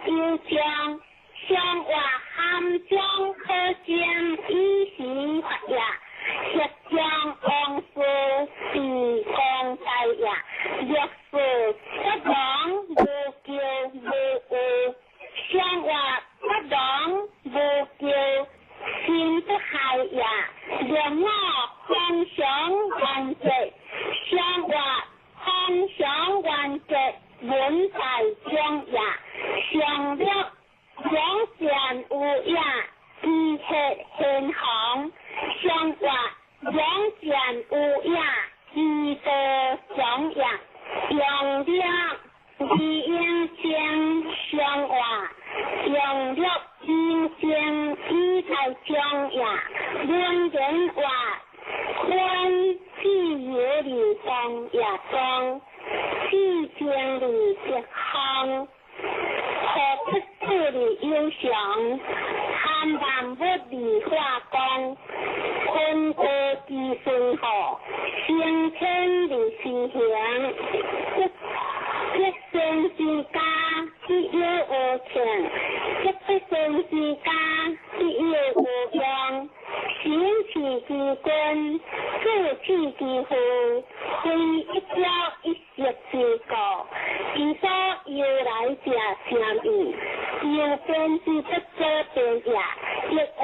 [SPEAKER 1] 有將，相活含將可生，以時發也，悉將往事，地公大也。六四不亡無咎無有，相活不亡無咎，心不害也。六五方常願節，相活方常願節，文在中也。上六兩善有也，知血現行，相活兩善有也，知道長也。用六二應聲相活，用六應聲以在中也。文言話，寬自由而當也當，自正而直行，何不自而有常，含萬物而化光，坤道之順和，成天而施行，一生之家，必有無慶；一不生之家，必有無用。行事之君，自治之父，非一朝一夕之故。其所由來者甚矣，由邊之不可變也。亦或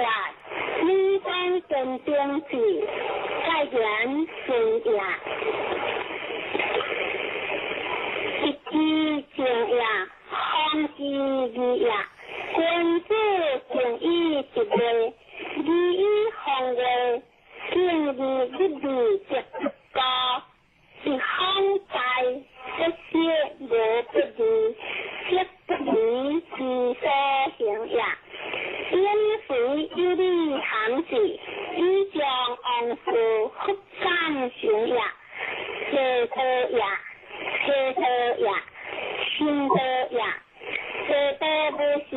[SPEAKER 1] 女方堅定志，蓋言順也。一之正也，方之義也。君子敬以直位，禮以方位，敬而日而直高。一方大，不失無不利，色不離之所行也。因非有理行事，以將往事復感行也。邪道也，邪道也，心道也。邪道無成，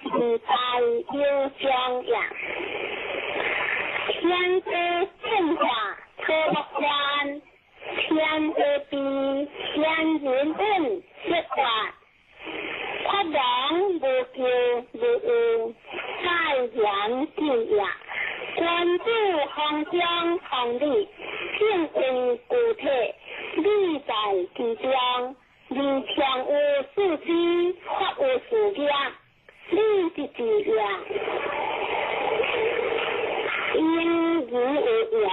[SPEAKER 1] 而大有將也。天地變化，可莫觀；天地變，天人運，即化。發王無咎無有，蓋言進也。君子方將方禮，正為具體，理在其中。而常有四肢，法有四業，理之之也。應義有言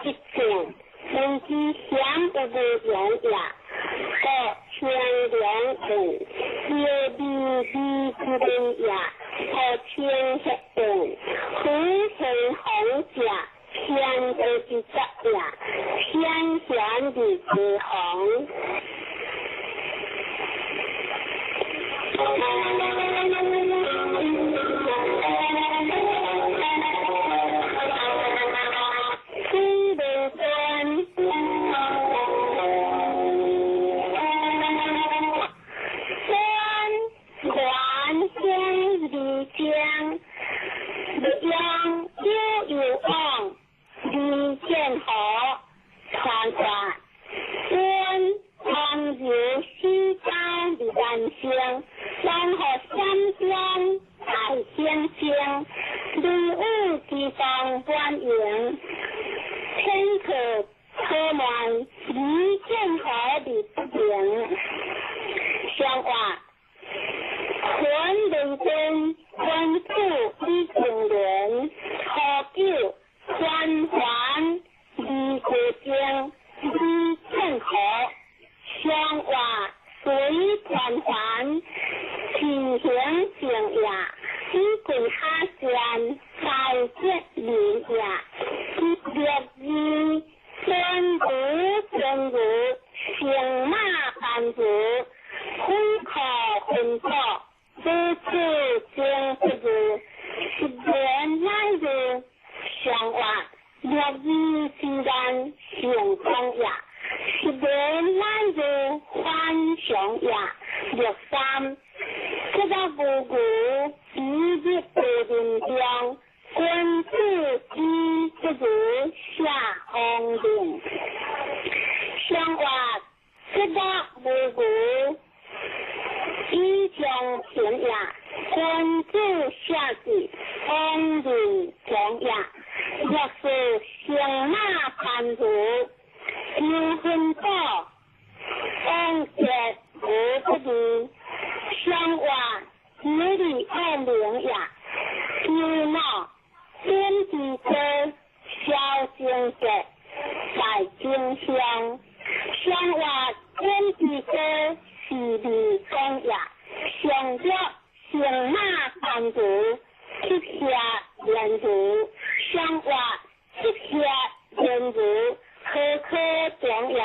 [SPEAKER 1] 之正，人之險有無言也。故清涼言，有利利之言也。故清血言，非天皇者，天地之則也。天顯而地行。水無端，端環興而靜，欲用有有往，而見和傳話。端王由西郊而難生，王何三江大興聲，禮有之伊當歡迎，天可可慢，李建和的不平，相話坤人間，君子以正人，何久官還李國正，李建和，相話隨團環，提行正也，以桂下山，在接民也，六二天如天如，乘馬班如，分可分組，彼此爭不如，十年乃如，相話六二之間成功也，十年乃如反常也，六三，這個無牛一日不人中，君子以不如下王令，相話這個無牛以將平也，君子下之王令強也，若是乘馬攀如，求分寶，王杰無不利，相話有利愛名也，有腦天地歌，蕭正節在正鄉，相話天地歌是利公也，上著乘馬攀如，七下連如，相話七下連如，何可中也。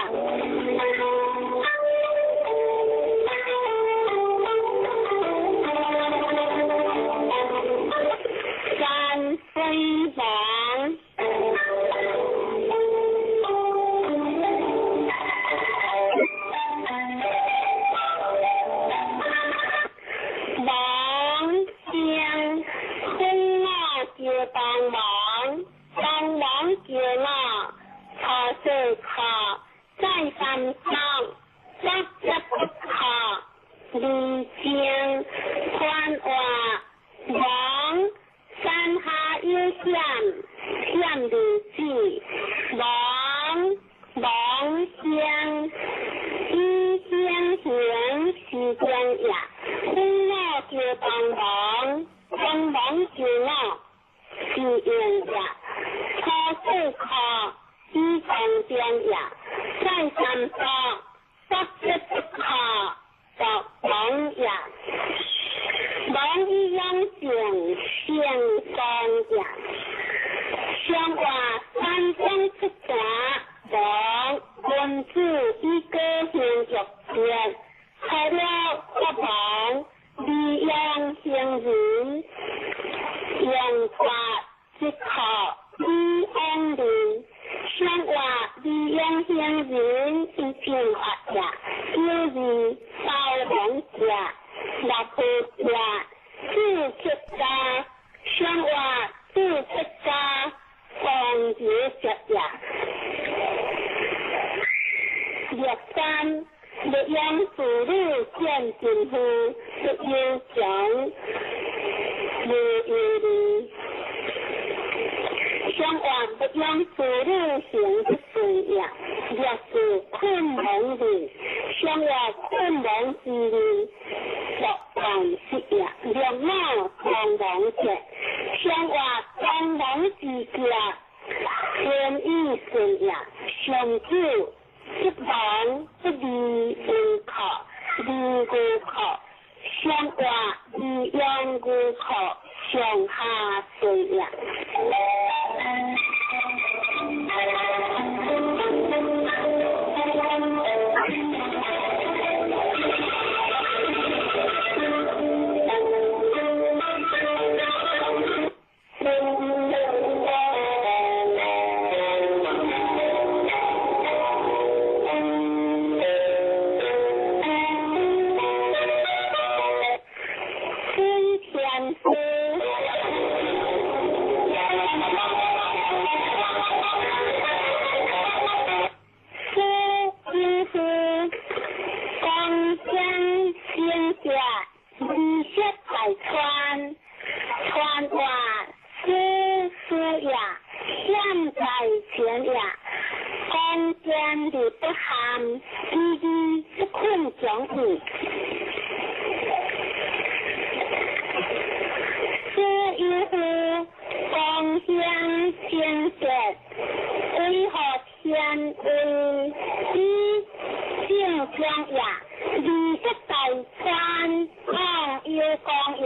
[SPEAKER 1] 山水王，王将分我叫幫忙，幫忙叫我，初四考再三上，不折不扣，離正寬話王山下有險，險離子，王王鄉以鄉行是正也，分我叫幫忙，幫忙叫我是應也，初四考以當正也，再三上，不折不扣，作王也。王以養正成功也，相話三江出山，王君子以高興欲變，開了法王，利用行人，用法即可以安人，相話利用行人以正法也，有義包王者，六不者，四出家，相話四出家，王子者也。六三，六用妇女見盡夫，不憂強，無憂慮。相話不用婦女行不順也，六是困亡人，相話困亡之人，六萬失也，六五當亡者，相話當亡之家，天意順也，上九不亡不離無靠，離無靠，相話離用無靠，上下順也。春天。也，險在前也。剛堅而不陷，知義不困強矣。斯有夫，光顯貞潔，為何天威以正強也？利息大川，望有光也。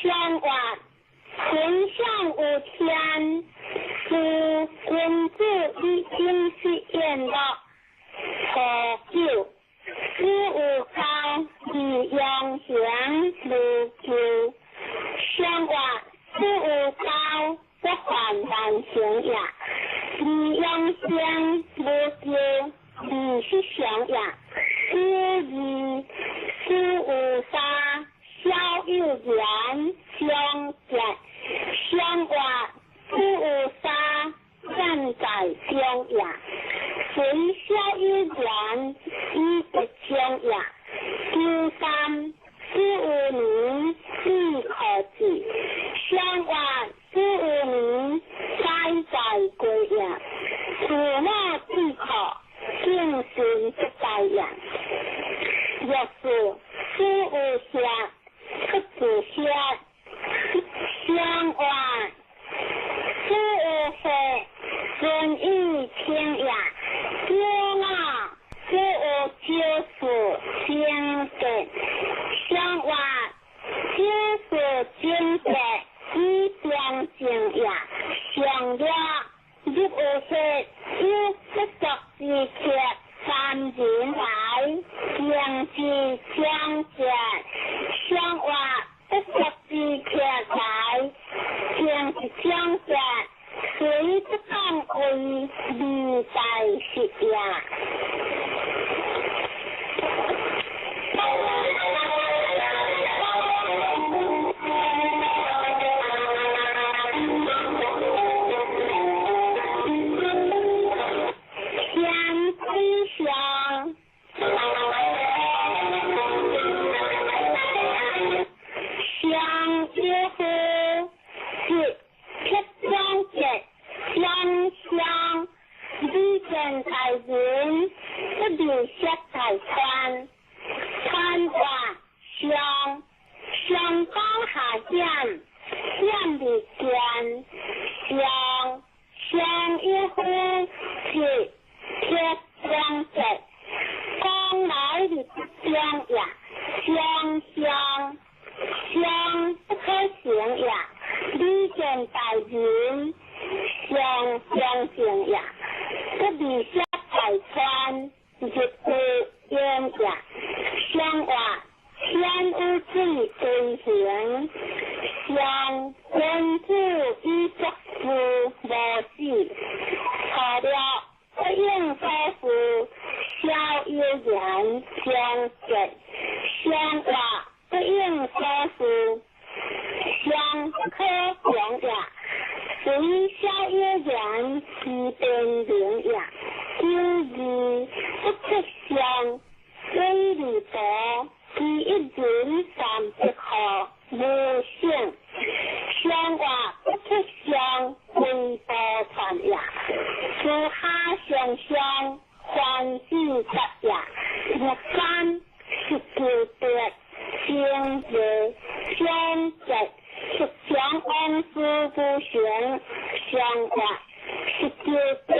[SPEAKER 1] 相曰：天上有天，是君子以精實宴樂。初九，子有教，以養形如舊。相曰：子有教，不患難成也。以養形如舊，以是常也。九二，子有三，小有言，相結。相曰：子有三，善在中也。雖小有言，以得中也。九三，子有年，子可治。相曰：子有年，哉在歸也。父母之可，敬順不在也。若是子有下，出自下。相曰：子有歲，順以清也。九五，子有九事，貞潔。相曰：九事貞潔，以中正也。上了，入有歲，有不足之客，三人來，敬之將結。相曰：不足之客來，敬之將結，雖不敢為，利在實也。天之上，相有夫，是铁相結，相相，利見大人，不利息大川。川曰：上，上講下險，險而堅。上，上有夫，是鐵相結，講來而不中也。相相，相不可成也。利見大人，相相正也。不利息大川，日有焉也。相曰：天有水歸行，相君子以作事無死。錯了，不應所事，小有言，將結。相曰：不應所事，相不可強也。雖小有言，其變明也。九二，不出相，水利薄，其一人三不可，無性。相曰：不出相，為不傳也。自下上相，還之則也。六三，十九德，正月，相結，十相安事不行。相曰：十九德，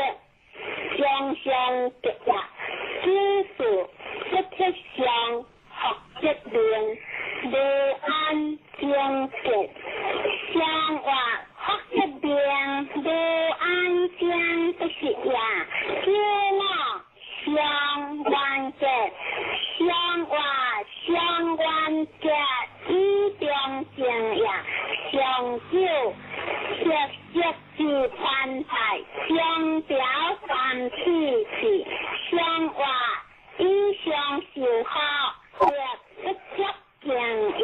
[SPEAKER 1] 相相結也。九四，不出相，學則明，無安正結。相曰：學則明，無安正不實也。九五，相願結，相曰：相願結，以中正也。上九，赤色之潘泰，相表三氣氣。相曰：以上受好，若不足敬也。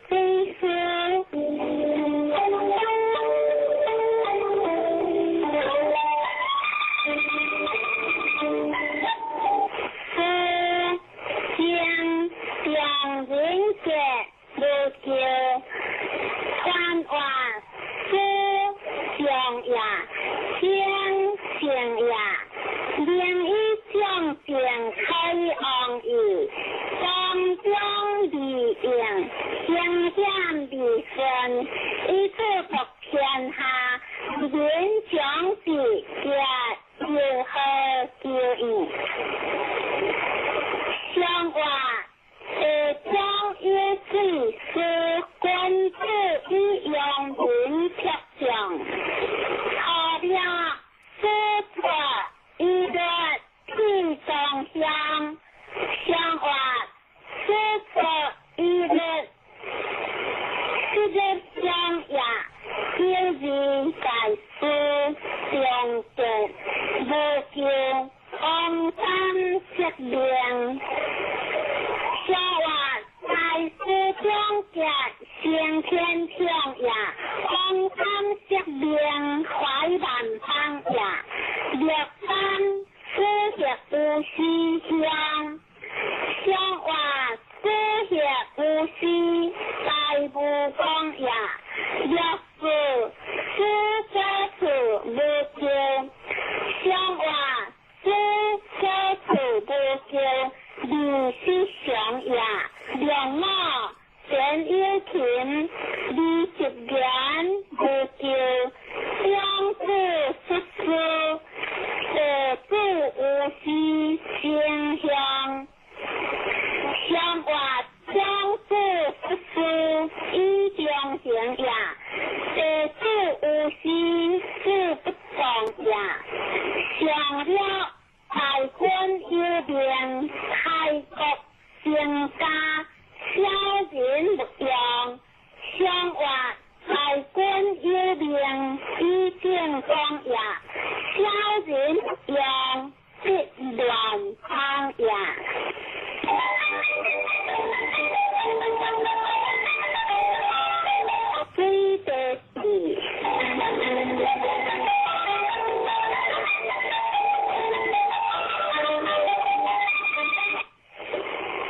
[SPEAKER 1] 地義順，以祝福天下，人長子結又好求義。上話地將有水是君子以陽明卓上，初了師出以律去中鄉，上話師出以律四日相也，九二大師上節無求王三釋命。上話大師長結先天長也，王三釋命懷萬方也，六三師協有師鄉，上話師協有師大無光也，六四師者處無求，上話師者處無求。二是上也，兩五田有琴，二十言無求，雙子出師，地主有師正向，上話長子出師以中行也，地主有師事不動也，上了。大官有命，開國成家，小人勿用。上話大官有命，以正光也，小人勿用，必亂通也。水地字。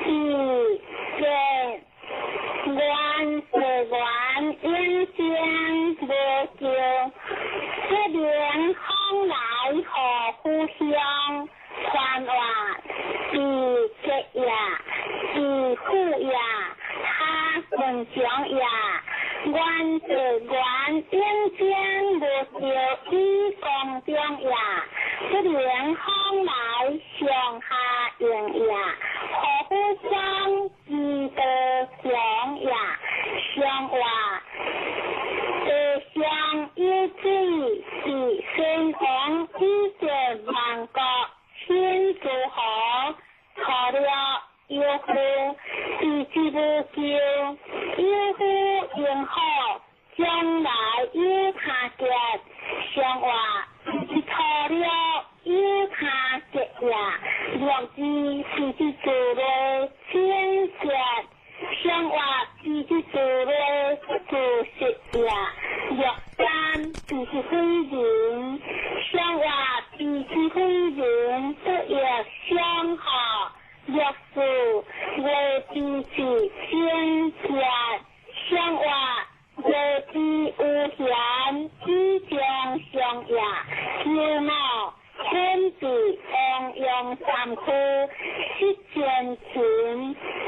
[SPEAKER 1] 二节愿世愿永生無求，不明往來何故鄉？傳話地結也，地富也，哈文長也。願世願永生無求，以光中也，不明往來上下應也，何故鄉？之道強也，上話地上有水是先王以結萬國，先諸侯，錯了有夫，地之無求，有夫應好，將來有他結，上話是錯了有他結也，六字是之做的清潔，上話是之做的做實也，六三是之非人，上話是之非人不亦相合，六四月之是清潔，上話月之無閒，以將相也，九五天地王陽三區，失前情，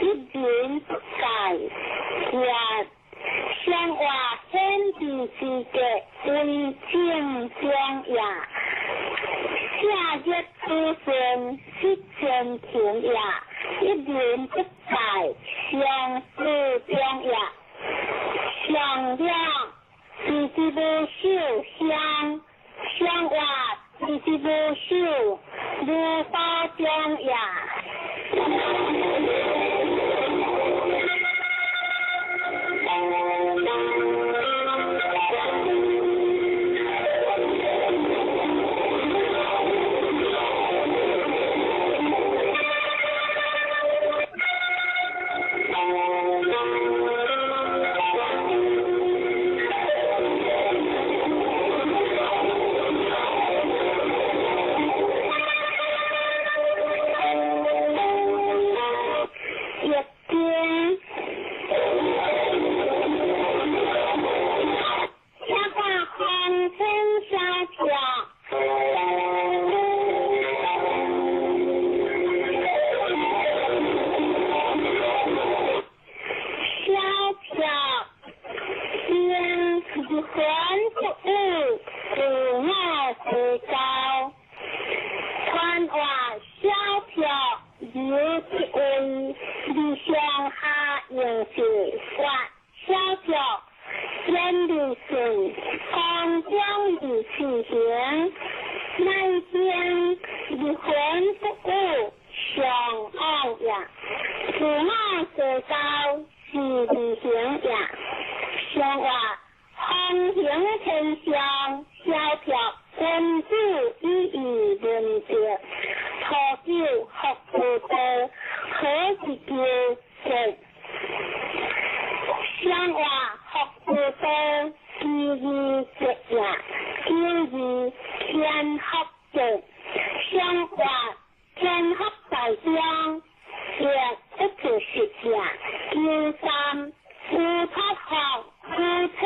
[SPEAKER 1] 一人不改，也上話天地之格為正中也，下日出現失前情也，一人不改，相思中也，上兩是之無秀香，上話是之無秀無法中也。魂不悟，自我世交。传话小票有一位，理上下应是发小票，远离顺，空中而起行，乃将离魂不悟上往也，自我世交是理行也，上话风行天上小票。君子以义论德，初九福无道，何以求德？上话福无道，其义节也；其义天福德，上话天福在中，也不是实也。九三夫托福，夫妻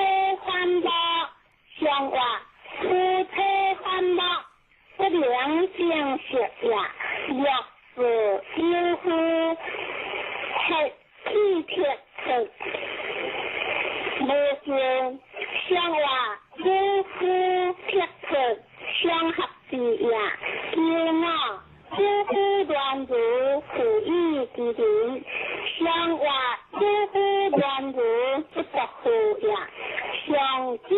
[SPEAKER 1] 反目，上话。夫妻反目，不良正色也。若是有夫，黑气铁出，无就相话有夫铁出，相合之也。九五有夫乱如负义之人，相话有夫乱如不得负也。上九。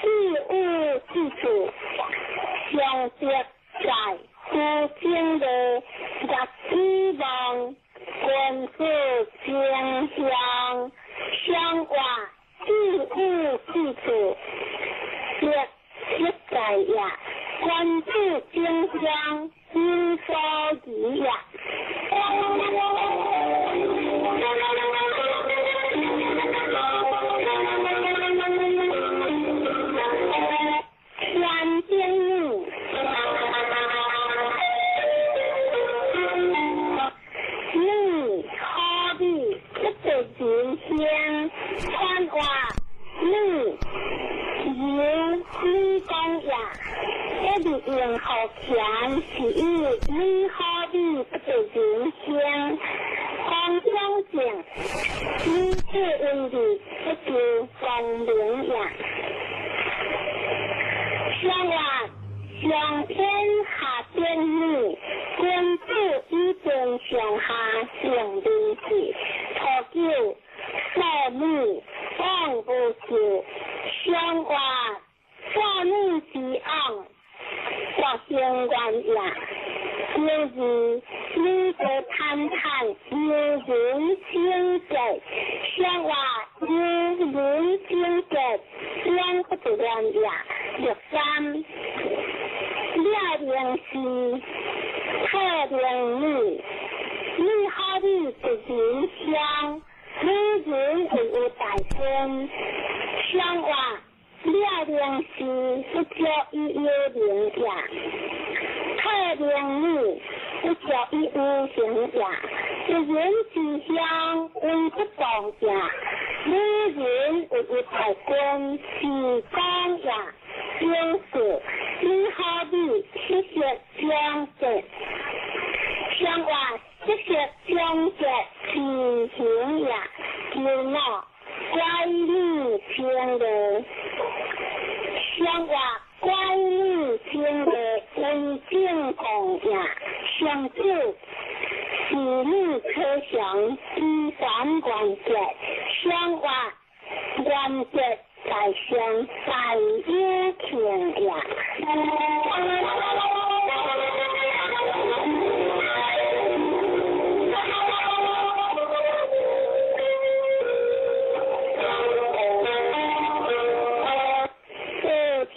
[SPEAKER 1] 自有之处，上德在夫正的月子望，君子正向，相话自有之处，德色在也。君子正向，有所疑也。人生传话，你由你讲也，一直用好钱是以你好比不得人生，方相正，你这问题不求光明也。上话上天下天女，君子以天上下上明志，初九。少女往无求，相话少女之往，国兴愿也。九二女的谈谈，有人清洁，相话有人清洁，两不得愿也。六三了明是特明女，女好比一人相。女人为有大身，相话了明是不叫伊有名也，特明女不叫伊有形也。一人之乡为不当也，女人为有大官是讲也。因此，你好比七色相结，相话七色相结是形也。九五乖女清的，相话乖女清的为正公也。上九是女可祥之三关节，相话关节在上大有庆也。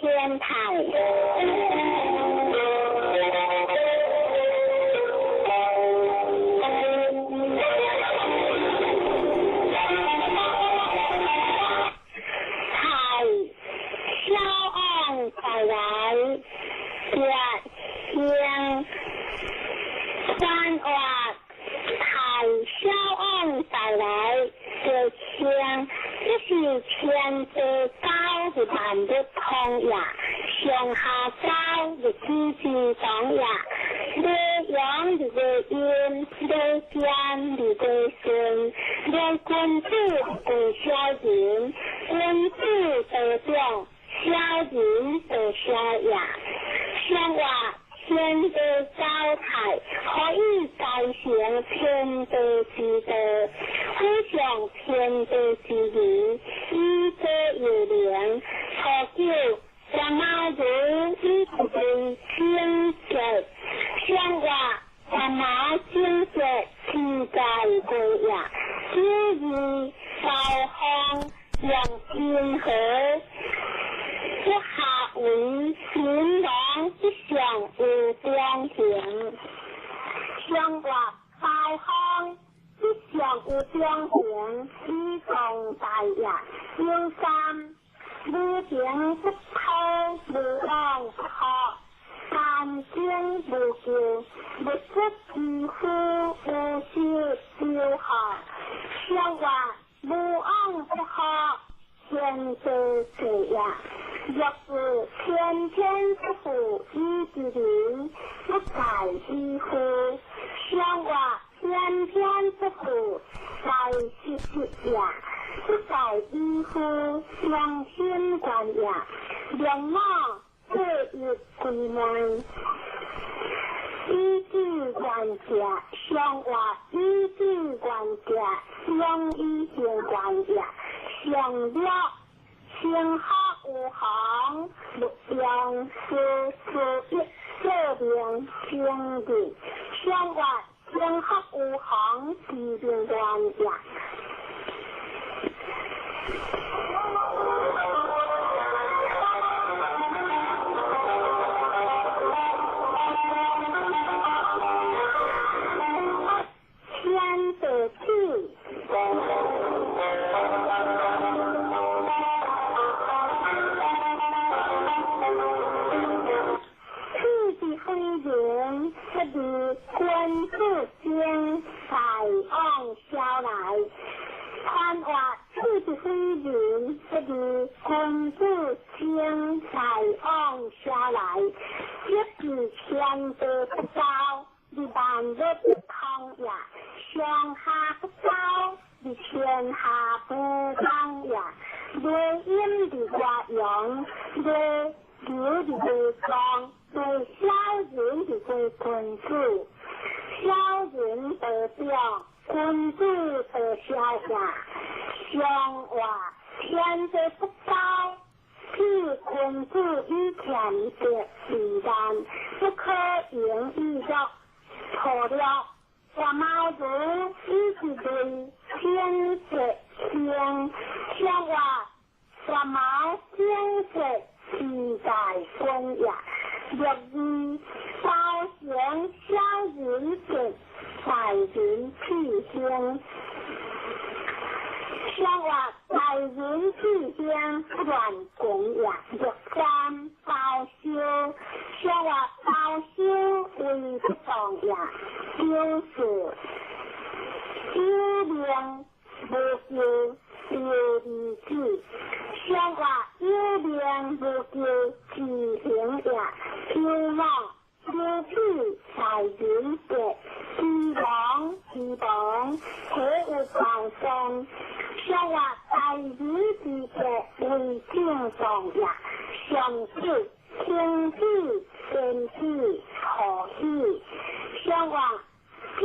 [SPEAKER 1] 天台。太小王再来，月星三话太小王再来，月星这是天地高是万物通也，上下高是子之当也，日阳是日阴，日间是日顺，日君子贵小人，君子道長，小人道小也。上話天地交泰，可以繼承天地之道，非上天地之義，以這有靈。初九，三毛如以為清潔，上話三毛清潔，天界歸也。九二，高方用天河，不下為新郎之上有中行。上話高方之上有中行，以壯大也。九三，無情不偷，無往不好，三生無咎，物質之夫無修修好。上話無往不好，天地罪也。若是天天不負以之人，不在之乎。上話天天不負在時時也，不在之乎良心觀也。良馬這一歸門，以智觀者，上話以智觀者，相以行觀也。上了成學有行，勿用事事一說明成日。上話成學有行，知明願也。天地起。天之非人，不如君子精，大往小來。傳話天之非人，不如君子精，大往小來。一是天地不交，而萬物不通也；上下不交，而天下不通也。內陰而外陽，內柔而外剛，內小人而為君子。小人得表，君子得小也。上話天地不交，譬君子以天德為難，不可盈以弱。錯了，三毛如以之為天德興，上話三毛天德之大君也。六二，高行小人德，大人气興。上話大人氣興，不亂講也。六三，包修，上話包修為不當也。九四，有命無咎，有義子。上話有命無咎，知行也。九五，有屁大人德，知王知王，體有高尚。上話大人之德為正當也。上九，天喜天喜何喜。上話必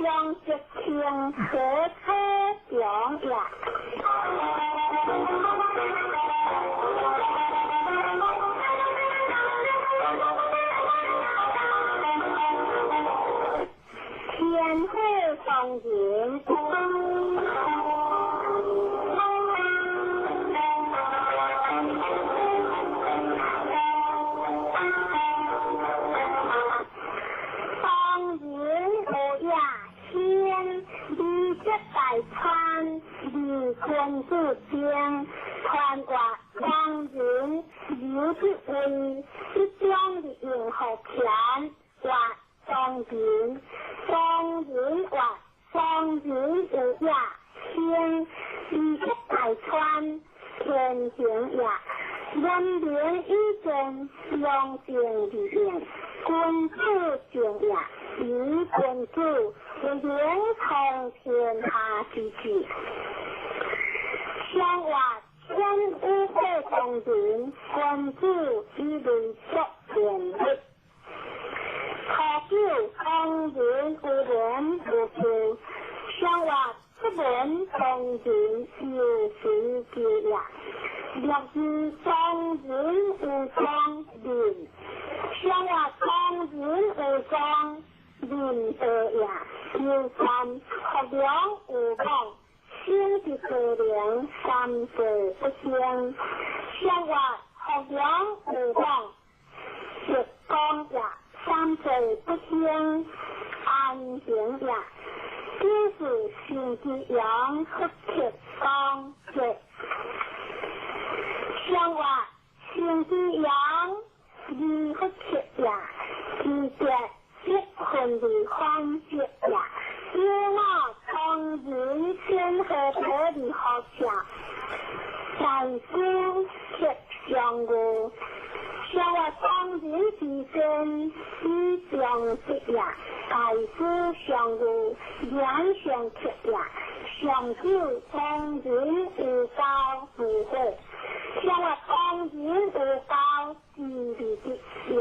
[SPEAKER 1] 將吉慶何可強也。天火當人。當人有也先，二則大川，二君子精，傳話當人有之位，一將的用好權，話當人，當人話當人有也先，二則大川，天行也。文明以正，良正而應，君子正也。以君子為領通天下之志。上話天當人，君子以類作辨別。初九，當人有緣無求，相話出門當人有時求也。六二，當人有當面，相話當人有當面道也。九三，福良有望，生之高龄，三世不生。相话福良有望，日光也，三世不生，安行也。九四，生之阳，福克光节。相话生之阳，二福克也，二节一分二方节也。有我当人先和得的好下，大师克上月，相话当人之身以上节也，大师上月两上克也，上九，当人有交无悔，相话当人有交之理的也。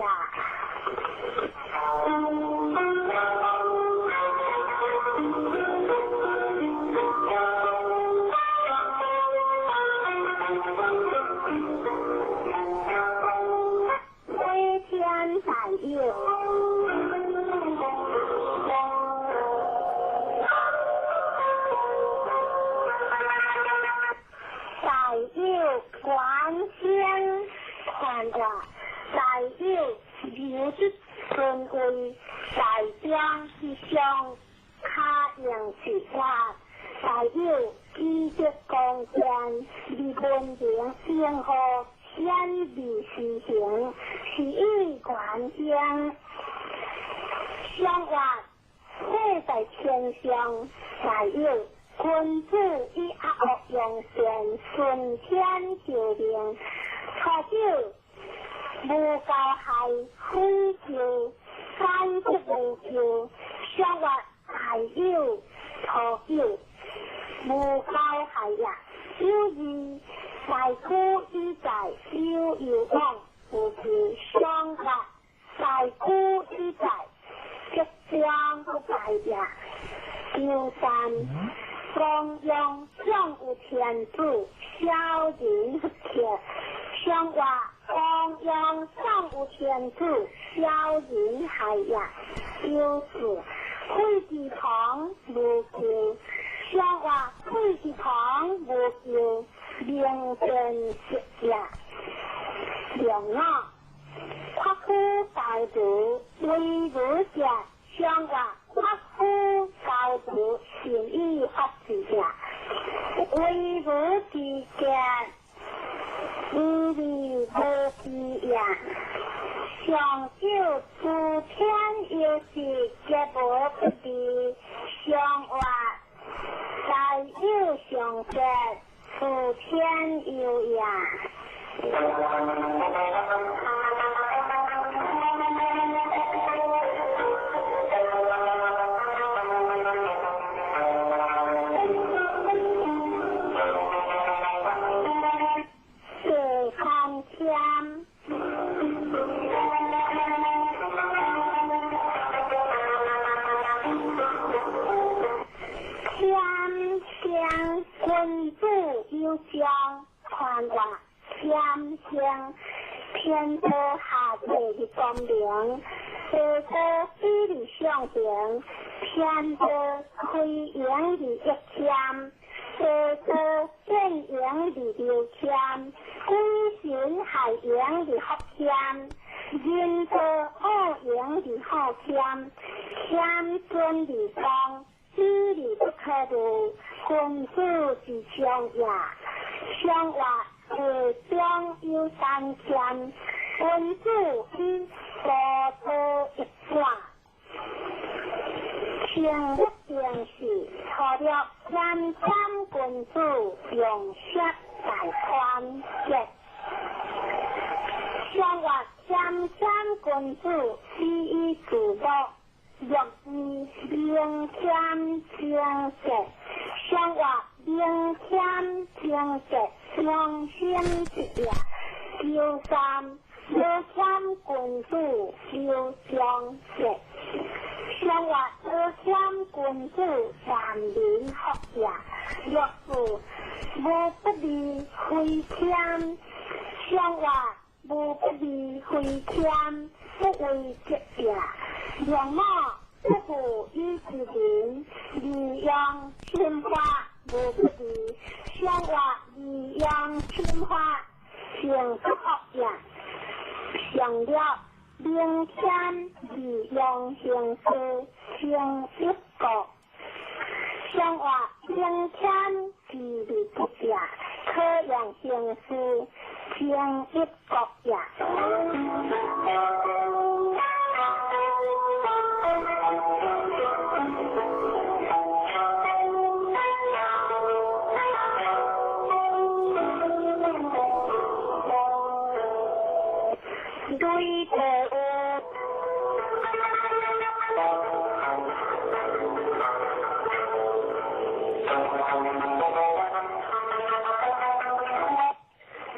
[SPEAKER 1] 飞天大有，大有观天看话，大有留之尊位，大将之上卡用之法，大有基德光剑，立文明星河显微施行，是以观天。相话火在天上，大有君子以阿恶用善，顺天就命。初九，无交害，非求，三不无求。相话大有初九，无交害也。有二，大古以在有有往，无求相话大古以在吉祥不败也。九三，光荣上有天主，小人不克。相话光荣上有天主，小人害也。九四，废之旁无求，相话废之旁无求，明辨识也。两五，夸夫高度为儒者，相话夸夫高度善以发之也。为儒之者，无利无弊也。上九，诸天有时皆无不利，相话大有上者，诸天有也。第三天，天生君子有将，传话天生天道下地的光明，地道比的上行，天道开阳的一天，地道变阳的流天，鬼神害阳的福天，人道恶阳的好天，天尊的光，比的不可入，君子之上也。相话下中有三天，君子以高道一转。清日定时，除了谦谦君子用色大宽节。相话谦谦君子以以自乐，乐以明天清洁。相话明天清洁，上升一也。九三无欠君子刘长杰，上月无欠君子万民福也。六四无不利非谦，上月无不利非谦，不为吉也。两马不负以之人，利用侵发无不利，上月利用侵发成不福也。上了明天利用形势成一国，上话明天自立不也，可用形势成一国也。对地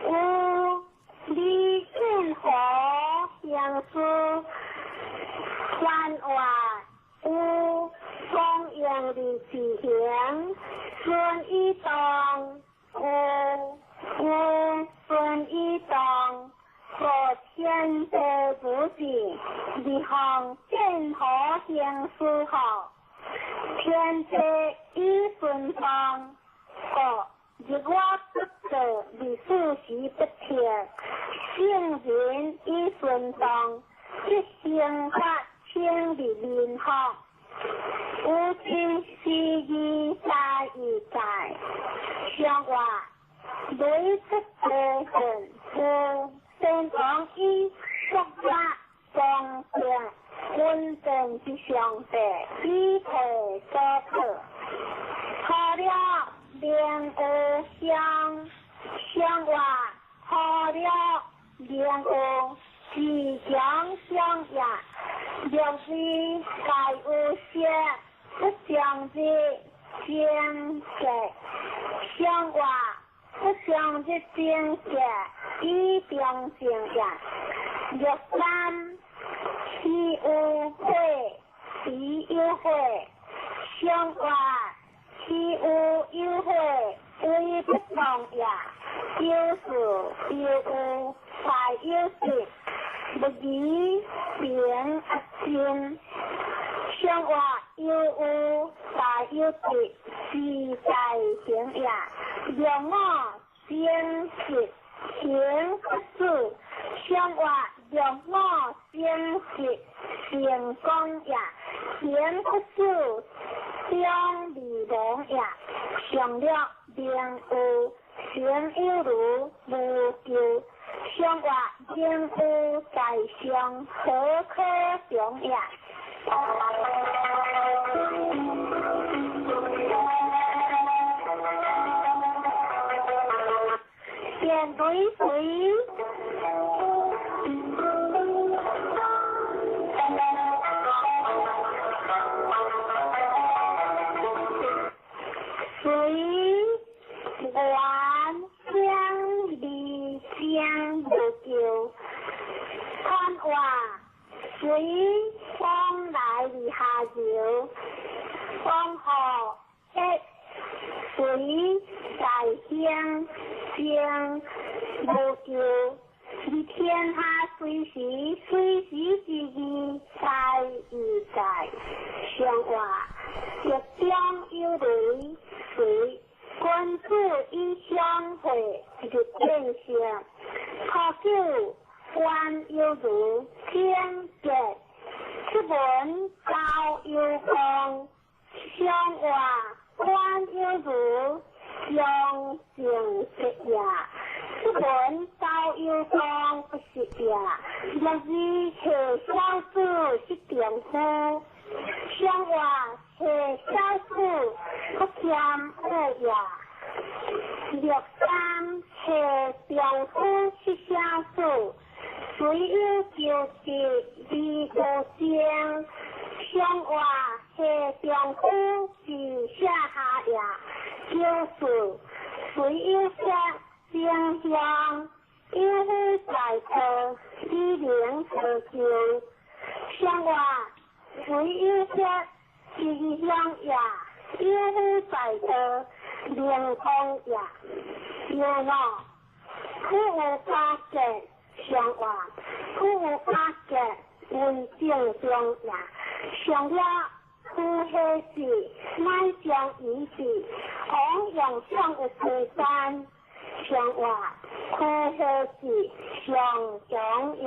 [SPEAKER 1] 有，有李俊和相思，番话有光荣的自行，孙一东有有孙一东。和天地不济，立项建河行书号，天地以顺风，国日我不做历史时不停，圣人以顺风，一生发清的民福，有情是义在义在，相话雷出地恨有。先王以国家公正稳定之上帝，以提所可。除了明有相，相话除了明有自强相也，六字该有些不相之正解，相话不相之正解。以中正也，六三岂有悔，必有悔，相话岂有有悔，为不同也。九四有有，大有吉，不义平阿真，相话有有，大有吉，是在行也。两五正直。行不住，相话两五正直成功也；行不住，将未亡也。上了明有，行有如无咎。相话明有在上，何可常也？面对谁？水源乡离江无救，看话水往来的下游，往后一水在乡。将无救，你天下随时随时之义在义在，相话一中有雷水，君子以相会就变相，可久官有如天杰，出门高有光，相话官有如。将正直也，出门高有光不是也，若是下小子是丈夫，相话下小子不谦恶也。六三下丈夫是小子，虽有旧疾而无精，相话下丈夫是下下也。九四虽有说正向有夫在道，以能成就。上话唯有说吉祥也，有夫在道，灵通也。有我，苦有加结，上话苦有加结为正中也。上了苦何时，乃将以是，往用上有归山。上话苦何时，上强也。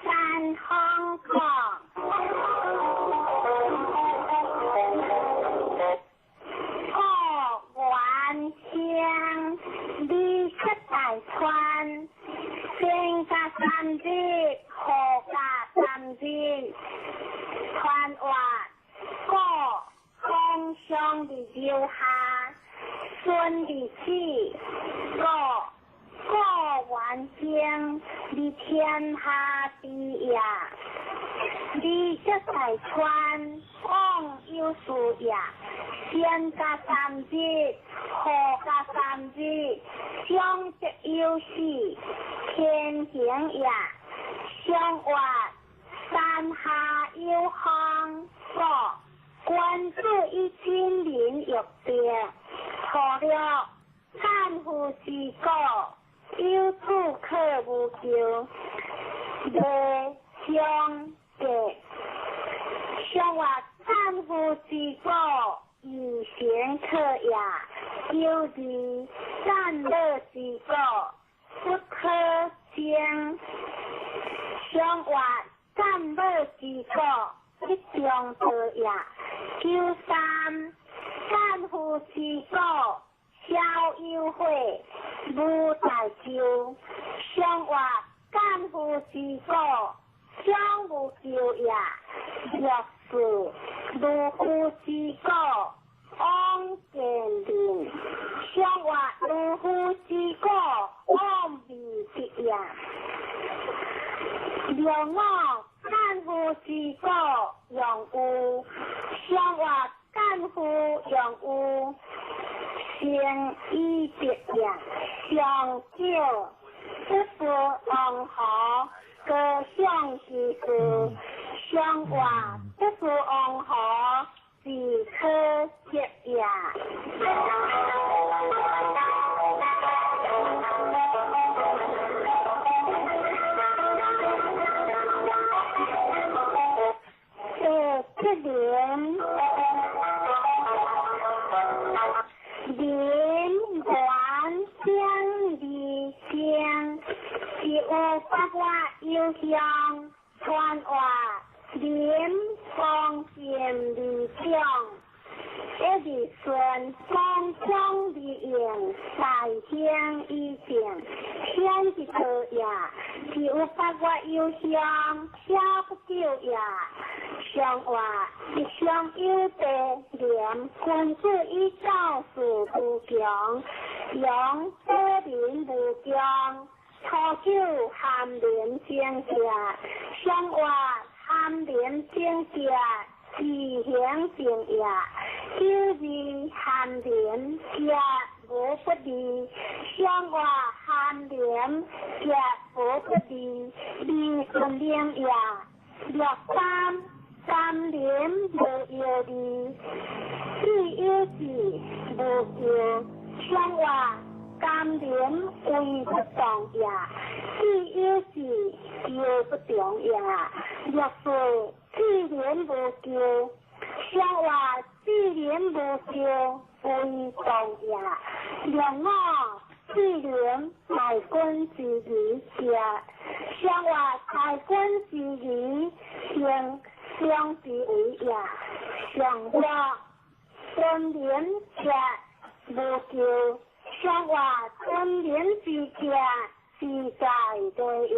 [SPEAKER 1] 三方讲，个原乡离出大川，先加三日，后加三日，传话个风上的留下，孙的子，个个原乡离天下地也，离出大川，往有事也。先加三日，后加三日，相得有时，天行也。相话山下有风，个君子以亲民欲别，错了战夫之过，有主可无求，未相结。相话战夫之过，以行可也。有二战乐之过，不可争。相话战乐之过，一中道也。九三战夫之过，小有悔，无大咎。相话战夫之过，小无咎也。六四如夫之过，往见人。相话如夫之过，往未得也。六五战夫之过，用有。相话战夫用有，成以得也。上少不是王侯，高尚之事。相话不是王侯，是可结也。第七联，林原乡二乡，是有八卦有乡，传话林光剑二将，一日顺风将二应，大乡以正，天之道也。是有八卦有乡，小不久也。上话一向有德廉，君子以道事无穷，用德民无穷。初九含廉正价，上话含廉正价，自行正也。九二含廉价无不利，上话含廉价无不利，利顺廉也。六三三廉无有利，必有志无求，上话甘廉为不动也，必有志求不动也。六四志廉无求，上话志廉无求为动也。六五志廉大君之义也，上话大君之义行相之为也。上话尊廉者无求，上话尊廉之者自在对也。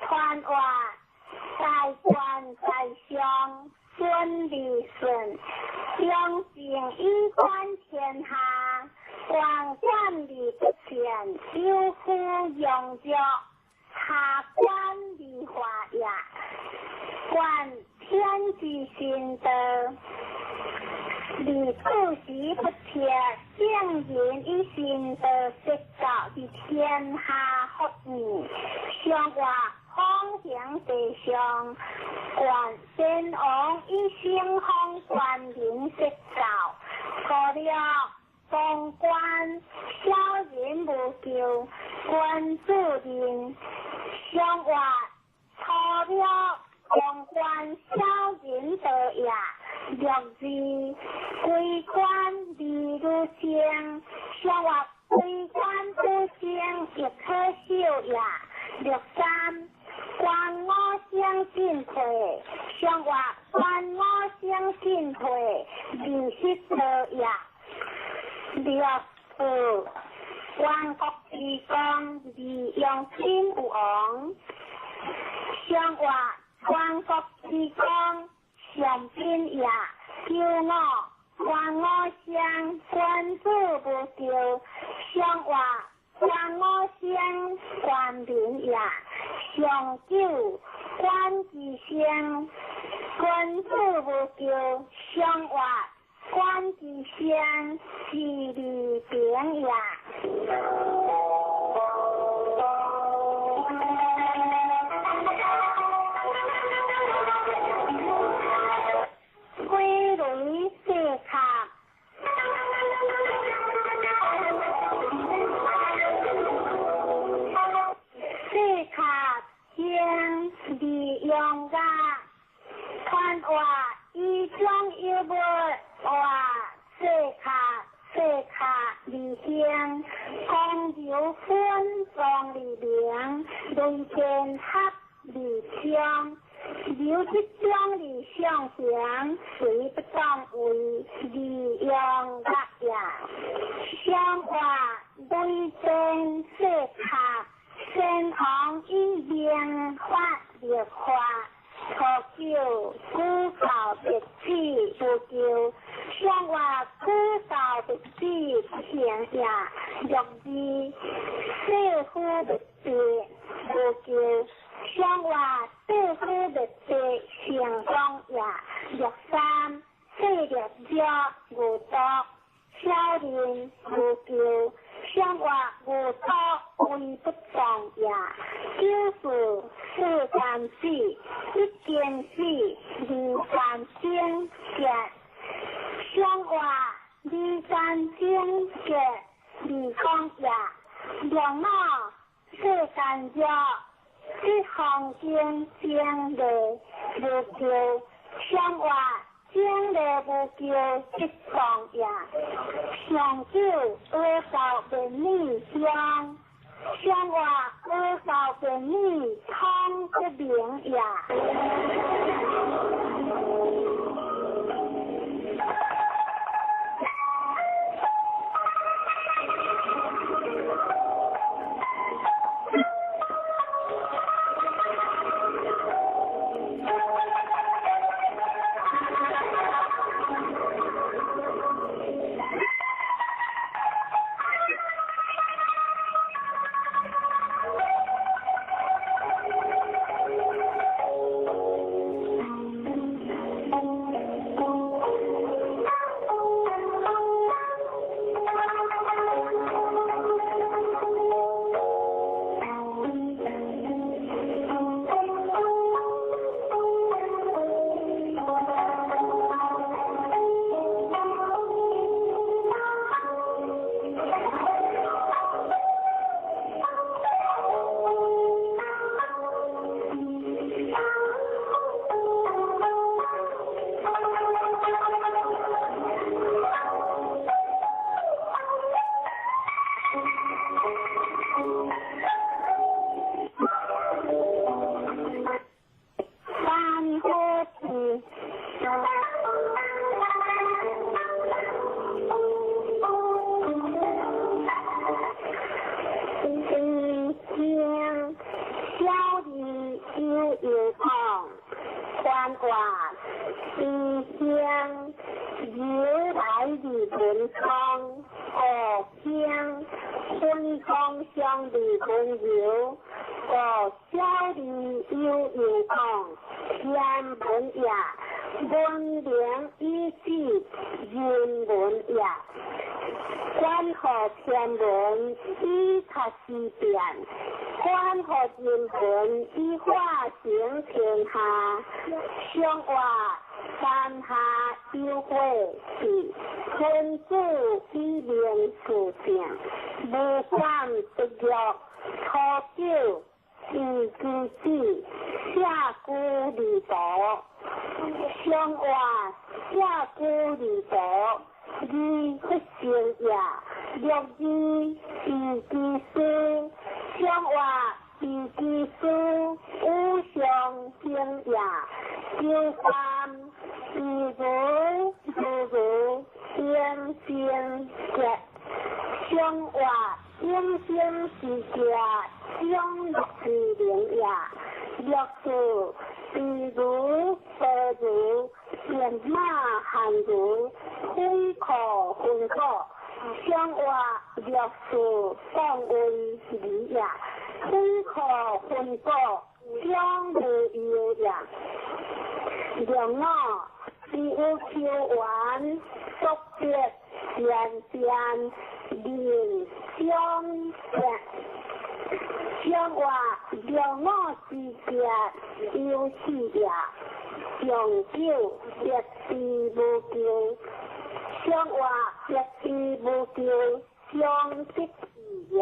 [SPEAKER 1] 傳話大官在上，尊而順，良政以觀天下，王冠而不前，有夫用著，下官而化也。觀天之心道，而處時不撤，聖人以心道說教之天下福義，上話方行地上，觀先王以聖方觀人說教，初六王冠小人無咎，君子人上話初六王冠小人道也。六二歸官而如生，上話歸官不生亦可修也。六三觀五星進退，上話觀五星進退，而失道也。六四觀國之功，而用親有王，上話觀國之功，上品也。九五觀五星，君子無咎，上話觀五星，觀民也。上九觀之星，君子無咎，上話觀之星，是利平也。歸類四卡，四卡星利用甲，傳話以將有物話四卡四卡而行，公牛分壯而明，雷電合而昌。由這種而上行，隨不當為利用樂也。上話雷電四卡，先王以明法立法，初九古教別子無咎，上話古教別子不行也。六二世夫別子無咎，上話世夫別子成功也。六三世略者無毒，小人無咎，上話無毒為不當也。九四世間死，一經死，二間精結，上話二間精結二講也。兩五世間者，這方經精理無咎，上話精理無咎，即當也。上九阿教便女相，上話阿教便女通不明也。悠往，宽活悲兴，由来二文通，五兴分光相二温柔，五小二悠悠往，天文也，文明以止人文也。关乎天文以察时变，关乎人文以化成天下。上活三下有火是君子以明事正，无管不欲，初九以其子，下居二途。上活下居二途，二不成也。六二以其事，上活以其事，五上兴也。九三以如如如应生结，上活应生之家，长乐之灵也。六四比如白如变马汉如分可分果，上活六四放为理也。分可分果，将无忧也。六五只有求缘，速别善变，人相变。上活六五之别，有四也。上九别之无求，上活别之无求，上得也。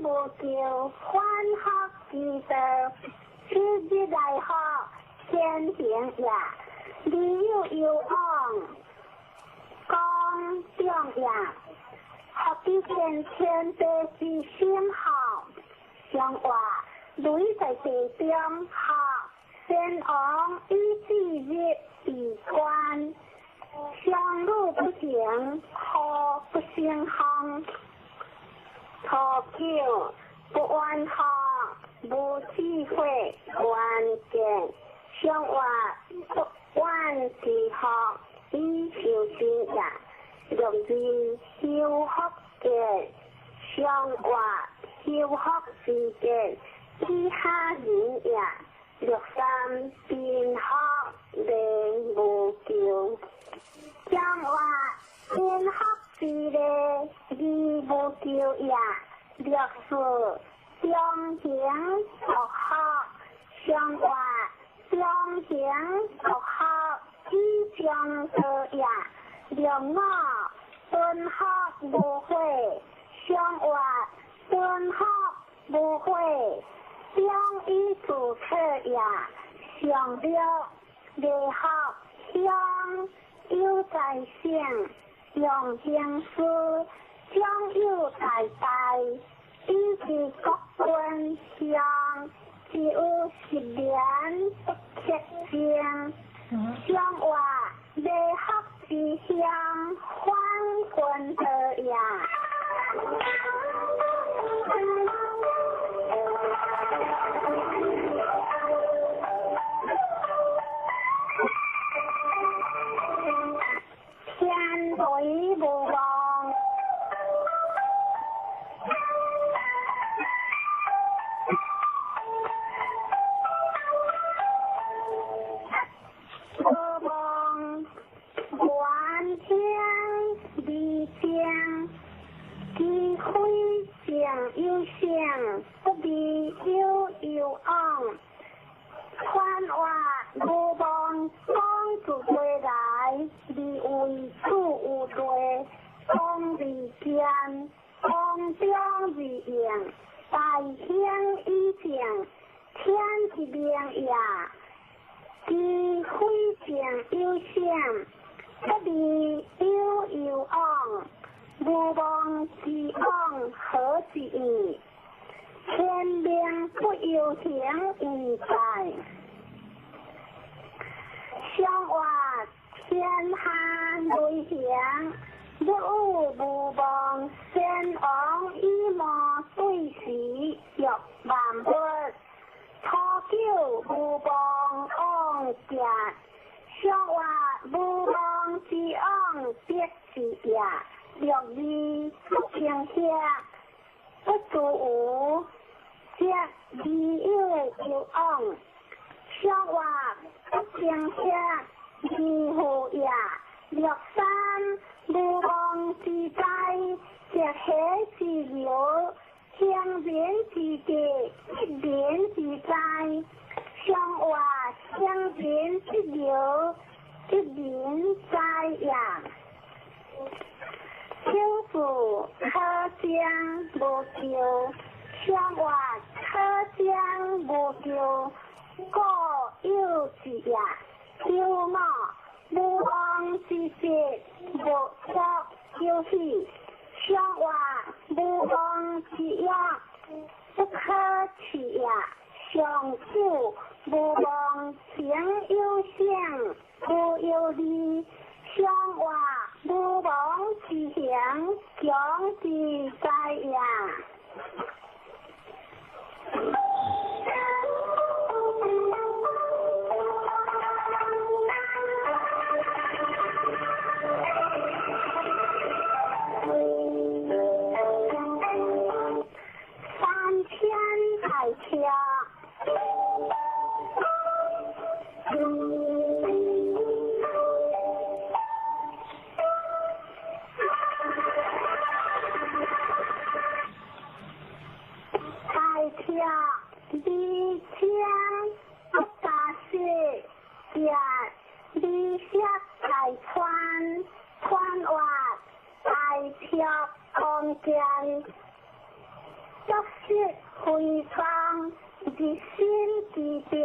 [SPEAKER 1] 無求反覆之道，此日來福天行也。理有攸往，講眾也。福知見天地之心好，上話雷在地中好，先王以至日為官，相路不行，何不成方？初九不怨福，無智慧關鍵，上話不怨之福，以修身也。六二修福見，上話修福之見，以下人也。六三貧福連無求，上話貧福之禮，而無求也。六四中行獨福，上話中行獨福，以中道也。六五敦福無悔，上話敦福無悔，中以自策也。上六禮福鄉有在省，用行事長有大大，以其國君鄉，只有十年不克正。上話禮福之鄉，反君道也。天雷無望，無望原天離正，機非正有性，不離有攸往。傳話無望講自歸來，離為主有罪，講離間，講中而應，大興以正，天之明也。機非正有性，不離有攸往。無望之往何之意？天命不由行為在。上話天下雷行，日有無望，先王以魔對時，欲萬物。初九無望往行，上話無望之往必是也。六二不成歇，不足無，則理有攸往。上話不成歇，義父也。六三無望之災，則喜之流，行人之德，一人之災。上話行人之流，一人災也。九四可將無求，上話可將無求，故有之也。九五無望之節，無足有喜。上話無望之約，不可辭也。上九無望行有性，無有利。上話無望之行，強之災也。三千大橋。大橋離清不加雪，行離石大川，川活大橋光見，足山失非方，日新之德，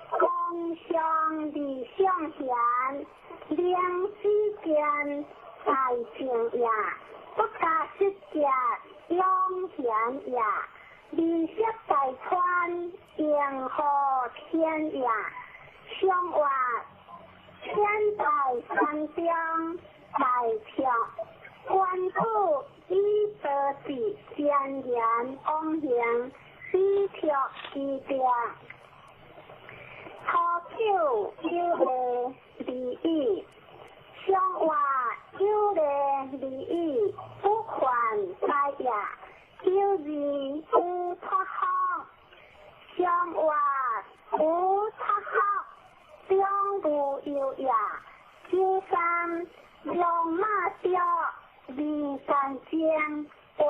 [SPEAKER 1] 光相理相贤，良知见大正也，不加失者养贤也，利息大川迎合天也，相话天大山中大跳，关主以德治天然往行，以跳之德。初九有礼礼义，相话有礼礼义，不犯灾也。九二有出福，相话有出福，中无忧也。九三龙马雕，二干净，话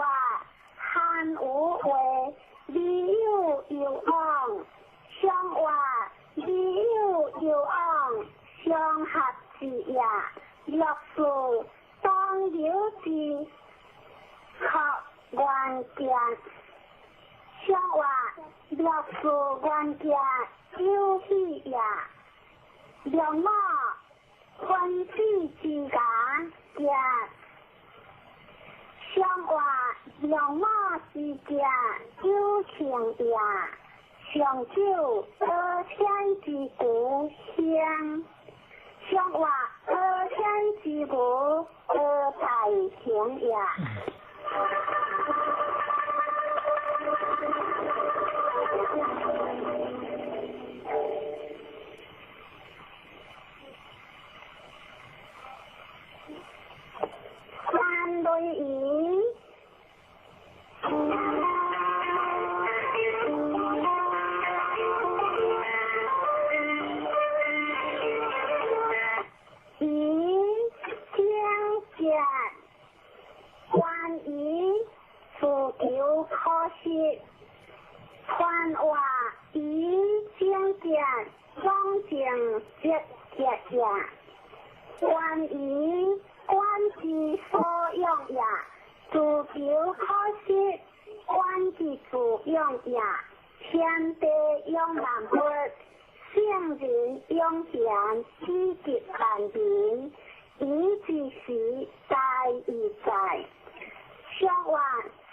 [SPEAKER 1] 汉无话，理有有往，相话理有有往，相合之也。六四当有之，合元件，相话六四元件有喜也。六五分子之家件，相话六五之件有情也。上九二天之故乡，相话二天之故二大行也。三对一。一经见，关于自求可惜，传话一经见，双正节节也。关于关之所用也，自求可惜，关之自用也。天地养万物，圣人养贤，以及万民，以之时在以在。相话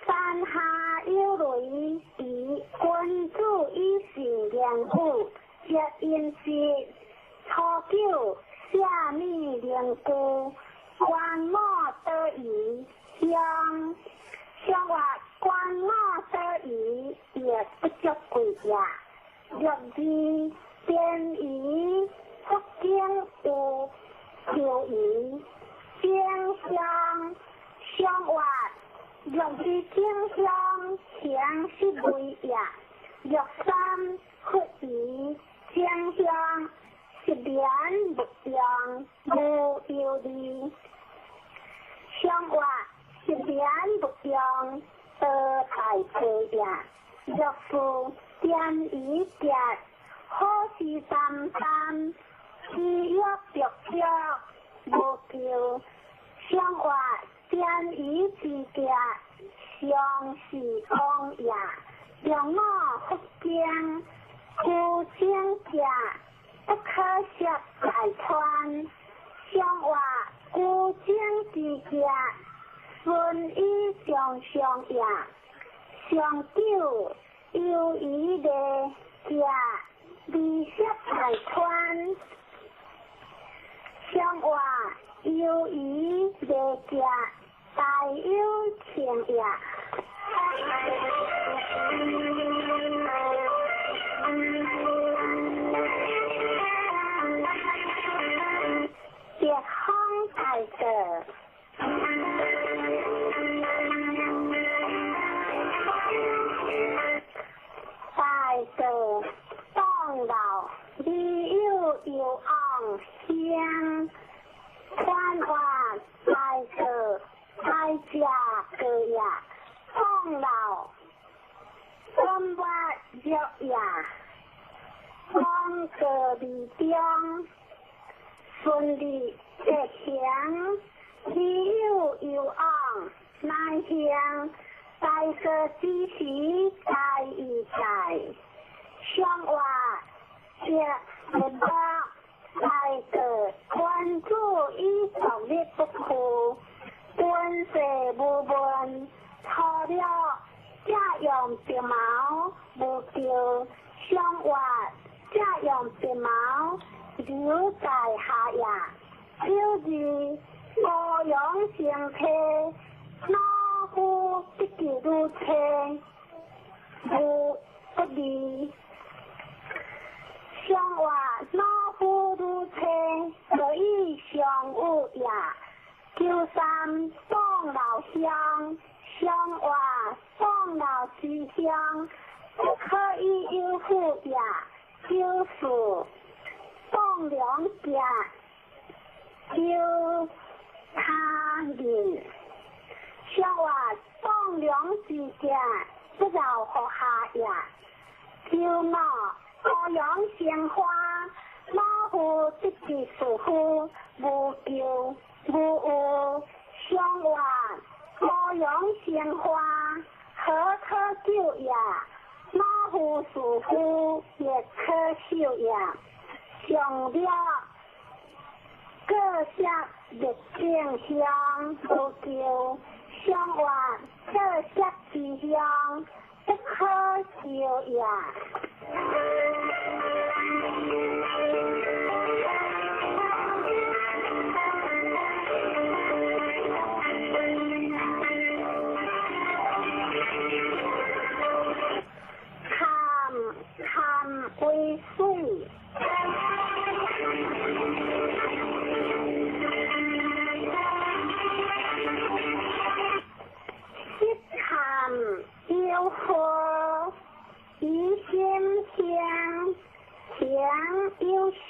[SPEAKER 1] 山下有雷，以君子以信言语，接音节。初九下米灵菇，观摩得宜香。相话观摩得宜，也不足贵也。六二便宜，福建有秋宜，正香相话六二正香行是为也。六三佛宜正香。一言不用，无忧虑。相话一言不用，得大济也。六四点一节，好事担当，喜悦着着，无求。相话点一之节，相是讲也。六五福经，古经节。不可涉大川，相话古井之节，顺以上上也。上九由于的节，利息大川，相话由于的节，大有情也。别风大道，大道当老，你有有昂香，传话大道大家个呀，当老，分发热呀，方个里中。顺利吉祥，你有有昂，难行，大過之時大義在，上話這一百大過君子以獨立不屈，敦世無問，初了這用白毛無救，上話這用白毛留在下也。九二高陽生體，老夫得記如車，無不利。上話老夫如車，所以相有也。93宋老鄉，上話宋老之鄉，不可以有負也。94宋良家，求他人。上話宋良之家，不饶乎下也。95高陽生花，老夫得其士夫，無求無有。上話高陽生花，何可救也？老夫士夫亦可受也。上了各色热正香，無求。上話各色之香，不可受也。坎坎為水，色坎有火，以心香，香有香。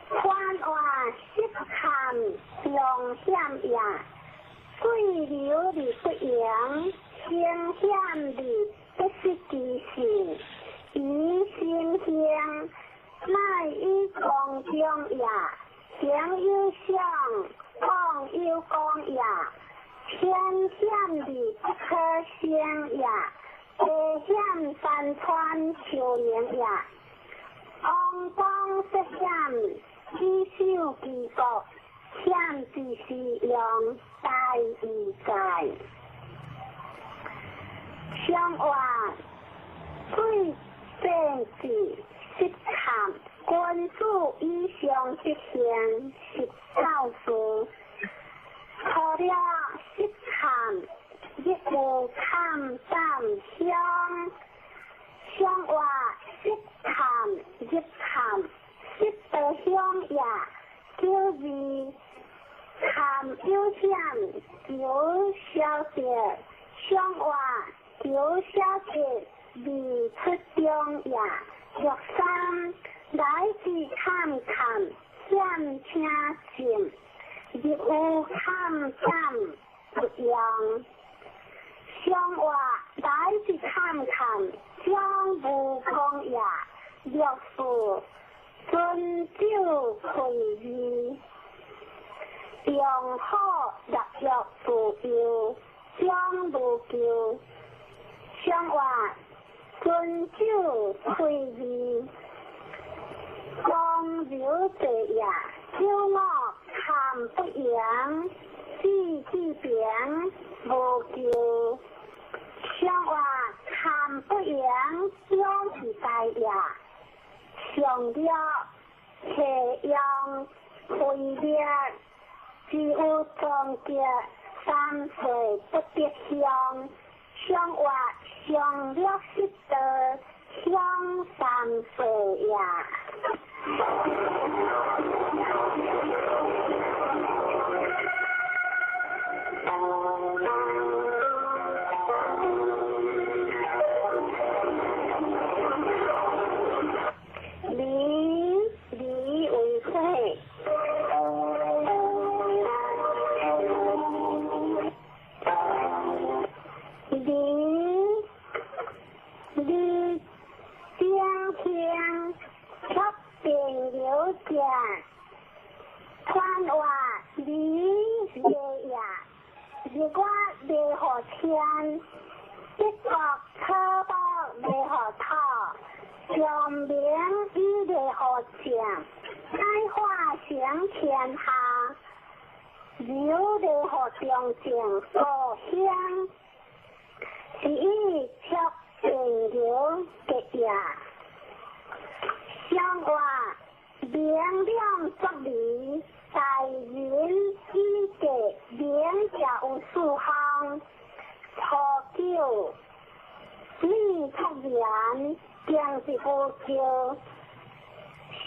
[SPEAKER 1] 宽话色坎常险也，水流而不盈，声险而不失其性。以心香，乃以光中也。形有相，光有光也。天险而不可胜也，地险山川丘陵也。王公涉险，以守其国，险之时用，大义在。上话水政治失坎，君子以上德行，是教士。除了失坎，亦有坎胆乡。上话失坎入坎，失得乡也。92坎有险，求消得。上话求消得，未出中也。63来自坎坎，险请进。入有坎胆不用。上话来自坎坎，将无空也。64尊酒开义，用好入约自由，将无求。上话尊酒开义，光流者也。95坎不扬，志之平，无求。上话坎不扬，将是大也。上了斜阳飞掠，只有终结三岁不得乡。上话上了失道，乡三岁也。离离为火，离离正香，出便有者，传话离夜也，日月未予遷，北國草木袂予土，長明以袂予正，乃化成天下，流袂予中正故鄉，是以促正流結也。上話明亮作理，大人以格明者有四項。初九，你出言，定是無叫。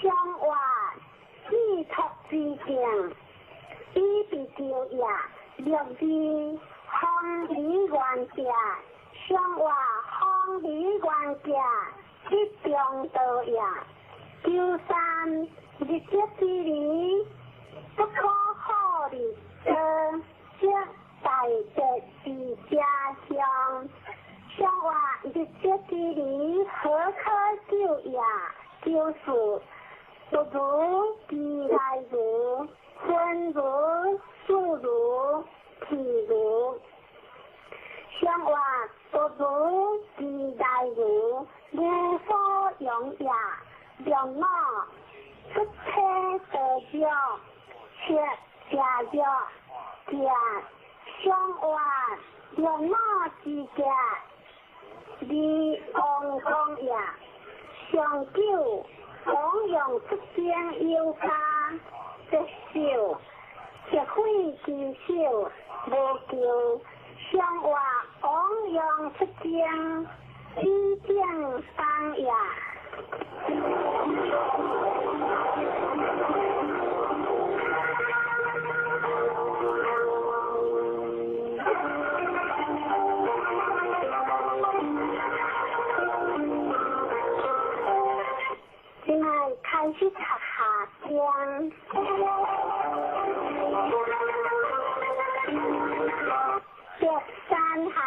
[SPEAKER 1] 上話你出之境，以被叫也。六字方理原者，上話方理原者，一中道也。九三日节之理，不可好日多，則大德之家鄉。上話日節之理，何可救也？就是不如其來如，分如數如譬如。上話不如其來如，無所用也。兩五出車得藥，切食藥，食上話兩五之家，離王公也。上九王用出征有加，節少，積悔之少，無求。上話王用出征，以正當也。現在開始讀下章。白山涵。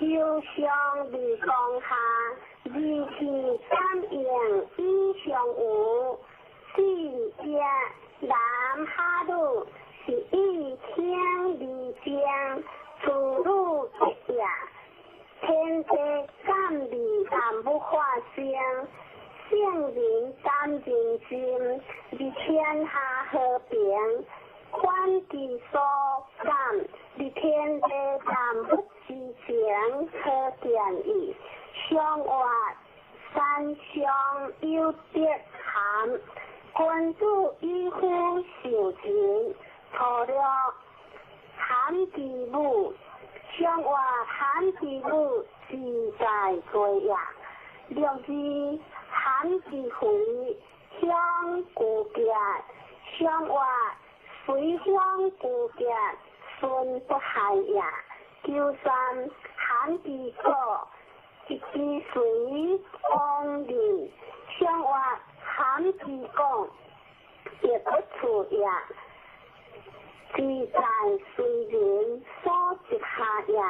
[SPEAKER 1] 有上未讲下，二气感应以上有，四者男哈鲁是以听二正，处女结也。天地感味万物化生，圣人担人心，而天下和平。反其所感，而天地万物之情可见矣。上话三上有德涵，君子以夫受人，初六含之母。上话含之母，自在过也。六字含之肥，乡古结。上话随乡古结，孙不害也。九三含之果，一之随王人。上话含之讲，亦不处也。自在随人所执下也。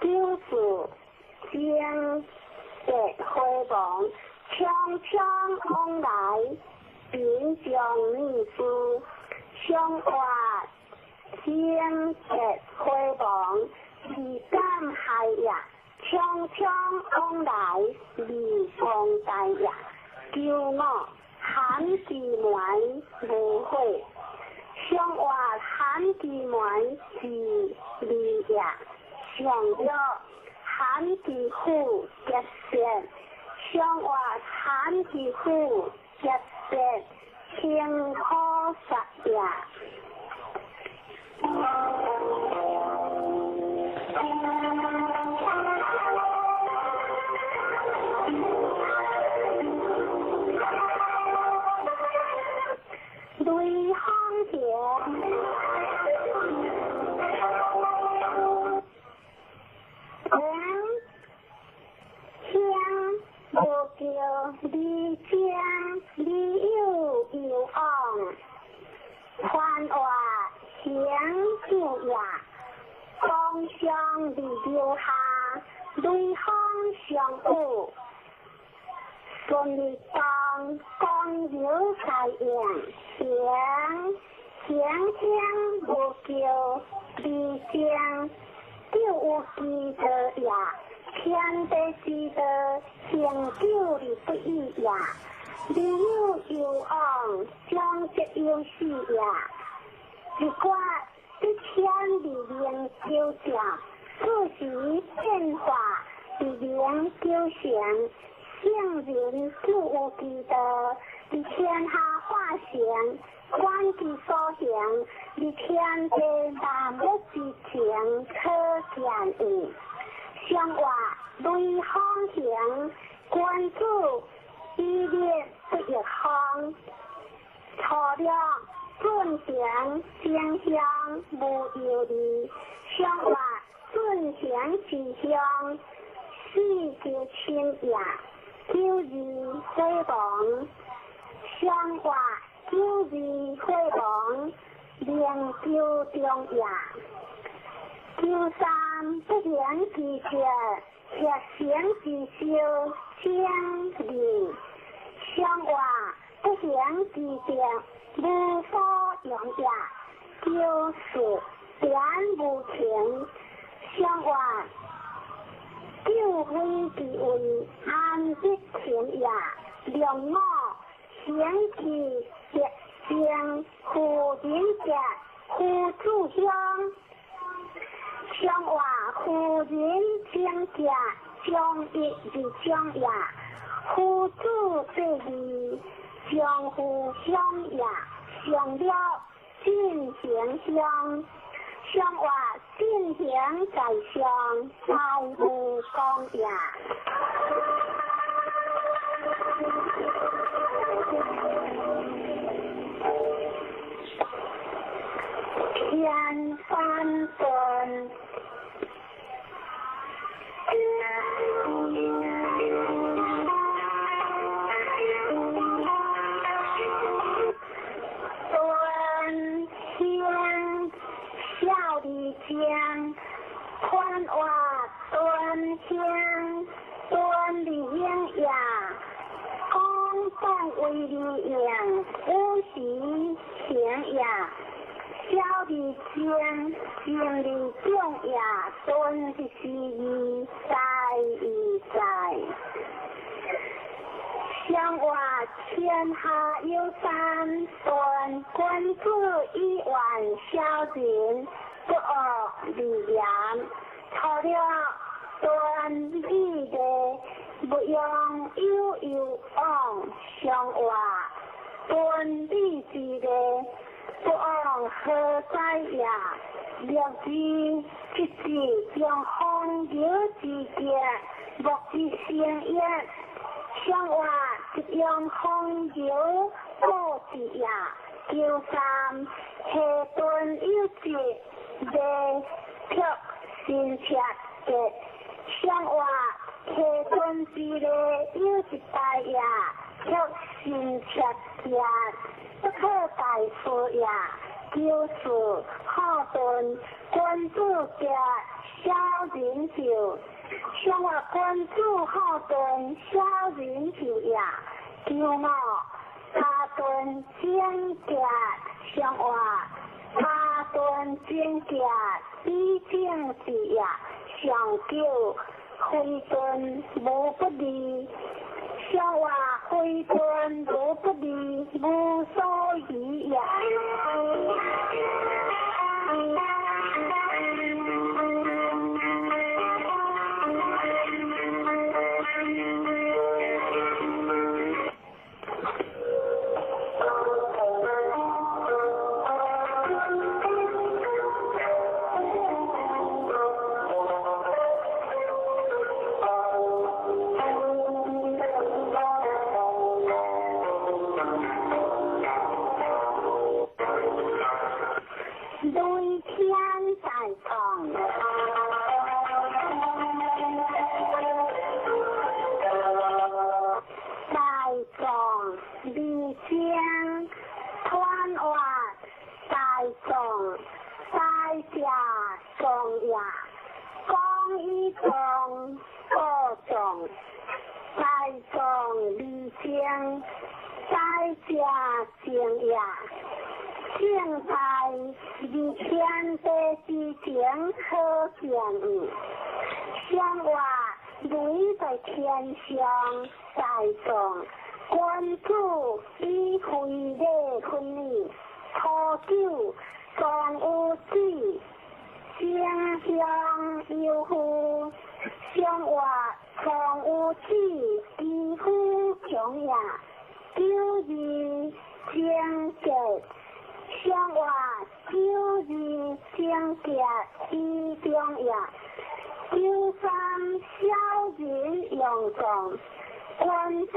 [SPEAKER 1] 九四精德回亡，匆匆往来，贫将女士。上话精德回亡，自感害也。匆匆往来，未光大也。九五含之门无悔。上话含之门是利也。上六含之虎结舌。上话含之虎结舌，清可杀也。雷锋桥，王乡无叫李江。九，順利當光有在用，行行天無叫離正，就有之道也，天地之道，行久而不已也。人有攸往，將則有始也。一卦一天而明九正，四時變化而明九成。聖人就有之道，佇天下化成，觀其所行，佇天地萬物之情可見矣。上話雷鋒行，君子以立不亦方。初六進行正向無憂慮，上話進行之向，四就親也。九二火亡，上話九二火亡，明九中也。九三不言之者，協成之修，正義。上話不行之德，無所用也。九四點無情，上話九非之位，安得情也？兩五行其德正，夫人者，夫子鄉。上話夫人正者，將一而將也。夫子這義，將夫鄉也。上了進行鄉，上話進行在上，大無功也。天翻頓。端香小里江，宽瓦端香端里英呀，公当为里养，五时行呀。小里江，经里中呀，端是义在义在。上话天下有三端，君子以远小人，不恶而言。除了端义的，不用有有往。上话端义之的，不往何在也？略知一字，将风流之节，莫之成也。上话一用风流报之也。九三下顿有节，未却新切节。上话下顿之内有一大也，却新切节，不可大事也。九四好顿，君子节小人就。上话君子好顿，小人就也。九五他顿正节，上话他顿正节，比正之也。上九非顿无不利，上话非顿无不利，无所疑也。正正也，正在二天地之前好见相话雷在天上在壮，君子以非礼分理，初九壮有子，正向有夫，相话壮有子，其夫强也。九二正结，相话九二正结以中也。九三小人用壮，君子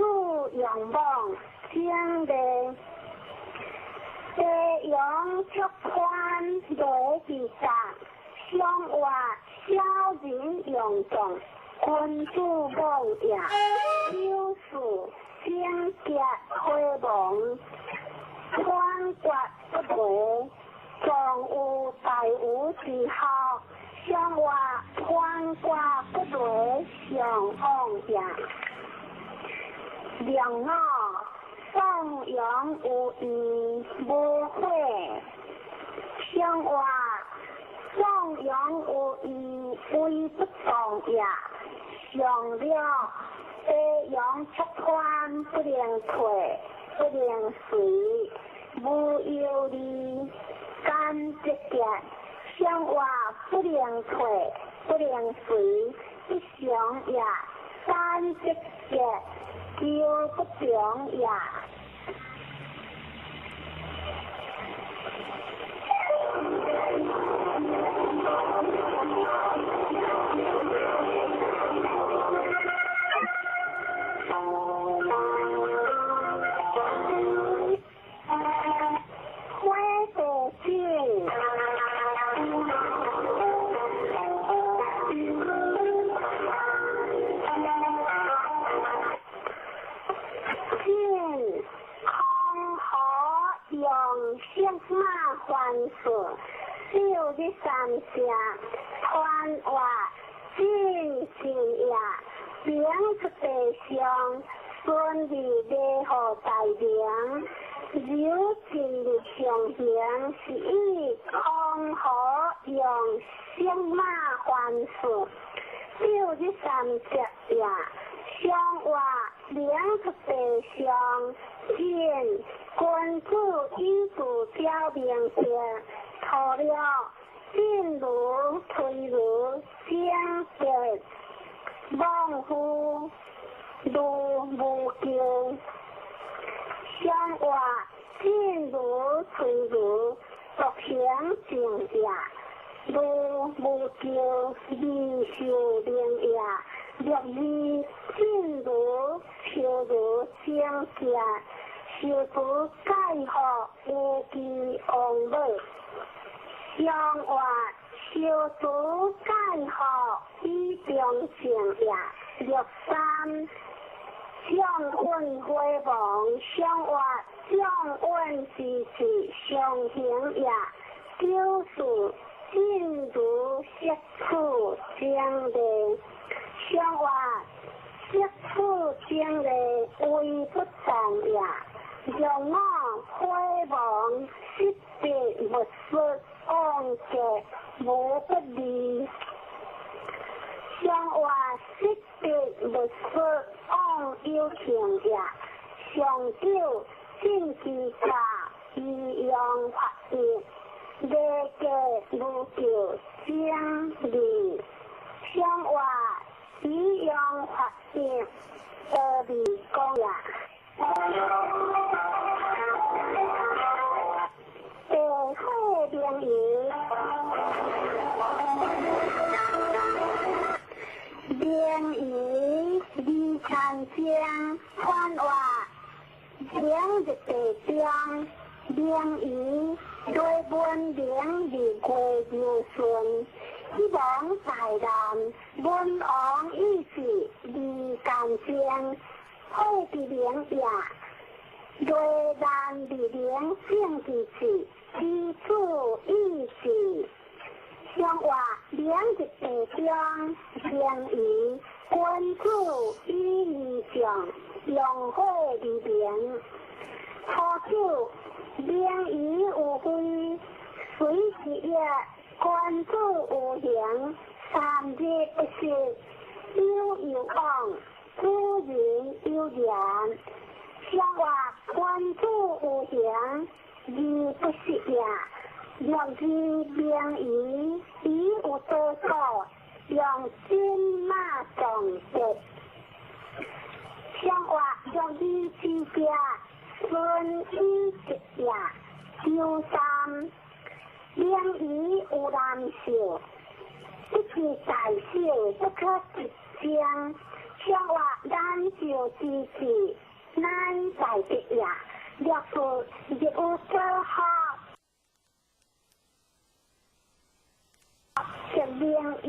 [SPEAKER 1] 用妄正礼。地阳出宽雷之甲，相话小人用壮，君子妄也。九四正结火亡，宽决不雷，壮有大无之孝，相话宽决不雷，上往也。两五放阳有义无悔，相话放阳有义为不动也。上了地阳出宽不能退，不能随，无忧虑，甘节结，相话不能退，不能随，不祥也。甘节结，求不强也。火地震。震空河用色马还数，六日三声，传话震震也，明出地上，顺利礼号大名，柔进入上行，是以空河用色马还数，六日三节也，相话明出地上，震君子以自表明者，除了进如推如正结，妄夫如无求，相话进如推如独行正也，如无求二受明也，六二进如求如正结，受除解惑无记王母，相话受除解惑以中正也。六三将运火亡，相话将运之事上行也。九四进如色处正礼，相话色处正礼为不动也。两五火亡，失别勿失，往结无不利。相话失别勿失，往有情也。上九进之家，以阳发育，礼节如旧正礼。相话以阳发育，得利讲也。地火明夷，明夷二参生，传话明日地中，明夷对文明日月流顺，希望大难，文王意志二干生，火之明也，雷难日明正之志，之主意志。相话明日地中，明夷君子以义将，用火而明。初明儀有非，隨是業，君子有形，三日不食，有有往，古人有言。上話君子有形，而不失也。若知明儀，已有多少，用金馬撞德。上話若義之家，順以直也。周三，明儀有難事，不知大小，不可直將。上話難就之至，乃在德也。若是日有所學，則明儀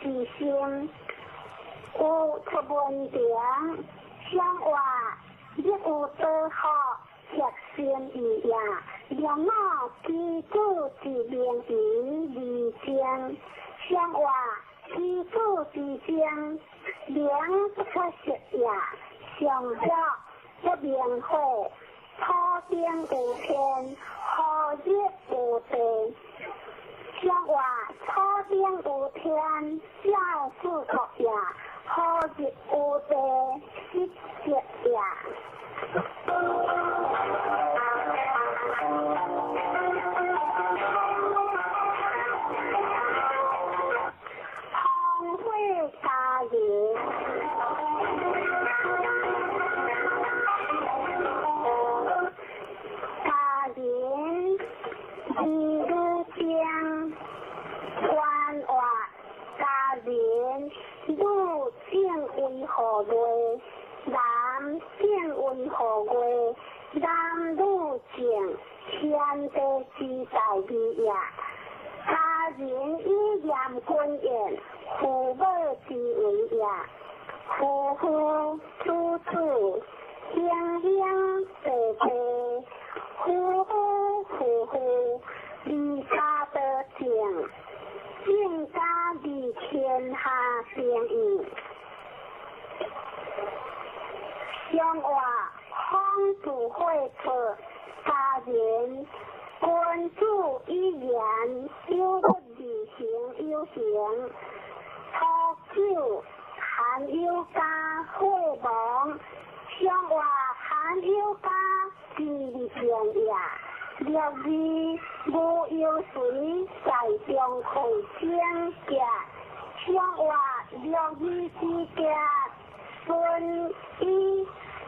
[SPEAKER 1] 之心，有出問題。上話日有所學，則心意也。若我基礎之明儀而精，上話基礎之精，明不可失也。上樂不明火，土頂有天，何日有地？上話土頂有天，照四國也；何日有地，失德也。烽火家人，家人二女精，官话家人女正为何月？男正为何月？男女正，天地之大义也。家人以严君言，父母之为也。夫妇子子，兄兄弟弟，夫夫妇妇，离家得正，正家离天下平义。上话孔子会出家人，君子以言有不而行有形。初九含有家火亡，上话含有家之正也。六二无忧随在中会正家，上话六二之家顺以顺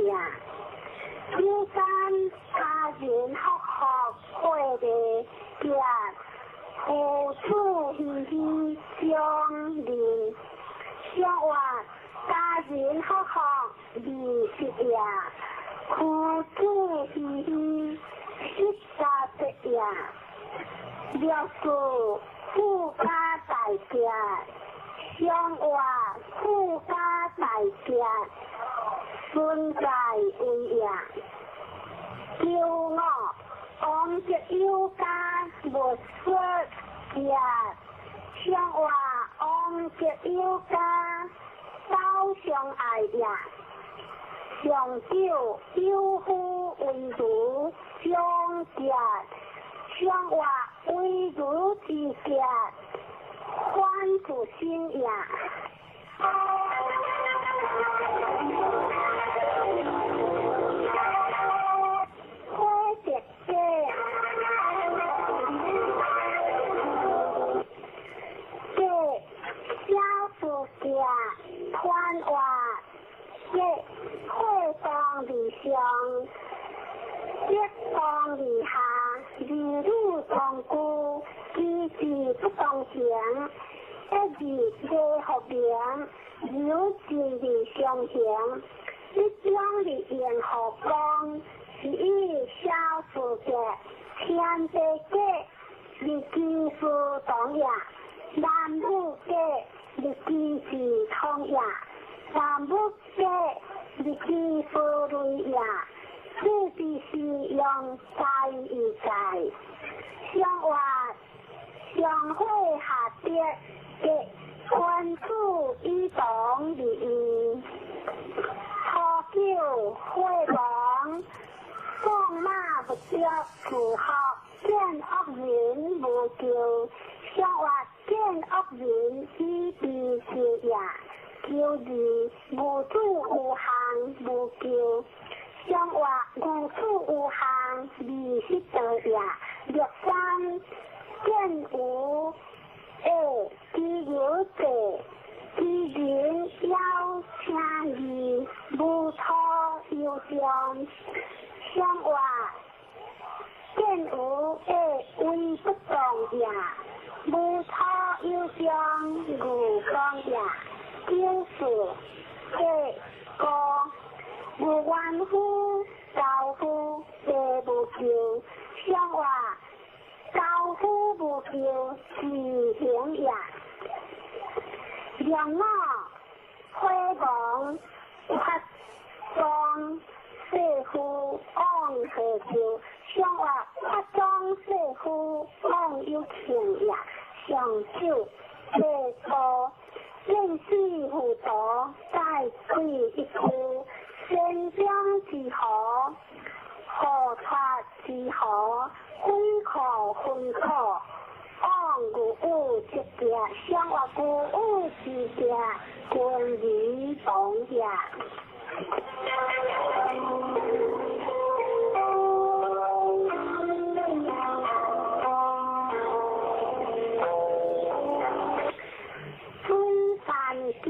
[SPEAKER 1] 也。九三家人福福会的家，父子熙熙相邻。上话家人福福二十也，父子熙熙失家德也。六四富家大家，上话富家大家，存在为也。九五王德有家无说也，上话王德有家走相爱也。上九有夫为如长节，上话为如之节，反自身也。火德家，家小事家，团话家火当而上，德当而下，二女同居，其志不同行。一日礼福名，有志而相行，一将而迎何光，是以小事家，天地家，日其事同也；男女家，日其事同也；男女家，日其事类也。这是用在一在，上话上火下德，德君子以同而义。初九火亡，放馬不著自學，見惡人無咎。上話見惡人以悲受也。九二無主有項無咎。上話無主有項20道也。六三見無下知有者，知人有請義，無錯有將。上話見無下為不當也，無錯有將無講也。九四八五無冤夫，樵夫地無咎。上話樵夫無咎，自行也。兩五火王發裝世夫往何咎？上話發裝世夫往有慶也。上九八五見死糊塗，在鬼一區，仙中之河，河川之河，鬼可分可，往有有之行，上話有有之行，君如同也。水山見，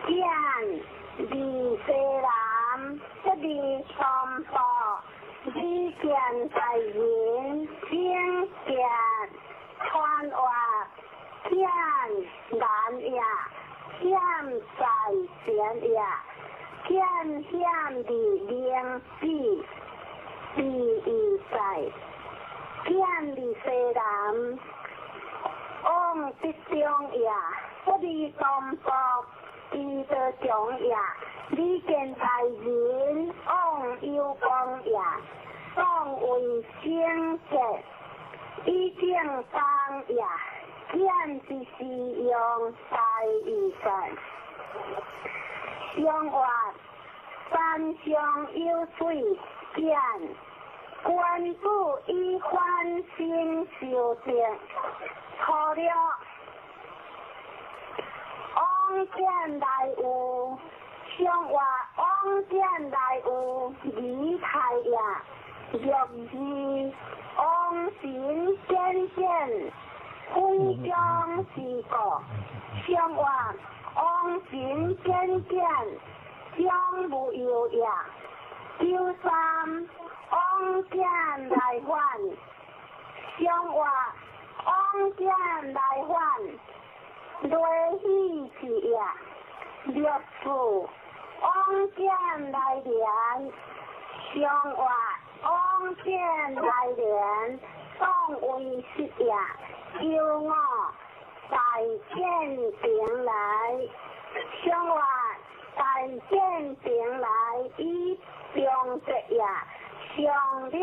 [SPEAKER 1] 見離西南，不離東部，李見在人，正見傳話，見難也，見在前也，見險的靈子，第一在。見離西南，往北中也，不離東部，知道中也。李見在人，往有光也，當為聖潔，以正當也。見之是用大義在。上話山上有水見。君子以反省修正，錯了，往見來有，上話往見來有離開也。六二往神見見，非將之過。上話往神見見，將無有也。九三往見來還，上話往見來還，雷喜之也。六四往見來連，上話往見來連，當為實也。九五大見平來，上話大見平來以中節也。上了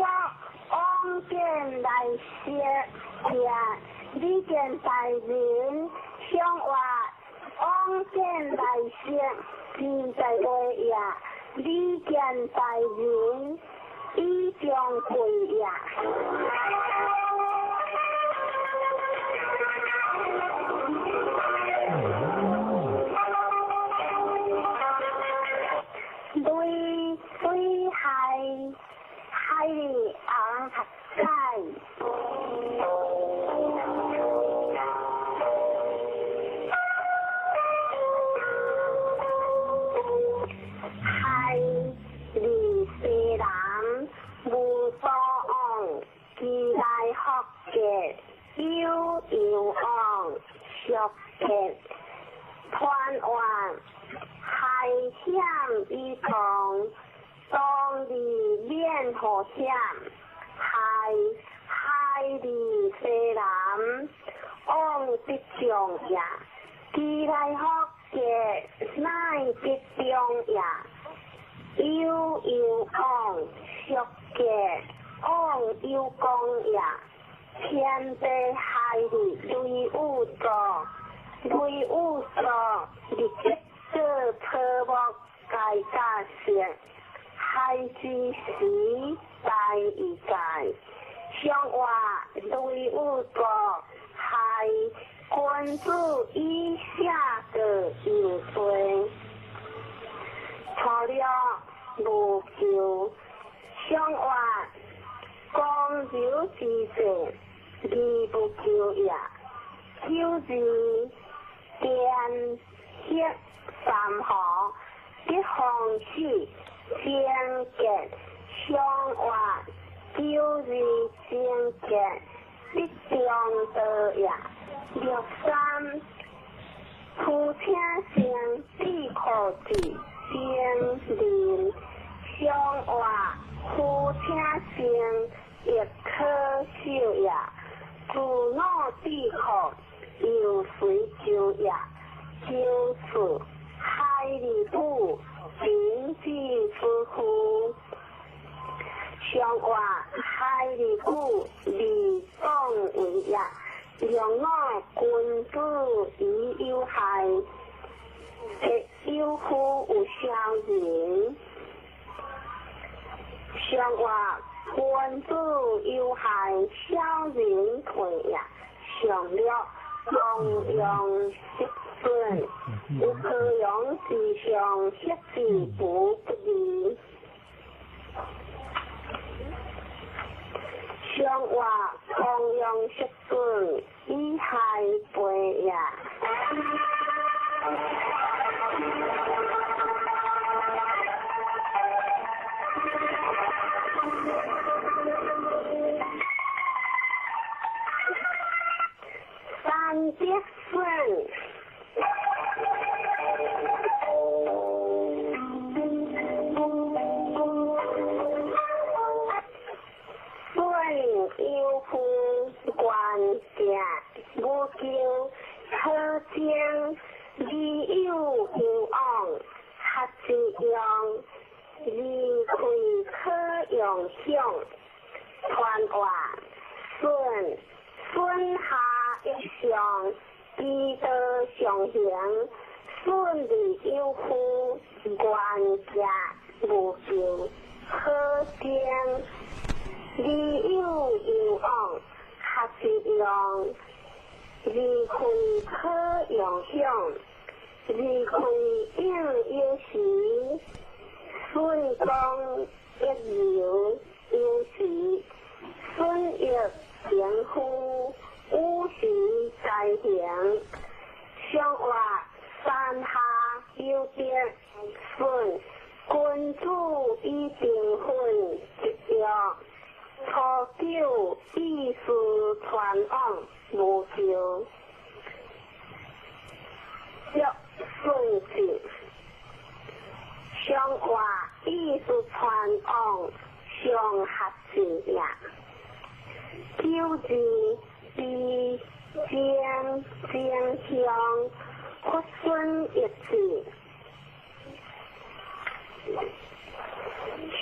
[SPEAKER 1] 往見來說也，李見大人上話往見來說，自在話也。李見大人以將貴也。雷水海海昂在。海離西南無所往，其來福結有有往俗結團圓海險以動，當離免禍險，海海離西南往得中也，其來福結乃得中也。有有往俗結往有光也，天地海里雷有座，雷有座日吉當過草木皆甲色，海之時大一界，上話雷有國害君子以下個有罪，初六無求，上話公柔之勢，義不求也。九二電血三河，得風水貞潔，上話九二貞潔，得中道也。六三夫請生智庫子貞仁，上話夫請生亦可守也。自我智庫又隨就也。九四海里母平之夫妇，上話海里母利當為也。兩我君子以有害，亦有夫有小人。上話君子有害，小人退也。上六弘揚息損，有可養之上，失之不不義。上話弘揚息損，以害背也。三德損，損有夫官行無求，可精理有有往，合之用，離開可用享，傳話損損下一上，其道上行，損利有夫，官行無求，可精理有有往，合之用，離開可用享，離開應有時，損功一流有時，損益平夫，五時在行，上話山下有德損，君子以定分一約，初九意思傳往無求，約順子，上話意思傳往上合子也。九二比正正向佛孙一子，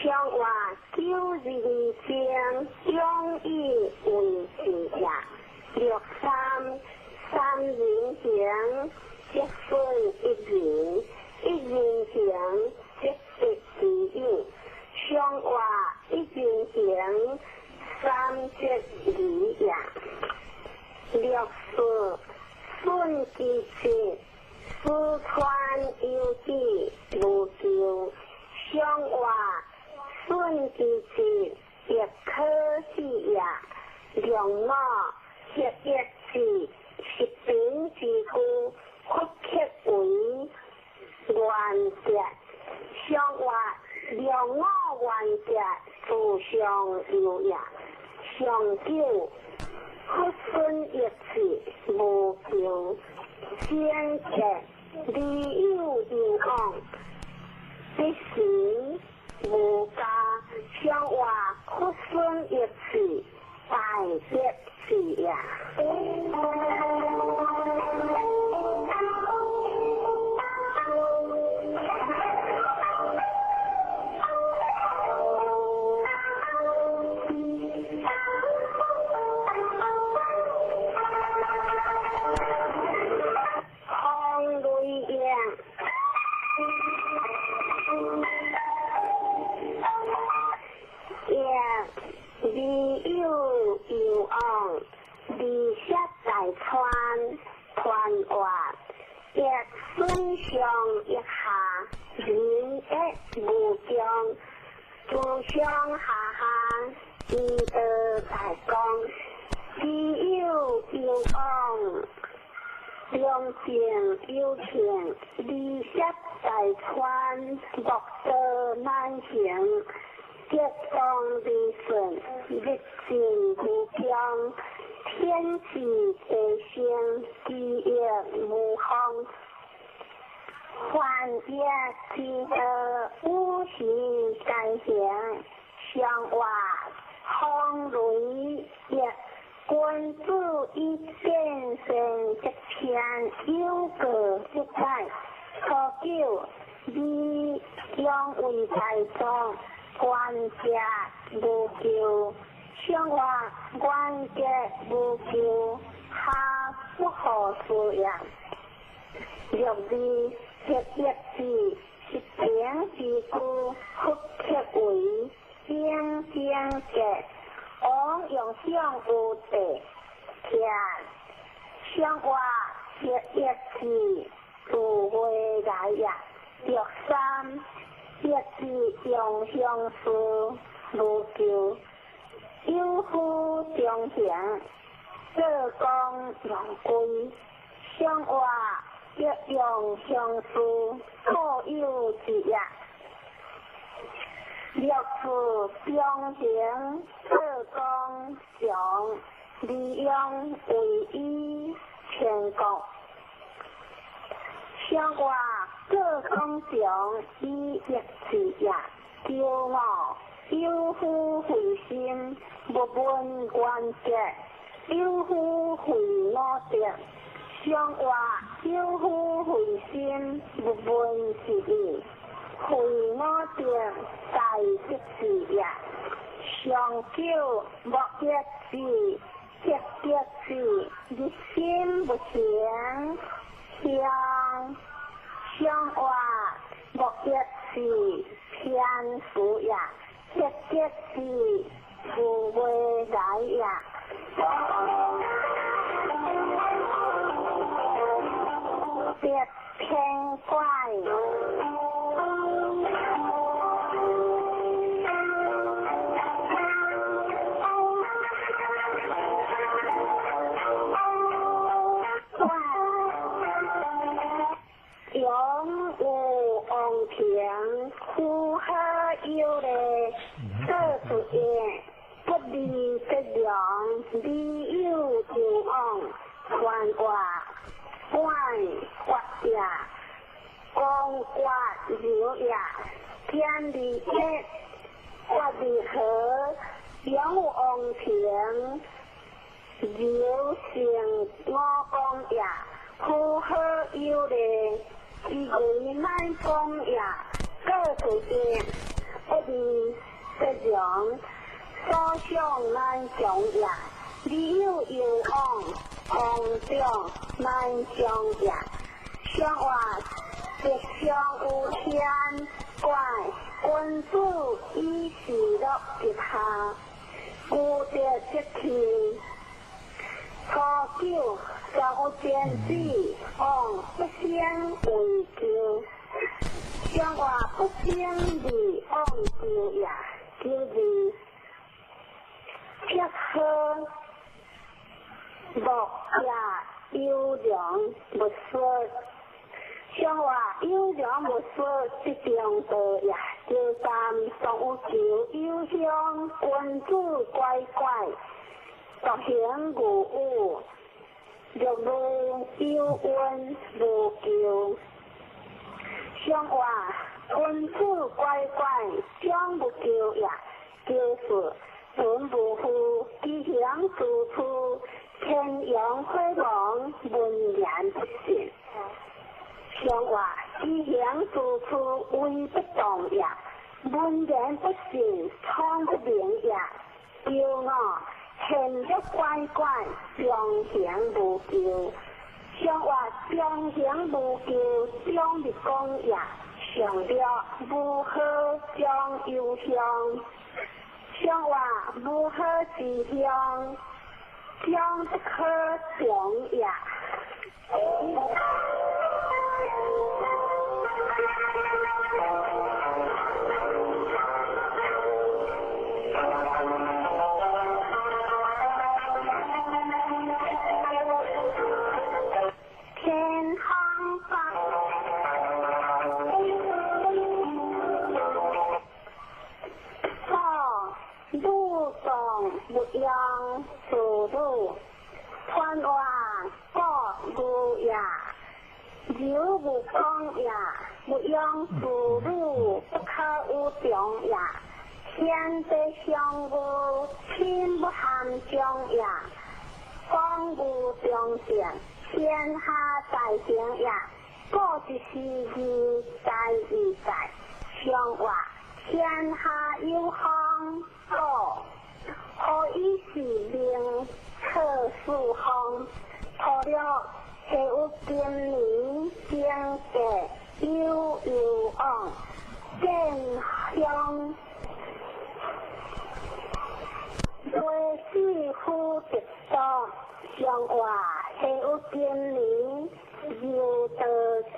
[SPEAKER 1] 上话九二正中以为子也。六三三人行，积分一人，一人行积得其有。上话一人行，三节二也。六四顺其节，四川有志无求，上话顺其节亦可喜也。两我合一字，十平之故，佛刻为原则。上话两我原则，自上有也。上九佛孙一字无求，先觉理有有往，必行无加。上话佛孙一字大德字也。风雷影。利有攸往，利息大川，团活，欲损伤一下，仁益无穷，自上下下，医道大公，利有攸往，良政有情，利息大川，木道难行，吉当利顺，日进无穷，天地地生，基业无方，凡业之道，五行皆行，相活风雷业，君子以见善则天，有过则改。初九，你养为大众，官家无求，相活官家无求，哈不好事也。六字黑一字，一平之故，复刻为正正格。王用相有地，徛相活黑一字，自未来也。六三，一字用相思无求，有夫中行，做工用归，相活一用相思，各有之也。六四中行，做工常，利用为以全国。相活各工常以一字也。九五，有夫慧心，勿问原则；有夫慧五德。相活有夫慧心，勿问之意。慧五德大德智也。上九，莫一字，德德智，日心不行。相相活莫一字，天福也。德德智，无未来也。别偏怪。永有王庭，呼哈有礼，做主业，不离则良，利有有往，还卦，管卦也，公卦流也，天地业，卦地和，永有王庭，流成五公也，呼哈有礼。伊为乃公也，各自业，不离则良，所想难强也。理有攸往，王长难强也。相活吉祥有天，怪君子以事乐吉下，孤德则气。初九，上有天子，王不先为求，相活不先为王求也，求字铁好，木也优良勿说，相活优良勿说，即中道也。九三，上有求有乡，君子乖乖。独行无有，六路有恩无求。相活君子乖乖，将无求也。九四，文无负，吉祥处处，天阳火亡，文言不信。相活吉祥处处，威不动也。文言不信，聪不明也。九五，现欲乖乖，中行无求。相活中行无求，中日讲也。上了无好将忧乡。上話無好之鄉，將不可長也。天空北。汝當勿用自汝，傳話國無也，柔無講也，勿用自汝，不可有長也。天地相無，天不含將也，講無中正，天下大成也。古一時而在而在，上話天下有風，古何以是名策四方？除了下有今年经济有有往，见乡雷四夫得道，上话下有今年有道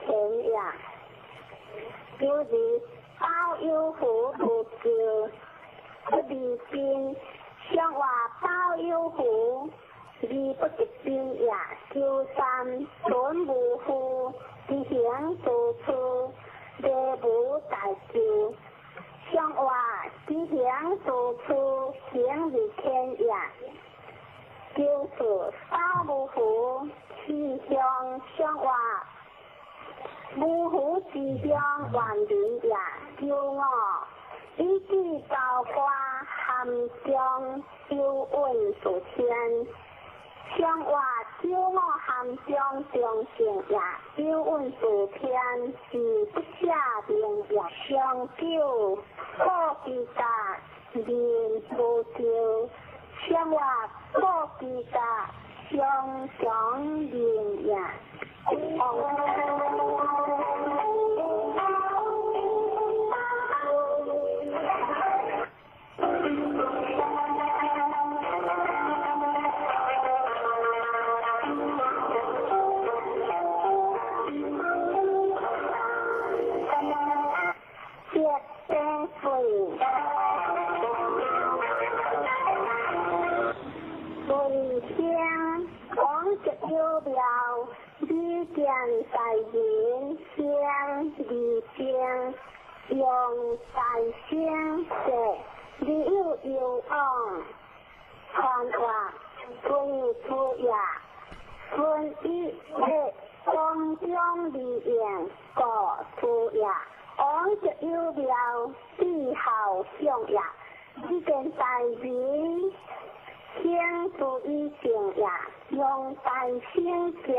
[SPEAKER 1] 前也，就是包有福无咎，不离宾。上话包有福，而不得宾也。求三存无负，执行做处，礼无大咎。上话执行做处，行如天也。就是包无福，气象上话无福之乡万民也。求我以至高官含将有运数天，上话九五含将中正也，有运数天是不下明也。上九古之甲人无咎，上话古之甲上强人也。有庙，李见大人，先李正，用大声说，你有有往，传话孙出也，孙一的光中利用国出也，王就有庙，帝后相也，李见大人。先注意正也，用大声者，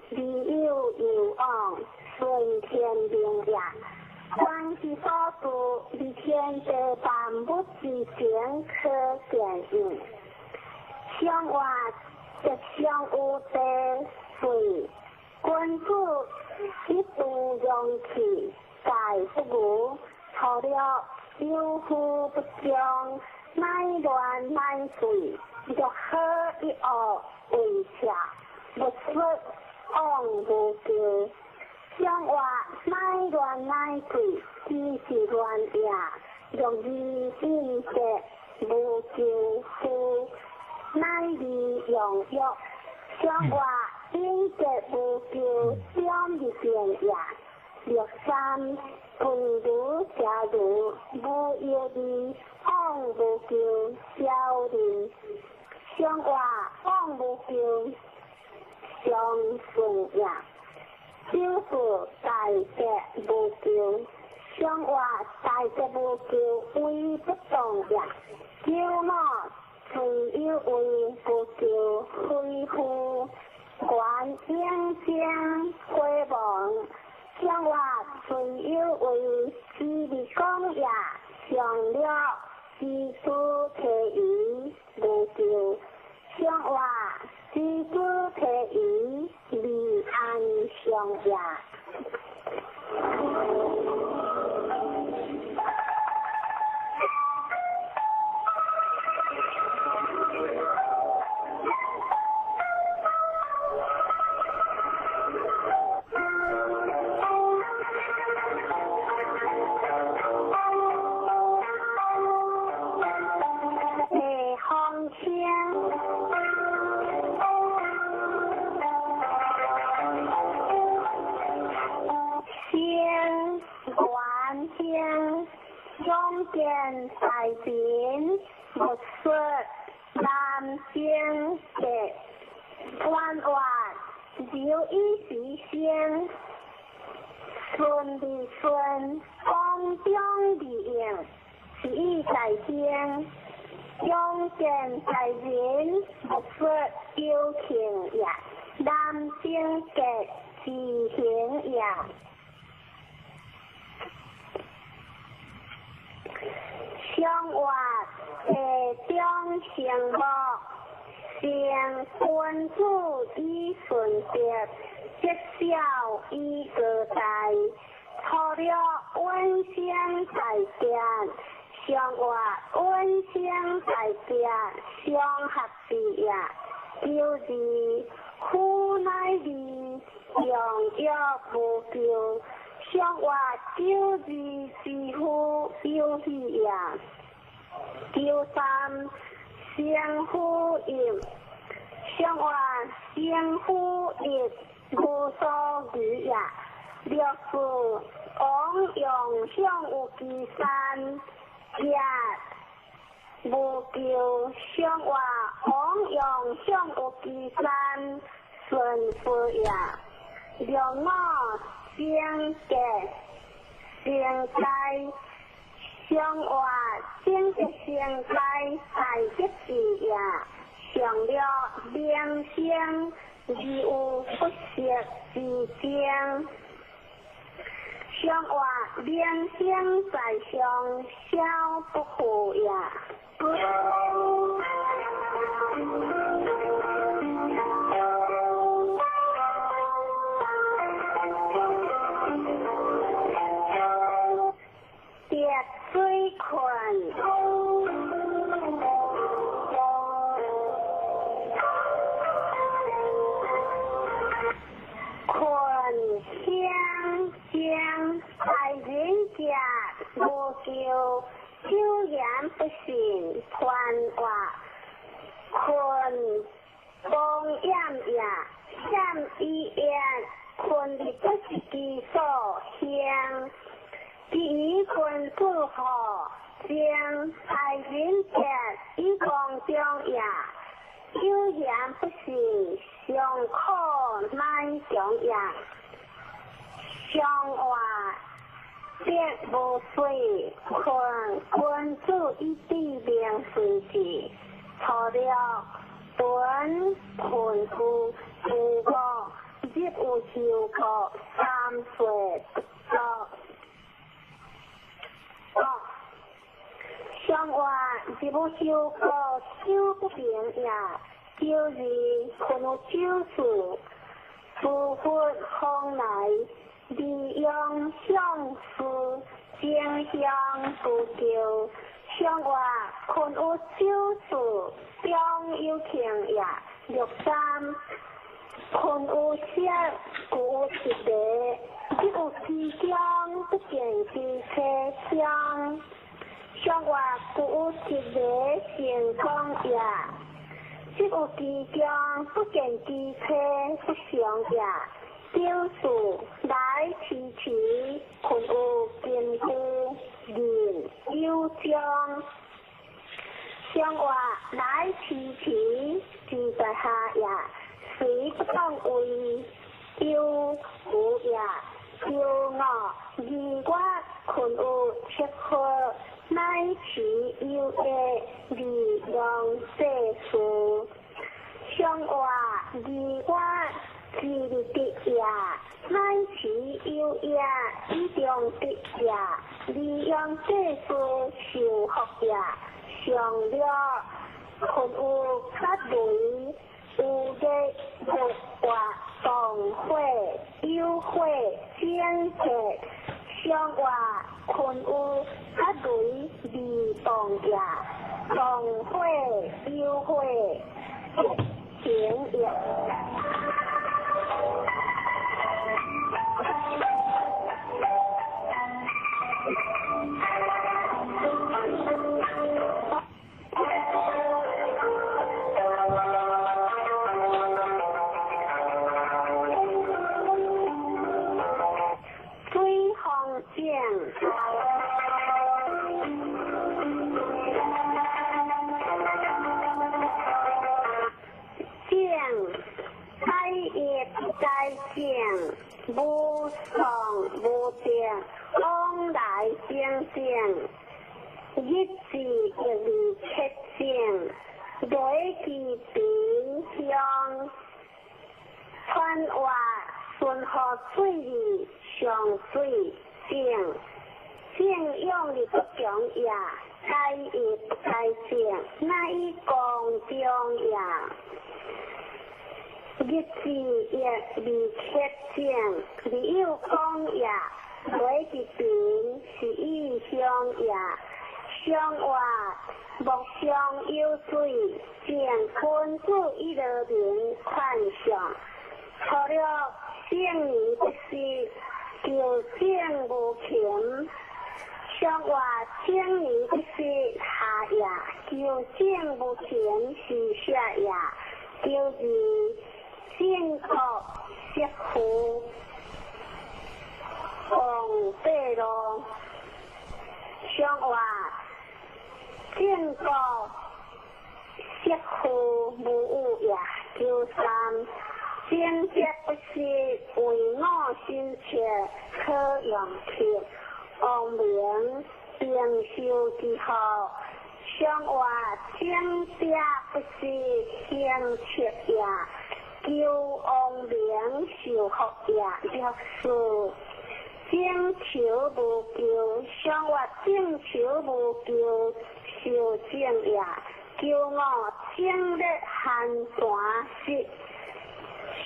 [SPEAKER 1] 理有有往，顺天命也。关系所住，离天地万物之情可见应。上话吉祥有地水，君子一度容器，在不无，除了有福不将。乃乱乃水，若好一恶为邪，勿说往无咎。上话乃乱乃水，只是乱也。若义应德无咎夫，乃利用欲。上话应德无咎，点入变也。六三分如邪如，无药味。往无咎，小人上话往无咎，上顺也。就是大德无咎，上话大德无咎，为不动也。九我虽有为无咎，非夫观应将回望。上话虽有为，只是讲也，上了。知主提鱼无咎，上话知主提鱼离安上也。還興勇健在人，勿說南生格，彎彎留以時生，順利順，光中利用，是以在先。勇健在人，勿說有情也，南生格自行也。相活地中成木，成君子以顺德，积小以高大。初六稳生在殿，相活稳生在殿，相合之也。九二夫乃二，良药无救。相活九二之夫有喜也。九三生夫应，相活生夫应无所疑也。六四王用相有其三，也无救。相活王用相有其三，顺夫也。六五生格生灾，相活生格生灾，大吉之也。上六明生，而有不息之争。相活明生在上，小不负也。滴水困，困相将在人家无救，久言不信，团话困风厌也，险以言，困的不是其所向。第一君子好，将在人间以光中也，有言不信，尚可乃中也。相活别无水，困君子以地明随之。初六本困夫无国，日有修国，三岁不足。相活日有修国，修不平也。九二困有九事，诸佛方来，利用相思，争相不救。相活困有九事，中有情也。六三困有色，故有一个，日有其中，不见其车厢。相活故有一个成功也，日有其中，不见其车不祥也。九四来迟迟，困有金夫人有将。相活来迟迟，自在下也，虽不当为有无也。九五二月困有七号，乃持有的利用世事。相活二月之日得也，乃持有也，以中得也，利用世事受福也。上六困有八雷，有日月活动火有火整结。相活困有八雷未动也，动火有火行也。水风井。正，日字亦二七正，雷其平乡，川活顺河水里上水正，正用的不强也，该亦不该正，乃以公中也。日字亦二七正，二有讲也，雷其平是以乡也。相活莫相有水，正君子以乐民宽上。除了圣年不息，求正无勤。相活正年不息下也，求正无勤是下也。求二正国媳妇王八路，相活正国媳妇无有也。求三正节不息，为我心切，可用克。王明平寿之后，相活正节不息，行切也。求王明受福也。六四正求无求，相活正求无求，受正也。求五正日寒寒时，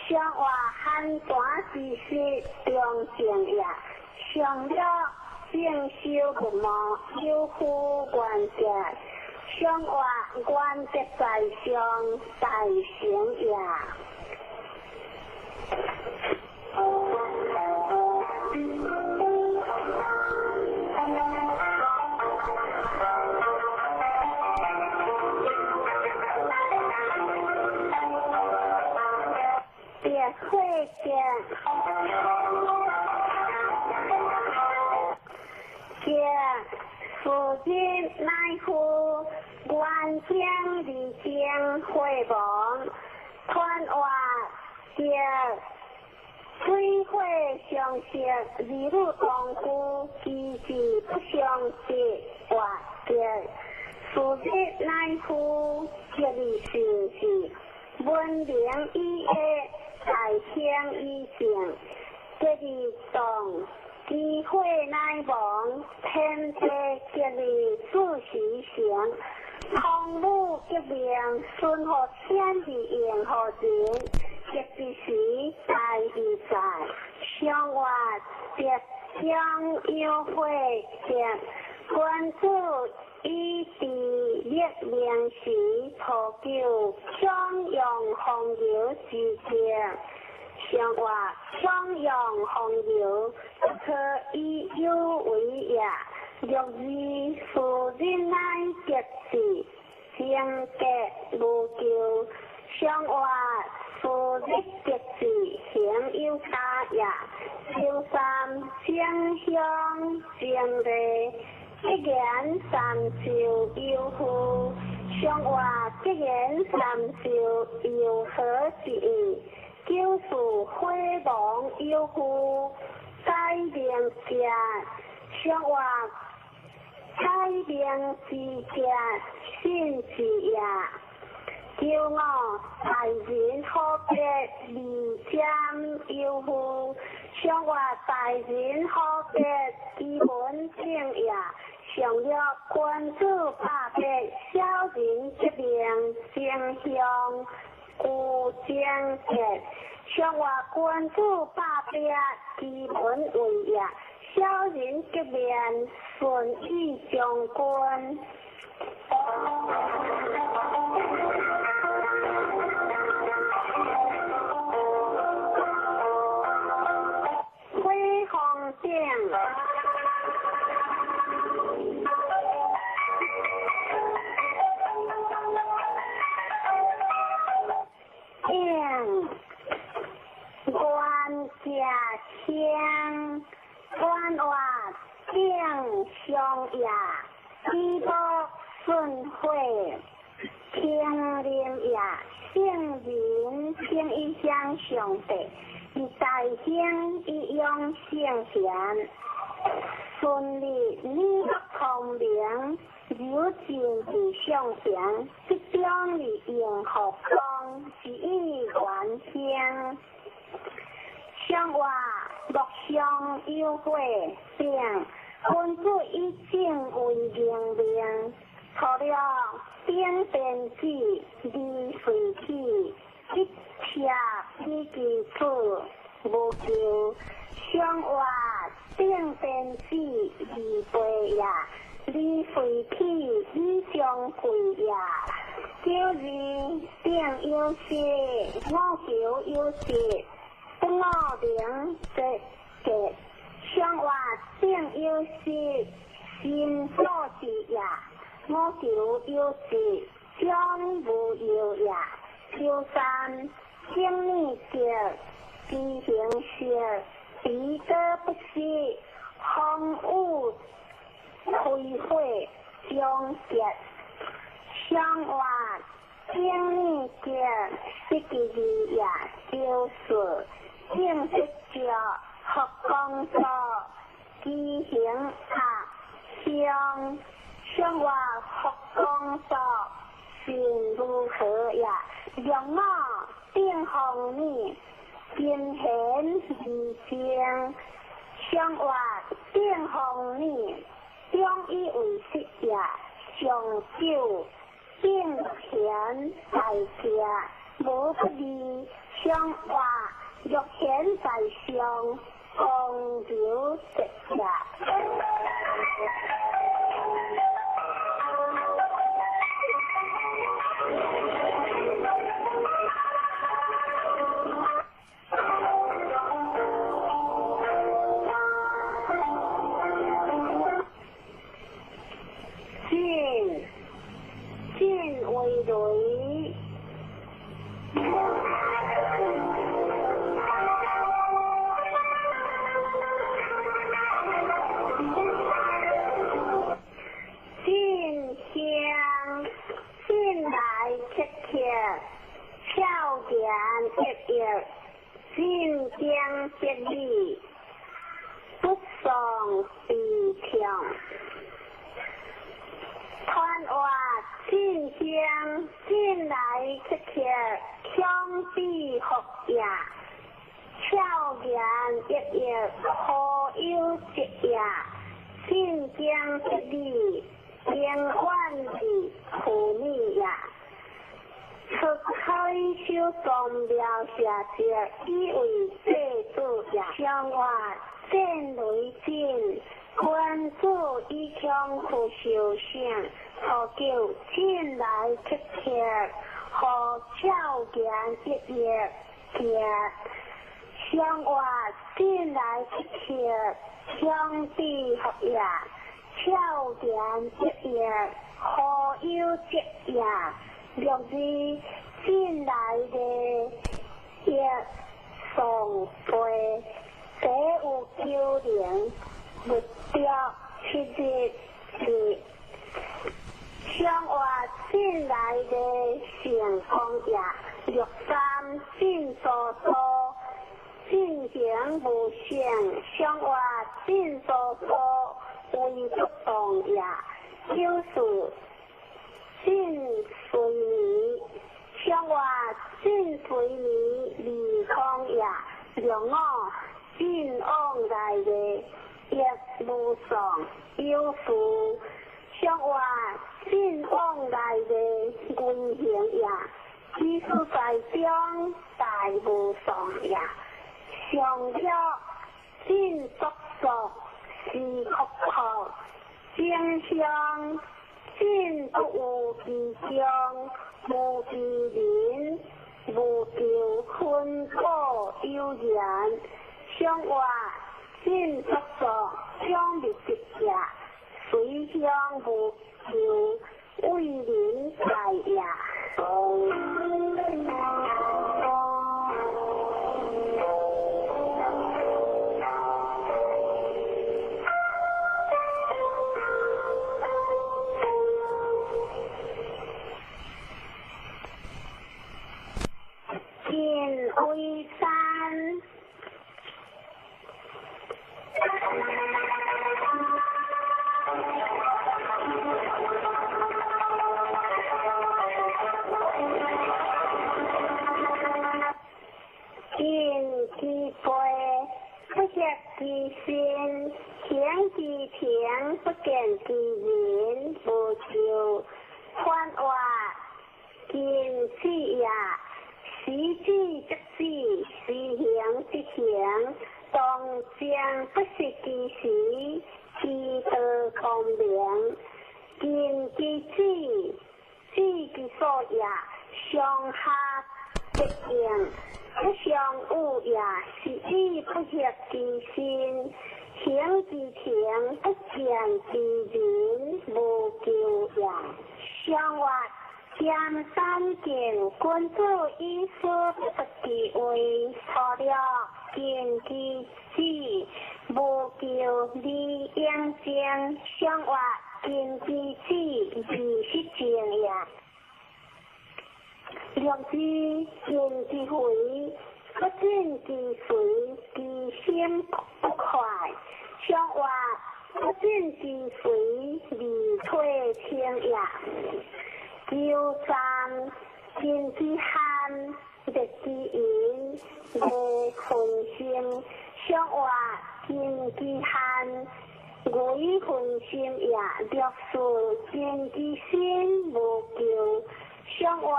[SPEAKER 1] 相活寒寒之时中正也。上了正修不毛，有夫原则，相活原则在上大成也。别会见，见父亲乃夫，原将二将会亡，传话见水火相克，二女同居，其志不相及，活见父亲乃夫，吉利是是文明以下，大兴以正，吉利动，机会乃亡，天地吉利自时成，空母革命，顺乎天地应乎人，吉之时大义在，相活德将有会德，君子以治立命时，图求强扬风流之德。相活强扬风流，不可以有为也。六二夫人乃吉字，正格无求。相活夫日吉字，行有加也。九三正乡正礼，一言三就有夫。相活一言三就有何之意？九四火亡有夫，改名家。相活改名之家，信之也。九五大人好别二占有夫，相活大人好别基本正也。上了君子百别，小人革命正向有正节。上活君子百别，基本为也。小人革命顺意将军。火风顶。顶原家乡，官话顶上也，起步顺火，平林也，圣人平一乡上帝，以大兴以养圣贤。顺利你福聪明，柔情伫上行，集中伫应福光，是以元兴。上话木上有火丙，君子以正为明命。初六顶天子，二随起，一车以其子，无求。上话顶天子，二八也，二随起以上贵也。九二顶有时，五求有时，不五零则吉。上话顶有时，心所至也。五求有时，将无忧也。九三顶礼节，知行色，彼得不失，风雨开火终结。上话顶礼节，失其二也。九四顶得着，福光所，知行合相。上话福光所，心如何也？两五顶风雨，金贤二正。上话顶风雨，中以为实也。上九顶贤在家，无不利。上话欲贤在上，光流直也。进进为雷。进香进来切切，俏言一一，进经得理，不丧悲痛。传话进香进来切切，强比福也，俏言一一，何有节也？进经得理，平缓的苦米也。出开修宗庙下节，以为祭祖也。上话战雷震，君子以强去修省。初九进来切切，何俏言一一节。上话进来切切，强比福也，俏言一一，何有节也？六二进来的一送杯，第有九零，木雕七日日。上话进来的成功也，六三进多多，进行无限。上话进多多为不动也。九四进随眠，上话进随眠二空也。六五进往来的一无丧有事。上话进往来的危行也，只是在中大无丧也。上了进足足是福福，正向进不有其中，无其人，无求困苦有缘。上话进足足将入直也，随乡无求为人在也。晋为山。見其人無咎，反話見智也。時止則止，時行則行，當正不失其時，其道光明。見其智，知其所也，上下則應，不相惡也。是以不協其心，行其情，不見其人，無咎也。上話占三見，君子以思不得其位，錯了見其智，無咎而應正。上話見其智，而失正也。良知見其肥，不見其肥，其心不快。上話不見其肥，而退清也。九三見其悍，滅其淫，未分心。上話見其悍，為分心也。六四見其心，無咎。上話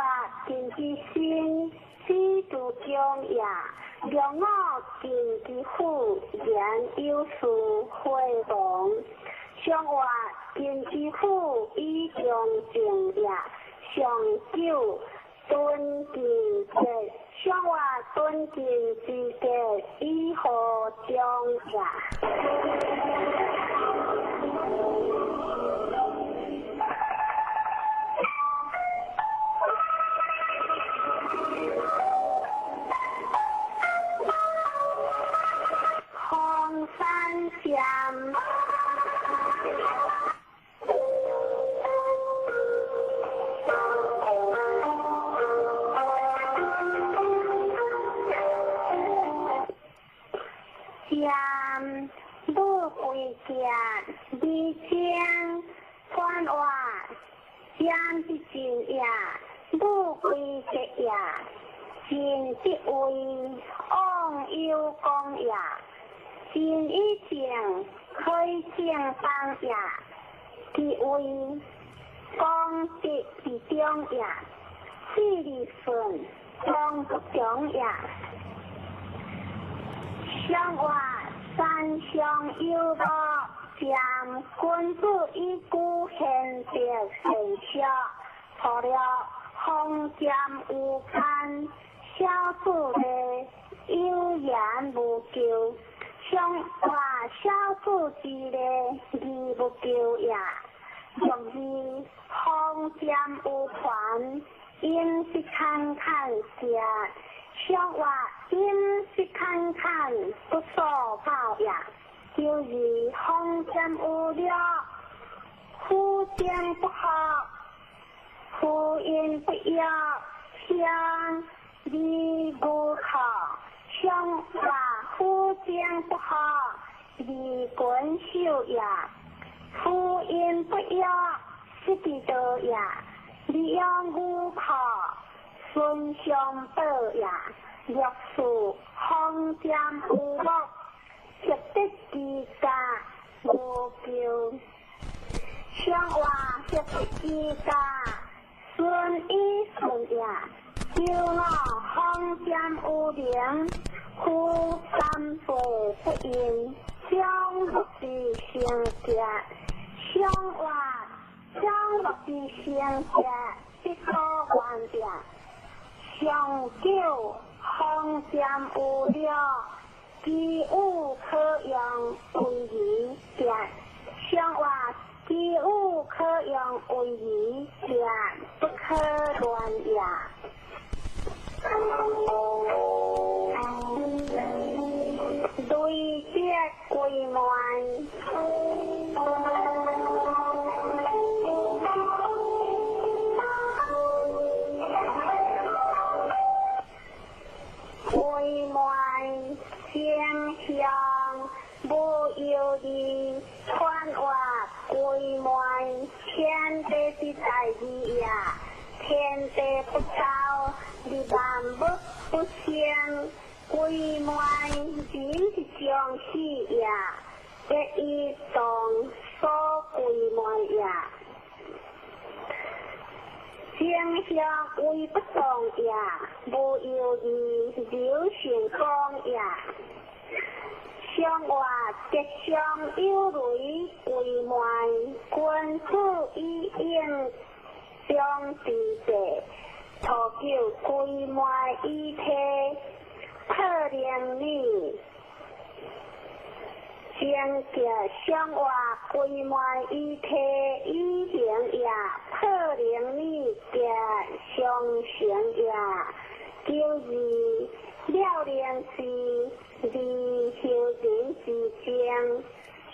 [SPEAKER 1] 見其心，知足強也。六五見其富，言有事會亡。上話見其富，以中正也。上九敦其節，上話敦敬之節，以何中也。紅山占。占母貴家，二正反話，占是真也，母貴節也，真即為往有功也，真以正可以正當也，其為功德之中也，四利順當不中也。上話三相有樂，占君子以古贤德善小，錯了風占有間，小子的有言無咎。上話小子之禮，義無咎也。六二風占有權，應是坎坎食。上話應是坎坎，不所跑也。九二風占有了，夫正不合，夫因不要，相离无可。上話夫正不合，离君守也。夫因不要，失其道也。利用无可，孙相保也。六四风占有木，协得其家无咎。上话协得其家，顺以顺也。九五风占有灵，夫三岁不应，将不知成家。上话将不知成家，不可原也。上九风占有了，其有可用为义便。上话其有可用为义便，不可乱也。累积归满。归满先向无忧虑，传话归满天地之大义也，天地不交，利万物不生。归满人是将死也，一以当所归相为不动也，无犹豫流成功也。上话吉祥有雷为慢，君子以应中之地，初九归慢以体，破灵女。正吉上话归慢以体以行也，破灵女吉上成也。九二了灵是离修人之争，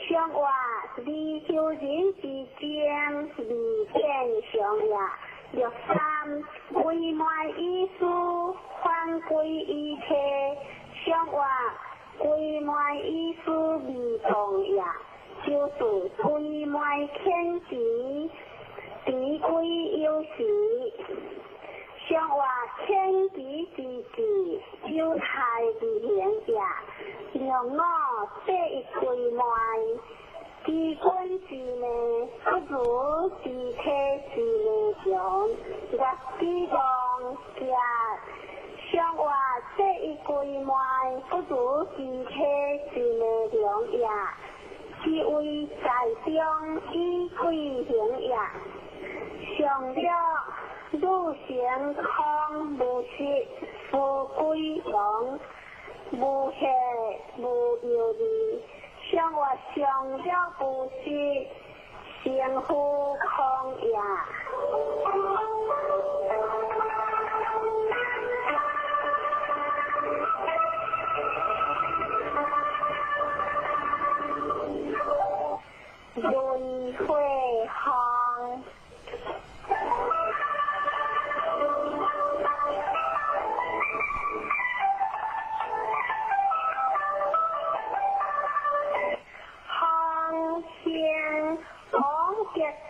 [SPEAKER 1] 上话离修人之争，离见上也。六三归慢以思，反归以体，上话归慢以思未动也。九四归慢遣时，持归有时。上话天地之治，有太之行也。六五第一归慢，知君之命，不如知体之命强。月之望行，上话第一归慢，不如知体之命强也。是为在中以贵行也。上了。汝成空无实，无归王，无下无犹豫。上话上了无实，成乎空也。轮回行。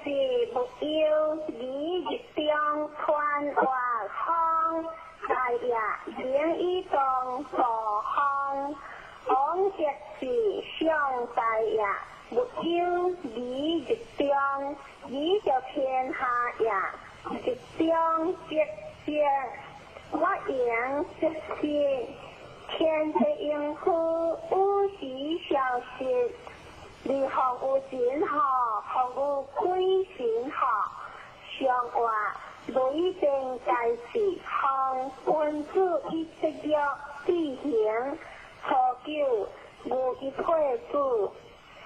[SPEAKER 1] 是无忧，离日中传话风，大业灵以动助风，王德是上大业，无忧离日中，离着天下也，日中节节，我言节节，天地应付有时消失。你服有神吼，服有鬼神吼，上话雷电在是，奉君子以节约必行。初九无一退子，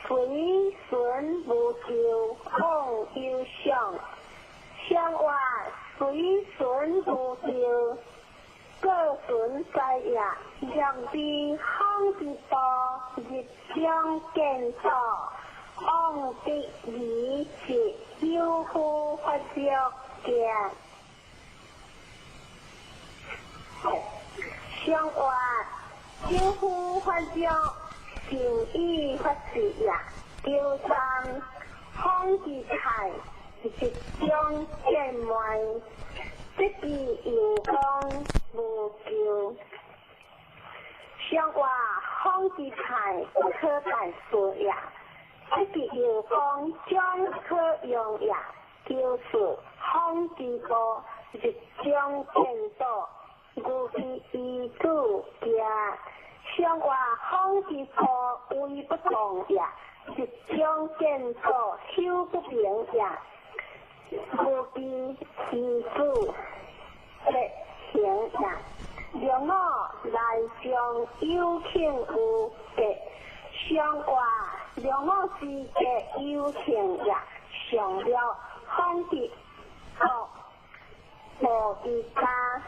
[SPEAKER 1] 随顺无咎，往有上。上话随顺无咎，各顺在也。两边风之道，日中见道，往得而是有夫发作见。上话有夫发作，善意发誓也。九三风之泰，日中见慢，得其有功无咎。上话风之泰，不可代事也；得其有功，将可用也。九四风之波，日中见道，牛之以子行。上话风之波，威不动也；日中见道，修不明也。牛之以子行也。六五来将有庆有吉，上话六五之吉有庆也。上了风之恶，无之家，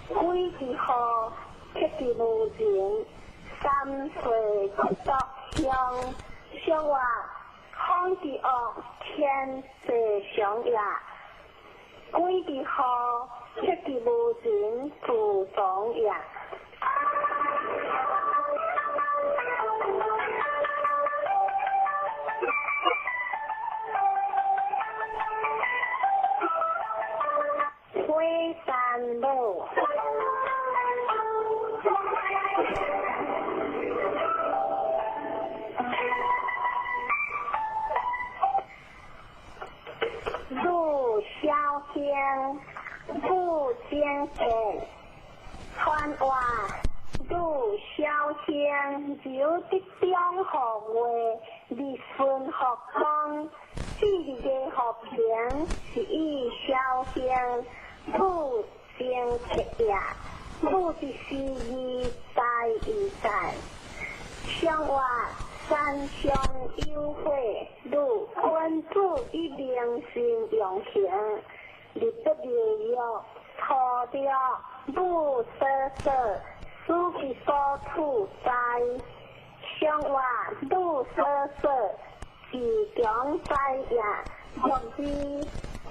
[SPEAKER 1] 鬼之祸，克之无情，三岁不独乡。上话风之恶，天地常也。鬼之祸，克之无情，自从也。火山母。汝小兄。母精格传话，女小兴由得中号月，日顺福光，四日的和平是以小兴母精格也，母的是义在义在，相话三相有会，女君子以明心用行，日不日月，土着母所所，使其所处在，相话母所所，自强在也，若是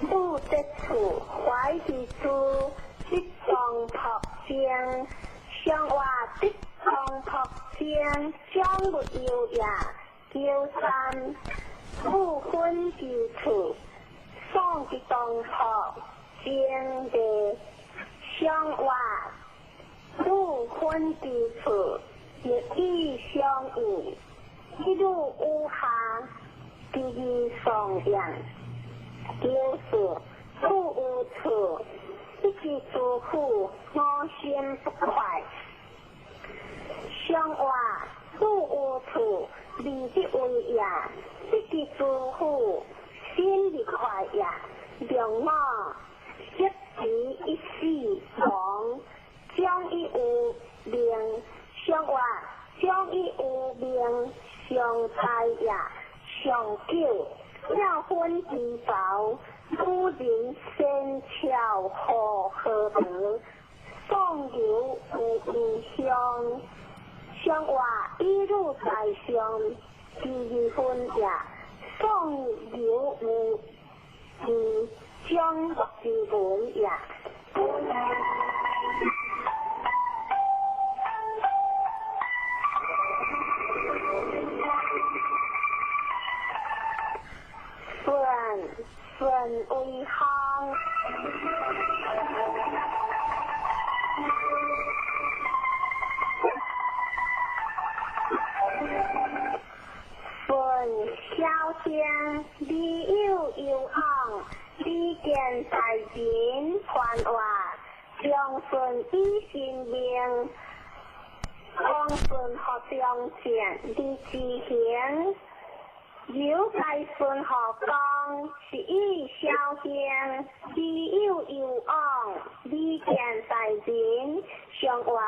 [SPEAKER 1] 母得处，怀之处，得当朴正，相话得当朴正，将不忧也。九三，母分之处，送之当朴正的相话，母分之处，日以相应，一路有下，第二双阳。九四，母有处，一之诸苦，我心不快。相话，母有处，二的为也，一之诸苦，心不快也。两我一时一死亡，将以有命，相话将以有命，相在也，上九。了分之薄，古人先巧何何德，宋刘有异乡，相话一路在上，第二分也。宋刘有异将之文也。顺顺为行，顺小仙，你有有昂，你见在人传话，将顺以心命，王顺学将见你之行。有在顺学讲，是以小兴，你有有昂，你见在人相话，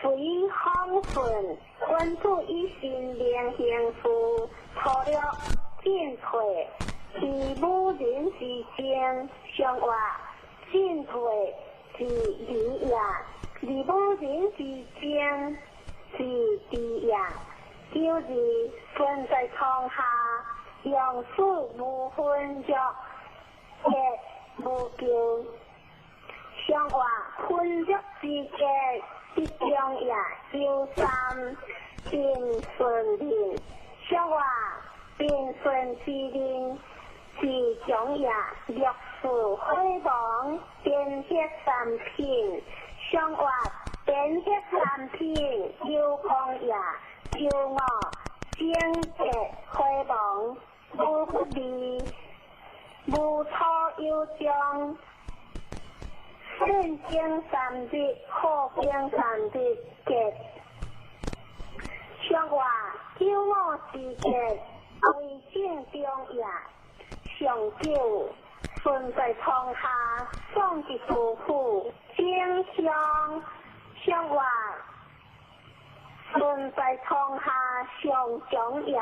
[SPEAKER 1] 随风顺，君子以心灵行事，粗略进退，是武人之争，相话进退是礼也，是武人之争是智也。九二，顺在床下，用事无分约，结无咎。相话分约之结，必将也。九三，平顺人，相话平顺之人，是将也。六四火亡，变血三品，相话变血三品，有光也。九五，正结火亡，无不利，无初有终。顺经三日，好经三日结。相话九五之结，为正中也。上九，顺在床下，送之师傅，正相相话。顺在床下上将也，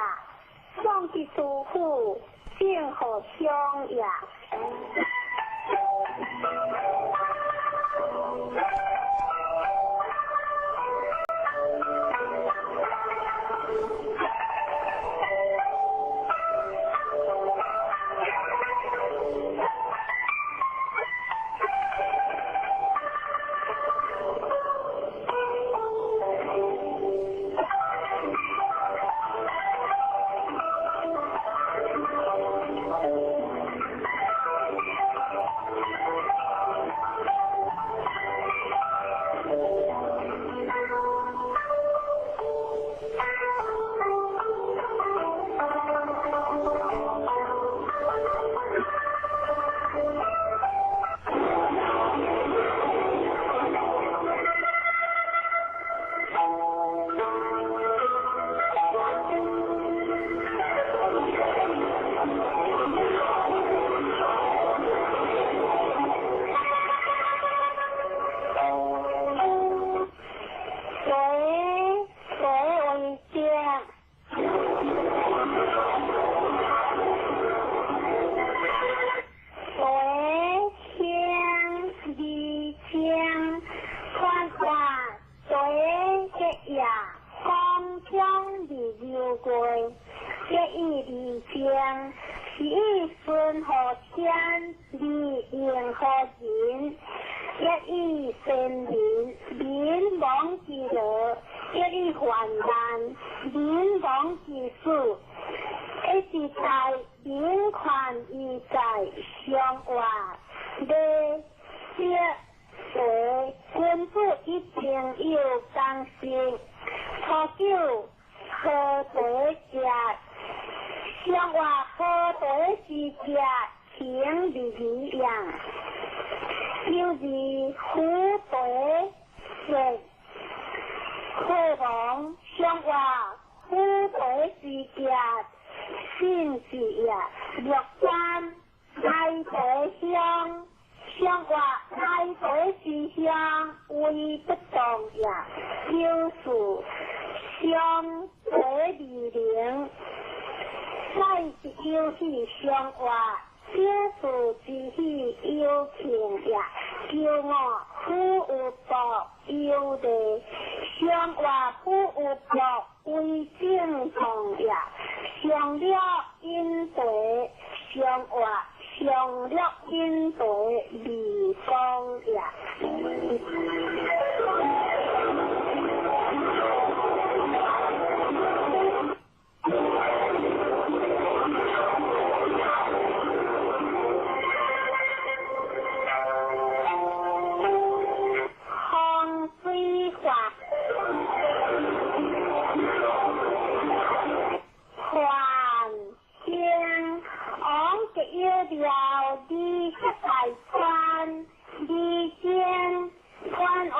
[SPEAKER 1] 送之师傅，正好相也。是以順乎天，利應乎人，一以先民，民亡之樂；一以患難，民亡之死。一是在民權義在相話，禮節為君子一定有剛性。初九何地食？相話何地之食，情義義樣。九二虎地食，火王相話虎地之食。信是也，六三來地鄉，相話來地之鄉為不動也。九四相地二零，再是有喜相話，九四之喜有慶也。九五虎有報有禮，相話虎有報為正當也。上了因地，上話上了因地未光也。風水法。還興王極有了二十大川，二間官話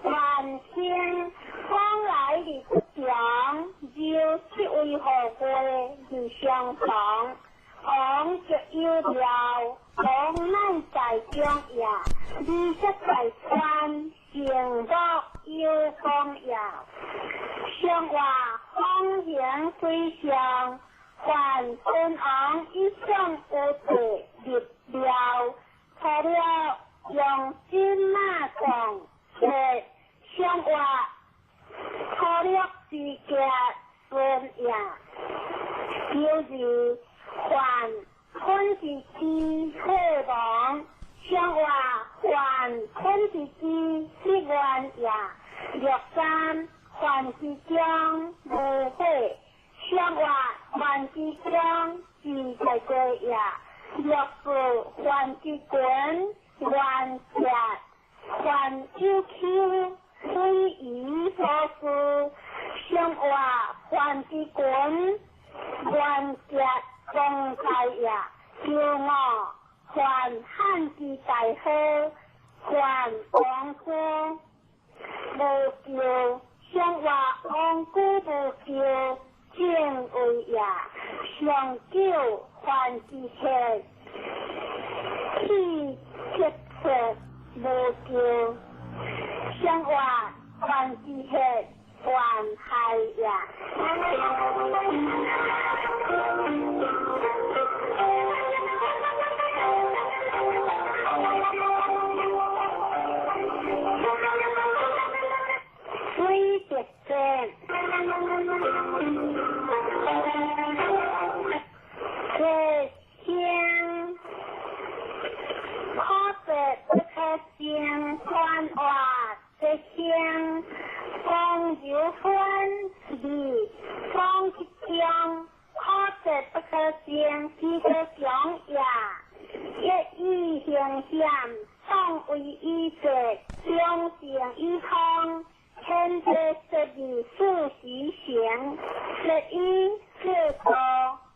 [SPEAKER 1] 還興往來的不強，就是為何過而相逢。王極有了王乃在中也，二十大川成國有功也。相話風行水上，還君王一向有地入廟，除了用金馬講，相話粗略之家孫也。就是還坤之之火王，相話還坤之之之願也。六三還之將無悔，相話還之將自在過也。六四還之君原節，還有丘非夷所事，相話還之君原節公在也。九五還漢之大好，還王姑無咎，相話王姑無咎正位也。上九還之客，氣結切無咎，相話還之客還害也。水滴線，這聲可得不可聲，官話這聲風流歡味風之中，可得不可聲，其可強也。一以形險，當為以節，兩性以康。天地十二四時行，十一四道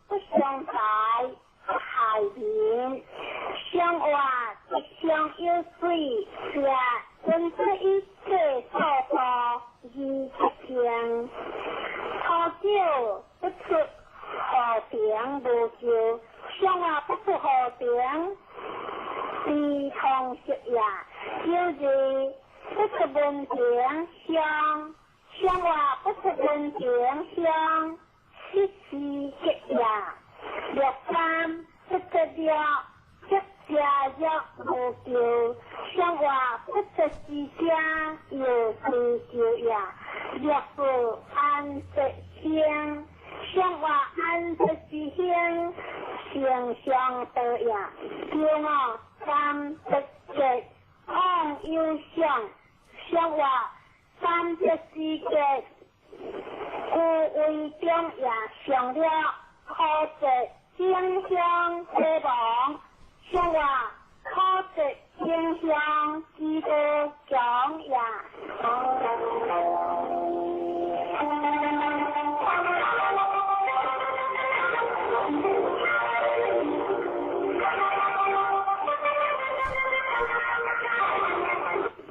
[SPEAKER 1] 不相敗，不害民。相話一相有水，也君子以節所道而不行。初九不出河平無咎，相話不出河平，非通識也。九二不出門庭鄉，相話不出門庭鄉，失時吉也。六三不出了，即家約無咎，相話不出之家有歸咎也。六四安則興，相話安則之興，形象道也。九五三得结往有相，相话三得之结，故为中也。上了可得正向希望，相话可得正向之道强也。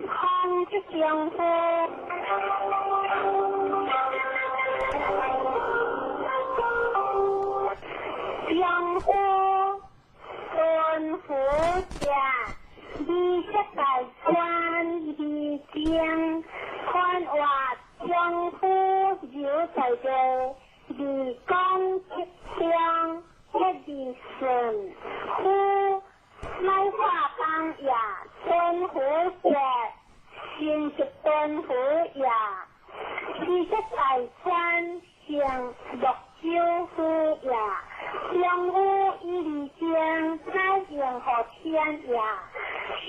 [SPEAKER 1] 空即丈夫，丈夫顺服者，你这大官二正，宽话丈夫有在地，二讲吉祥，一二顺夫乃化当也，顺服者。先是敦虎也，是这大川成绿洲虎也，相夫以二正乃应乎天也。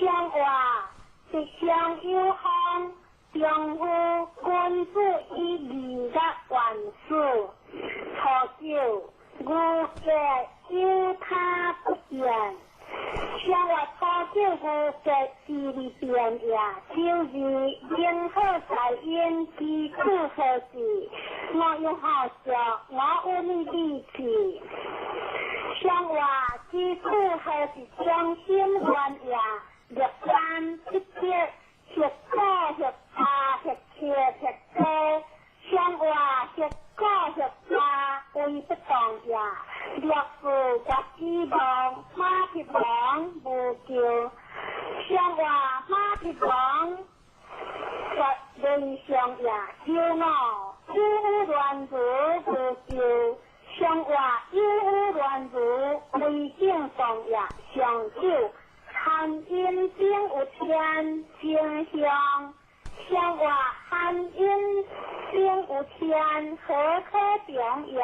[SPEAKER 1] 相话是相有方，丈夫君子以二个元素，初九牛格有他不见。相话初九牛格是二变也，就是应好在因基础何事？我有好笑，我有你力气。相话基础何是中心原也？六三七七，十九十八十七十九，相话十九十八为不动也。六四绝希望，马匹王无救。相话马匹王绝人上也，九五有乱如无救。相话有乱如为正动也，上九含阴顶有天正向。相话含阴顶有天何可中也？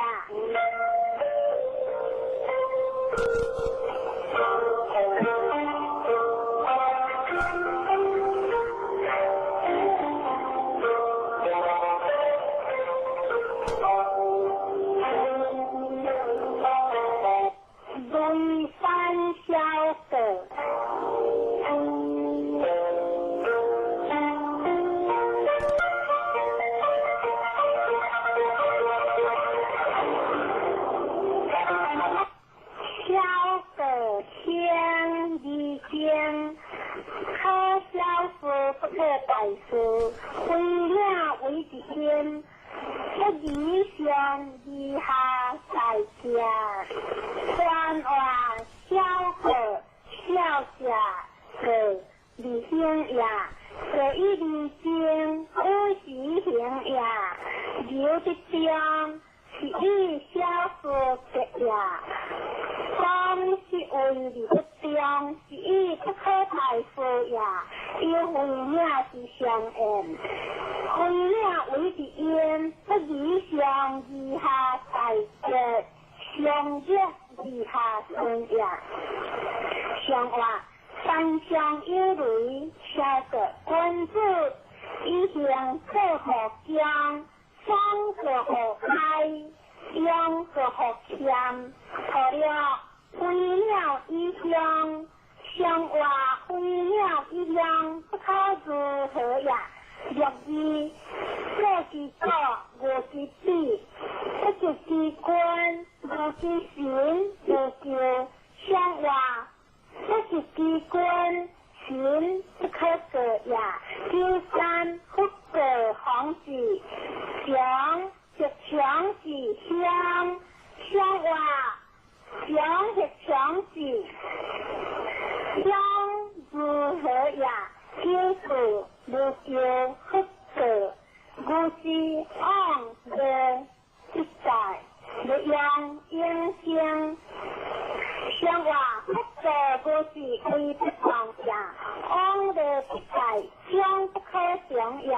[SPEAKER 1] 雷山小阁。小阁天二经，可小事不可大事，为了为一心，不以上以下在家，传话小阁小者阁二行也，阁以二经有时行也，留得中是以小事结也。讲是为而不中，是以不可大事也。有为领是相应，为领为一因，不以上以下大结，上热以下顺也。相话三相有雷，小个君子以行做乎将，双做乎开，用做乎谦，错了。飞鸟一乡，相话飞鸟一乡，不可如何也？六二做之左，无之比，不就之君，无之神，无救。相话不就之君，神不可过也。九三不过方子，强是强是乡，相话。强是强子，强如何也？九四无救不过，无是往的一代，欲用英声。相话不过无是为不动也，往的一代将不可成也。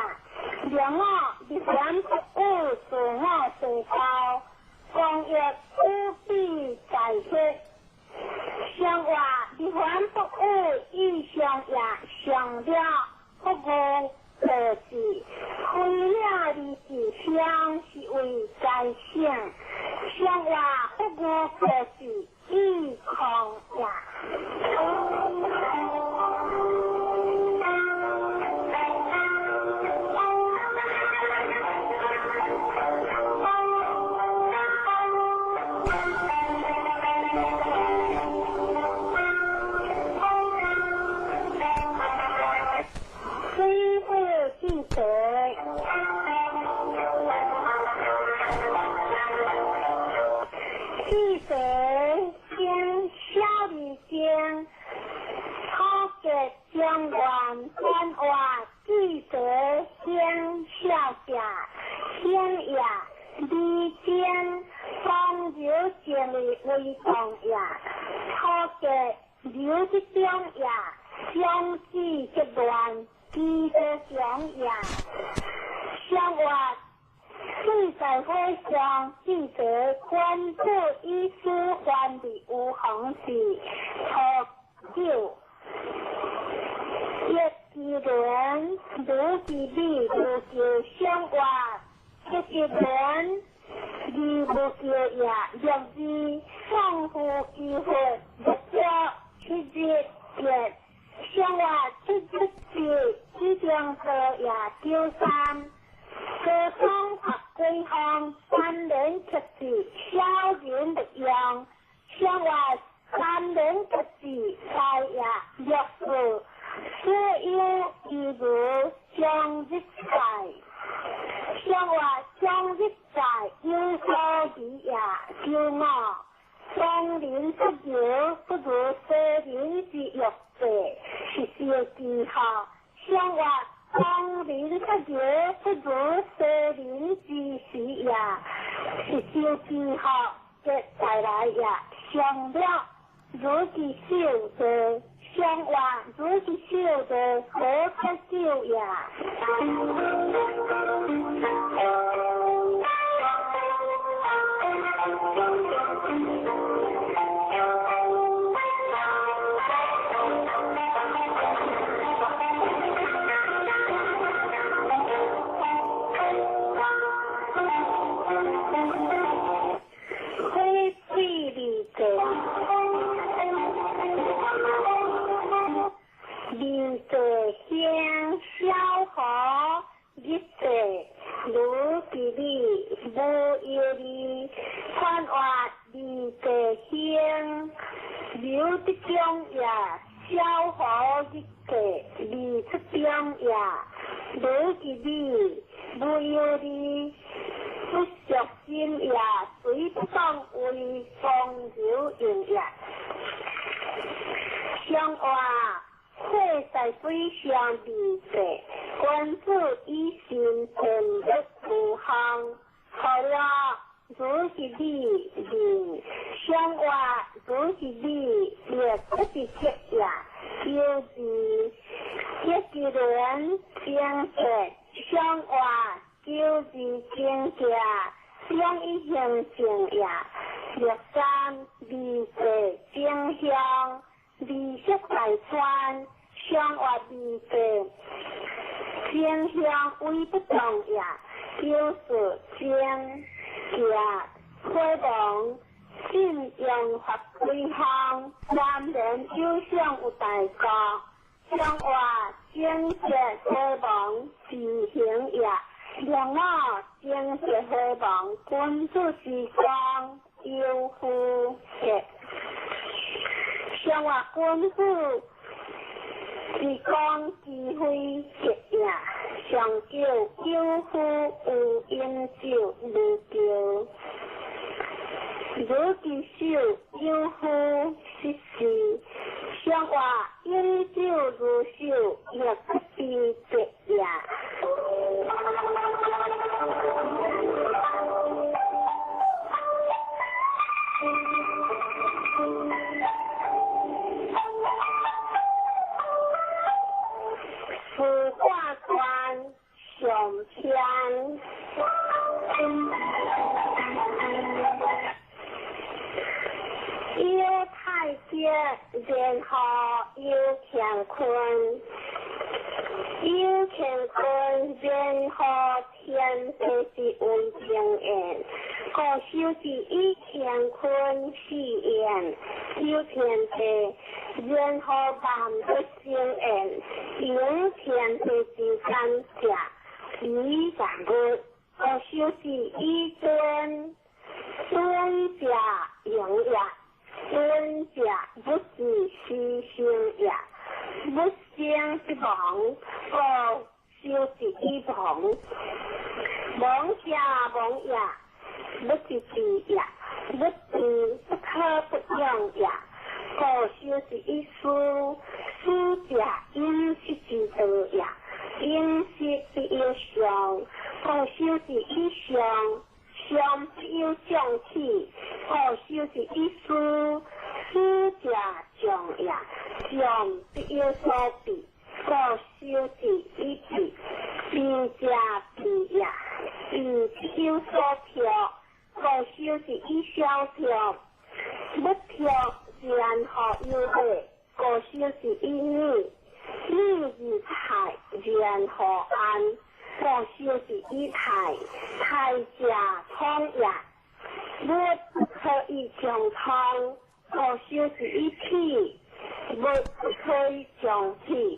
[SPEAKER 1] 两我立言不有自我地高，光欲无比在血，上活二凡不有意上也上了不无过是，开了二是相是为在省，上活不无过是意空也。者，然後有乾坤，有乾坤，然後天地是為正緣，故修是以乾坤四緣，有天地，然後萬物生緣，有天地之感謝，以萬物，故修是以尊，尊者榮也。尊者不是犧牲也，不生不亡，故修是以亡。亡者亡也，不是治也，不治不可不用也。故修是以思，思者饮食之道也，饮食必有常，故修是以常。常必有將起，故修是以思，思者將也，將必有所避，故修是以避，避者避也，避必有所託，故修是以相託，不託然後有禮，故修是以禮，禮而泰，然後安。故修是以泰，泰者通也，物不可以將通，故修是以體，物不可以將體，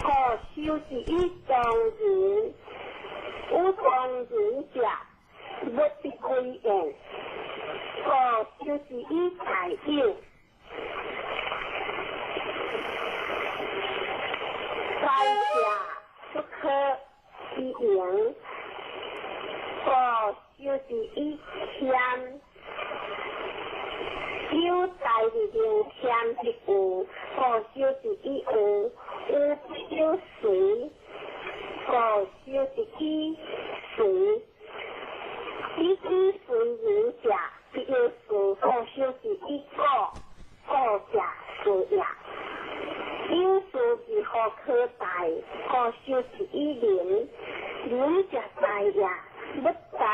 [SPEAKER 1] 故修是以當人，有當人者，物必歸焉，故修是以大有，大者不可以盈，故修是以謙，有大的能謙必有，故修是以有，有必有隨，故修是以隨，以以隨人者，必有事，故修是以果，果者事也。有事如何可大？故修是以仁，仁者大也，不大，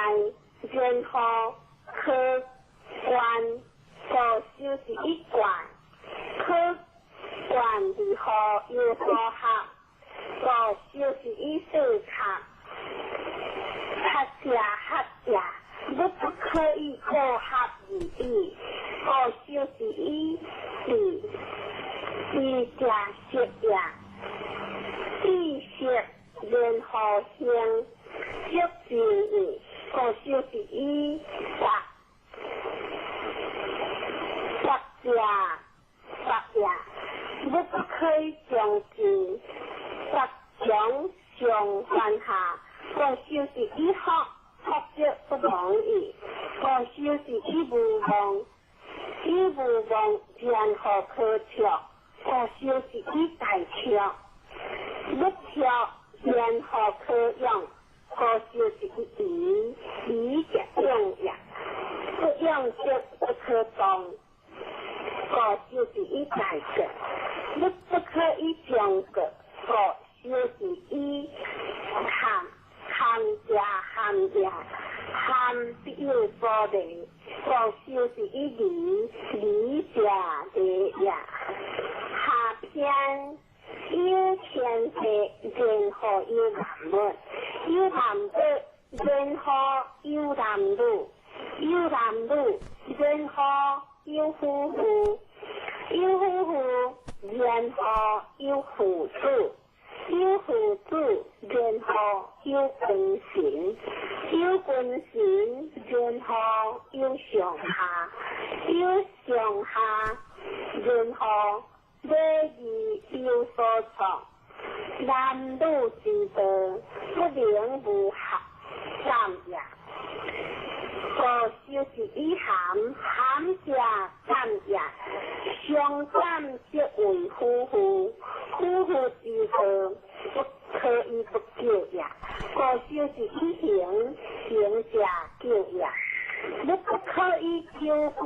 [SPEAKER 1] 然後可觀，故修是以觀，可觀如何有所合，故修是以四合，合者合也，不可以過合而已，故修是以比。比者色也，比色然後行，色之意，故修是以白，白者白也，不可以將之，白將上犯下，故修是以福，福者不忘矣，故修是以無忘，以無忘然後可脫。故修是以大脫，不脫然後可用，故修是以疑，疑者用也，不用則不可動，故修是以大國，不不可以將國，故修是以含，含者含也，含必有所離，故修是以離，離者離也。下篇有天地，然後有萬物，有萬物，然後有男女，有男女，然後有夫婦，有夫婦，然後有父子，有父子，然後有君臣，有君臣，然後有上下，有上下，然後禮義有所創，男女之道，不能無合感也。故修是以含，含者感也。相感則為夫婦，夫婦之道，不可以不久也。故修是以行，行者久也。不可以久夫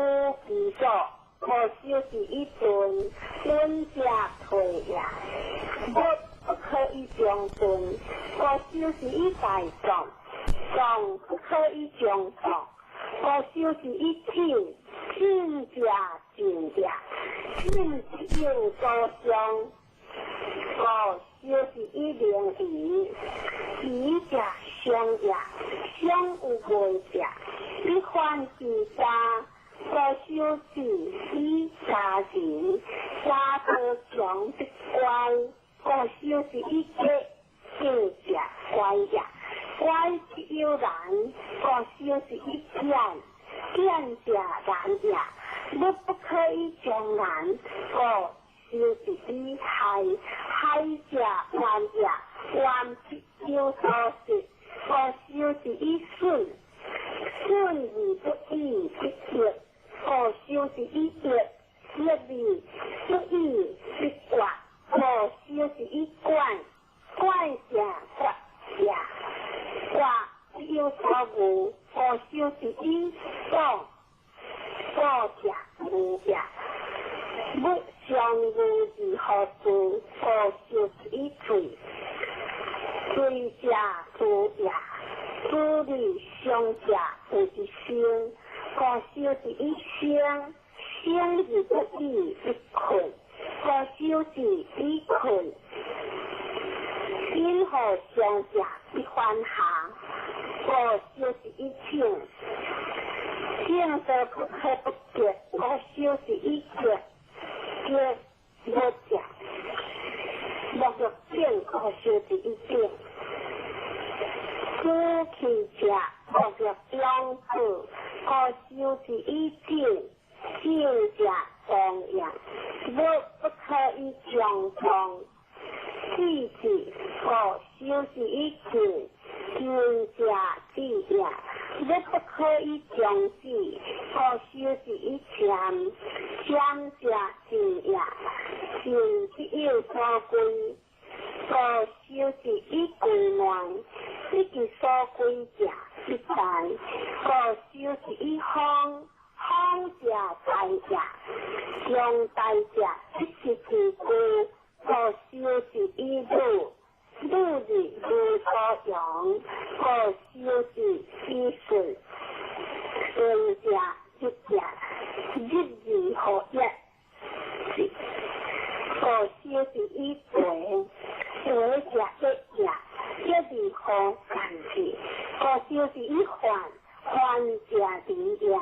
[SPEAKER 1] 其所，故修是以敦，敦者退也。不不可以將敦，故修是以大壯，壯不可以將壯，故修是以進，進者進也。信不有所相，故修是以灵疑，疑者相也，相有未者，彼犯之家，故修是以家人，家多强的乖，故修是以结，结者乖也，乖之有难，故修是以见，见者难也。你不可以将难，故修是以害，害者冤也，冤必有所失，故修是以损，损而不以不益，故修是以益，益而不以不决，故修是以管，管者决也，决必有所无，故修是以讲。过者无也，物相无如何事？故修是以罪，罪者诛也，诛而相者有一生，故修是以生，生而不以不困，故修是以困。因何相者必反下，故修是以请。正道不可不结，故修是以结，结无者，莫若变，故修是以变。主气者，莫若养子，故修是以静，静者动也，无不可以将动。四字，故修是以静，静者止也。你不可以将止，故修是以禅，禅者静也，静必有所归，故修是以归乱，不其所归者必大，故修是以方，方者大也，将大者不失其故，故修是以鲁。鲁日无所用，故修是以顺，顺者日者，日而何一？故修是以为，为者一也，一而何干之？故修是以患，患者离也，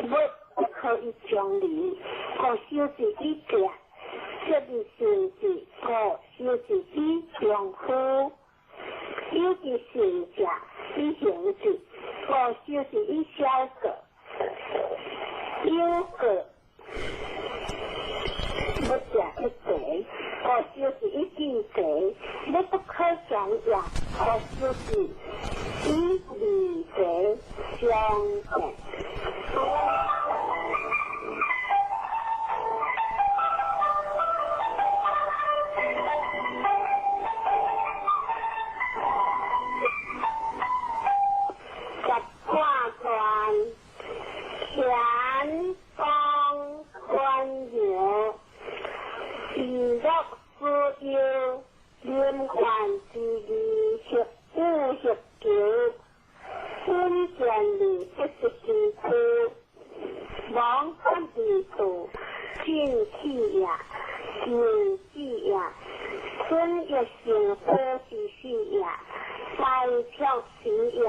[SPEAKER 1] 不不可以将离，故修是以变。这是性质，故修是以丈夫；有之性者以行之，故修是以小过。有过不者一济，故修是以智济；你不可将也，故修是以利济相见。乾方官牛，娱乐之忧，连环之义，十五十九，稳健的不是之苦，王法之度，进气也，进气也，春月成火之时也，白条时也，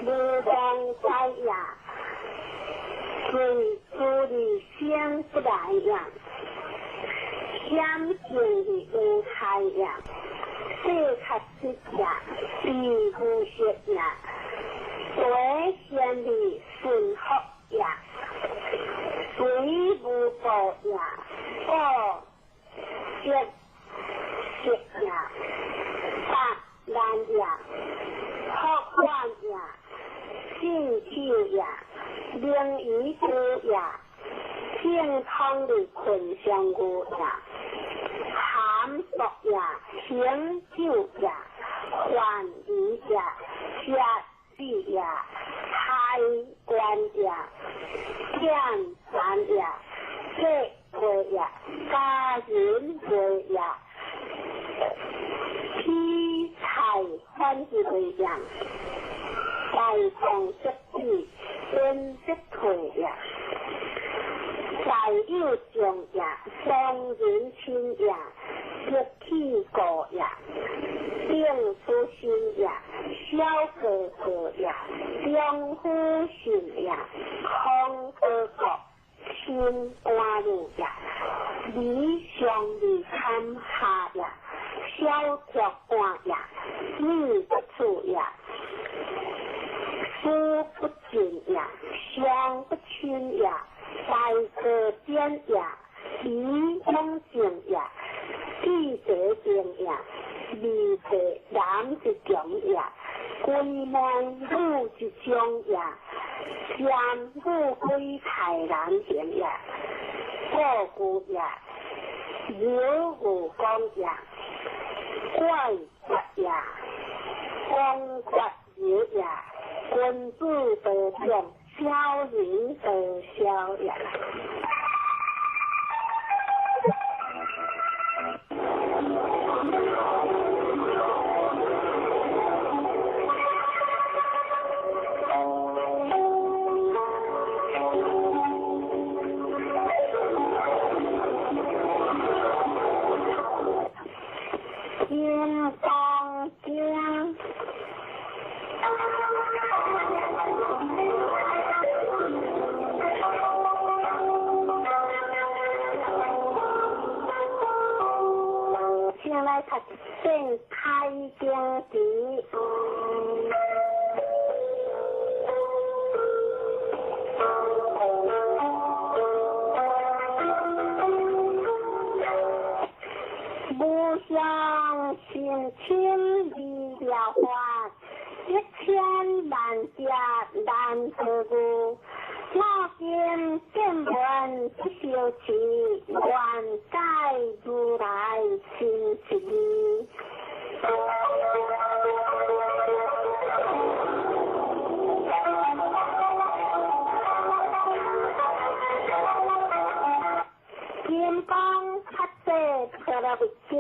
[SPEAKER 1] 无风在也。水主的先不来也，险境的无害也，这较实也，比无实也，危险的顺福也，水无过也，过实实也，八难也，福万也，进气也。灵鱼之也，健康的困相过也，含毒也，行酒也，患鱼也，食子也，海关也，见山也，这过也，家人过也，披菜反之过也，大众识子。变则退也，大有将也，所親也，激起故也，定出心也，小過過也，中夫信也，空得國心安樂也，理上二堪下也，小卓官也，女不處也，思不盡也，相不親也，大過典也，理勇正也，智者定也，二地男之強也，歸門女之長也，占女歸太難行也，過故也，有無講也，怪絕也，光絕日也，君子道長，小人道小也。金剛經。先來讀正開經詞。無上甚深微妙法，一千萬劫難得遇。我今見聞不修持，願解如來真實義。金剛菩薩陀羅尼經。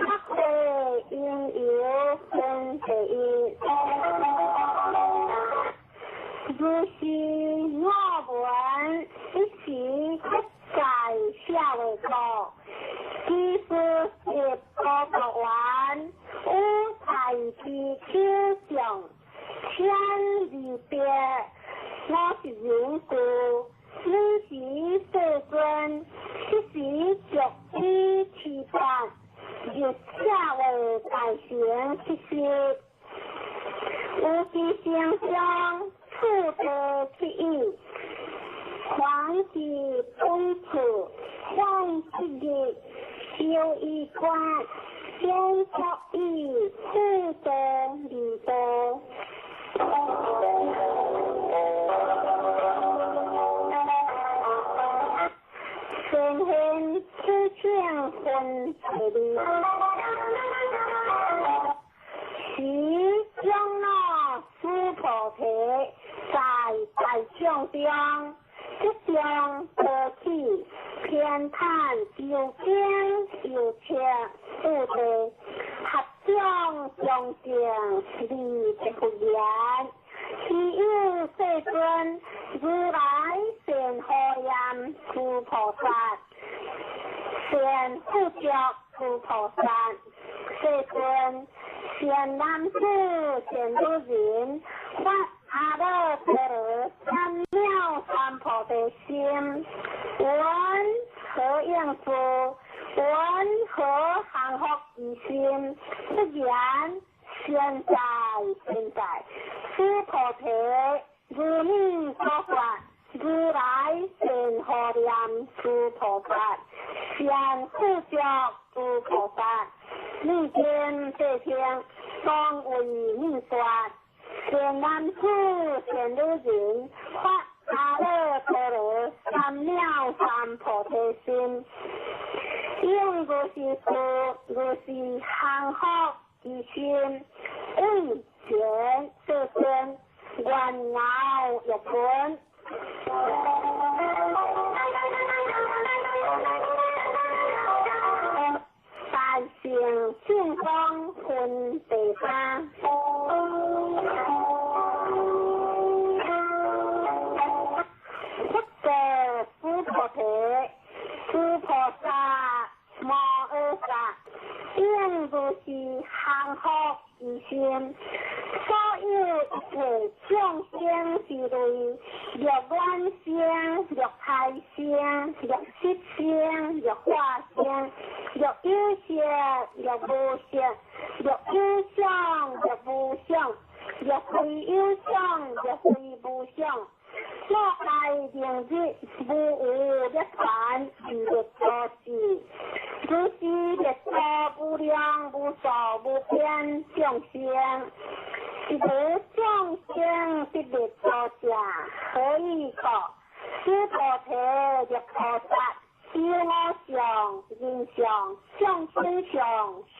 [SPEAKER 1] 法會因由分第一，如是我聞，一時不在舍衛國，居士入菩提園，五大比丘眾，千二百，50人故，尔时世尊，七时足以七八，入舍卫大城乞食，有其城中次第乞语，凡是本处，凡七日，修衣冠，先作以次第二道。先现此请分第二，时长老须菩提在大众中，即将得起偏袒究竟有情有地，合众恭敬礼的佛言：昔有世尊，如来善护念诸菩薩，善護著諸菩薩。世尊，善男子、善女人，發阿耨多羅三藐三菩提心，聞何應事？聞何降伏其心？不言善哉善哉，須菩提，如你所說，如來善護念諸菩薩，善護著諸菩薩。你今諦聽，當為你說。善男子、善女人，發阿耨多羅三藐三菩提心，應如是事，如是降伏其心，為前世尊，願饒益群。大乘正宗分第三。心。所有一切众生之类，若卵生，若胎生，若湿生，若化生，若有色，若无色，若有相，若无相，若非有相，若非无相。我该明日无有涅槃，是灭度时，如是灭度无量无数无边众生，是无众生得灭度者，何以故？须菩提，若菩萨有我相、人相、众生相、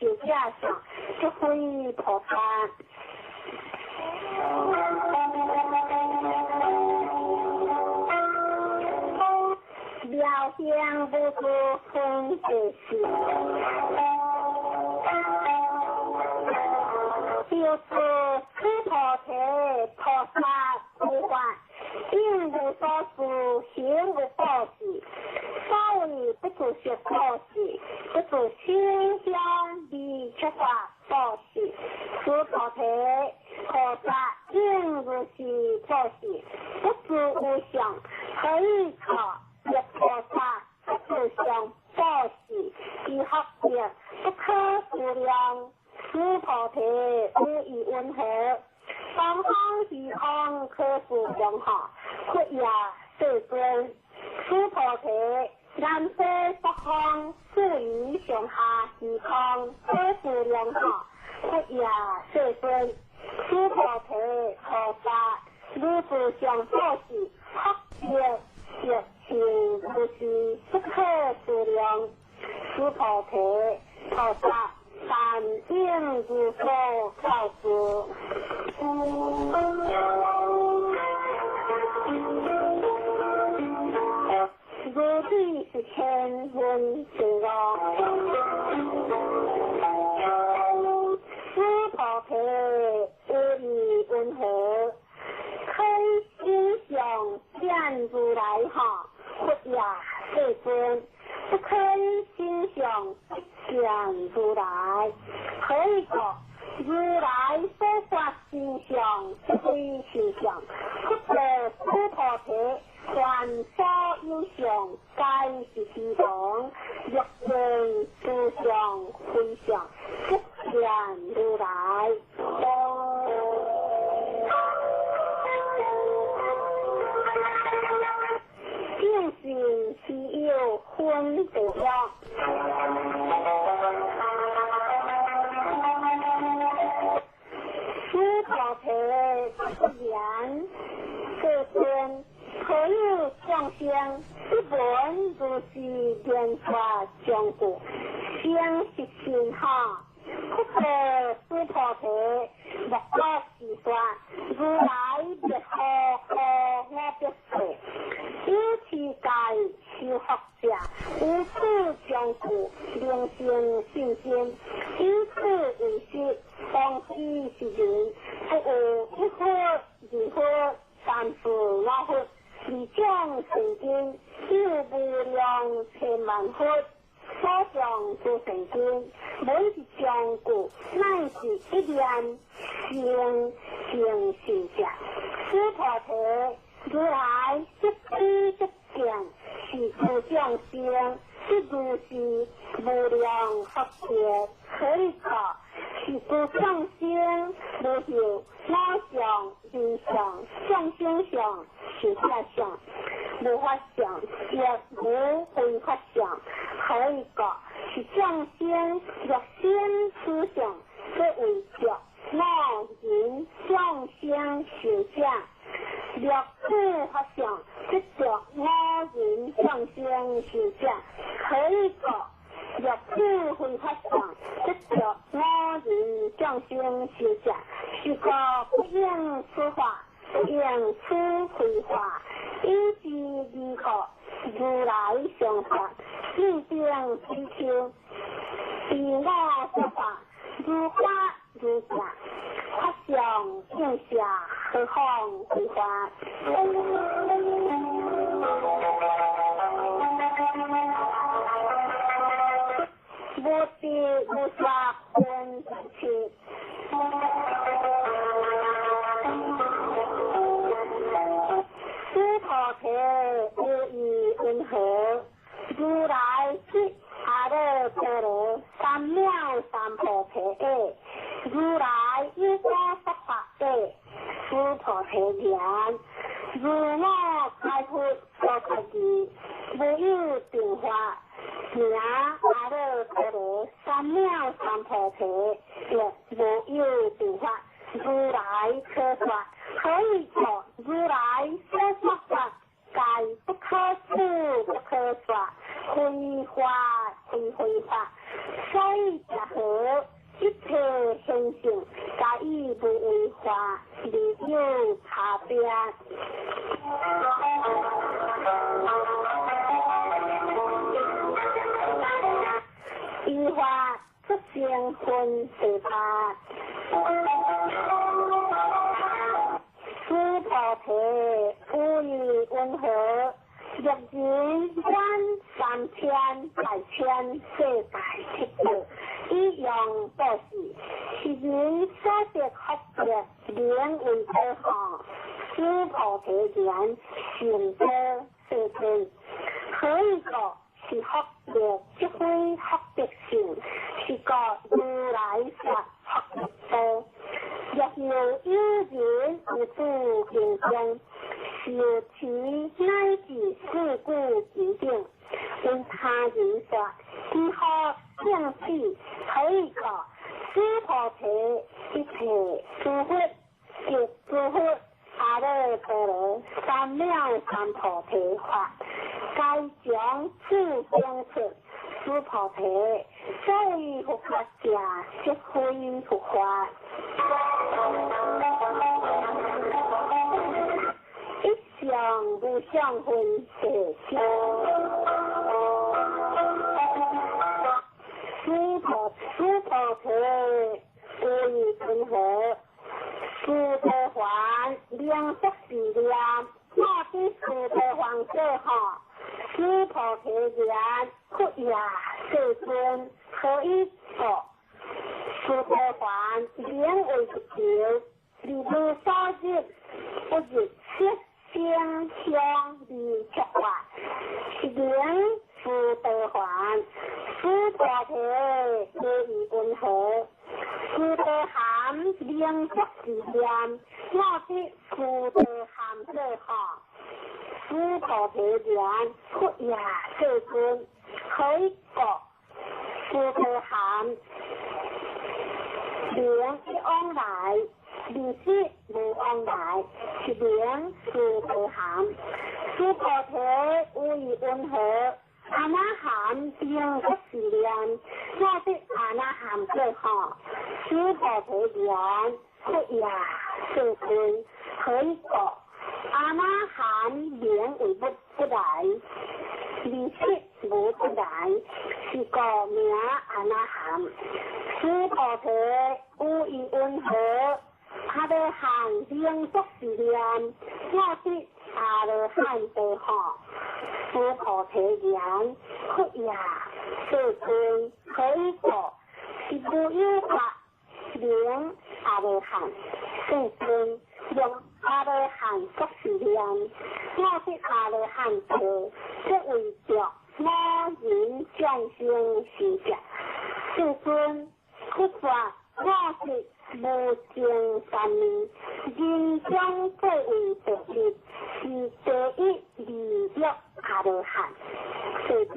[SPEAKER 1] 寿者相，即非菩萨。妙行无住分别事，就是须菩提，菩萨无法，应无所住，行无布施。所谓不住色布施，不住声香味触法布施。须菩提，菩萨应如是布施，不住无相，何以故？若菩萨不住相布施，其福德不可思量。须菩提，吾意云何？东方虚空可思量哈，佛也世尊。须菩提，南西北方四夷上下虚空可思量哈，佛也世尊。须菩提，菩萨如住相布施，福德德行如是不可思量。须菩提，菩萨但应如所教示。如理是千闻之乐。须菩提，吾意云何？开心相见如来哈，佛也世尊。不开心相见如来，何以故？如来所发心相，不非心相。佛说须菩提，凡所有相，皆是虚妄。若见诸相非相，即见如来。正信是有分别了。须菩提，不言世尊，何有众生不闻如是言说将故，生是心哈？佛说须菩提，莫可思说，如来灭何何我别说？有此界修福者，无此将故，灵性信心，以此为实，当知是人，不有一佛、二佛、三四五佛，二种圣经，有无量千万佛。所上诸圣经，每一将故，乃是一念成成圣者。须菩提，如来即知即见，是诸众生，即如是无量福德。何以故？是诸众生无有我相、人相、众生相、寿者相，无法相，亦无非法相。何以故？是众生若生此相，即为着我人众生寿者；若此法相，即着我人众生寿者。何以故？若此非法相，即着我人众生寿者。是故不应此法，不应此非法，以是二故，如来常说，四定比丘，彼我说法，如法如法，法相应下，何况非法？无知无法分别。如來得阿耨多羅三藐三菩提耶。如來有所說法者，須菩提言：如我開佛所說義，無有定法，名阿耨多羅三藐三菩提，亦無有定法。如來可說，何以故？如來所說法，皆不可思不可說，非法非非法，所以者何？一切現象，皆以無為法而有差別。依法出生分第八，須菩提，有意云何？若人觀三千大千世界七寶，以用布施，是人所得福德，名為多吼。須菩提言：善多世尊，何以故？是福德，即非福德性，是故如來說福德多。若有有人於此經中，受持乃至四句偈頂，為他人說，其福勝此。何以故？須菩提，一切諸佛及諸佛阿耨多羅三藐三菩提法，皆從此經出。須菩提，所謂佛法者，即非佛法。一相無相分第七。須菩提，有意云何？須陀洹名作是念，我得須陀洹說吼。須菩提言：佛也，世尊，何以故？須陀洹名為不求，離無所入，不入色聲香味觸法，是名須陀洹。須菩提，何意云何？須陀含名作是念，我得須陀含說吼。須菩提言：佛也，世尊，何以故？須陀含名一往來，離識無往來，是名須陀含。須菩提，有意云何？阿那含名作是念，我得阿那含說吼。須菩提言：佛也，世尊，何以故？阿那含名為不來，離識無不來，是故名阿那含。須菩提，有意云何？阿羅漢名作是念，我得阿羅漢道吼。須菩提言：佛也，世尊，何以故？是無有法名阿羅漢。世尊，用阿羅漢作是念，我得阿羅漢道，這為著我人眾生是者。世尊，佛法我是無盡三昧，人中最為第一，是第一利益阿羅漢。世尊，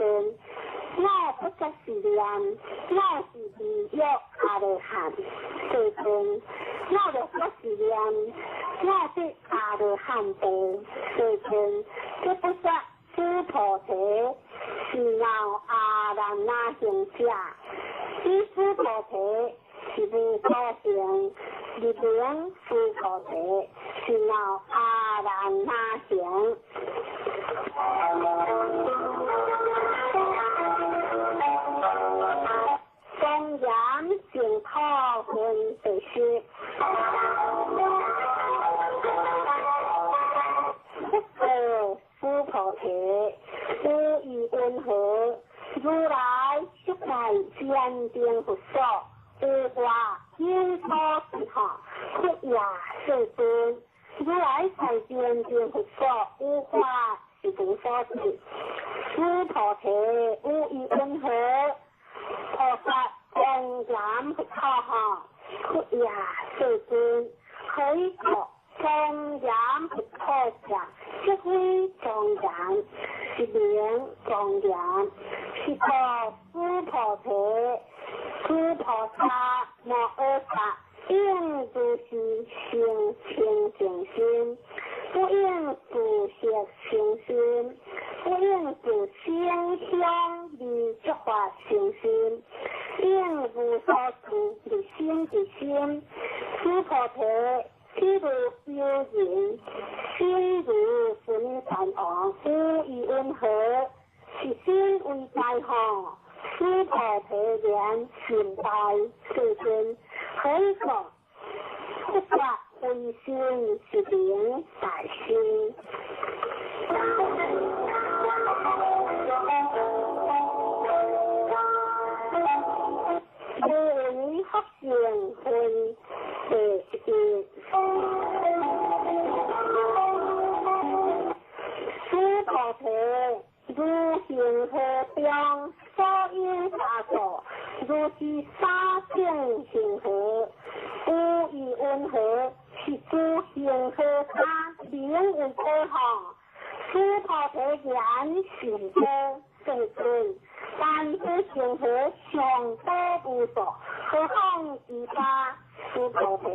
[SPEAKER 1] 我不作是念，我是利益阿羅漢。世尊，我若作是念，我得阿羅漢道。世尊，這不說須菩提是鬧阿難那行者，彼須菩提是無所行，入名須菩提是鬧阿難那行。莊嚴淨土分第十。佛告須菩提：有意云何？如來悉在堅定佛所，有法有所是吼。佛也，世尊，如來在堅定佛所，有法是無所住。須菩提，有疑云何？菩薩莊嚴佛土吼，佛也世尊，何以故？莊嚴佛土者，即非莊嚴，是名莊嚴。是故須菩提，諸菩薩摩訶薩，應如是生清淨心，不應住色生心，不應住聲香味觸法生心，應無所住而生其心。須菩提，譬如有人，心如須彌山王，有疑云何？是心為大吼，須菩提言甚大，世尊，何以故？佛法唯心是名大心。無為福善分第11。須菩提，如恒河中所有沙數，如是沙成恒河，有疑云何？是諸恒河沙名為多吼。須菩提言甚多，世尊，但此恒河尚多無數，何況其他？須菩提，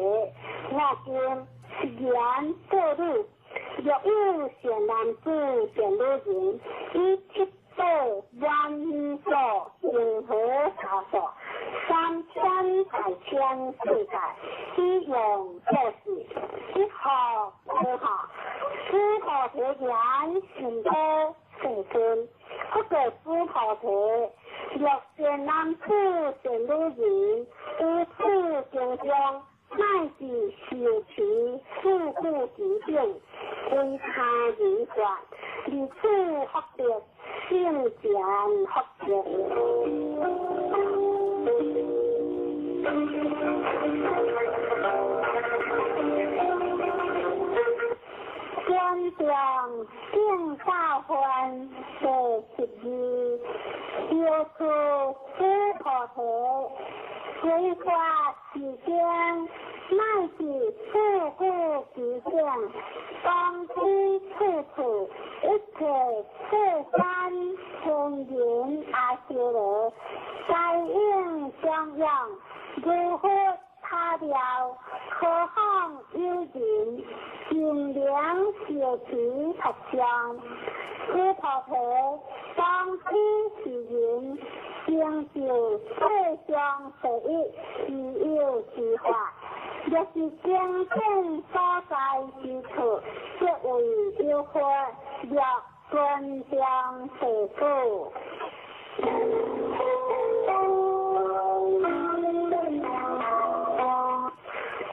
[SPEAKER 1] 我今是言過汝，若有善男子、善女人，以七寶萬數恒河沙數，三千大千世界，以用做事，一號二號，須菩提言甚多，世尊，不過須菩提，若善男子、善女人，於此經中，乃至受持四句偈等，為他人說，如此福德，聖賢福德。觀眾正教分第12，著出須菩提，隨法世間，乃至四句偈等，當知處處一切世間天人阿修羅，皆應供養，如佛他了，何況有人盡量修持佛像？須菩提，當知是人成就世上第一稀有之法，若是經典所在之處，即為有佛，若尊重世主。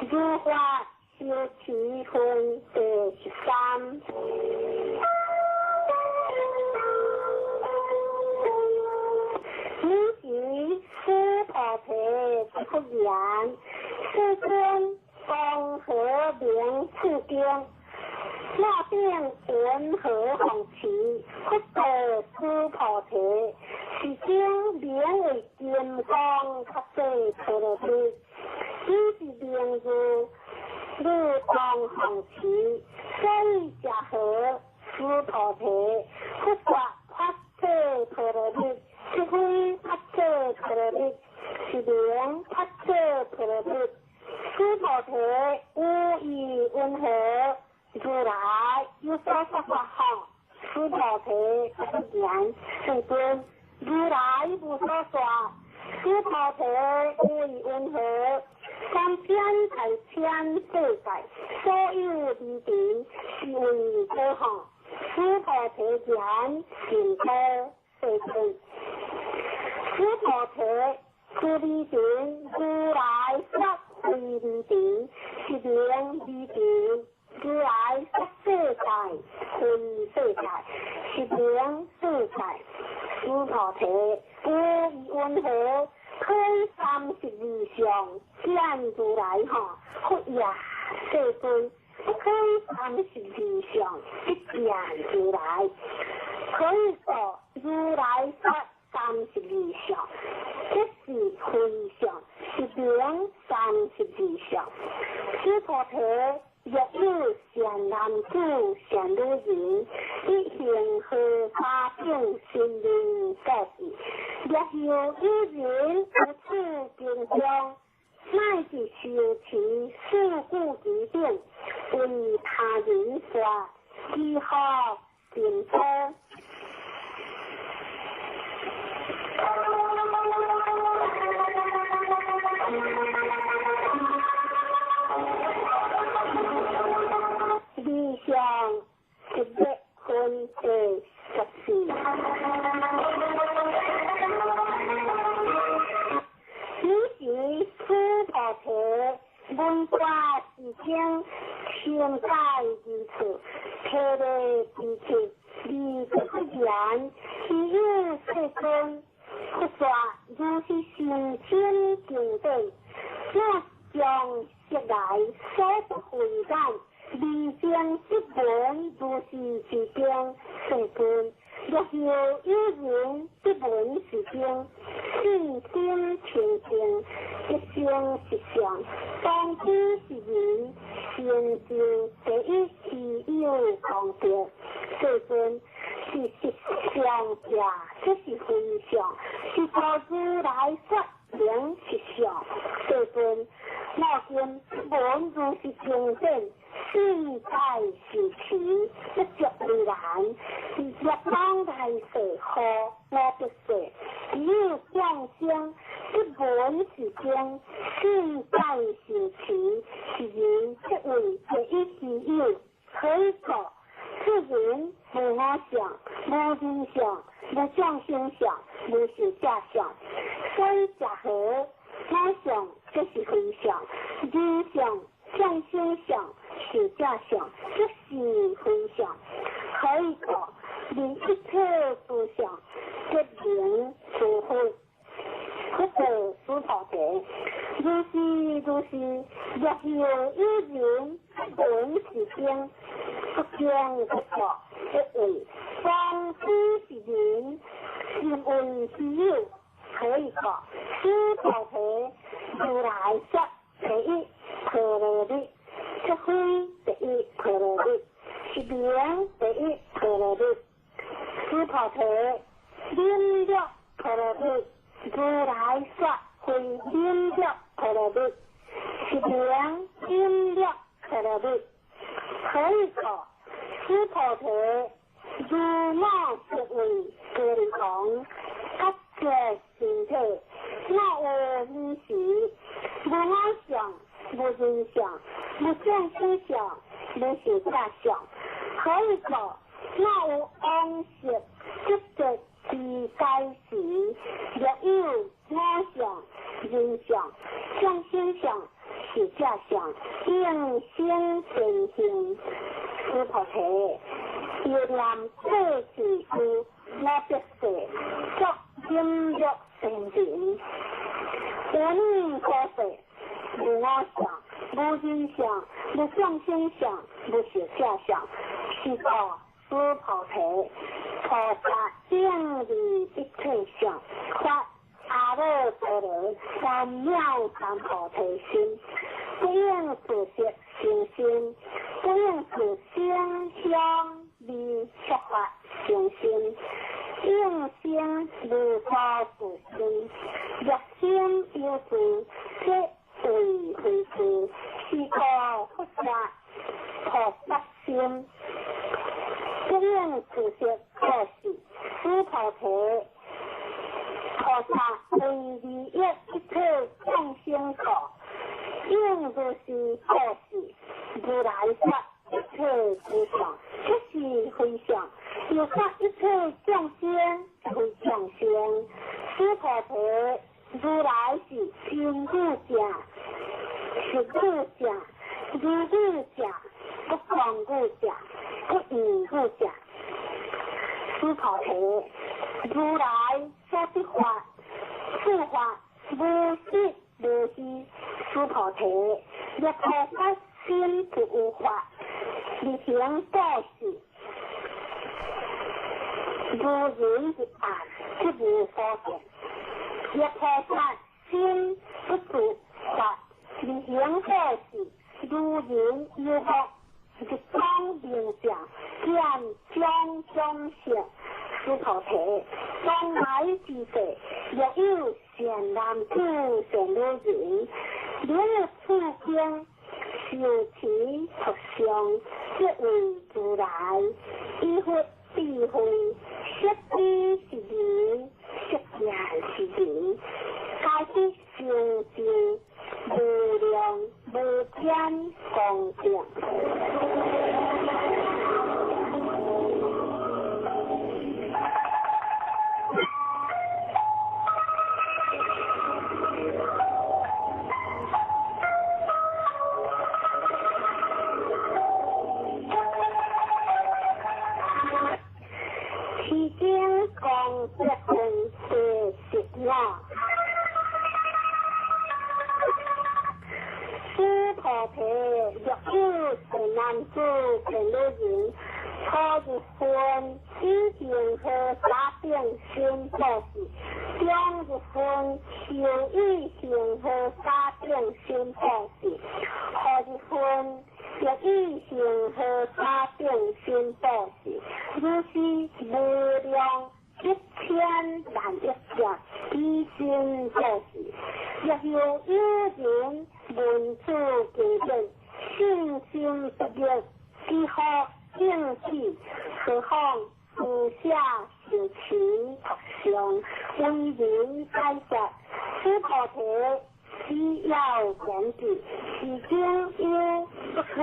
[SPEAKER 1] 如法修持分第13。彼時須菩提出言：世尊，江河名此經，我等云何奉持？佛告須菩提：是經名為金剛薩埵陀羅尼，彼是名字，汝當奉持。所以者何？須菩提，佛說法者陀羅尼，即非法者陀羅尼，是名法者陀羅尼。須菩提，有疑云何？如來有所說法吼。須菩提言：世尊，如來無所說。須菩提，有疑云何？三千大千世界，所有離塵是為多吼。須菩提言：甚多，世尊。須菩提，此離塵如來說非離塵，是名離塵。如來說世界非世界，是名世界。須菩提，有疑云何？開32相見如來吼，佛也世尊，不開32相相，一變如來。可以說如來說32相，這是非相，是名32相。須菩提，若有善男子、善女人，欲行荷花等神明布施，若有有人於此經中，乃至受持四句偈等，為他人說，如何淨土？二相一月分第14。彼時須菩提聞法是經，深解義處，體會知識，而不言，希有世尊，佛說如是甚深經典，我將悉來所不慧眼，未曾得聞如是之經，世尊，若有有人得聞是經，信心清淨，一生實相，當知是人成就第一希有功德。世尊，是實相者，這是非相，是故如來說名實相。世尊，我今聞如是經典，信解受持，不足為難。若當來世後五百世，有眾生得聞是經，信解受持，是人即為第一希有。何以故？此人無我相，無人相，無眾生相，無壽者相。所以者何？我相這是非相，人相、眾生相、壽者相，這是非相。何以故？離一切諸相，即名諸佛。佛說須菩提，如是如是，若有有人聞是經，不驚不錯，即為當知是人，心為希有。何以故？須菩提，如來說第一波羅蜜，這非第一波羅蜜，是名第一波羅蜜。須菩提，忍辱波羅蜜，如來說非忍辱波羅蜜，是名忍辱波羅蜜。何以故？須菩提，如我色為歌利王，覺覺身體，我有汝時，無我相，無人相，無眾生相，無壽者相。何以故？我有往昔得得之解時，若有我相、人相、眾生相、壽者相，應生善行。須菩提，欲念過去世五百世，作忍辱仙人。有汝所世，無我相，無人相，無眾生相，無壽者相。是故須菩提，菩薩應離一切相，發阿耨多羅三藐三菩提心，不應自色生心，不應自聲香味觸法生心，應生無所住心。若心有住，即為非住。是故佛說菩薩心，不應自色布施。須菩提，菩薩為利益一切眾生故，應如是布施。如來說一切諸相，這是非相；又說一切眾生非眾生。須菩提，如來是真語者、實語者、如語者、不誑語者、不異語者。須菩提，如來所得法，此法無實無虛。須菩提，若菩薩心不有法，若日行布施，如人入暗，即无所见。若菩萨心不住法，日行布施，如人游目，日光明相，见种种色。须菩提，将来之世，若有善男子、善女人，能处经修持图像，即为如来，以佛智慧，色知是人，色见是人，皆得成就无量无边功德。其中功德分第十五。须菩提，若有善男子、善女人，初日分以恒河沙等身布施，中日分修以恒河沙等身布施，后日分欲以恒河沙等身布施，如是无量一千万亿劫以身布施。若有有人闻此经典，信心不灭，即可应起，何况施舍受持图像，为人解说。须菩提，只要言之，是经有不可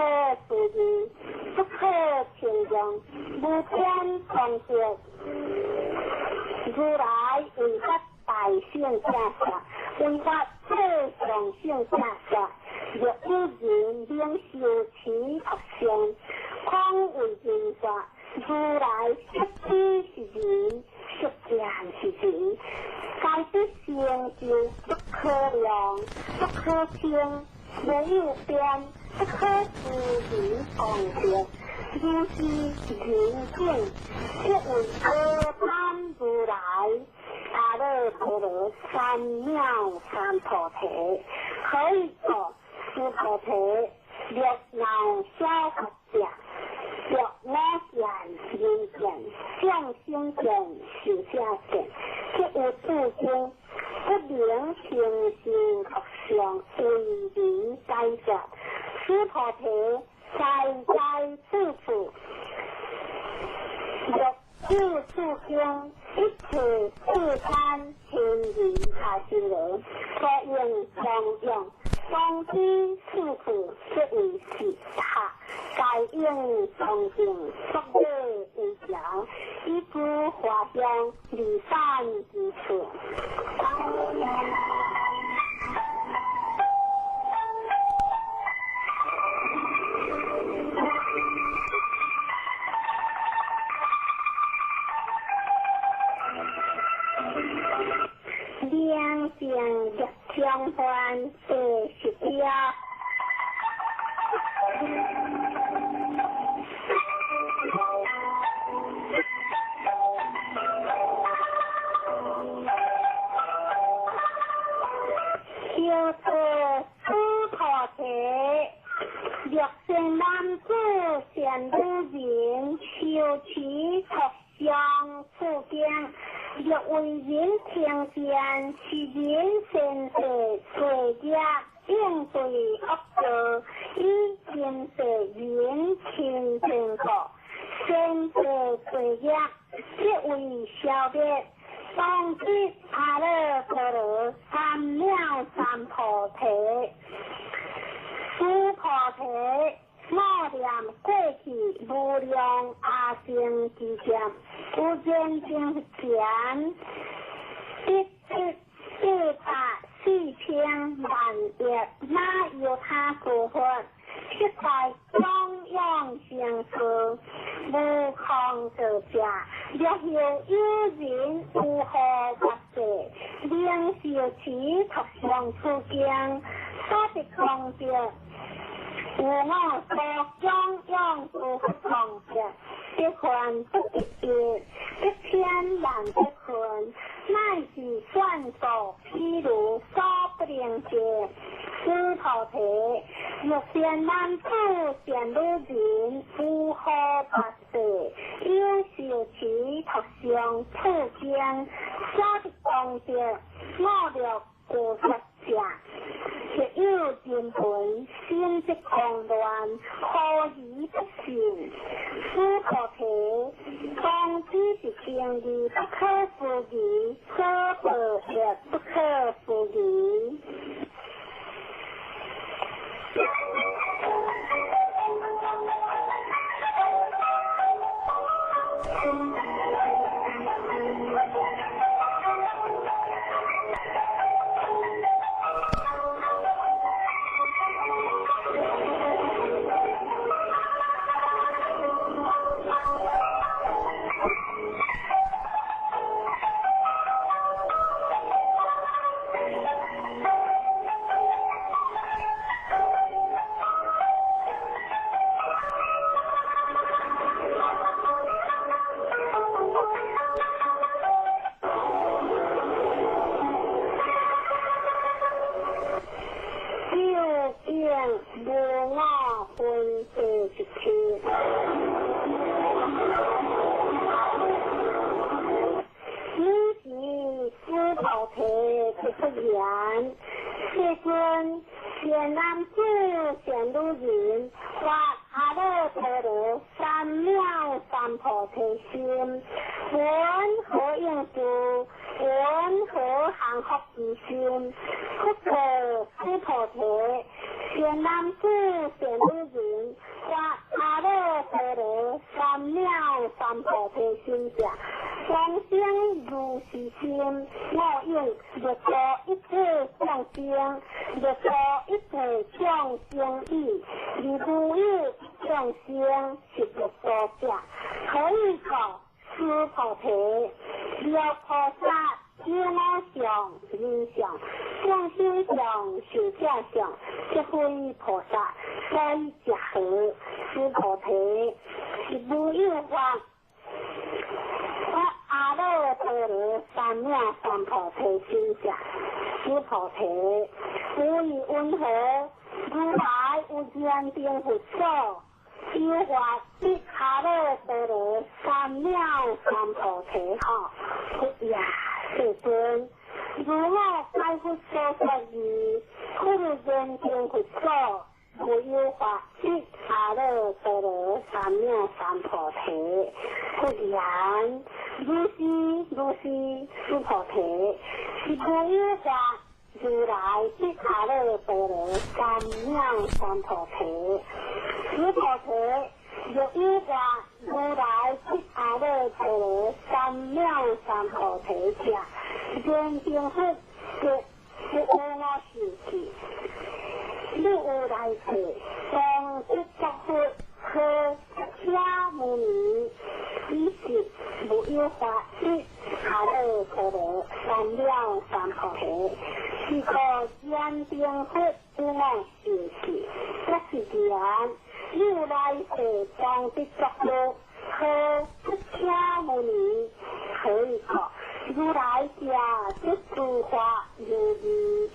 [SPEAKER 1] 思议、不可称量、无边功德。如来为法大圣正说，为法最上圣正说。若有人能修持图像，空为人说，如来色知是人，色见是人，皆得成就不可量、不可称、无有边、不可思议功德。如是人境，即为阿难如来阿耨多罗三藐三菩提。何以故？须菩提，若闹小佛者，若我见、人见、众生见、寿者见，即有诸经不能成就图像，为人解说。须菩提，在在处处，若有诸经，一切世间天人下修罗，所用功用，当知处处即为是塔，该应恭敬，作礼为条，以诸华香离散之处。两净入相还第十条。小说须菩提，若善男子、善女人，修持图像此经，若为人听见，是人善世罪业，应对恶道，以今世人亲近故，善世罪业即为消灭。当知阿耨多罗三藐三菩提。须菩提，默念过去无量阿僧只劫，有缘经前，得得八百四千万亿那由他诸佛，悉在供养成事，无空道者。若有有人有何法世，能受持图像此经，所得功德，有我所供養諸佛功德，得煩不得逸，得天難得困，乃是算數譬如所不能得。須菩提，若善男子善女人，有好百世，有受持讀誦此經，所得功德，五欲具足者，若有人聞，心即狂亂，何以不信？須菩提，當知是經義不可思議，所報亦不可思議。究竟無我分第一切。爾時須菩提答佛言：世尊，善男子善女人，發阿耨多羅三藐三菩提心，雲何應住？雲何降伏其心？佛告須菩提：善男子善女人，發阿耨多羅三藐三菩提心者，往生如是心，我應欲度一切眾生，欲度一切眾生已，而無有眾生是欲度者。何以故？須菩提，若菩薩有我相、人相、眾生相、壽者相，即非菩薩，所以者何？須菩提，是無有法。發阿耨多羅三藐三菩提心者，須菩提，有以雲何？如來有堅定佛所，有法得阿耨多羅三藐三菩提吼。佛也，世尊，如我解佛所說義，佛堅定佛所，無有法得阿耨多羅三藐三菩提。佛言：如是如是，須菩提，是無有法如來得阿耨多羅三藐三菩提。須菩提，若有法如來得阿耨多羅三藐三菩提者，堅定佛即無我受記。你有來世，當得作佛，號釋迦牟尼，彼時無有法得阿耨多羅三藐三菩提。是故堅定佛無我受記，這是言，有來世當得作佛，號釋迦牟尼。何以故？如來者，即諸法如義。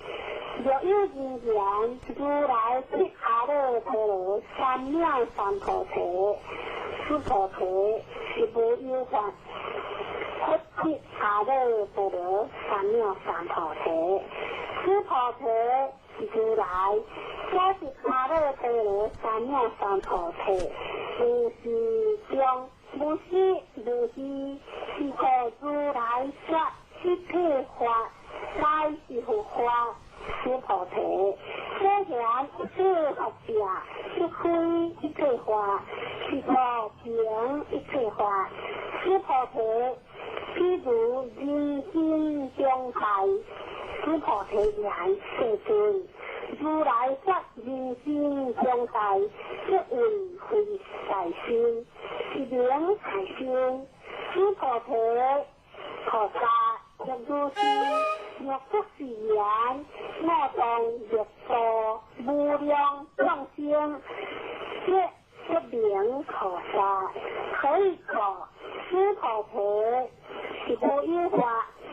[SPEAKER 1] 若有人言，如來得阿耨多羅三藐三菩提，須菩提，是無有法佛得阿耨多羅三藐三菩提。須菩提，如來所得阿耨多羅三藐三菩提，無是中，無是無虛，是故如來說一切法，乃是佛法。須菩提，所言一切法者，即非一切法，是故名一切法。須菩提，譬如人心中大。須菩提言：世尊，如來說人心中大，即為非大心，是名大心。須菩提，菩薩若如是。若不是言，我當欲度無量眾生，即不名菩薩。何以故？須菩提，是無有法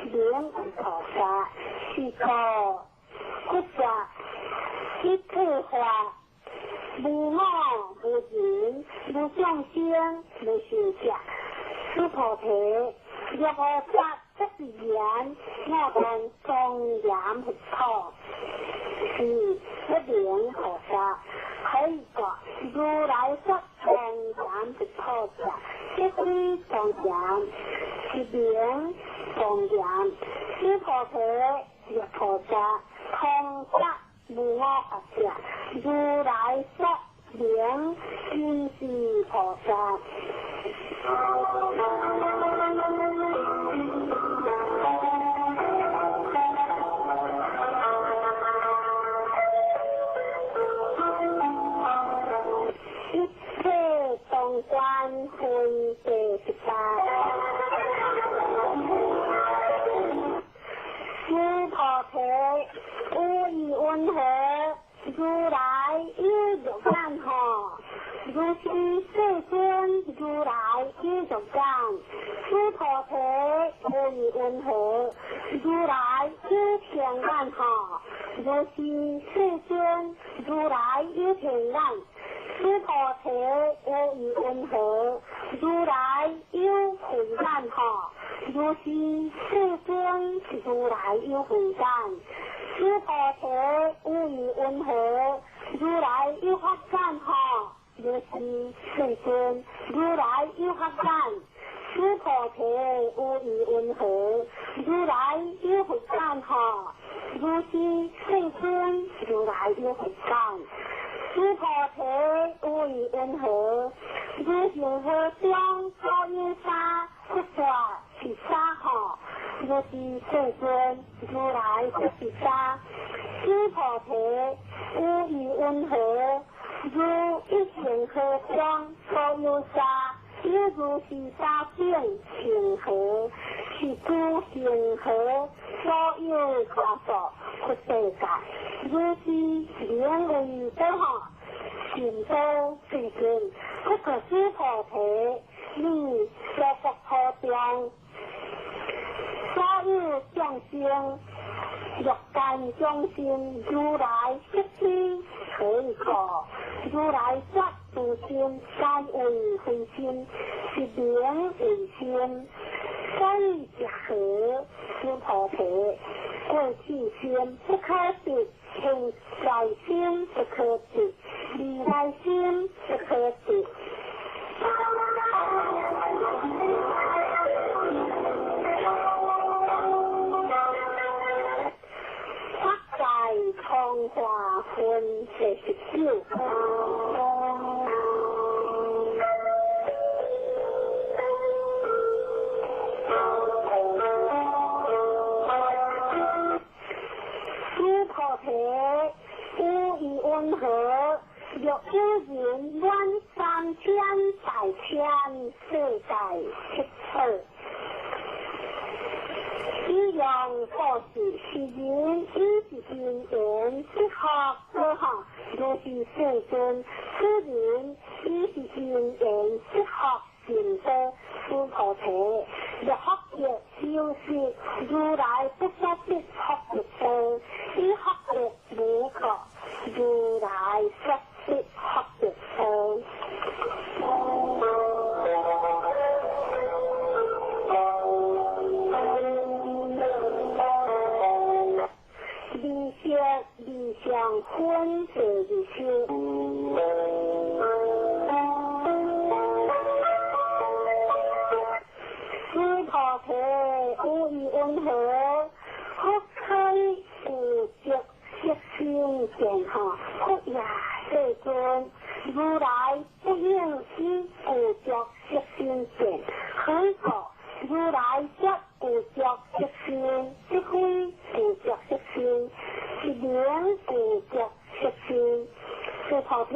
[SPEAKER 1] 名為菩薩，是故佛說一切法無我無人無眾生無壽者。須菩提，若菩薩不是言，我當莊嚴佛土，是不名菩薩。何以故？如來說莊嚴佛土者，即非莊嚴，是名莊嚴。須菩提，若菩薩通達無我法者，如來說名真是菩薩。一切當觀分第18。須菩提，有意云何？如來有肉眼吼？如是世尊，如來有肉眼。須菩提，有意云何？如來有天眼吼？如是世尊，如來有天眼。須菩提，有意云何？如來有慧眼吼？如是世尊，如來有慧眼。須菩提，有意云何？如來有法眼吼？如是世尊，如來有法眼。須菩提，有意云何？如來有慧眼吼？如是世尊，如來有慧眼。須菩提，有意云何？如恒河中所有沙，佛說是沙吼？如是世尊，如來說是沙。須菩提，有意云何？如一恒河中所有沙，有如是沙等恒河，是諸恒河所有沙數佛世界。如是名為等吼，善道世尊。不過須菩提，你所國土中所有眾生，欲界眾生，如來悉知。何以故？如來說諸心皆為非心，是名為心。所以者何？須菩提，過去心不可得，現在心不可得，未來心不可得。法界通化分第19。須菩提，有意云何？若有人滿三千大千世界七寶，以用布施，是人以是因緣得福果吼。如是世尊，此人以是因緣得福成道。須菩提，若福德修習，如來不說得福德道，以福德無過，如來說得福德道。二相分第20。須菩提，有意云何？佛可以具足色身見吼？佛也世尊，如來不應以具足色身見。何以故？如來說具足色身，即非具足色身，是名具足色身。須菩提，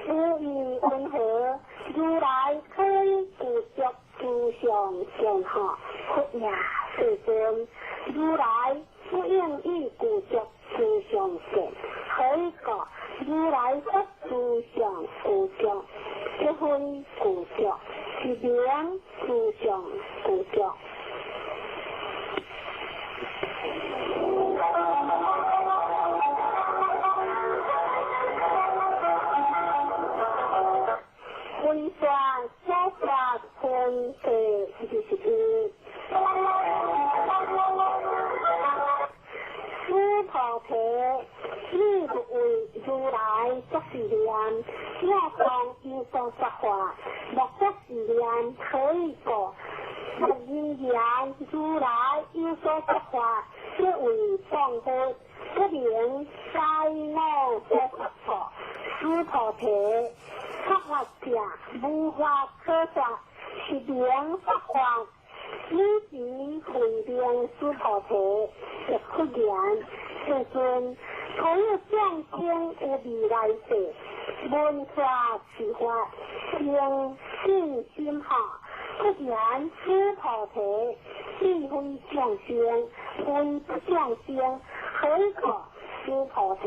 [SPEAKER 1] 有意云何？如來可以具足諸相見吼？佛也世尊，如來不應以具足諸上善。何以故？如來說諸上具足，即非具足，是名諸上具足。非法所法分第21。須菩提，你欲為如來作是念，我當有所說法，莫作是念，何以故？若人言如來有所說法，即為謗佛，不能該我所說法。須菩提，說法者無法可說，是名說法。汝時慧明須菩提，亦復言：世尊，所有眾生有未來世，聞說此法，生信心下。復言須菩提，彼非眾生，非不眾生，何以故？須菩提，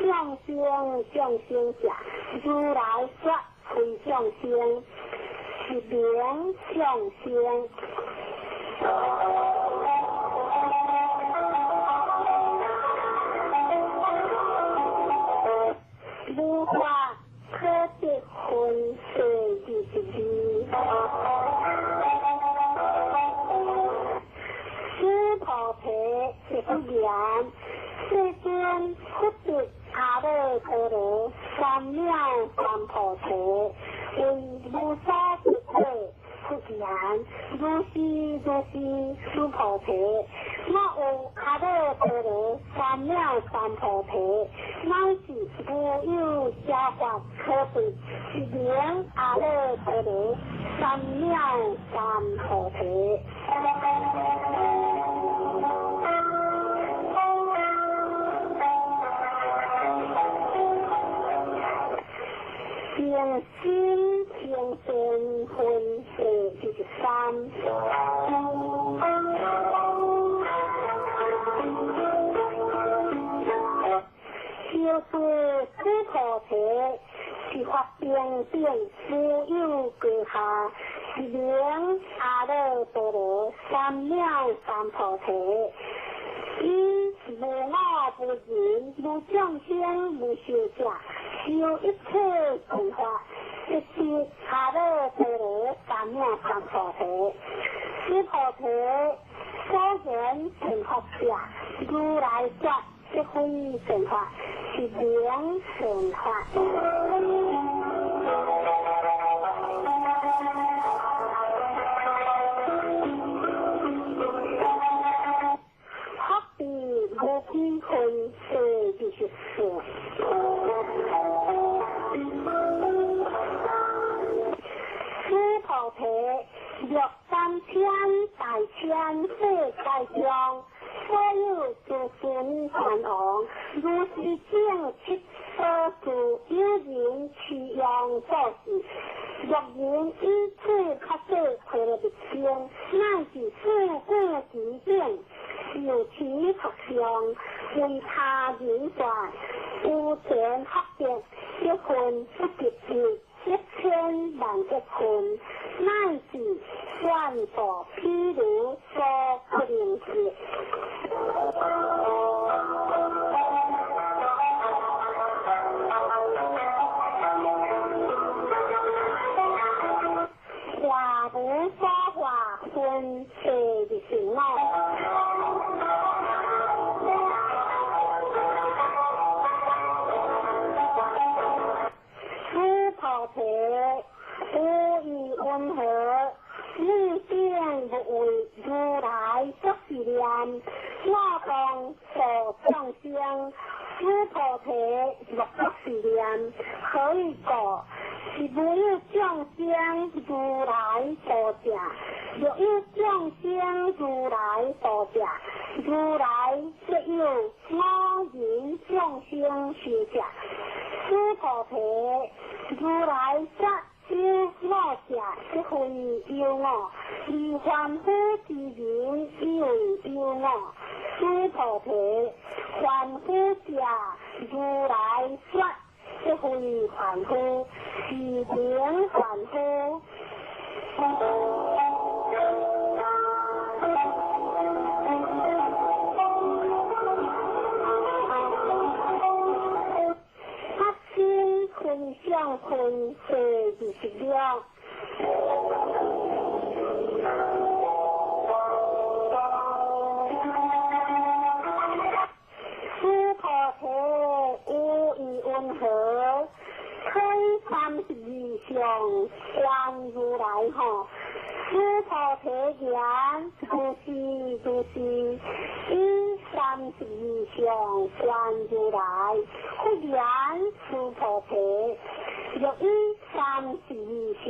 [SPEAKER 1] 眾生眾生者，如來說非眾生，是名眾生。無法可得分第22。須菩提，亦復言：世尊，佛得阿耨多羅三藐三菩提，為無所得者。復言：如是如是，須菩提，我有阿耨多羅三藐三菩提，乃是無有邪法可得，是名阿耨多羅三藐三菩提。平心平善分第23。修士須菩提，是法平等，無有高下，是名阿耨多羅三藐三菩提。以無我無人無眾生無壽者，修一切善法，一得阿耨多羅三藐三菩提。須菩提，所言成佛者，如來說即非成佛，是名成佛。福地無邊分第24。須菩提，若三千大千世界中，所有諸須彌山王，如是等七所住，有人持用做事，若人以此法說毗羅密經，乃至四句偈等，受持讀誦，為他人說，有前福德，一分不及一，1000萬億分，乃至願度毗盧所不能及。華無所化分第25。須菩提，無疑云何？汝等欲為如來作是念，我當度眾生。須菩提，莫作是念，何以故？是無有眾生如來度者，若有眾生如來度者，如來則有我人眾生壽者。須菩提，如來說有我者，即非非有我，二凡夫之人以為有我。須菩提，凡夫者，如來說即非凡夫，是名凡夫。分相分第26。須菩提，有意云何？推32相觀如來吼。須菩提言：如是如是，以32相觀如來。佛言：須菩提，若以32相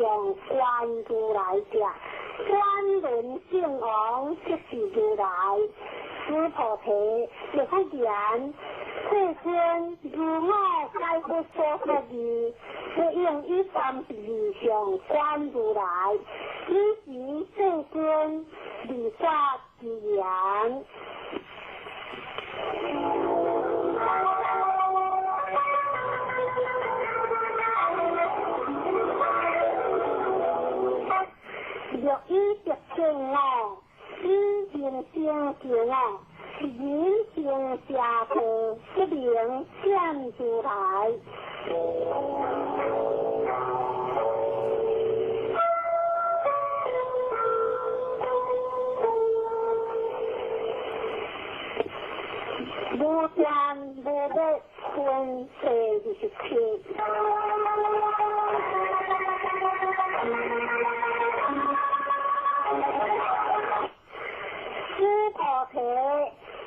[SPEAKER 1] 觀如來者，轉輪聖王即是如來。須菩提，若佛言：世尊，如我解佛所說義，不應以32相觀如來。彼時世尊利說之言。若以得見我，以人生見我，人生邪道，即名見如來。無見無滅分第27。須菩提，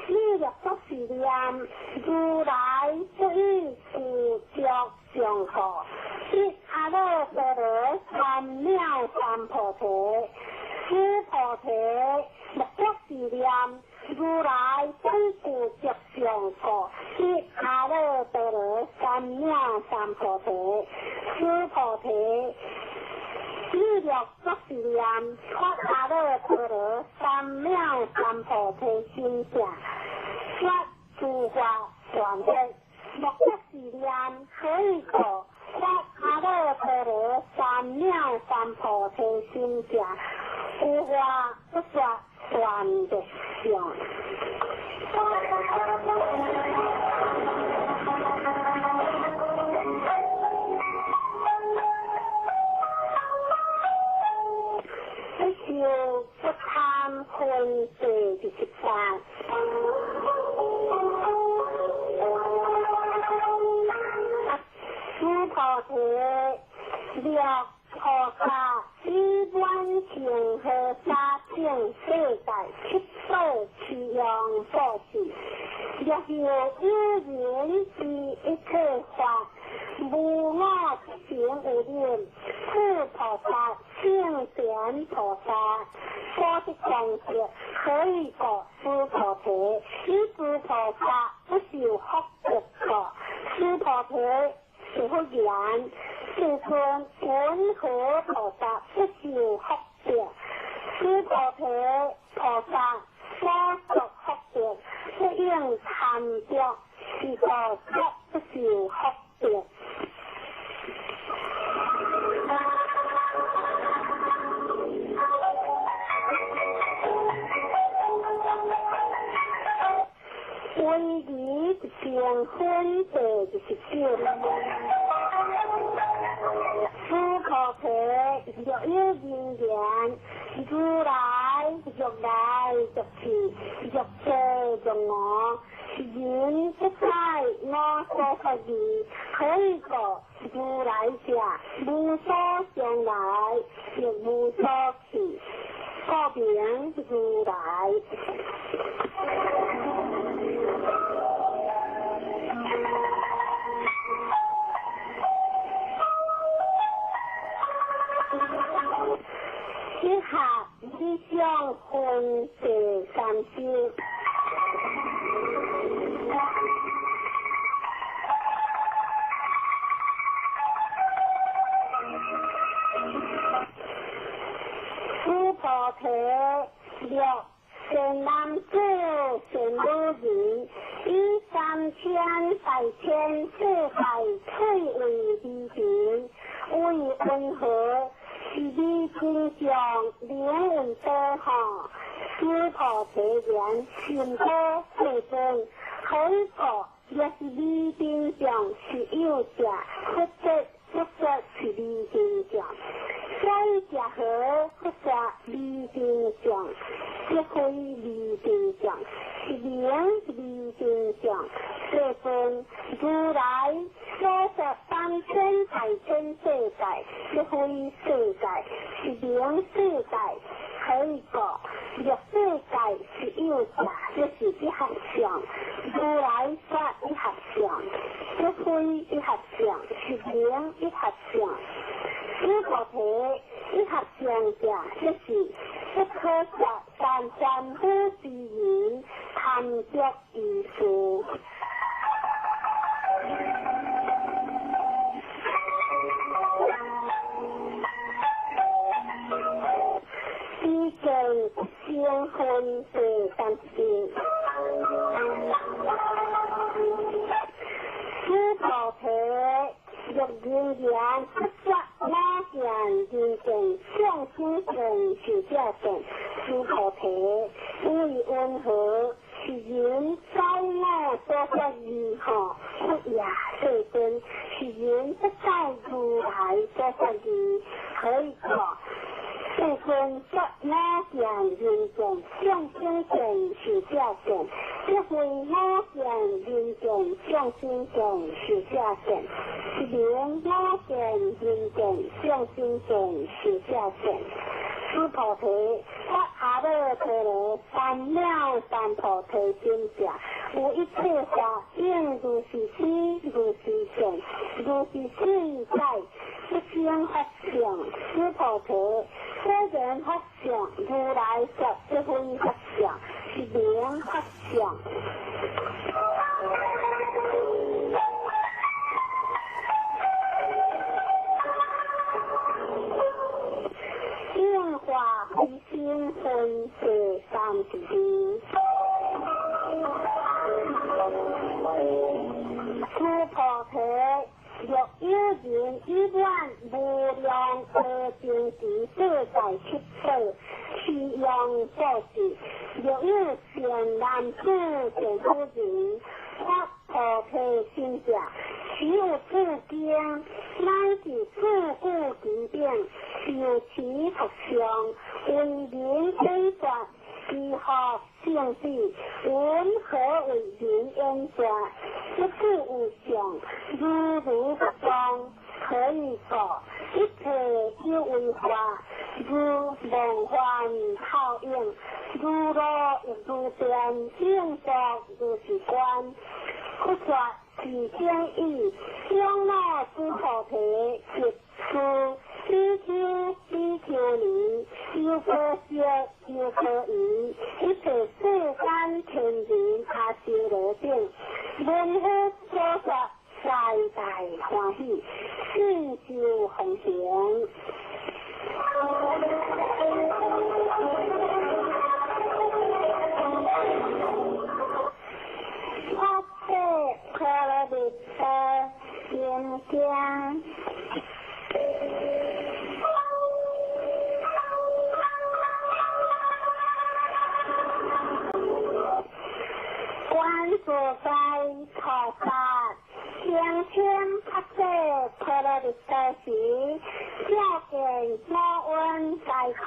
[SPEAKER 1] 你若作是念，如來不以具足相故，得阿耨多羅三藐三菩提。須菩提，若作是念，如來不以具足相故，得阿耨多羅三藐三菩提。須菩提，你若作是念，發阿耨多羅三藐三菩提心者，說諸法斷滅。若作是念，何以故？發阿耨多羅三藐三菩提心者，有法不說斷滅相。不受不貪分第28。須菩提，若菩薩以滿恒河沙等世界七寶七樣布施，若有有人知一切法，無我不成有忍，此菩薩聖賢菩薩所得功德，何以故？須菩提，以諸菩薩不受福德故。須菩提，是佛言：世尊，云何菩薩不受福德？須菩提，菩薩所作福德，不應貪著，是故說不受福德。威儀成分第29。須菩提，若有人言，如來若來若去，若坐若臥，人不知我所說義，何以故？如來者，無所上來，亦無所去，故名如來。以下理想分第30。菩提若善男子善女人，以三千大千世界翠为微尘，为云何？是彼真相，名为多哈。须菩提言：甚好，世尊。何以故？若是彼真相是有者，佛说佛说是彼真相。所以者何？佛说彼真相，即非彼真相，是名彼真相。世尊，如来所说三千大千世界，即非世界，是名世界。何以故？若世界是有者，即是一合相。如来说一合相，即非一合相，是名一合相。须菩提，一合相者，即是不可说三凡夫之人贪著于事。彼见声闻第三世，须菩提，若人言不说我见人见众生见寿者见，须菩提，为云何？是人在我所说义吼，佛也世尊，是人不在如来所说义，何以故？世尊说我见人见众生见寿者见，即非我见人见众生见寿者见，是名我见人见众生见寿者见。须菩提，发阿耨多罗三藐三菩提心者，有一切法应如是思，如是见，如是思在，不生法相。须菩提，所言法相，如来说即非法相，是名法相。应化非声闻第三十二。须菩提，若有人以满无量阿僧祗世界七宝，其用布施；若有善男子善女人，发菩提心者，其有此经，乃至自古其顶，受持佛相，为人演说，其福胜彼，云何为人演说？不是有相，如如不动，何以故？一切有为法，如梦幻泡影，如露亦如电，应作如是观。佛说是经义，长老须菩提，及此比丘、比丘尼、优婆塞、优婆夷，一切世间天人阿修罗等，闻佛所说，大大欢喜，信受奉行。发誓婆罗蜜多心经。观自在菩萨声称发誓婆罗蜜多时，照见五蕴皆空，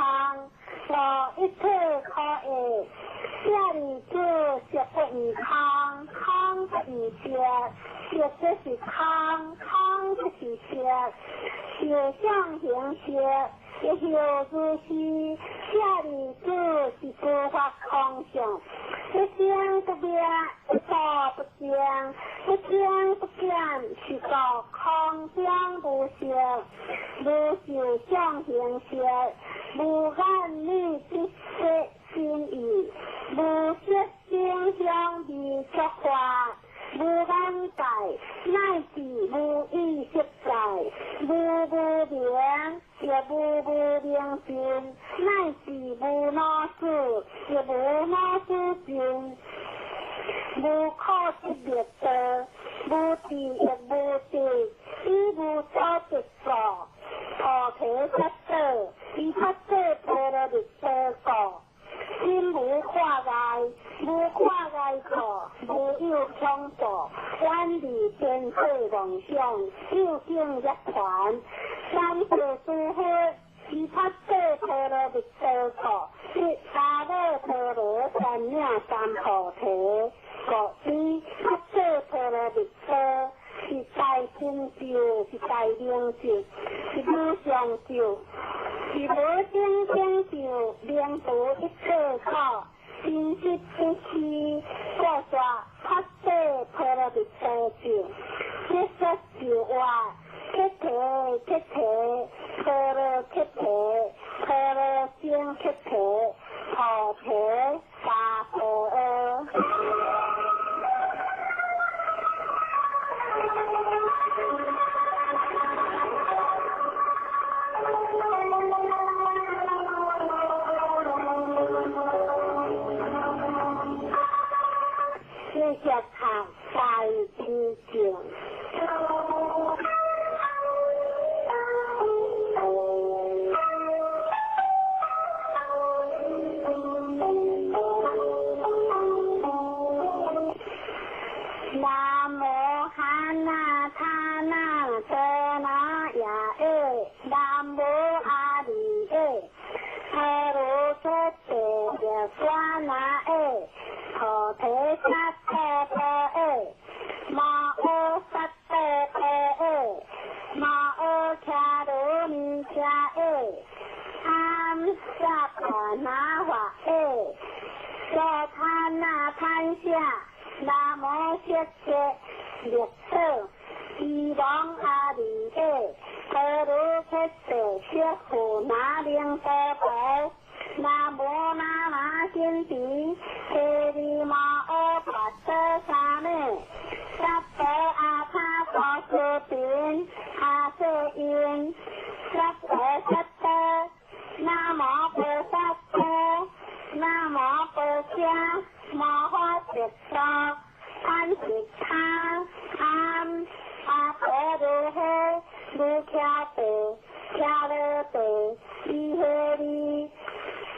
[SPEAKER 1] 无一切可爱。舍利子，色不异空，空不异色，色即是空，空即是色，受想行识，亦复如是。舍利子，是诸法空相，一生不灭，一住不增，不增不减，是故空中无色，无受想行识，无眼耳鼻舌身意，无色声香味触法，无無眼界，乃至無意識界，無無明，亦無無明盡，乃至無老死，亦無老死盡，無可得滅道，無智亦無得，以無所得故，菩提薩埵，以薩埵波羅蜜多故。心無掛礙，無掛礙故，無有恐怖，遠離天世妄想，究竟涅槃。三世諸佛，以薩埵波羅蜜多故，得阿耨多羅三藐三菩提。故知薩埵波羅蜜多是大成就，是大明淨，是無上咒，是無頂成就，明除一切苦，真實不虛，故說薩埵波羅蜜多咒。結說就話，菩提菩提，波羅菩提，波羅僧菩提，菩提薩婆訶。繼續讀大悲咒。南無漢那他那遮那耶耶，南無阿彌耶，阿羅出提耶娑那耶，菩提薩婆婆耶，摩诃薩婆婆耶，摩诃迦羅尼迦耶，阿萨婆那華耶，娑他那潘夏。南無釋迦力所，伊王阿彌耶，阿罗揭谛釋佛那灵多婆，南無那那仙提，提利摩阿跋陀沙美，萨婆阿他婆斯频，阿瑟因，萨婆萨多，南無菩萨多，南無婆伽。摩诃薩埵，贪是他，贪阿婆如诃，如迦地，迦罗地，伊诃利，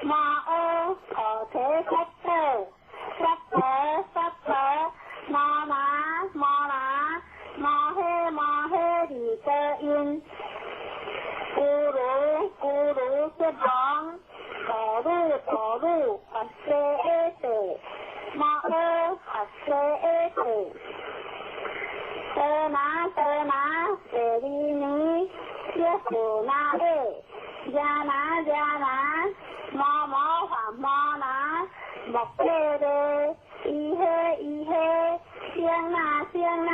[SPEAKER 1] 摩诃菩提薩埵，薩婆薩婆，摩那摩那，摩诃摩诃利多因，咕嚕咕嚕悉王，陀魯陀魯佛說阿地。摩訶佛說阿地，多那多那舍利尼，耶佛那耶，耶那耶那，摩摩梵摩那，摩诃勒，伊诃伊诃，僧那僧那，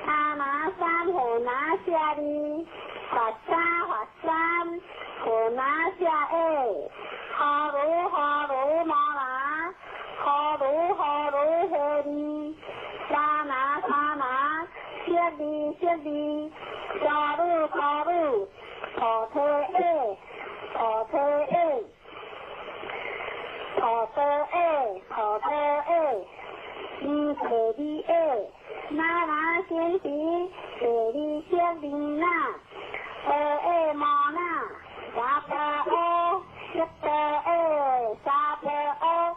[SPEAKER 1] 阿那三佛那舍利，佛三佛三，佛那舍耶，哈鲁哈鲁摩那。哈鲁哈鲁哈利，沙那沙那，舍利舍利，沙鲁沙鲁，菩提耶，菩提耶，菩提耶，菩提耶，尼提利耶，那那仙提，提利舍利那，阿耶摩那，沙婆阿，悉多耶，沙婆阿。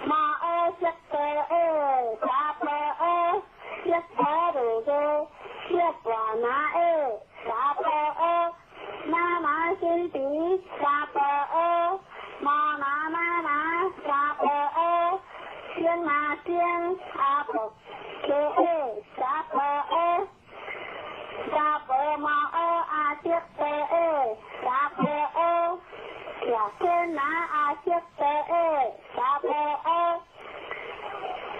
[SPEAKER 1] 摩诃悉多耶，沙婆阿，悉婆罗耶，悉婆那耶，沙婆阿，那那仙提，沙婆阿，摩那那那，沙婆阿，僧那僧，阿婆伽耶，沙婆阿，沙婆摩诃阿悉多耶，沙婆阿。耶天那阿悉多耶，沙婆阿，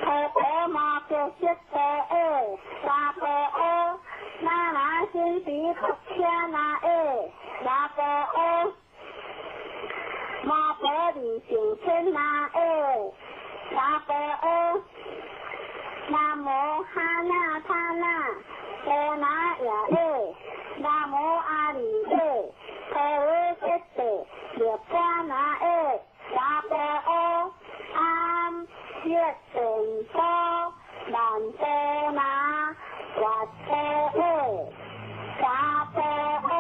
[SPEAKER 1] 婆婆摩诃悉多耶，沙婆阿，那那仙提婆伽那耶，沙婆阿，摩婆利胜天那耶，沙婆阿，那無哈那他那阿那耶耶，南無阿彌耶，陀羅揭諦，涅槃那耶，沙婆阿，安悉殿多，曼多那，跋陀耶，沙婆阿。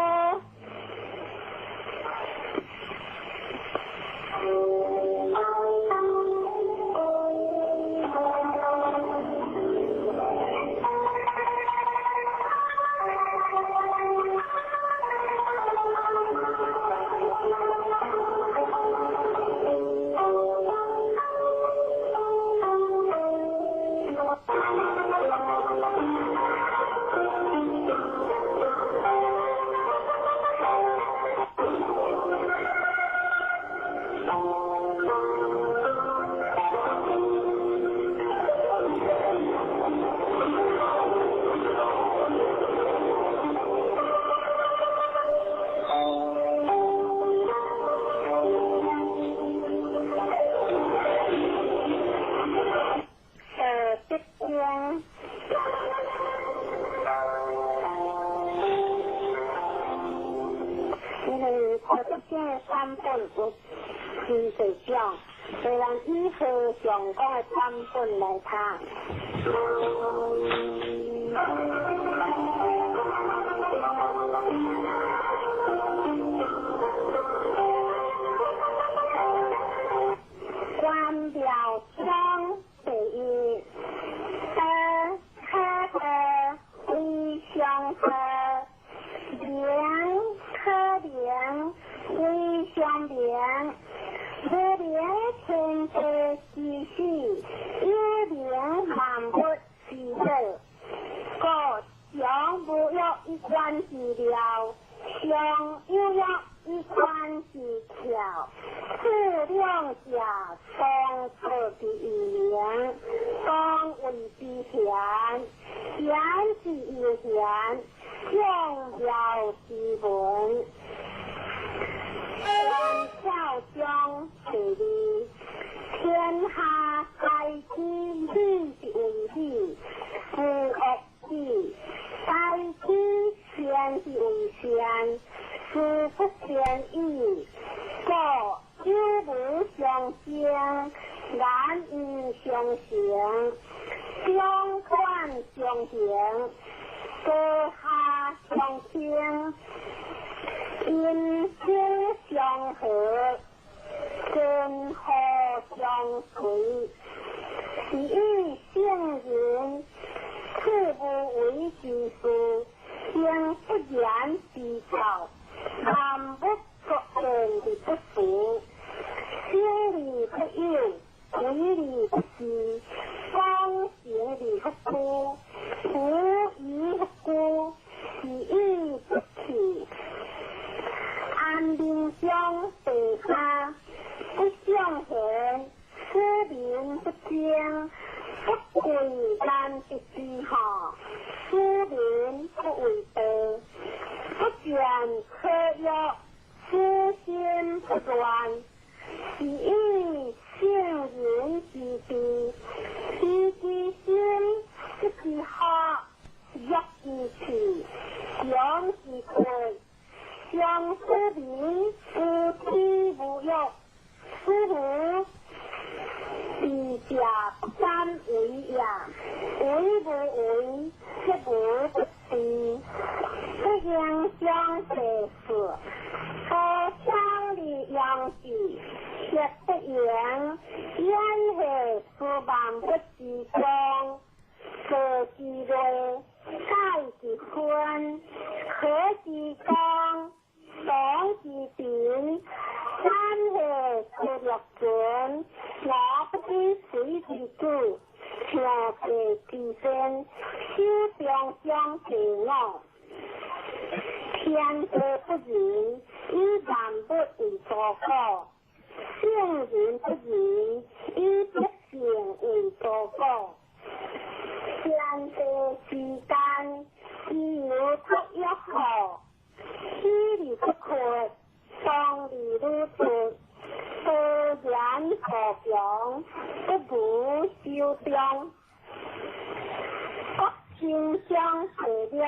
[SPEAKER 1] 經章第六，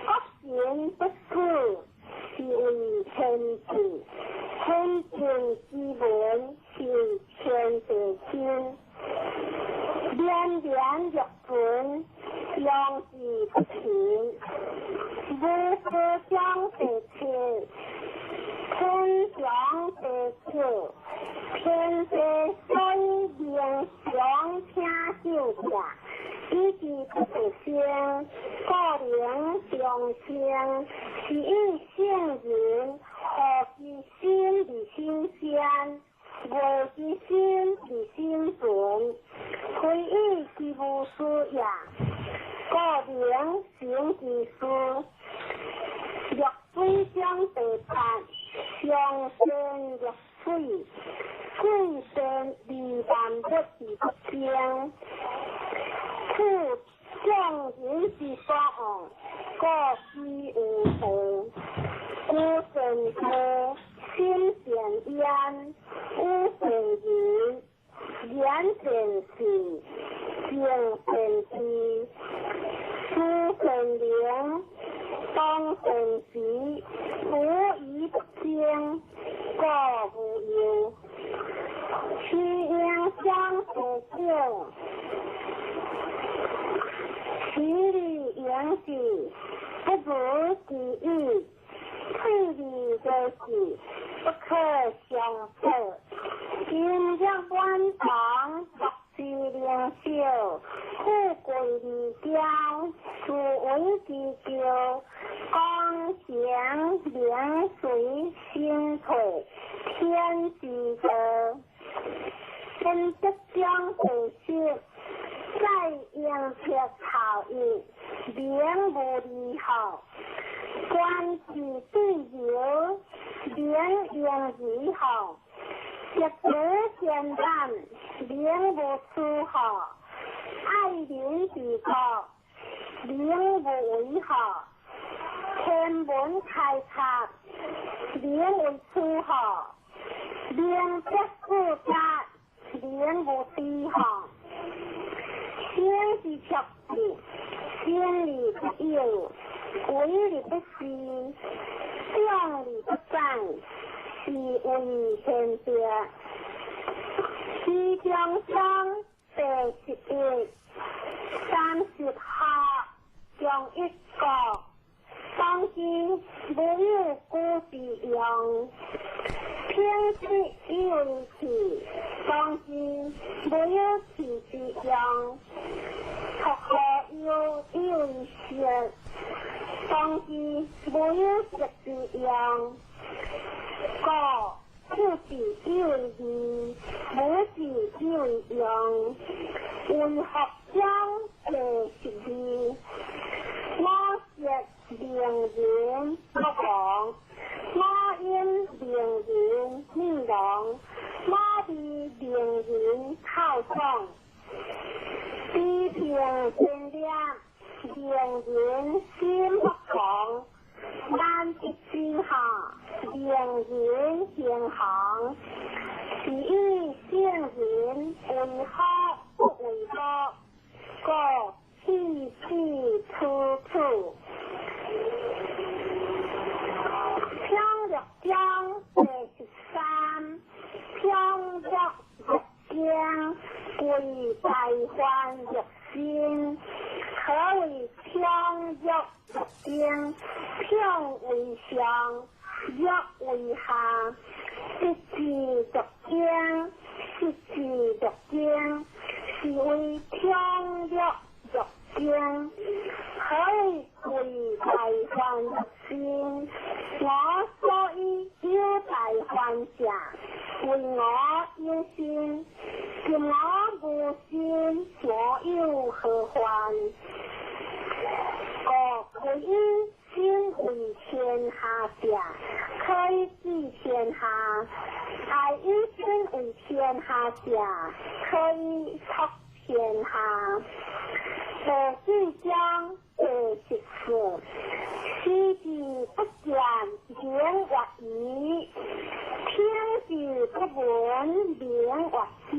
[SPEAKER 1] 國神不死，是為天智，天正之文，是為天地心。連連欲存，常之不勤。無事章第七，天長第九，天地所以明常聽受者，以之不得生，故名長生。是以聖人何其心而心善，無其心而心存，非以其無事也，故名成其事。濁水章第八，上善若水，水善利萬物而不爭。此眾人之所惡，故居有道。居善道，心善焉，語善言，言善事，行善知，思善能，當善時，無疑不爭，故無憂。虛應章第九，其利盈之，不如其已；退而為事，不可相補。今日滿堂，樂之靈秀，富貴而驕，自為之驕，功成名遂身退，天之道。分德章第十，在應撇頭一，名無離號。官之對流，名應如號。一子善膽，名無出號。愛民之國，名無為號。天文開拓，名為出號。名德富家，名無低號。生之卓智，生而不有，為而不恃，長而不宰，是為天德。虛中章第11，30學中一國，當之無有古之用。平之以為器，當之無有器之用。托何有以為色，當之無有色之用。故父子以為義，母子以為用。為學章第12，我舌名人不亡，我音名人滅亡，我味名人口爽。比平天亮，名人心不狂。萬德之下，名人行行。是以聖人為好不為惡，故氣氣處處。平樂章第13，平樂欲經，為大患欲心。何為平樂欲經？平為上，樂為下。得之欲經，失之欲經，是為平樂欲經。何為為大患欲心？我所以有大患者，為我有心。今我無心，我有何患？故貴以身為天下者，可以治天下；愛以身為天下者，可以託天下。第四章第14，視之不見，名曰夷；聽之不聞，名曰希。